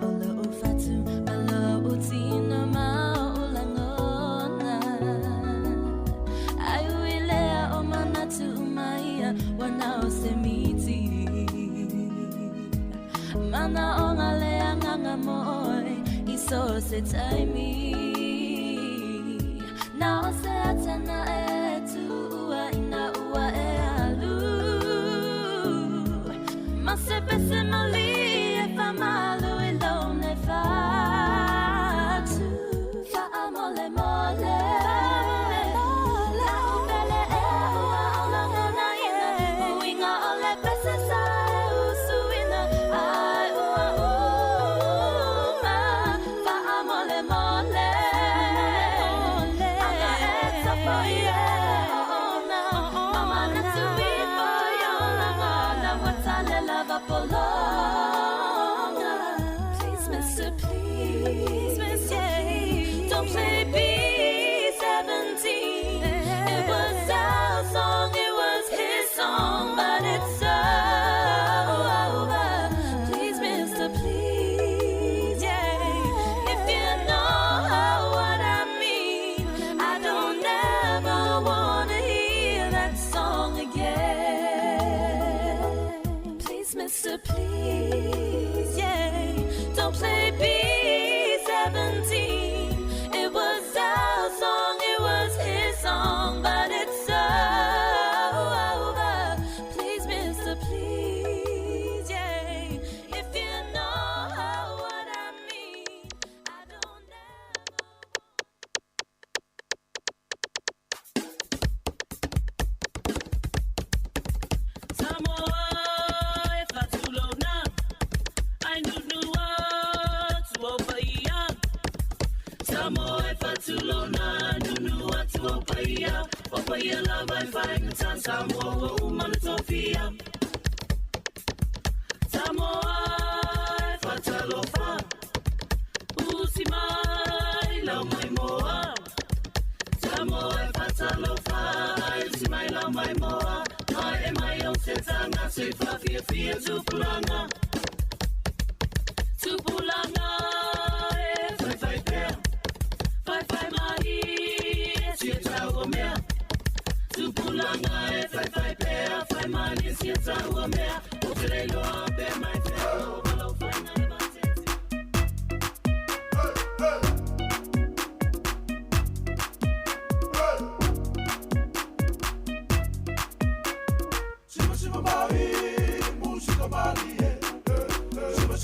O lo ufatu ma lo utino ma o ulangona. Ai uilea o manatu umaia wana o se miti. Mana o ngā lea nganga moe i so se taimi. Na o se atana e tuua ina ua e alu. Ma se pese mali e whamalu i lone whatu. Wha mole mole. La upele e ua o langana ina. Uinga o le pese sa e usuina. Ai ua uma. Wha mole mole. Anga e tapo i e ona. Mama na tui fo i o langana. Watale lava polonga. Please, mister, please, mister, please. Don't play B-17. It was our song, it was his song, but it's over. Please, mister, please, yeah. If you know what I mean, I don't ever wanna hear that song again. Please, mister, please, yeah. Don't play B-17. It was our song, it was his song, but it's over. Please, mister, please, yeah. If you know what I mean, I don't Samoa e fatulona, ai nunua tuopaia. Samoa e fatulona, nunua tuopaia. Opaia lava e whaingata, Samoa wa umana tofia. Samoa e fatalofa, usi mai lau mai moa. Samoa e fatalofa, usi mai lau mai moa. Mai e mai o te tanga, te whawhia whia tupulanga. Tupulanga e whai whai pea, whai whai mahi e tia tau o mea. Tupulanga e whai whai pea, whai mahi e tia tau o mea. O te reiloa pe mai te o walau whainga e matete. Hey, hey.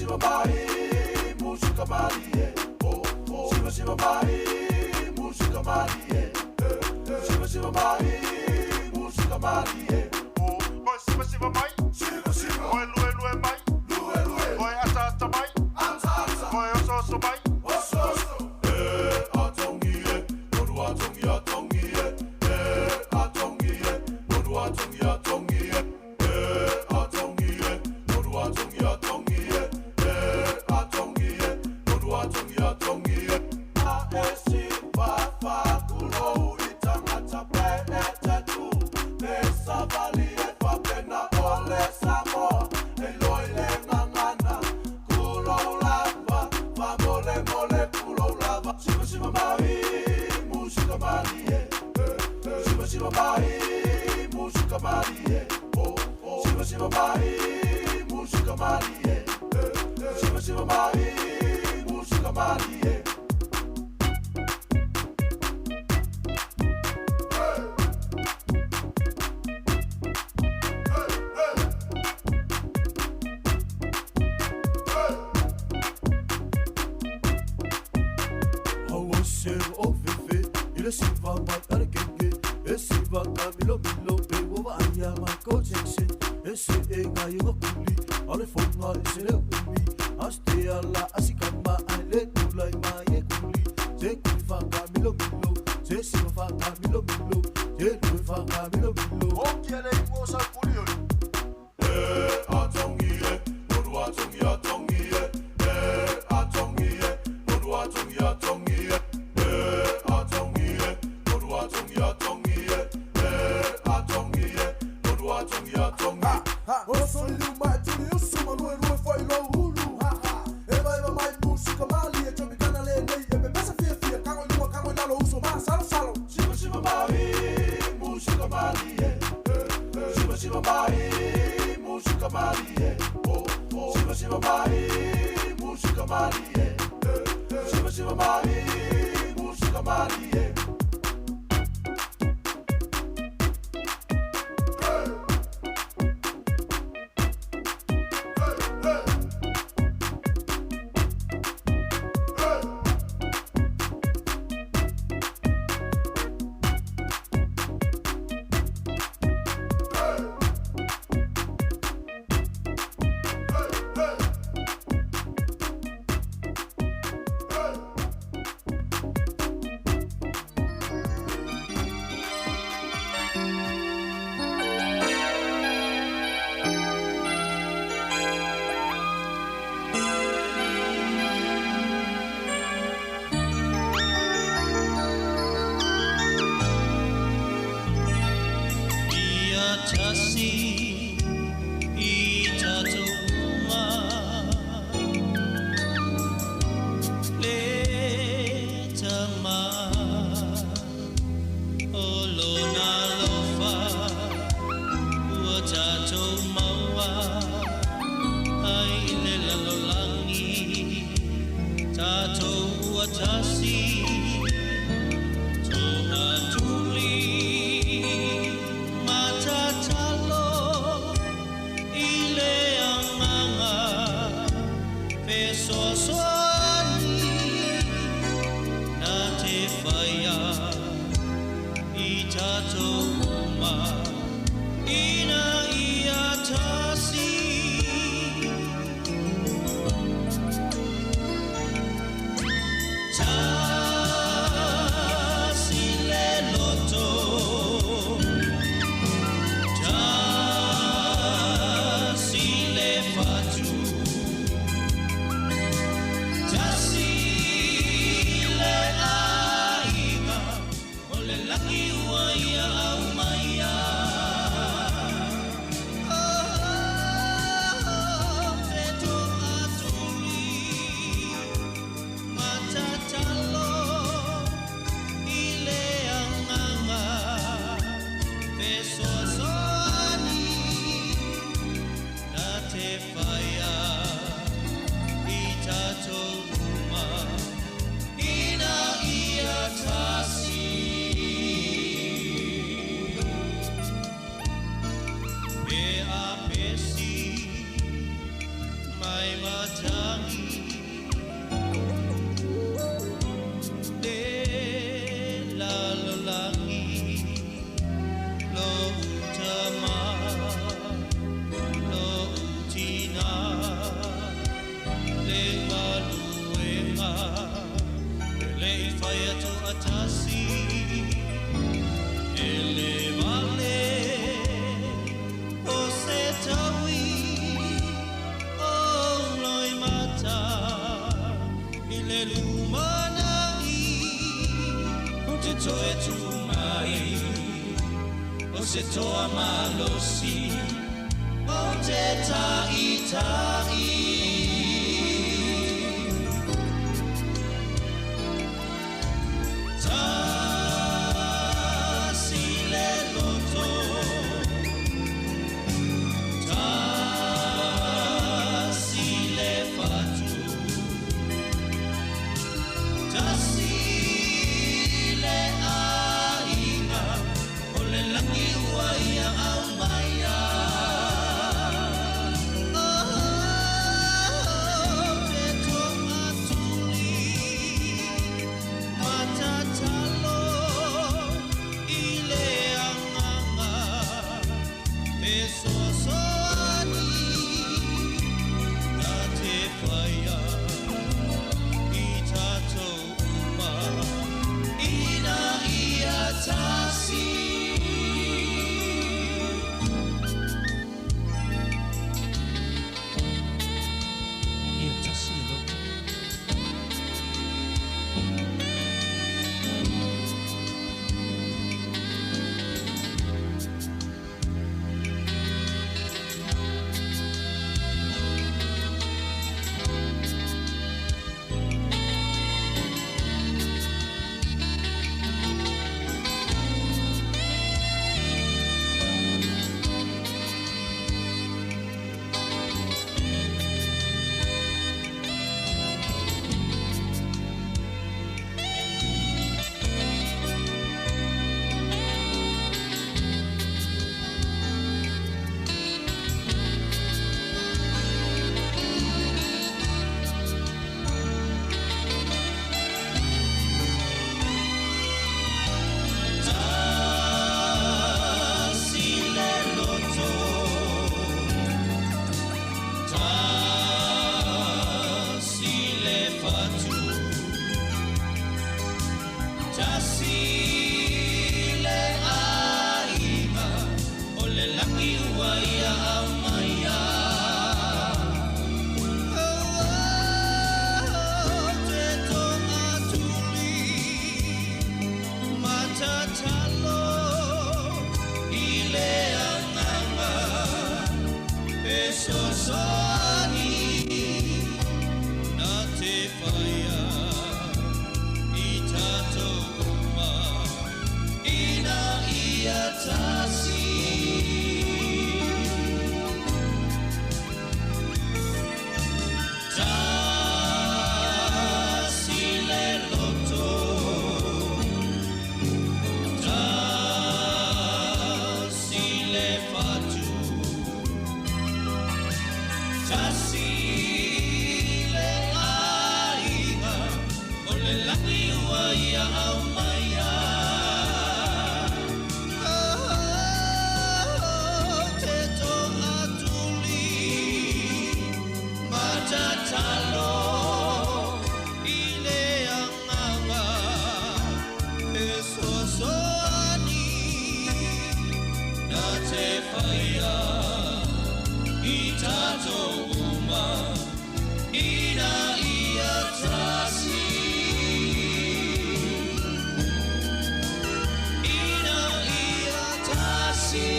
Siva mai, musika malie. Siva siva mai, musika malie. Siva siva mai, musika malie. Oi siva siva mai, siva siva. Oi lue lue mai, lue lue. Oi ata ata mai, ata ata. Oi oso oso mai, oso oso. Eh, atongi e, moru atongi atongi e. Eh, atongi e, moru atongi atongi e. Eh, atongi e, moru atongi atongi e. Eh, atongi e, moru atongi atongi e. A e si va fa kulo i tangata pe e te tu. Me savali e fa pena ole Samoa. E loi le ngangana kulo lava. Fa mole mole kulo lava. Siva siva mai, musika malie. Siva siva mai, musika malie. Siva siva mai, musika malie. Siva siva mai, musika malie. Hawa sero o fefe i le siva mai ale keke e siva ka milo milo pe ua vaaia ma kou Jackson e se e ngai o kuli ale fonga i se le umi astea la asikama ai le tulai mai e kuli se kuli faka milo milo se siva faka milo milo se lue faka milo milo O kia le ipo sa kuli oi. Eh, atongi e, moru atongi atongi e. Eh, atongi e, moru atongi atongi e. Eh, atongi e, moru atongi atongi e. Eh, atongi e, moru atongi atongi. O so liu mai tuli usu ma lue lue fai lo ulu. Ha ha. Eva eva mai musika malie tropicana le nei e pepesa fia fia kango i luma kango i lalo uso ma salo salo. Siva siva mai, musika malie. Siva siva mai, musika malie. Siva siva mai, musika malie. Siva siva mai, musika malie. Ia tasi i tatou le tama o lona alofa ua tatou maua ai le lalolagi tatou ua tasi toatuli matatalo i le agaga fesoasoani na te faia i tatou uma ina ia tasi. Tasi le loto, tasi le fatu, tasi le aiga, o le lagi ua ia au mai ai. se toa malosi o te ta'ita'i. Tasi le loto, tasi le fatu, tasi le aiga o le lagi ua ia aumaia. Oh, te to'atuli matatalo i le agaga fesoasoani na te whaia i tātou uma ina ia tasi. Ia tasi e loto. Tasi le loto, tasi le fatu, tasi le aiga o le lagi ua ia aumaia. Oh, te to'atuli matatalo i le agaga fesoasoani na te whaia i tātou uma ina ia tasi. Tasi le loto, tasi le fatu, tasi le aiga o le lagi ua ia aumaia. Oh, te to'atuli matatalo i le agaga fesoasoani na te whaia i tātou uma ina ia tasi. Ina ia tasi.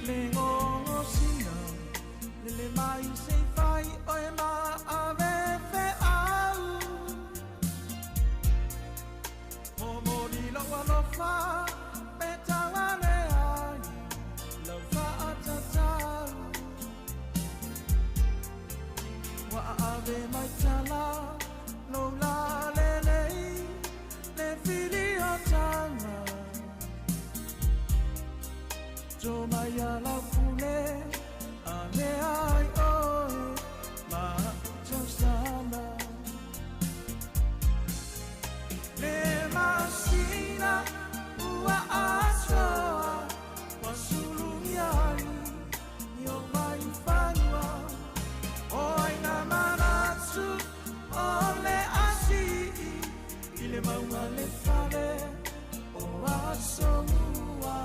Le ngongosina, le le mai se fai o e ma ave fe au. Mo mo di lo wa lo fa, pe ta wa le ai, lo fa a ta tau. Wa ave mai tala, lo la le le, le fili o tanga. To mai ala pule a le ai oe ma tausala. Le masina ua asoa wa sulungi ai yo mai fanua. Oi na manatu o le asii i le maunga le fale o asomua.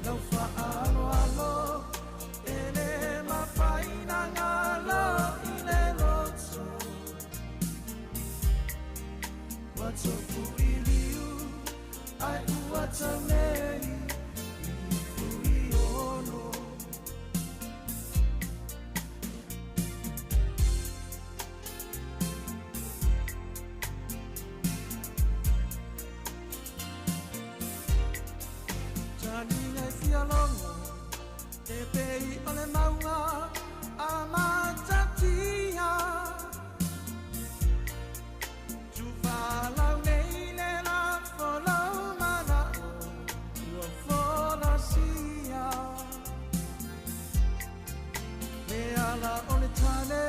Lau fa'aloalo e le mafaina galo i le loto. Ua tofu i liu ai ua taunei i fui ono. Taniga e fialogo e pei o le maunga a matatia. Tufalau nei le lafo lau mana'o ua folasia. Le ala o le tane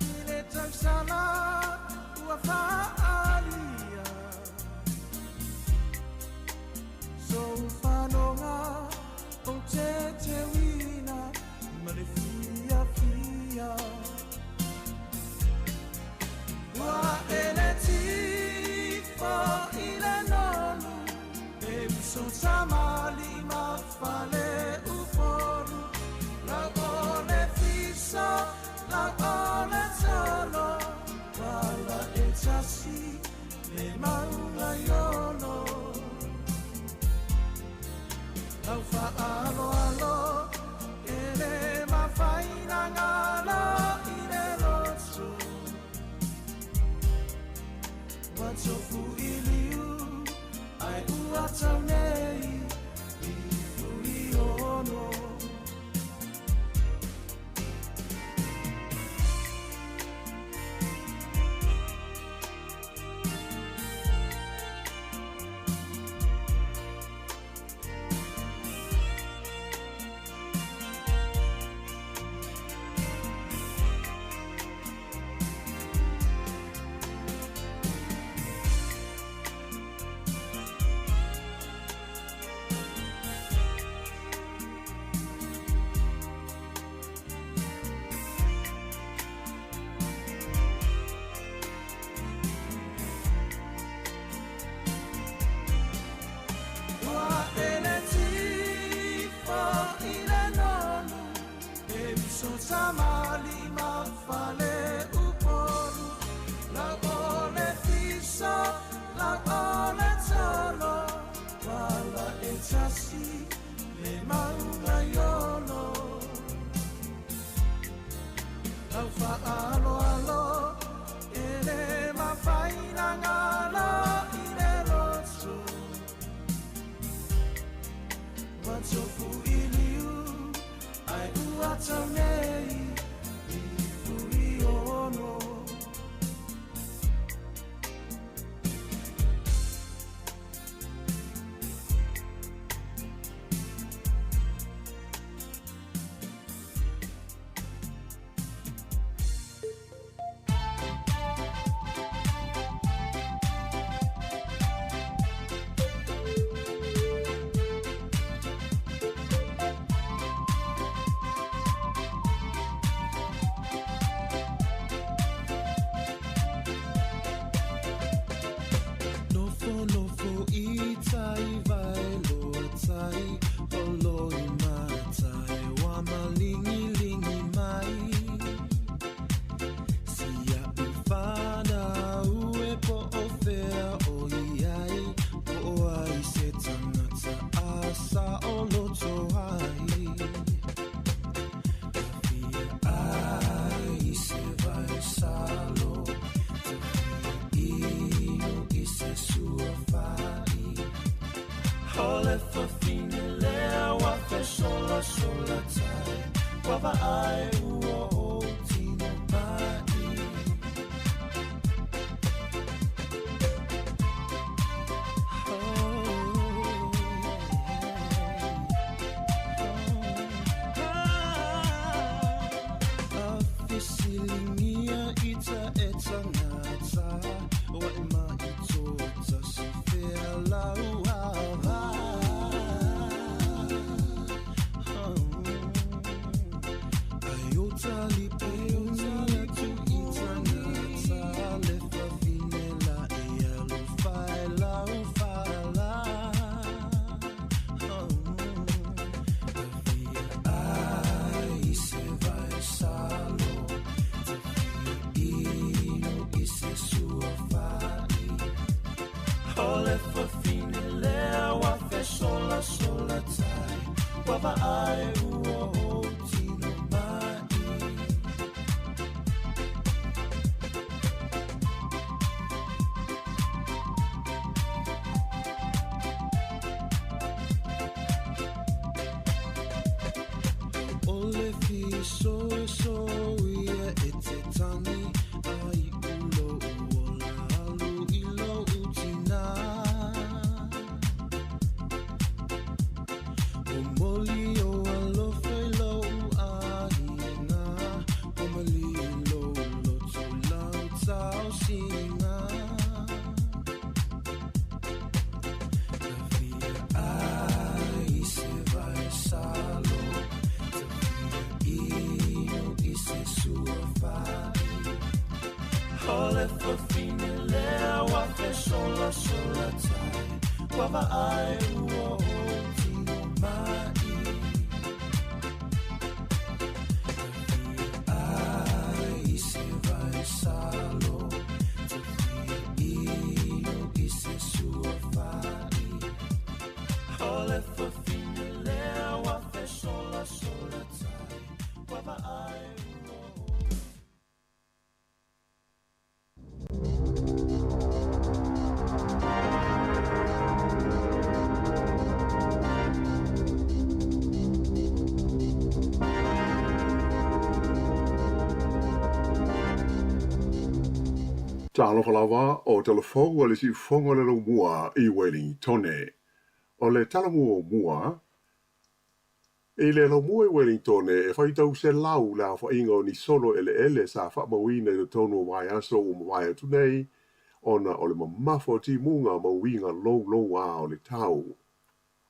i le tausala ua fa'alia. Sou fanoga o te teuina ma le fiafia. Ua ele tifo i le nonu e uso tamali ma fale upolu. Lau o le fiso, lau o le tolo, wala e tasi le maunga iolo. Lau fa'aloalo e le mafaina galo i le loto. Ua tofu i liu ai ua taunei i fui ono. Ua ele tifo i le nonu e uso tamali ma fale upolu. Lau o le fiso, lau o le tolo, wala e tasi le maunga iolo. Lau fa'aloalo e le mafaina galo i le loto. Ua tofu i liu ai ua taunei i fui ono. Nofo nofo i tai vai loa tai Olo i matai wa malingi lingi mai. Sia ufana ue po o fea o iai Po o ai se tangata asa o loto ai. Fia ai se vai salo Te fia inu i se sua fai. Hole fafine lea wa fe sola sola tai Wa va ai ua o tino mai. Oh. Ua vaai ua ou tino mai. O le fisoiso ia e te tangi ai u lou ola alu i lou tina. O moli o alofa i lou aiga, o mali i lou loto lau tausiga. Tafia ai se vai salo, tafia inu i se sua fai. O le fafine lea ua fesola sola tai, ua vaai ua ou tino mai. Tafia ai se vai salo, tafia inu i se sua fai. O le fafine lea ua fesola sola tai, ua vaai ua ou. Talofa lava o talafou a le siufofoga o le laumua i Wellingtone. O le tala muamua, i le laumua i Wellingtone e faitau selau le aofaiga o ni solo eleele sa faamauina i totonu o vaiaso ua mavae atu nei ona o le mamafa o timuga ma uiga louloua o le tau.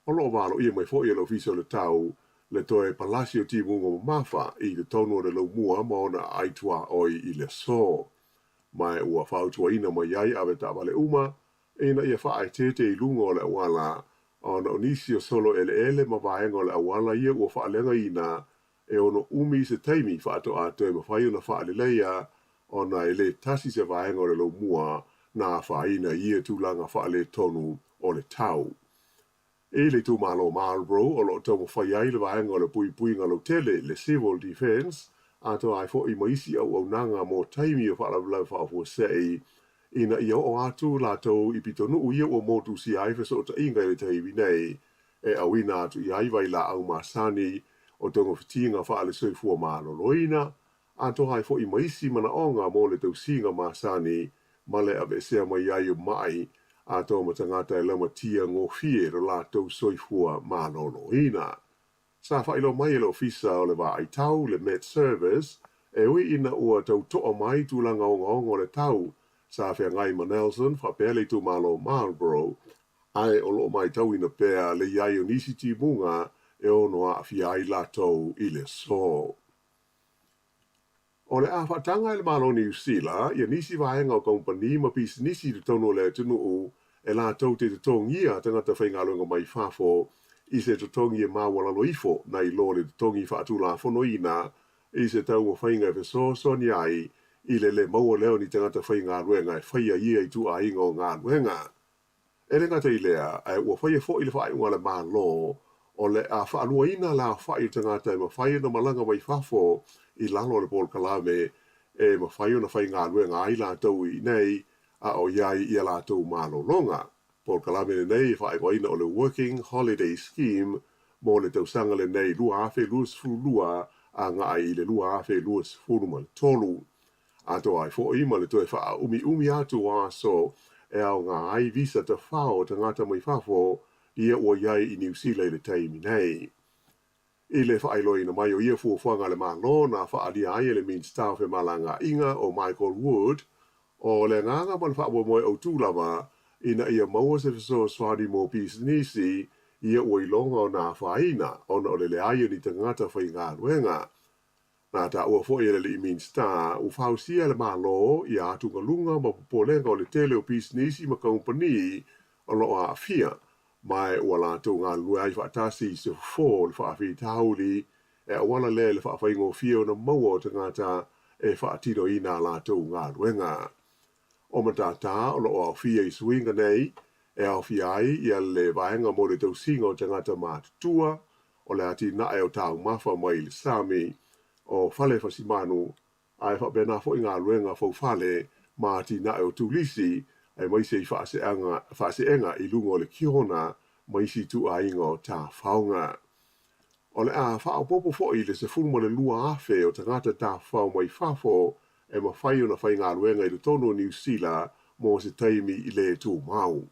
O lo o valoia mai foi e le Ofisa o le Tau le toe palasi o timuga mamafa i totonu o le laumua ma ona aai tuaoi i le aso. Ma ua fautuaina mai ai avetaavale uma ina ia faaeteete i luga o le auala ona o nisi o solo eleele ma vaega o le auala ia ua faaleagaina e ono umi se taimi faatoa toe mafai ona faaleleia ona e le tasi se vaega o le laumua na afaina i ia tulaga faaletonu o le tau. I le itumalo o Marlborough o lo o taumafai ai le vaega o le puipuiga lautele, le Civil Defence, atoa ai foi ma isi auaunaga mo taimi o faalavelave faafuasei ina ia oo atu latou i pitonuu ia ua motusia ai fesootaiga i le taimi nei e auina atu i ai vailaau masani o togafitiga faale-soifua maloloina, atoa ai foi ma isi manaoga mo le tausiga masani ma le aveesea mai ai o maʻi atoa ma tagata e lamatia gofie lo latou soifua maloloina. Sa faailoa mai e le Ofisa o le Vaai Tau, le Met Service, e ui ina ua tau toa mai tulaga ogaoga o le tau sa feagai ma Nelson faapea le itumalo o Marlborough, ae o lo o matauina pea le i ai o nisi timuga e ono aafia ai latou i le aso. O le a faataga e le Malo o Niu Sila ia nisi vaega o kamupani ma pisinisi i totonu o le atunuu e latou te totogia tagata faigaluega mai fafo i se totogi e maualalo ifo nai lo le totogi faatulafonoina i se taumafaiga e fesoasoani ai i le le maua lea o ni tagata faigaluega e faia ia ituaiga o galuega. E le gata i lea, ae ua faia foi le faaiuga a le Malo o le a faaluaina le aofai o tagata e mafai ona malaga mai fafo i lalo o le polokalame e mafai ona faigaluega ai latou i inei a o i ai i a latou malologa. Polokalame lenei e faaigoaina o le Working Holiday Scheme mo le tausaga lenei 2022 agai i le 2023. Atoa ai foi ma le toe faaumiumi atu o aso e aoga ai visa tafao o tagata mai fafo ia ua i ai i Niu Sila i le taimi nei. I le faailoaina mai o ia fuafuaga a le Malo na faaalia ai e le Minisita o Femalagaaiga o Michael Wood, o le agaga ma le faamoemoe autu lava ina ia maua se fesoasoani mo pisinisi ia ua iloga ona afaina ona o le leai o ni tagata faigaluega. Na taua foi e le alii Minisita, ua fausia e le Malo ia atugaluga ma popolega o le tele o pisinisi ma kamupani o lo o aafia, ma ua latou galulue ai faatasi i se fofo o le faafitauli e auala lea i le faafaigofie ona maua o tagata e faatinoina a latou galuega. O matata o lo o aofia i suiga nei e aofia ai ia le vaega mo le tausiga o tagata matutua, o le atinae o taumafa mai le sami, o fale fasimanu, ae faapena foi galuega faufale ma atinae o turisi, aemaise i faaseega i luga o le kiona ma isi ituaiga o tafaoga. O le a faaopoopo foi le 12,000 o tagata tafafao mai fafo e mafai ona faigaluega i totonu o Niu Sila mo se taimi le tumau.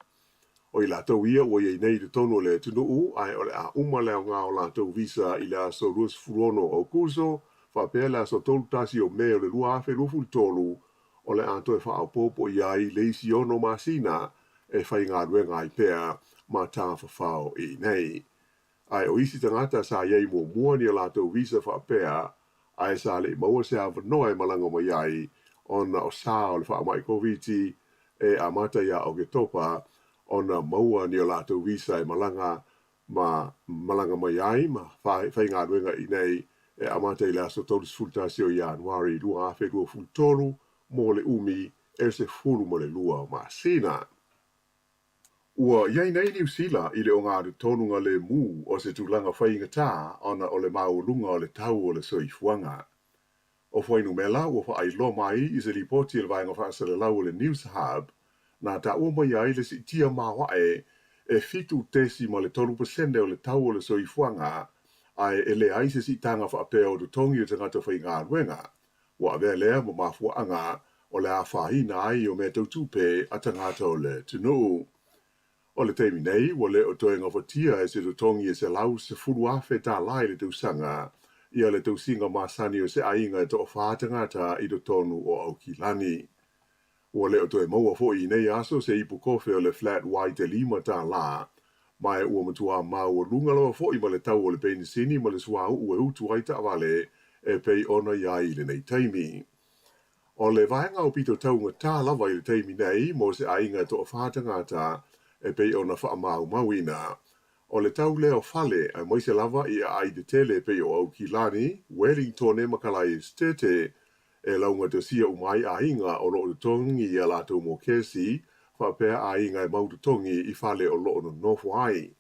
O i latou ia ua i ai nei i totonu o le atunuu ae o le a uma le aoga o latou visa i le aso 26 o Aokuso faapea le aso 31 o Me o le 2023, o le a toe faaopoopo i ai le isi ono masina e faigaluega ai pea ma tafafao i inei. Ae o isi tagata sa i ai muamua ni a latou visa faapea ae sa le i maua se avanoa e malaga mai ai ona o sa o le faamai Koviti e amata ia Oketopa ona maua ni o latou visa e malaga ma malaga mai ai ma faigaluega i inei e amata i le aso 31 o Ianuari 2023 mo le umi e 12 masina. Ua i ai nei Niu Sila i le ogatotonu lemu o se tulaga faigata ona o le maualuga o le tau o le soifuaga. O fuainumera ua faailoa mai i se lipoti a le vaega faasalalau o le Newshub, na taua mai ai le siitia maoae e 7.3% o le tau o le soifuaga, ae e leai se siitaga faapea o totogi o tagata faigaluega. Ua avea lea ma mafuaaga o le afaina ai o mea tau tupe a tagata o le atunuu. O le taimi nei, ua le o toe gafatia e se totogi e $110,000 i le tausaga ia le tausiga masani o se aiga e toafā tagata i totonu o Aukilani. Ua le o toe maua foi i nei aso se ipu kofe o le flat white e $5, ma e ua matua maualuga lava foi ma le tau o le penisini ma le suauu e utu ai taavale e pei ona i ai i lenei taimi. O le vaega aupito taugata lava i le taimi nei mo se aiga e toafā tagata e pei ona faamaumauina, o le tau lea o fale aemaise lava i aai tetele e pei o Aukilani, Welingtone ma Kalai Esetete, e laugatasia uma ai aiga o lo o totogi i a latou mokesi faapea aiga e mau totogi i fale o lo o nonofo ai.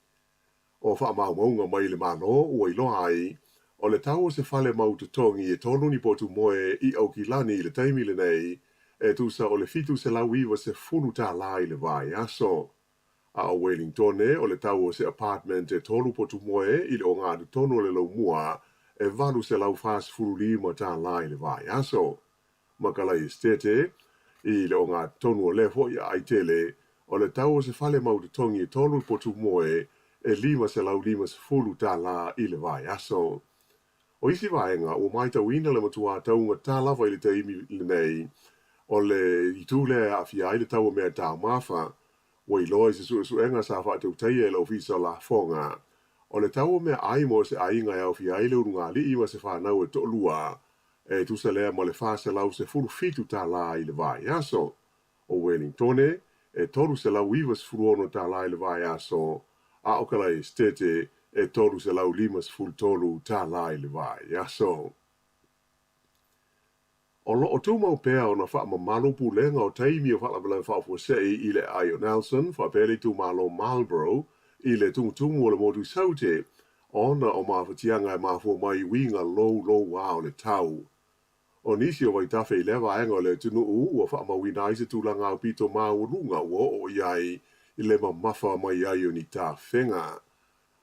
O faamaumauga mai le Malo ua iloa ai, o le tau o se fale mau totogi e tolu ni potu moe i Aukilani i le taimi lenei, e tusa o le $790 i le vaiaso. A o Welingtone, o le tau o se apartment e tolu potu moe i le ogatotonu o le laumua e $845 i le vaiaso. Ma Kalai Esetete, i le ogatotonu o lea foi aai tele, o le tau o se fale mau totogi e tolu potu moe e $550 i le vaiaso. O isi vaega ua matauina le matua taugata lava i le taimi lenei, o le itu lea e aafia ai le tau o mea taumafa. Ua iloa i se suesuega sa faatautaia e le Ofisa o Lafoga, o le tau o meaai mo se aiga e aofia ai le ulugalii ma se fanau e toalua, e tusa lea ma le $417 i le vaiaso. O Welingtone, e $396 i le vaiaso, a o Kalai Esetete, e $353 i le vaiaso. O lo o tumau pea ona faamamalu pulega o taimi o faalavelave faafuasei i le aai o Nelson faapea le itumalo Marlborough i le tumutumu o le motu i Saute ona o mafatiaga e mafua mai i uiga louloua o le tau. O nisi o vaitafe i lea vaega o le atunuu ua faamauina ai se tulaga aupito maualuga ua oo i ai i le mamafa mai ai o ni tafega.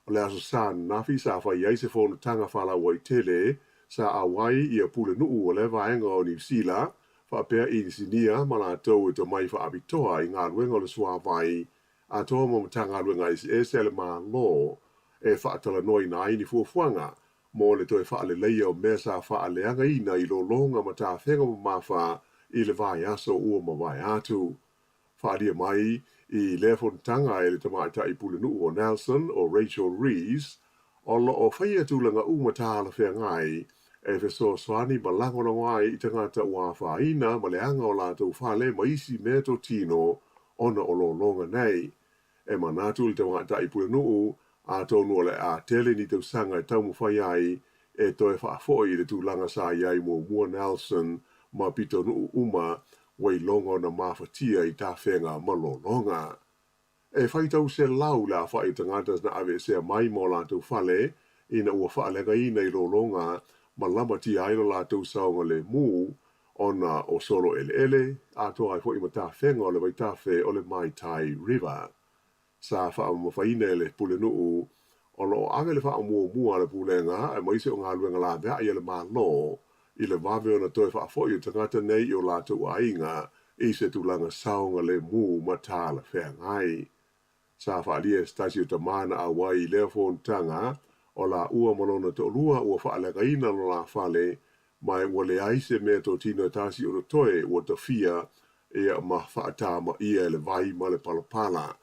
O le Aso Sa ananafi sa fai ai se fonotaga faalauaitele sa auai ia pulenuu o lea vaega o Niu Sila faapea inisinia ma latou e tomai faapitoa i galuega o le suavai atoa ma Matagaluega eseese a le Malo e faatalanoaina ai ni fuafuaga mo le toe faaleleia o mea sa faaleagaina i lologa ma tafega mamafa i le vaiaso ua mavae atu. Faaalia mai i lea fonotaga e le tamaitai pulenuu o Nelson, o Rachel Rees, o lo o faia tulaga uma talafeagai e fesoasoani ma lagolago ai i tagata ua afaina ma leaga o latou fale ma isi meatotino ona o lologa nei. E manatu le tamaitai pulenuu, atonu o le a tele ni tausaga e taumafai ai e toe faafoi i le tulaga sa i ai muamua Nelson ma pitonuu uma ua iloga ona mafatia i tafega ma lologa. E faitau selau le aofai o tagata na aveesea mai ma o latou fale ina ua faaleagaina i lologa ma lamatia ai lo latou saogalemu ona o solo eleele, atoa ai foi ma tafega o le vaitafe o le Maitai River. Sa faamamafaina e le Pulenuu o lo o ave le faamuamua a le Pulega aemaise o galuega laveai a le Malo i le vave ona toe faafoi o tagata nei i o latou aiga i se tulaga saogalemu ma talafeagai. Sa faaalia e se tasi o tama na auai i lea fonotaga o laua ma lona toalua ua faaleagaina lo la fale ma ua leai se mea totino e tasi o totoe ua tafia ia ma faatamaia e le vai ma le palapala.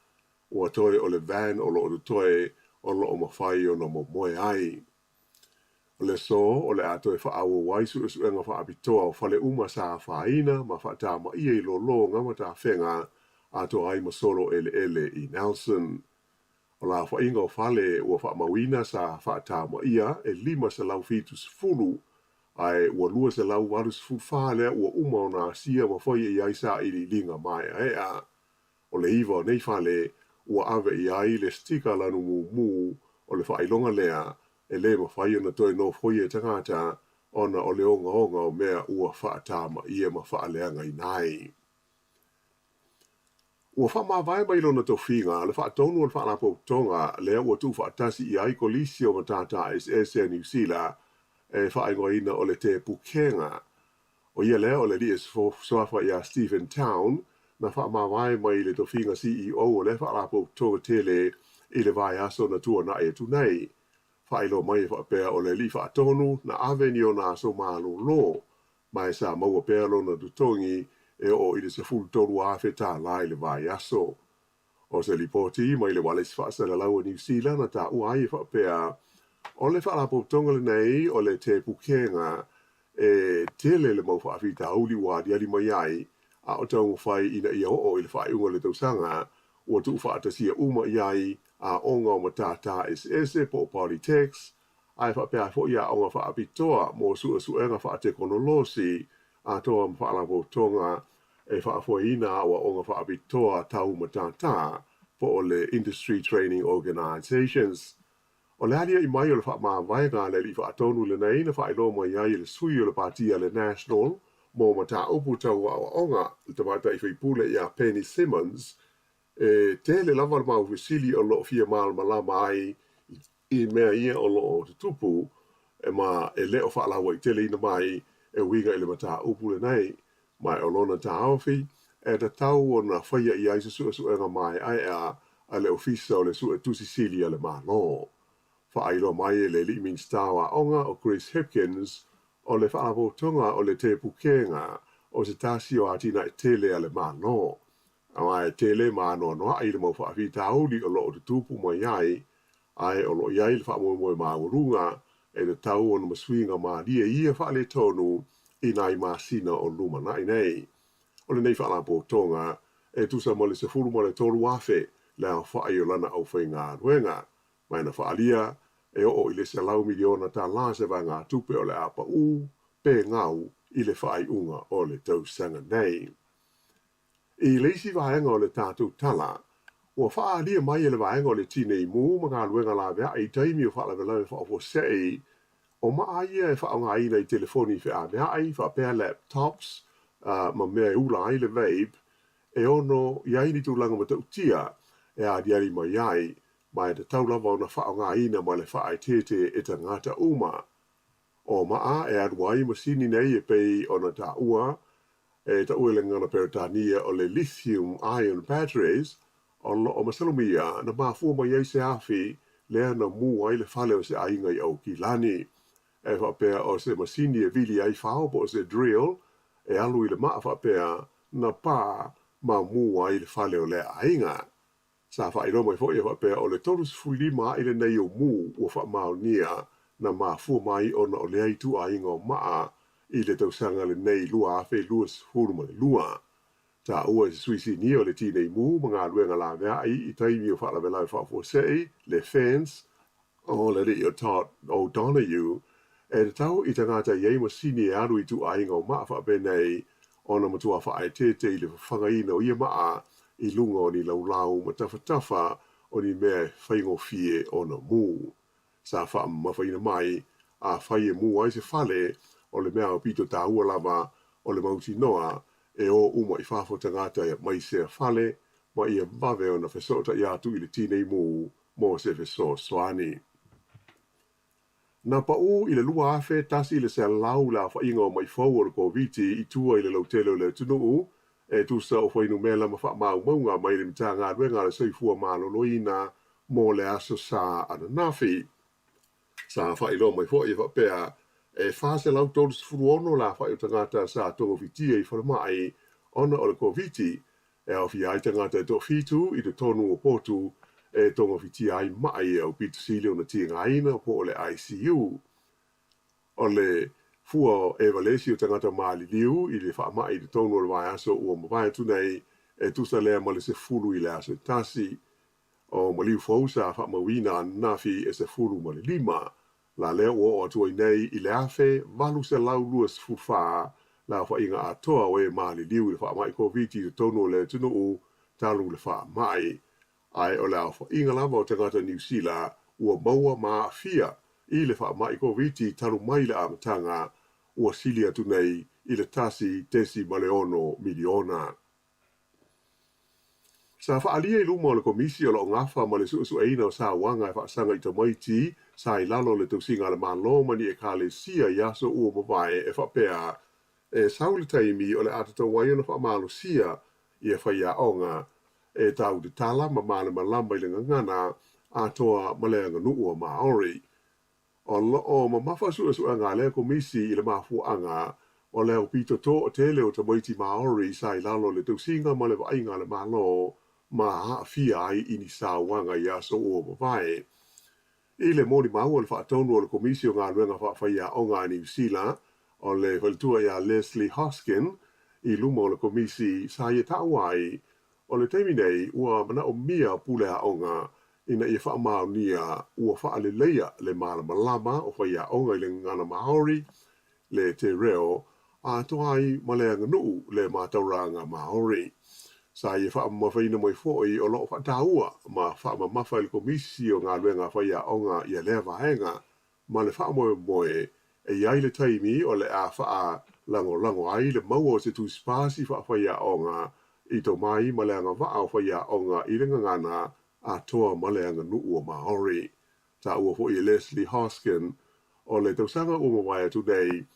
Ua toe o le van o lo o totoe o lo o mafai ona momoe ai. O le aso o le a toe faaauau ai suesuega faapitoa o fale uma sa afaina ma faatamaia i lologa ma tafega atoa ai ma solo eleele i Nelson. O le aofaiga o fale ua faamauina sa faatamaia e 570, ae ua 284 lea ua uma ona asia ma faia i ai sailiiliga maeaea. O le iva o nei fale ua ave i ai le stika lanu mumu o le faailoga lea e le mafai ona toe nofoia e tagata ona o le ogaoga o mea ua faatamaia ma faaleagaina ai. Ua faamavae mai lona tofiga le faatonu o le Faalapotopotoga lea ua tuufaatasi i ai Kolisi o Matata Eseese a Niu Sila e faaigoaina o le Te Pukega. ʻO ia lea o le alii e suafa iā Stephen Town na faamavae mai le tofiga CEO o lea Faalapotopotoga tele i le vaiaso na tuanaʻi atu nei. Faailoa mai e faapea o le alii faatonu na ave ni ona aso malōlō ma e sa maua pea lona totogi e oo i le $13,000 tālā i le vaiaso. O se lipoti mai le ualesi faasalalau a Niu Sila na taua ai e faapea, o le faalapotopotoga lenei o le Te Pukega e tele le mau faafitauli ua aliali mai ai, a o taumafai ina ia oo i le faaiuga o le tausaga ua tuufaatasia uma i ai aoga o matata eseese po o polytechs, ae faapea foi aoga faapitoa mo suesuega faatekonolosi atoa ma faalapotopotoga e faafoeina aoaoga faapitoa tau matata po o le Industry Training Organisations. O le aliaʻi mai o le faamavaega a le alii faatonu lenei na faailoa mai ai e le sui o le Pāti a le National mo mataupu tau aoaoga, le tamaitai faipule iā Penny Simmonds, e tele lava le mau fesili o lo o fia malamalama ai i mea ia o lo o tutupu ma e le o faalauaiteleina mai e uiga i le mataupu lenei, ma o lona taofi e tatau ona faia i ai se suesuega maeaea a le Ofisa o le Suetusi Sili a le Malo. Faailoa mai e le alii Minisita o Aoga o Chris Hipkins o le Faalapotopotoga o le Te Pukega o se tasi o atinae tele a le Malo, ma e tele ma anoanoai le mau faafitauli o lo o tutupu mai ai, ae o lo o i ai le faamoemoe maualuga e tatau ona masuiga malie ia faaletonu i nai masina o lumanai nei. O lenei faalapotopotoga e tusa ma le 13,000 le aofai o lana aufaigaluega, ma e na faaalia e oo i le $100 miliona tālā se vaegatupe o le a paʻū pe gau i le faaiuga o le tausaga nei. I le isi vaega o le tatou tala, ua faaalia mai e le vaega o le Tinei Mu ma galuega laveai i taimi o faalavelave faafuasei, o maa ia e faaaogaina i telefoni feaveai faapea laptops ma mea e ula ai le vape, e ono i ai ni tulaga matautia e aliali mai ai, ma e tatau lava ona faaaogaina ma le faaeteete e tagata uma. O maa e alu ai masini nei e pei ona taua e taua i le gagana Peretania o le lithium ion batteries, o lo o masalomia na mafua mai ai se afi lea na mū ai le fale o se aiga i Aukilani. E faapea o se masini e vili ai fao po o se drill e alu i le maa faapea na pā ma mū ai le fale o lea aiga. Sa faailoa mai foi e faapea o le 35 aʻi lenei o mū ua faamaonia na mafua mai ona o lea ituaiga o maa i le tausaga lenei 2022. Taua e se sui sinia o le Tinei Mu ma galuega laveai i taimi o faalavelave faafuasei, le FENS, o le alii o Todd O'Donoghue, e tatau i tagata e i ai masini e alu i ituaiga o maa faapenei ona matua faaeteete i le fafagaina o ia maa i luga o ni laulau ma tafatafa o ni mea e faigofie ona mū. Sa faamamafaina mai, afai e mu ai se fale, o le mea aupito taua lava o le mautinoa e o uma i fafo tagata e aumai sea fale ma ia vave ona fesootai atu i le tinei mu mo se fesoasoani. Na pau i le 2,100 le aofaiga o ma'i fou o le Koviti i tua i le lautele o le atunuu, e tusa o fuainumela ma faamaumauga mai le Matagaluega a le Soifua Maloloina mo le aso Sa ananafi. Sa faailoa mai foi e faapea, e 436 le aofai o tagata sa togafitia i falemai ona o le Koviti, e aofia ai tagata e toafitu i totonu o potu e togafitia ai ma'i e aupito sili ona tigaina po o le ICU. O le fua o Evalesi o tagata maliliu i le faamai i totonu o le vaiaso ua mavae atu nei, e tusa lea ma le 10 i le aso e tasi. O maliu fou sa faamauina ananafi e 15, la lea ua oo atu ai nei i le 1824 le aofaiga atoa o e maliliu i le faamai Koviti i totonu o le atunuu talu le faamai. Ae o le aofaiga lava o tagata Niu Sila ua maua ma aafia i le faamai Koviti talu mai le amataga ua sili atu nei i le 1.6 miliona. Sa faaalia i luma o le Komisi o lo o gafa ma le suesueina o sauaga e faasaga i tamaiti sa i lalo o le tausiga a le Malo ma ni Ekalesia i aso ua mavae e faapea, e sau le taimi o le a tatau ai ona faamalosia ia faiaoga e tau tatala ma malamalama i le gagana atoa ma le aganuu a Māori. O lo o mamafa suesuega a lea Komisi i le mafuaaga o le aupito toatele o tamaiti Māori sa i lalo o le tausiga ma le vaaiga a le Malo ma aafia ai i ni sauaga i aso ua mavae. I le molimau a le faatonu o le Komisi o Galuega Faafaiaoga a Niu Sila, o le faletua ia Leslie Hoskin, i luma o le Komisi sa ia taua ai, o le taimi nei ua manaomia pule aoga ina ia faamaonia ua faaleleia le malamalama o faiaoga i le gagana Māori, le te reo, atoa ai ma le aganuu le mātauranga Māori. Sa ia faamamafaina mai foi o lo o faataua ma faamamafa e le Komisi o Galuega a Faiaoga ia lea vaega ma le faamoemoe e i ai le taimi o le a faalagolago ai le maua o se tusipasi faafaiaoga i tomai ma le agavaa o faiaoga i le gagana atoa ma le aganuu o Māori. Taua foi e Leslie Hoskin, o le tausaga ua mavae atu nei,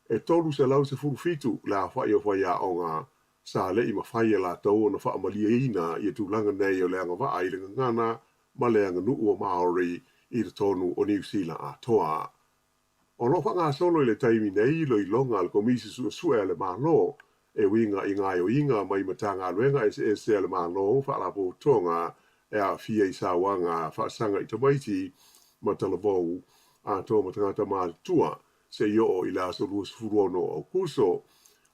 e 317 le aofai o faiaoga sa le i mafai e latou ona faamalieina ia tulaga nei o le agavaa i le gagana ma le aganuu o Māori i totonu o Niu Sila atoa. O lo o faagasolo i le taimi nei iloiloga a le Komisi Suesue a le Malo e uiga i gaoioiga mai Matagaluega eseese a le Malo Faalapotopotoga e aafia i sauaga faasaga i tamaiti ma talavou atoa ma tagata matutua seia oo i le aso 26 o Aokuso.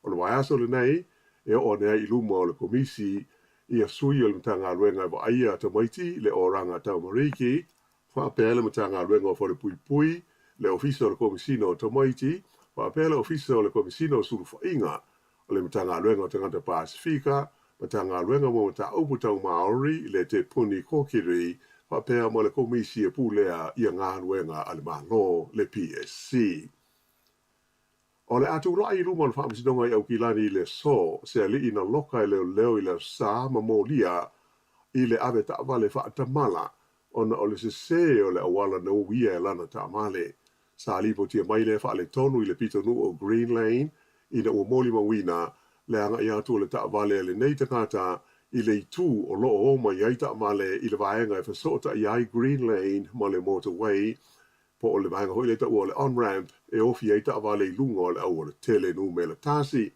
O le vaiaso lenei e oo ane ai i luma o le Komisi ia sui o le Matagaluega e vaaia tamaiti le Oranga Tamariki, faapea le Matagaluega o Falepuipui, le Ofisa o le Komesina o Tamaiti, faapea le Ofisa o le Komesina o Sulufaiga, o le Matagaluega o Tagata Pasefika, Matagaluega mo Mataupu Tau Māori, le Te Puni Kōkiri, faapea ma le Komisi e Pulea ia Galuega a le Malo, le PSC. O le a tulai i luma o le Faamasinoga i Aukilani i le aso, se alii na loka e leoleo i le Aso Sa ma molia i le ave taavale faatamala ona o le sesē o le auala na uia e lana taavale. Sa lipotia mai lea faaletonu i le pitonuu o Green Lane ina ua molimauina le agai atu o le taavale a lenei tagata i le itu o lo o o mai ai taavale i le vaega e fesootai ai Green Lane ma le motorway po o le vaega foi lea e taua o le on-ramp e ofi ai taavale i luga o le auala tele numera tasi.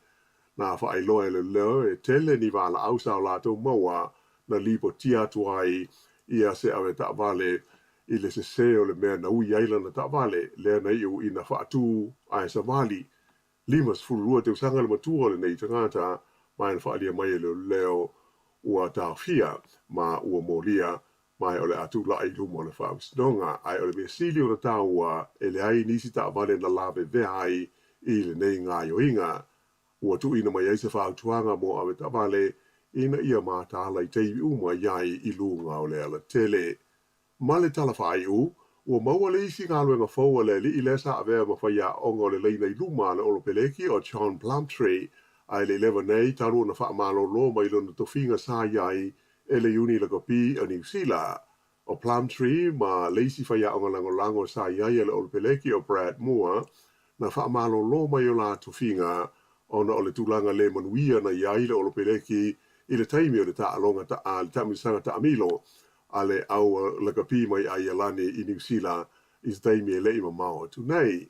Na faailoa e leoleo e tele ni valaau sa o latou maua na lipotia atu ai ia se ave taavale i le sesē o le mea na ui ai lana taavale lea na iu ina faatū ae savali. 52 tausaga le matua o lenei tagata ma na faaalia mai e leoleo ua taofia ma ua molia ma o le a tulai i luma o le faamasinoga. Ae o le mea sili ona taua e leai nisi taavale na lavevea ai i lenei gaoioiga. Ua tuuina mai ai se fautuaga mo avetaavale ina ia mataala i taimi uma i ai i luga o le alatele. Ma le tala faaiu, Ua maua le isi galuega fou a le alii lea sa avea ma faiaoga o le laina i luma a le Olopeleki o John Plumtree, ae le i leva nei talu ona faamalolo mai lona tofiga sa i ai e le Iuni Lakapi a Niu Sila. O Plumtree ma le isi faiaoga lagolago sa i ai a le Olopeleki o Brad Moore na faamalolo mai o la tofiga ona o le tulaga le manuia na i ai le Olopeleki i le taimi o le taaloga a le taamilosaga taamilo a le au lakapi mai Aialani i Niu Sila i se taimi e le i mamao atu nei.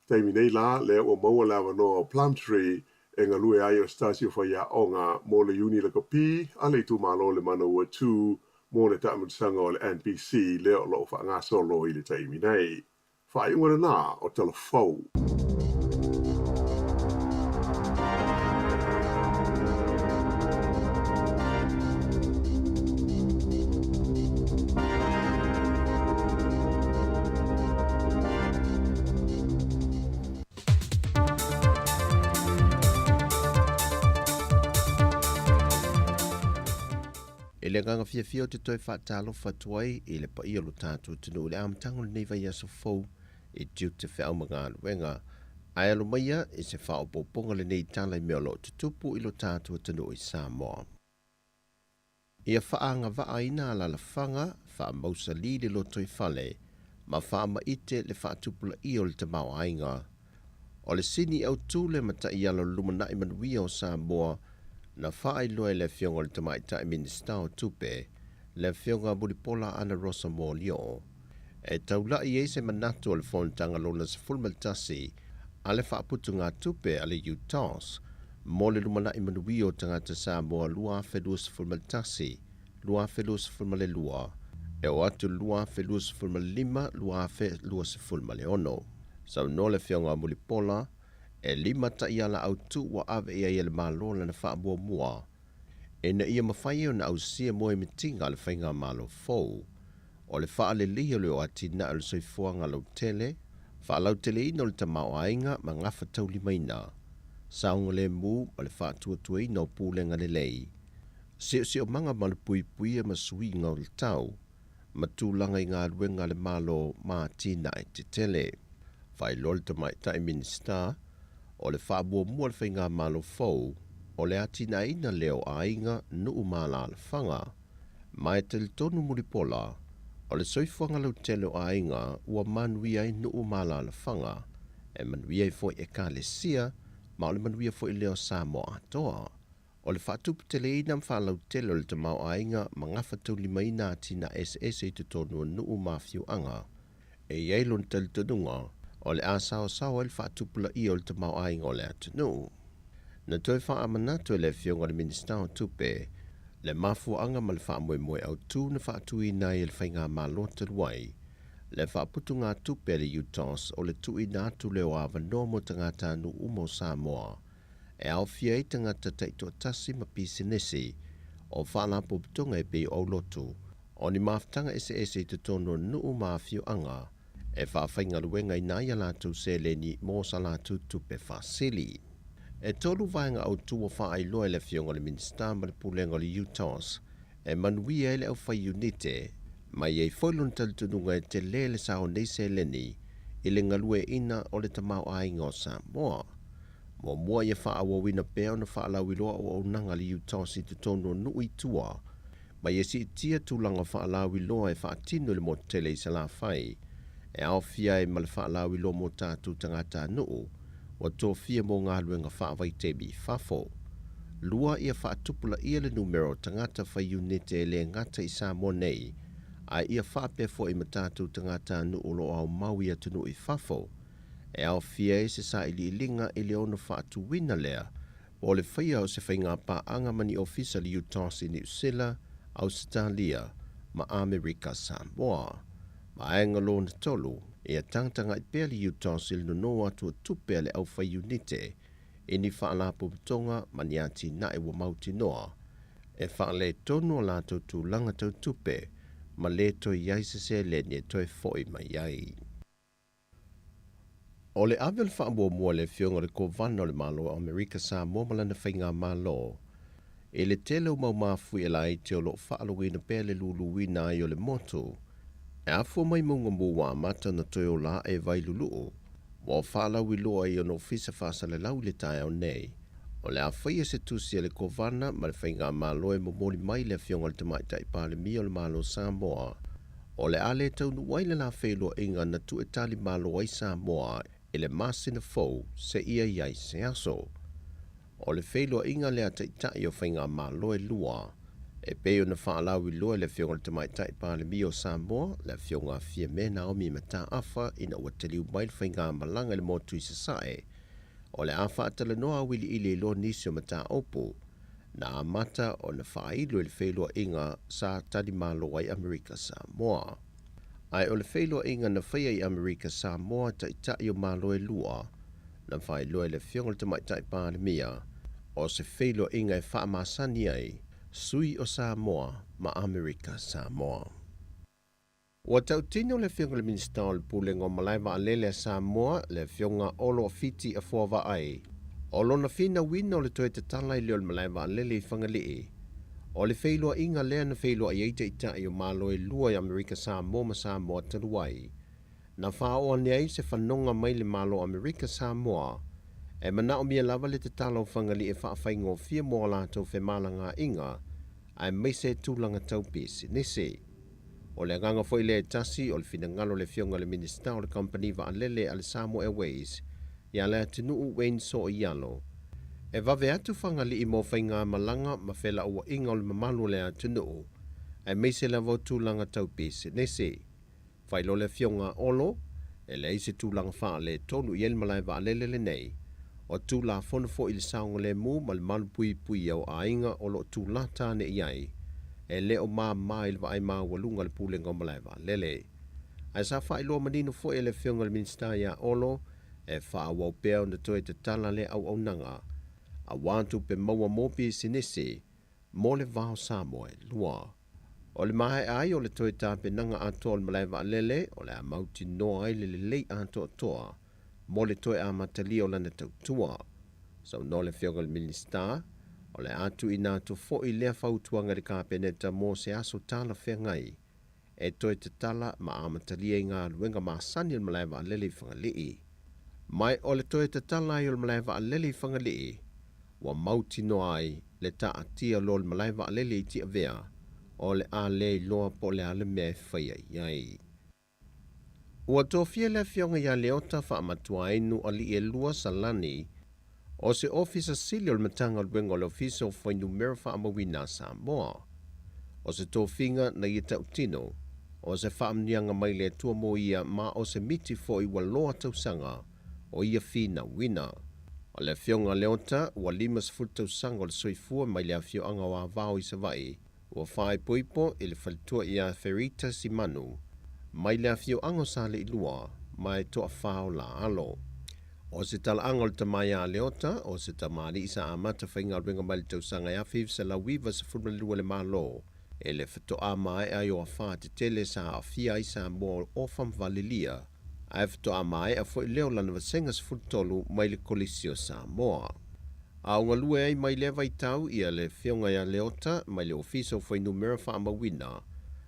Taimi nei la, lea ua maua le avanoa o Plumtree e galue ai o se tasi o faiaoga mo le Iuni Lakapi a le itumalo le Manawatu mo le taamilosaga o le NPC lea o lo o faagasolo i le taimi nei. Faaiuga lena o Tala Fou. I le agaga fiafia ou te toe faatalofa atu ai i le paia o lo tatou atunuu i le amataga o lenei vaiaso fou i tiute feau ma galuega, ae alo maia i se faaopoopoga lenei tala i mea o lo o tutupu i lo tatou atunuu i Samoa. Ia faaagavaaina alalafaga, faamausali le lotoifale, ma faamaite le faatupulaia o le tamaoaiga. O le sini autu le mataiala o le lumanai manuia o Samoa na faailoa e le Afioga i le Tamaitai Minisita o Tupe, le Afioga Mulipola Anarosa Morleo, e taula'i ai se manatu o le Fonotaga lona 11 a le Faaputugatupe a le UTOS mo le lumanai manuia o tagata Samoa 2021, 2022, e oo atu i le 2025, 2026. Saunoa le Afioga a Mulipola, e lima taiala autū ua ave i ai e le Malo lana faamuamua ina ia mafai ai ona ausia moemitiga a le faigamalo fou o le faaleleia o le o atinae o le soifuaga lautele, faalauteleina o le tamaoaiga ma gafataulimaina, saogalemu ma le faatuatuaina o pulega lelei, siosiomaga malupuipuia ma suiga o le tau, ma tulaga i galuega a le Malo ma atinae tetele. Faailoa le Tamaitai Minisita, o le faamuamua a le Faigamalo fou, o le atinaeina lea o aiga, nuu ma alaalafaga. Ma e talitonu Mulipola, o le soifuaga lautele o aiga ua manuia ai nuu ma alaalafaga, e manuia ai foi Ekalesia, ma o le manuia foi lea o Samoa atoa. O le faatuputeleina ma faalautele o le tamaoaiga ma gafataulimaina atinae eseese i totonu o nuu ma afioaga. E i ai lona talitonuga, o le a saoasao ai le faatupulaia o le tamaoaiga o le atunuu. Na toe faamanatu e le Afioga i le Minisita o Tupe le mafuaaga ma le faamoemoe autu na faatuina ai e le Faigamalo talu ai le faaputugatupe a le UTOS o le tuuina atu lea o avanoa mo tagatanuu uma o Samoa e aofia ai tagata taitoatasi ma pisinisi, o faalapotopotoga e pei o aulotu, o ni mafutaga eseese i totonu o nuu ma afioaga e faafaigaluegaina ai a latou seleni mo sa latou tupe faasili. E tolu vaega autu ua faailoa e le Afioga i le Minisita ma le Pulega o le UTOS e manuia ai le aufai iunite, ma i ai foi lona talitonuga e tele le sao o nei seleni i le galueaiina o le tamaoaiga o Samoa. Muamua ia faaauauina pea ona faalauiloa auaunaga a le UTOS i totonu o nuu i tua, ma ia siitia tulaga o faalauiloa e faatino i le motu tele i Salafai, e aofia ai ma le faalauiloa mo tatou tagatanuu ua tofia mo galuega faavaitaimi i fafo. Lua, ia faatupulaia le numera o tagata fai iunite e le gata i Samoa nei, ae ia faapea foi ma tatou tagatanuu o lo o aumau i atunuu i fafo, e aofia ai se sailiiliga i le ono faatuina lea po o le faia o se faigapaaga ma ni ofisa le UTOS i Niu Sila, Ausetalia ma Amerika Samoa. Vaega lona tolu, ia tagatagai pea le UTOS i le nono atu o tupe a le aufaiunite i ni faalapotopotoga ma ni atinae ua mautinoa e faaletonu o latou tulaga tau tupe ma le toe i ai se seleni e toe foi mai ai. O le ave o le faamuamua a le Afioga i le Kovana o le Malo o Amerika Samoa ma lana Faigamalo i le tele o mau mafuie laiti o lo o faalogoina pea le luluina ai o le motu. E afua mai mauga mou ua amata ona toe ola aʻe e Vailuluʻu, ua faalauiloa i ona ofisa faasalelau i le taeao nei. O le a faia se tusi a le Kovana ma le Faigamalo e momoli mai i le Afioga i le Tamaitai Palemia o le Malo o Samoa, o le a le taunuu ai le la feiloaiga na tuu e tali malo ai Samoa i le masina fou seia i ai se aso. O le feiloaiga lea a Taitai o Faigamalo e lua, e pei ona faalauiloa e le Afioga i le Tamaitai Palemia o Samoa, le Afioga a Fiame Naomi Mataafa ina ua taliu mai le faigamalaga i le motu i Sasae, o le a faatalanoa auiliili ai loa nisi o mataupu na amata ona faailo i le feiloaiga sa talimalo ai Amerika Samoa. Ae o le feiloaiga na faia i Amerika Samoa Taitai o Malo e lua, na faailoa e le Afioga i le Tamaitai Palemia, o se feiloaiga e faamasani ai sui o Samoa ma Amerika Samoa. Ua tautino le Afioga i le Minisita o le Pulega o Malae Vaalele a Samoa, le Afioga Olo Fiti Afoa Vaai, o lona finauina o le toe tatala ai lea o le malae vaalele i Fagalii. O le feiloaiga lea na feiloai ai Taitai o Malo e lua i Amerika Samoa ma Samoa talu ai. Na faaoo ane ai se fanoga mai le Malo o Amerika Samoa e manaomia lava le tatala o Fagalii e faafaigofie mo a latou femalagaaiga aemaise tulaga tau pisinisi. O le agaga foi lea e tasi o le finagalo o le Afioga i le Minisita o le Kamupani Vaalele a le Samoa Airways ia Leatinuu Wayne Sooialo, e vave atu Fagalii mo faigamalaga ma felauaiga o le mamalu o le atunuu, aemaise lava o tulaga tau pisinisi. Faailoa le Afioga a Olo, e leai se tulaga faaletonu i ai le malae vaalele lenei. O Tulafono foi i le saogalemu ma le malupuipuia o aiga o lo o tulata ane i ai, e le o mama i le vaai maualuga a le Pulega o Malae Vaalele. Ae sa faailoa manino foi e le Afioga i le Minisita ia Olo, e faaauau pea ona toe tatala lea auaunaga, aua tupe maua mo pisinisi mo le va o Samoa e lua. O le maea ai o le toe tapenaga atoa o le malae vaalele, o le a mautinoa ai le lelei atoatoa mo le toe amatalia o lana tautua. Saunoa le Afioga i le Minisita, o le a tuuina atu foi lea fautuaga i le Kapeneta mo se aso talafeagai e toe tatala ma amatalia ai galuega masani o le malae vaalele i Fagalii. Ma o le toe tatala ai o le malae vaalele i Fagalii, ua mautinoa ai le taatia loa o le malae vaalele i Tiavea, o le a le iloa po o le a le mea e faia i ai. Ua tofia le Afioga ia Leota Faamatuainu Alii-e-lua Salani, o se Ofisa Sili o le Matagaluega o le Ofisa o Fuainumera Faamauina a Samoa. O se tofiga na ia tautino, o se faamanuiaga mai le Atua mo ia ma o se miti foi ua loa tausaga o ia finauina. O le Afioga a Leota ua 50 tausaga o le soifua mai le afioaga o Avao i Savaii, ua faaipoipo i le faletua ia Ferita Simanu mai le afioaga o Saleilua ma e toafa o la alo. O se talaaga o le tama ia Leota, o se tamalii sa amata faigaluega mai le tausaga e 1992 le Malo e le faatoa maea ai o afa tetele sa aafia ai Samoa o Ofa ma Valelia, ae faatoa maea foi lea o lana vasega 13 mai le Kolisi o Samoa. A o galue ai mai lea vaitau ia le Afioga ia Leota mai le Ofisa o Fuainumera Faamauina,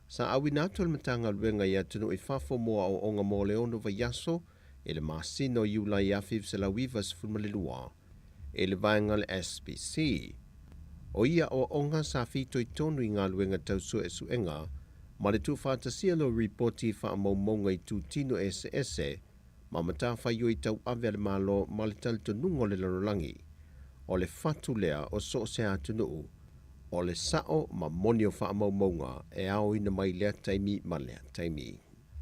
sa auina atu e le Matagaluega i atunuu i fafo mo aoaoga mo le ono vaiaso i le masina o Iulai 1992 i le vaega a le SPC. O ia aoaoga sa fitoitonu i galuega tau suesuega ma le tuufaatasia lea o ripoti faamaumauga i itutino eseese ma matafaioi tauave a le Malo ma le talitonuga o le lalolagi. O le fatu lea o so o se atunuu, o le sao ma moni o faamaumauga e aoina mai lea taimi ma lea taimi.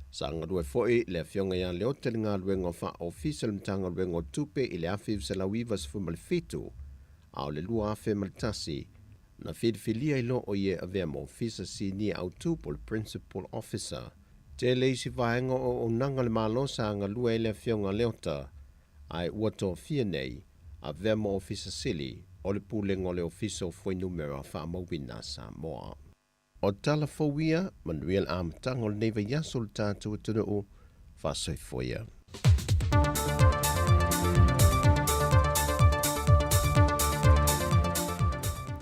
Sa galue foi le Afioga ia Leota i le galuega faa-ofisa i le Matagaluega o Tupe i le 1997, a o le 2001, na filifilia ai loa o ia e avea ma Ofisa Sinia Autu po o le Principal Officer. Tele isi vaega o auaunaga a le Malo sa galue ai le Afioga a Leota, ae ua tofia nei, avea ma Ofisa Sili o le Pulega o le Ofisa o Fuainumera Faamauina a Samoa. O tala fou ia, manuia le amataga o lenei vaiaso o le tatou atunuu, faasoifua ia.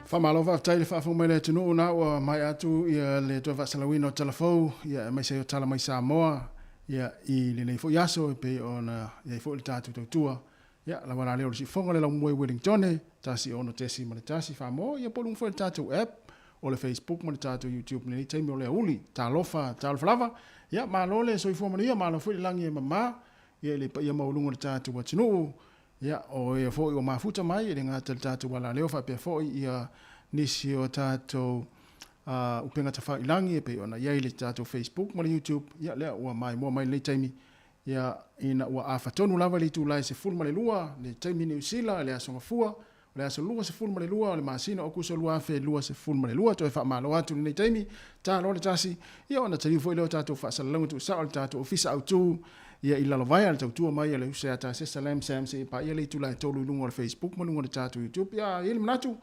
Faamalo faafetai le faafofoga mai le atunuu na ua maea atu ia le toe faasalauina o tala fou ia aemaise ai o tala mai Samoa ia i lenei foi aso e pei ona i ai foi le tatou tautua ia lava la lea o le siufofoga le laumua i Wellingtone 106.1 Samoa ia po o luga foi o le tatou app o le Facebook ma le tatou YouTube i lenei taimi o le aoauli. Talofa, talofa lava. Ia malo le soifua manuia, malo foi le lagi e mama ia i le paia maualuga o le tatou atunuu. Ia, o e foi ua mafuta mai, e le gata i le tatou alaleo faapea foi ia nisi o tatou upega tafailagi e pei ona i ai le tatou Facebook ma le YouTube, ia lea ua maimoa mai lenei taimi, ia ina ua afa tonu lava i le itula e 12 le taimi i Niu Sila i le Aso Gafua, o le aso 22 o le masina o Aokuso 2022. Toe faamalo atu i lenei taimi, ta loa le tasi, ia ona taliu foi lea o tatou faasalalauga tuusao i le tatou Ofisa Autu, ia i lalovaea le tautua mai a le uso ia Tasesa Lam Sam seia paia le itula e 3 i luga o le Facebook ma luga o le tatou YouTube. Ia, e i ai le manatu,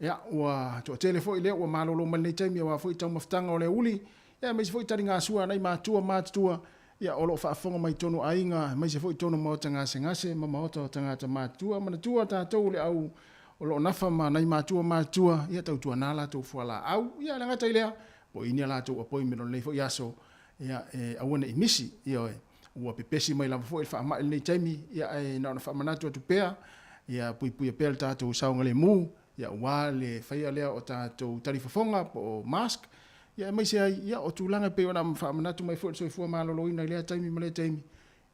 ia, ua toatele foi lea ua malolo mai lenei taimi aua foi taumafataga o le aoauli, ia, aemaise foi taligasua a nai matua matutua, ia, o lo o faafofoga mai totonu o aiga, aemaise foi totonu o maota gasegase ma maota o tagata matutua. Manatua tatou le au o lo o nafa ma nai matua matutua, ia tautuana latou fualaau, ia, e le gata i lea, po o i ni a latou appointment o lenei foi aso, ia, e aua ne i misi, ioe, ua pepesi mai lava foi le faamai i lenei taimi, ia, ae na ona faamanatu atu pea, ia puipuia pea le tatou saogalemu, ia, aua le faia lea o tatou talifofoga po o mask, ia, aemaise ai, ia, o tulaga e pei ona faamanatu mai foi le soifua maloloina i lea taimi ma lea taimi,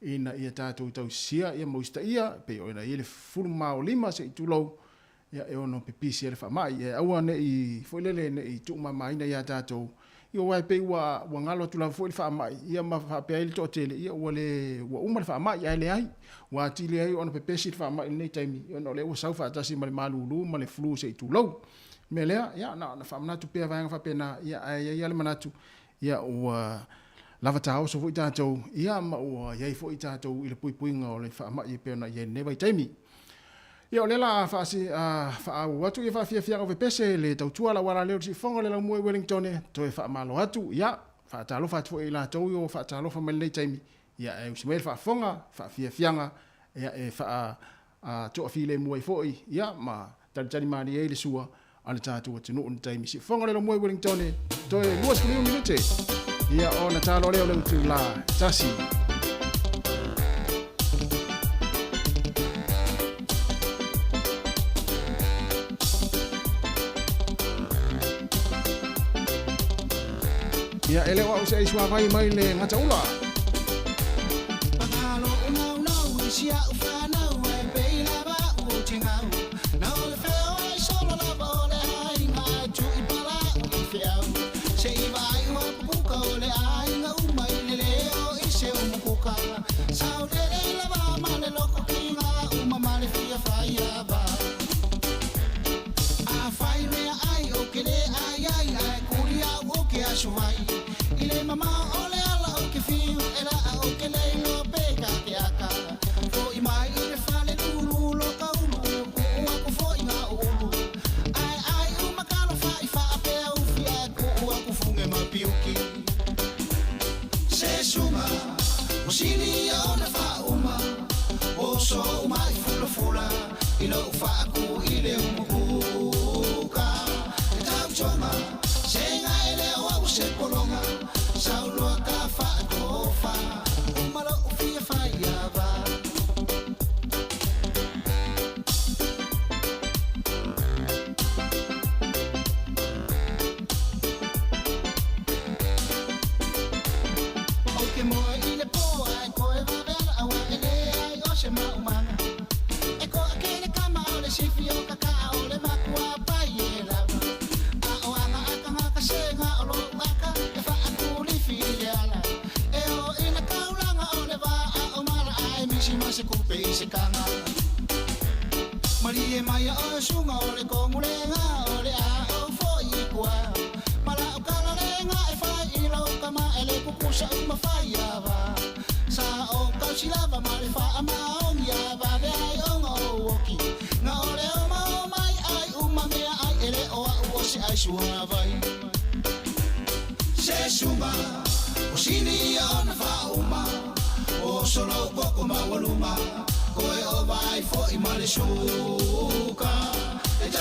ina ia tatou tausisia, ia, ma usitaia, e pei ona i ai le 15 se i tulou, ia, e ono pipisi ai le faamai, e aua ne i, foi lele, ne i tuumamaina ia tatou, ia, aua e pei ua, ua galo atu lava foi le faamai, ia, ma faapea ai le toatele, ia, ua le, ua uma le faamai, ae leai, ua atili ai ona pepesi le faamai i lenei taimi, ona o lea ua sau faatasi ma le malulu ma le flu se i tulou. O le mea lea, ia, na ona faamanatu pea vaega faapena, ia, ae i ai lava le manatu, ia, ua lava taoso foi tatou, ia, ma ua i ai foi tatou i le puipuiga o le faamai e pei ona i ai i lenei vaitaimi. Ia, o lea la a faaauau atu ia faafiafiaga o pepese le tautua lau alaleo i le siufofoga o le laumua i Wellingtone, toe faamalo atu, ia, faatalofa atu foi i latou o faatalofa mai lenei taimi, ia, e usi mai le faafofoga, faafiafiaga, ia, e faa toafilemu ai foi, ia, ma talitali malie ai le sua a le tatou atunuu i le taimi. Siufofoga o le laumua i Wellingtone, toe 25 minute, ia, ona talo lea o le utula tasi. Ia, e le o au se ai suavai mai le gataula.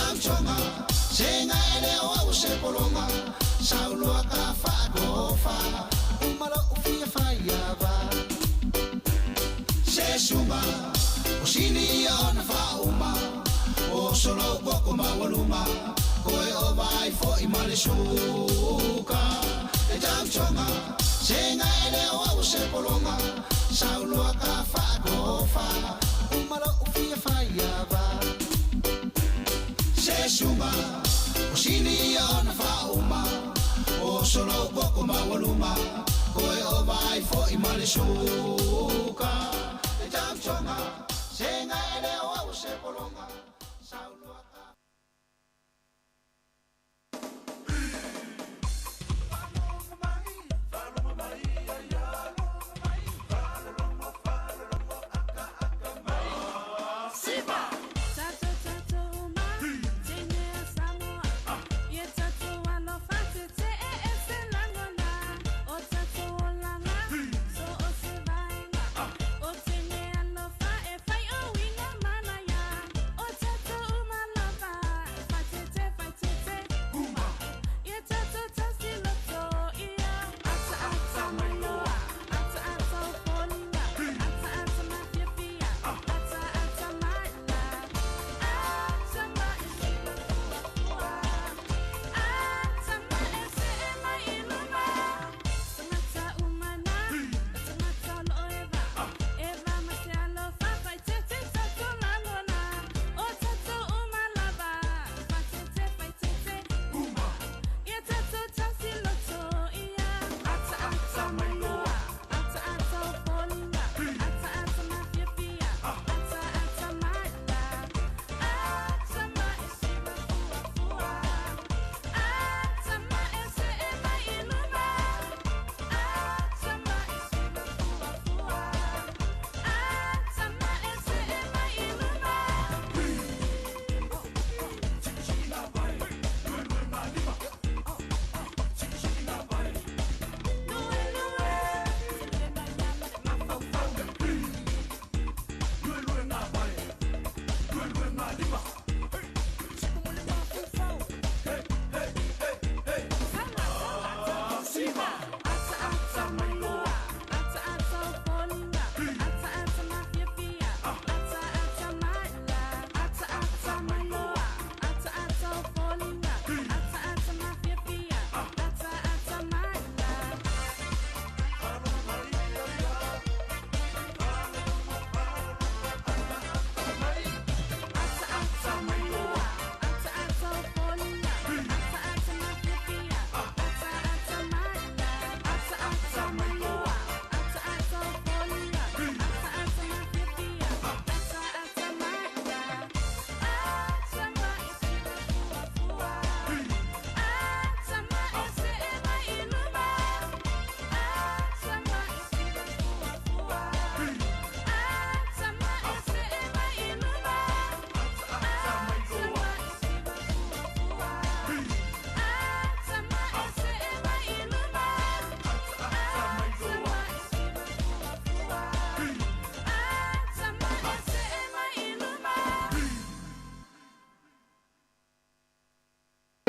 tautoga Sega e le o au se polonga Sauloa ka faakofa Uma lou fia faiava Se suga O sili ia ona faauma O solou koko maualuga Koe o vai fo'i ma le suka Le tautoga Sega e le o au se polonga Sauloa ka faakofa Uma lou fia faiava Se suga O sili ia ona faauma O solou koko maualuga Koe o vai fo'i ma le suka Le tautoga Sega e le o au se polonga Sauloa ka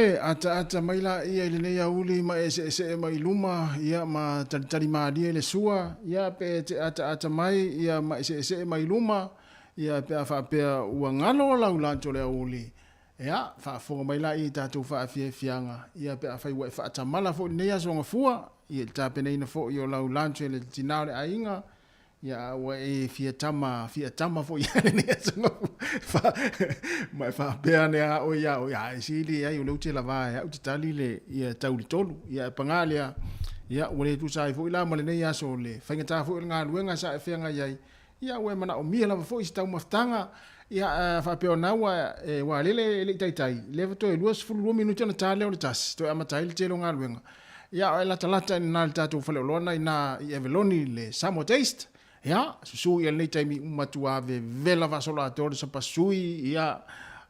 E ataata mai laia i lenei auli ma e seesee mai luma ia ma talitali malie le sua ia pe e te ataata mai ia ma e seesee mai luma ia pe a faapea ua galo lau lato le auli ia faafofoga mai laia i tatou faafiafiaga ia pe afai ua e faatamala foi i lenei aso gafua ia i le tapenaina foi o lau lato e le tina o le aiga Ia, a ua e fia tama, fia tama foi ia lenei aso fa, ma e faapea ane a oe ia oe, a e sili ai o lea ou te lavā e au te tali le, ia tau i le tolu. Ia, e pagā lea, ia, ua le tusa ai foi la ma lenei aso o le faigata foi o le galuega sa e feagai ai, ia, ua e manaomia lava foi se taumafataga, ia, a faapea o na ua e, ua lele e le i taitai, lea faatoa e 22 minute ona ta lea o le tasi, toe amata ai le tele o galuega. Ia, o e latalata ina le tatou faleoloa na ina i Eveloni le Samoa Taste. Ia, susu ia lenei taimi uma matua vevela faasolo atoa le sapasui, ia,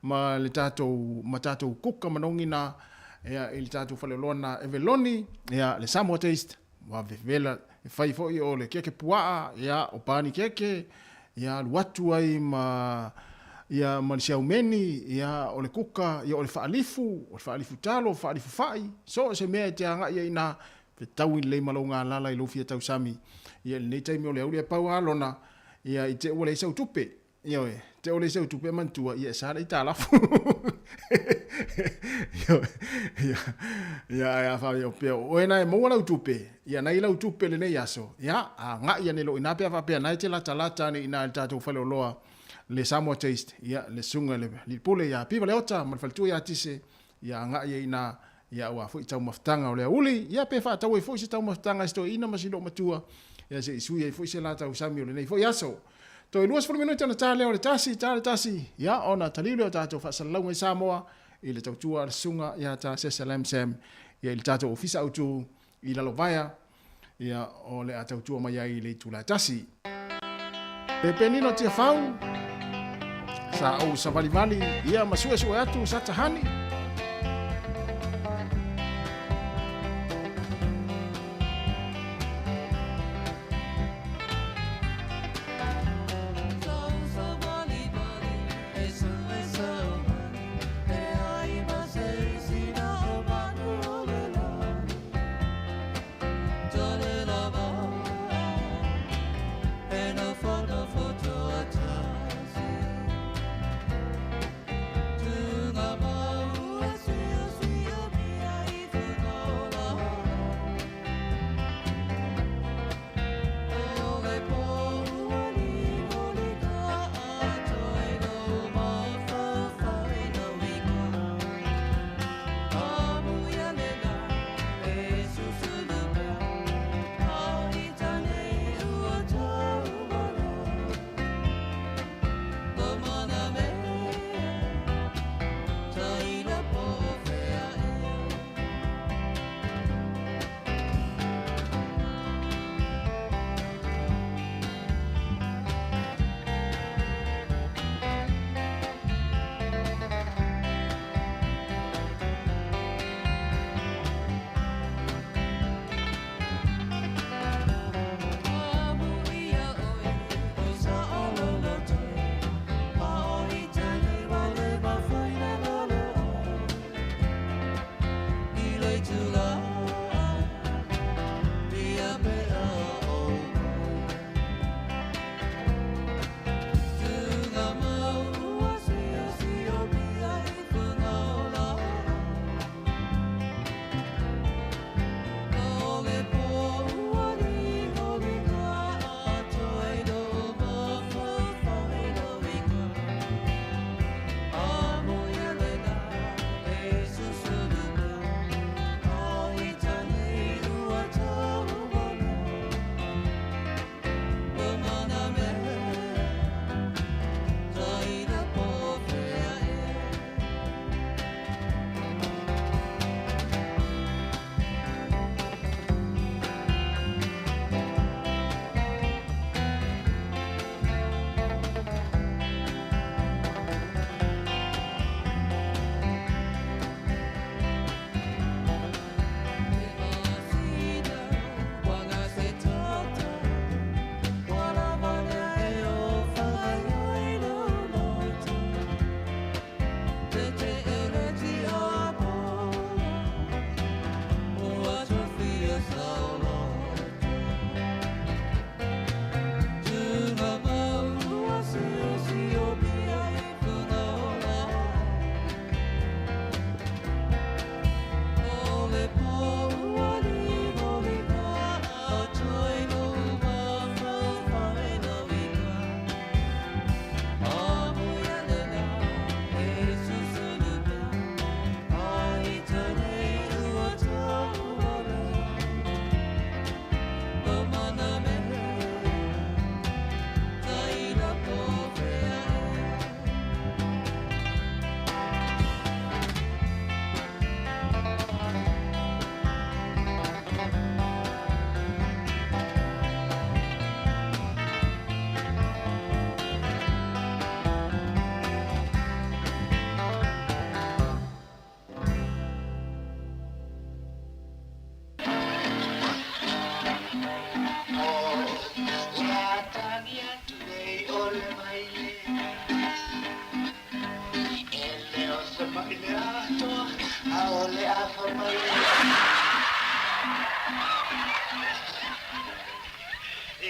ma le tatou, ma tatou kuka manogi na, ia, i le tatou faleoloa na Eveloni, ia, le Samoa Taste, ua vevela, e fai foi o le keke puaa, ia, o pani keke, ia, alu atu ai ma, Ia, ma le siaumeni, ia, o le kuka, ia, o le faalifu, o le faalifu talo, faalifu fa'i, so o se mea e te aga'i ai iina, fetaui lelei ma lou galala i lou fia tausami. Ia, i lenei taimi o le auli e pau lava lona, ia, i te i ua leai sau tupe. Ioe, te i ua leai sau tupe e manatua, ia, e sa le aitalafu. Ioe, ia, ia, ae a faapea o oe na e maua lau tupe, ia, na i lau tupe i lenei aso, ia, aga'i ane loa i ina pe a faapea na e te latalata ane i ina i le tatou faleoloa, le Samoa Taste, ia, le susuga i le alii pule ia Piva Leota ma le faletua ia Tise, ia agai ai i ina, ia, aua foi taumafataga o le aouli, ia, pe faatau ai foi se taumafataga a si toeaina ma si loomatua, ia, se i sui ai foi se la tausami o lenei foi aso. Toe 20 minute ona ta lea o le tasi, ta le tasi, ia, ona taliu lea o tatou faasalalauga i Samoa i le tautua a le susuga ia Ta Sesa Lam Sam, ia, i le tatou ofisa autu i Lalovaea, Ia, o le a tautua mai ai i le itula e tasi. Pepenino Tiafau, sa ou savalivali, ia ma suesue atu sa tahani.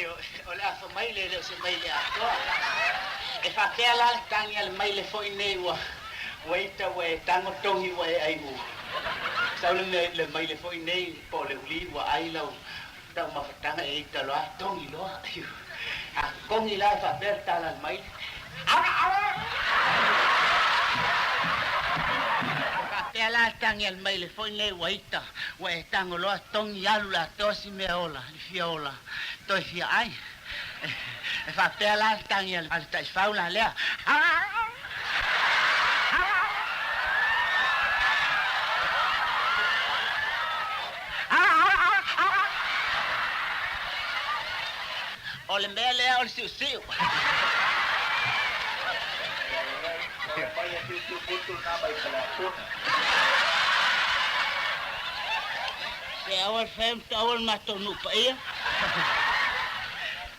Io, o le afa maile e le o se maile atoa. E faapea la le tagi a le maile foi nei ua ua ita ua e tago togi ua e ai u. Sau le mea le maile foi nei po o le uli ua ai lau taumafataga e ita loa togi loa. A kogi la e faapea le tala a le maile. E faapea la le tagi a le maile foi nei ua ita ua e tago loa togi alu le atoa si mea ola le fia ola toe fia ai. E faapea la le tagi a le taifau la lea. O le mea lea o le siusiu. Se aua le fai ma aua le matou nuu paia.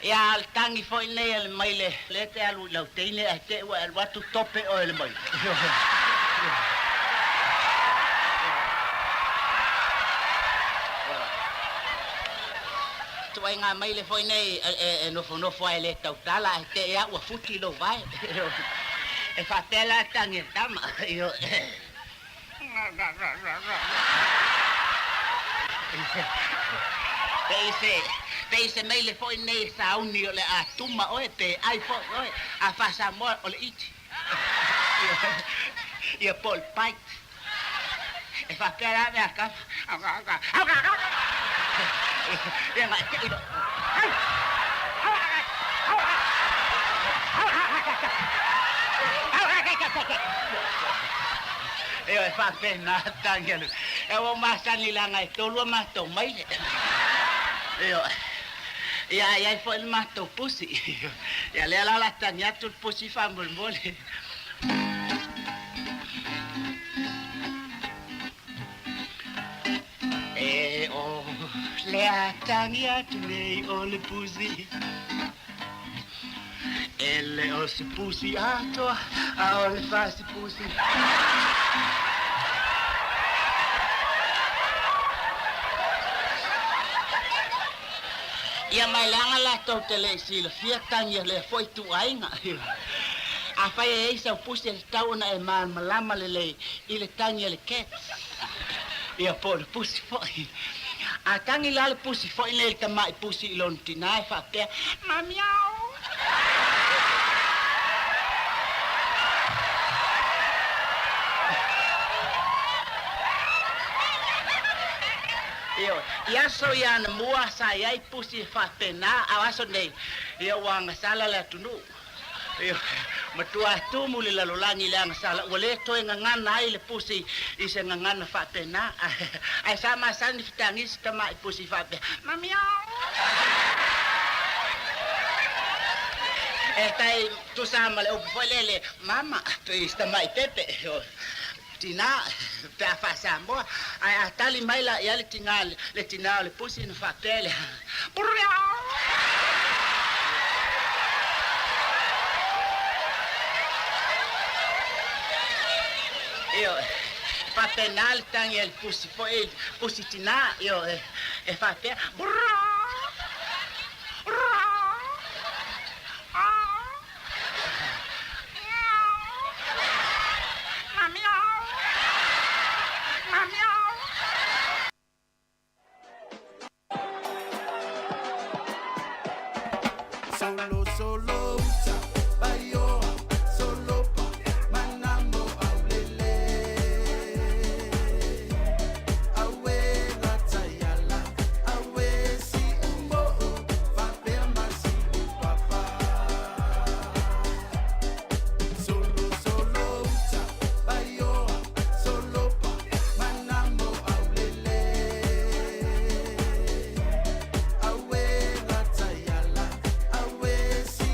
Ia a o le tagi foi lenei a le maile lea e te alu i lau teine ae te i ua e alu atu tope oe e le maile. Ituaiga maile foi nei e nofonofo lava e le tautala ae te i lava ua futi lou vae. E faapea la le tagi a le tama. Pei se maile foi nei e sauni o le a tuma oe pe ai foi oe. A faa-Samoa o le iti. Ia po o le bite. E faapea la mea a kama. Ia ma e te Ioe, e faapena tagi a le. E ua masani leaga e tolu a matou maile. Ioe. Ia a i ai foi le matou pusi. Ia lea la o le a tagi atu le pusi faamolemole. E o le a tagi atu nei o le pusi. E le o se pusi atoa, a o le fasi pusi. Ia mai leaga latou te le i silafia tagi o lea foi ituaiga. Afai e i ai sau pusi e tatau ona e malamalama lelei i le tagi a le cat, ia po o le pusi foi. A tagi la le pusi foi nei le tamai pusi i lona tinā e faapea, Mamiao! Ioe, i aso ia anamua sa i ai pusi e faapena, a o aso nei, ia ua agasala le atunuu. Ioe, matua tumu le lalolagi i le agasala, ua le toe gagana ai le pusi i se gagana faapena. Ae sa masani fetagi si tamai pusi faapea, Mamiao! E tai tusa ma le upu foi lele, Mama, i si tamai pepe. Tinā, pe a faa-Samoa, ae a tali mai la i ai le tinā, le tinā o le pusi ona faapea lea, Purriau! Ioe, e faapena le tagi a le pusi foi, pusi tinā, ioe, e faapea, Purriau! Solo solo uta paioa solo pa manamo aulele aue lataiala aue si umo'o faapea ma si upapa Solo solo uta paioa solo pa manamo aulele aue lataiala aue si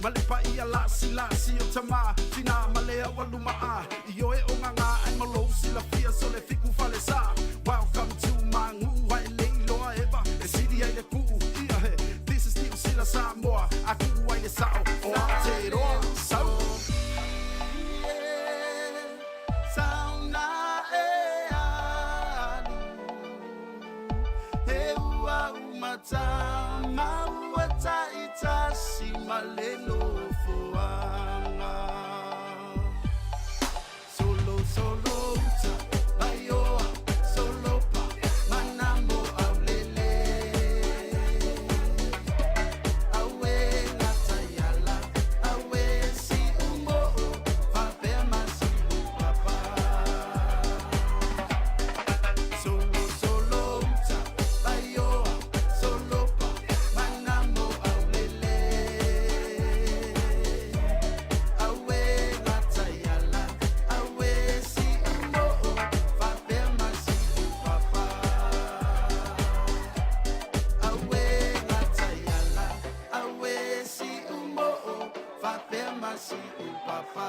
Ma le paia lasilasi o tamā Tinā ma le aualumaa I oe o gagā ai ma lou silafia So le fiku falesā Welcome to Magu'u Ae le iloa eva E sili ai le ku'u Ia he This is Niu Sila Samoa A ku'u ai le sa'o O Aotearoa Sau Sauna e alu E ua umatama ua ta'itasi ma le nofoaga Solo solo uta vaioa solo pa manamo aulele Aue gataiala aue si'umo'o faapea ma si'upapa Solo solo uta vaioa solo pa manamo aulele Aue gataiala aue si'umo'o faapea ma si'upapa Aue gataiala aue si'umo'o faapea ma si'upapa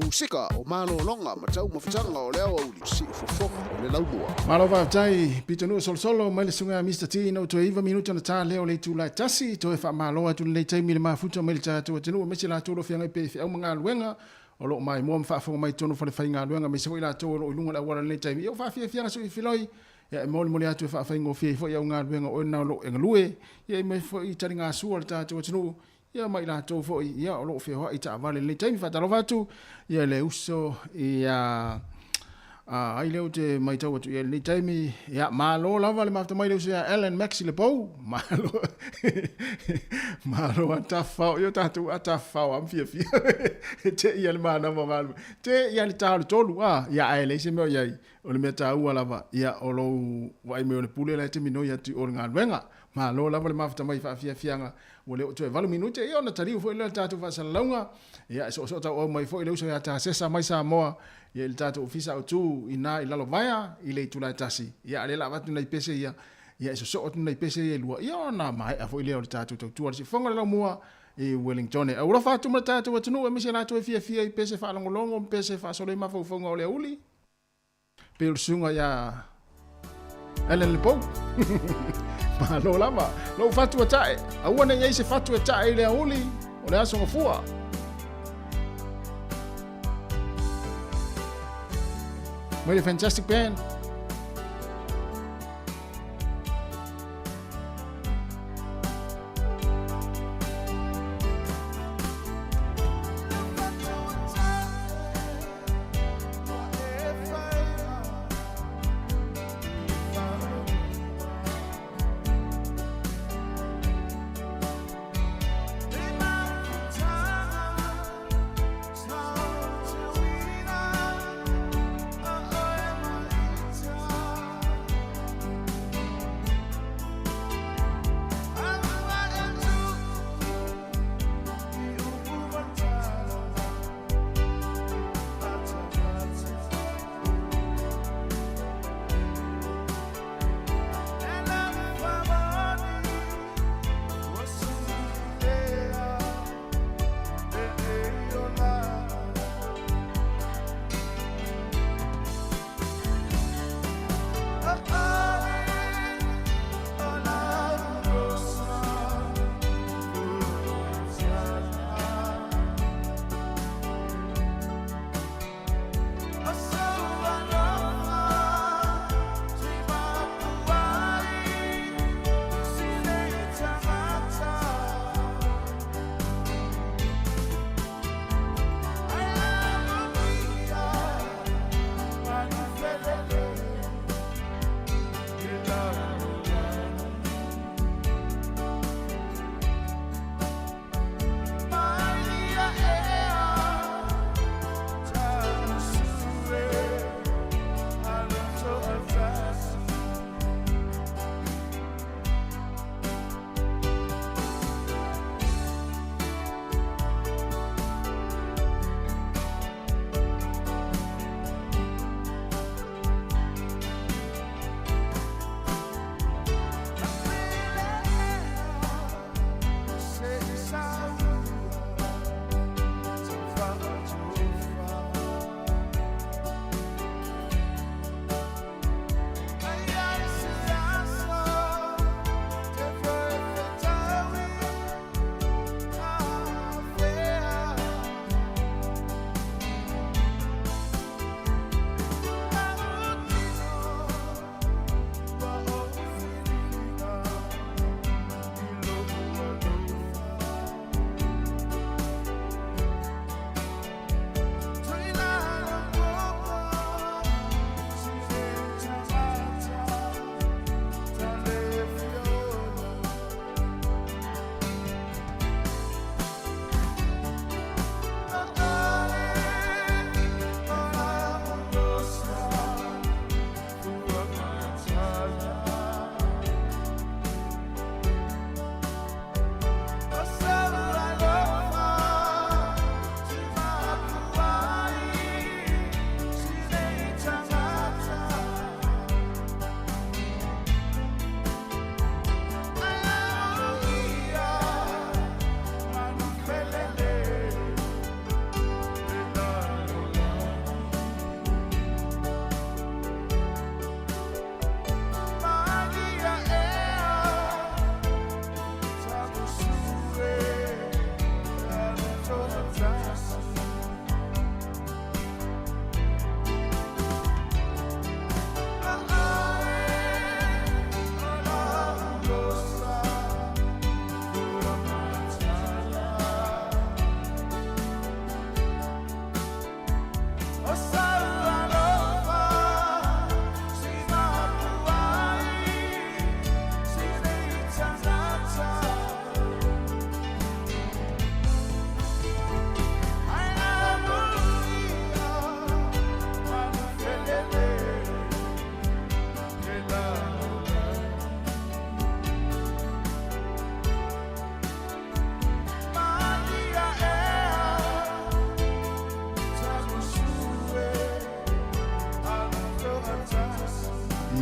Musika o malologa ma taumafataga o le aoauli siufofoga o le laumua. Malo faafetai Pitonuu Solosolo mai le susuga ia Mister T ina ua toe 9 minute ona ta lea o le itula e tasi toe faamalo atu lenei taimi i le mafuta mai le tatou atunuu aemaise latou o lo o feagai pea i feau ma galuega o lo o maimoa ma faafofoga mai i totonu o falefaigaluega aemaise foi latou o lo o i luga o le auala i lenei taimi. Ia ua faafiafiaga sui filoi ia e molimoli atu e faafaigofie ai foi au galuega o oe na o lo o e galue ia e mai foi taligasua le tatou atunuu ia ma i latou foi ia o lo o feoai i taavale i lenei taimi. Faatalofa atu ia le uso ia a ai lea ou te matau atu i ai i lenei taimi. Ia, malo lava le mafuta mai le uso ia Alan Maxi Lepou. Malo. Malo a tafao. Ia tatou a tafao am fiafia. Te ia le manava o galue. Te ia le tā o le tolu. Ah, ia ae leai se mea o i ai. O le mea taua lava, ia o lou vaai mai o le pule la e te minoi atu i o le galuega. Malo lava le mafuta mai i faafiafiaga, ua le oo toe 8 minute, ia ona taliu foi lea o le tatou faasalalauga. Ia e soosoo tauau mai foi le uso ia Tasesa mai Samoa, ia i le tatou ofisa autu ina i Lalovaea i le itula e tasi. Ia a lea la avatu nai pese ia, ia e sosoo atu nai pese ia e lua, ia ona maea foi lea o le tatou tautua i le siufofoga o le laumua i Wellington. E aualofa atu ma le tatou atunuu aemaise latou e fiafia i pese faalogologo ma pese faasolo i mafaufauga o le auli. Pei o le susuga ia Ellen Lepou. Malo lava. Lou fatu e ta'e. Aua ne i ai se fatu e ta'e i le auli o le aso gafua. Mai le Fantastic Band.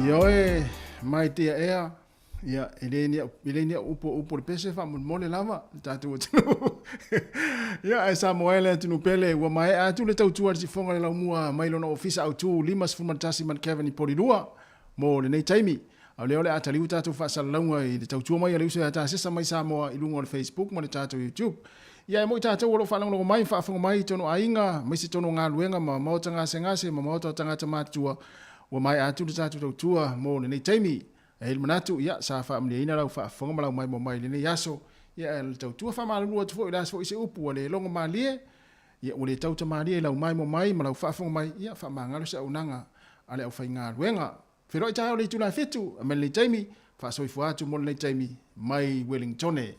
Ioe, mai tea ea, ia, e le ni e le ni upu upu le pese faamolemole lava le tatou atunuu. Ia, ae Samoa e le atunuu pele, ua maea atu le tautua a le sifoga le laumua mai lona ofisa autu 51 Mount Kevin i Polilua mo lenei taimi. A o lea o le a taliu tatou faasalalauga i le tautua mai a le uso ia Tasesa mai Samoa i luga o le Facebook ma le tatou YouTube. Ia e moi tatou o lo o faalogologo mai ma faafofoga mai i tonu aiga, aemaise tonu o galuega ma maota gasegase ma maota o tagata matutua, ua maea atu le tatou tautua mo lenei taimi. E i ai le manatu, ia, sa faamalieina lau faafofoga ma lau maimoa mai i lenei aso. Ia, e tautua faamalulu atu foi o le a foi se upu ua le logo malie, ia, ua le tautamalie i lau maimoa mai ma lau faafofoga mai, ia, faamagalo se auaunaga a le aufaigaluega. Feiloai taeao i le itula e 7, mai lenei taimi, faasoifua atu mo lenei taimi mai Wellingtone.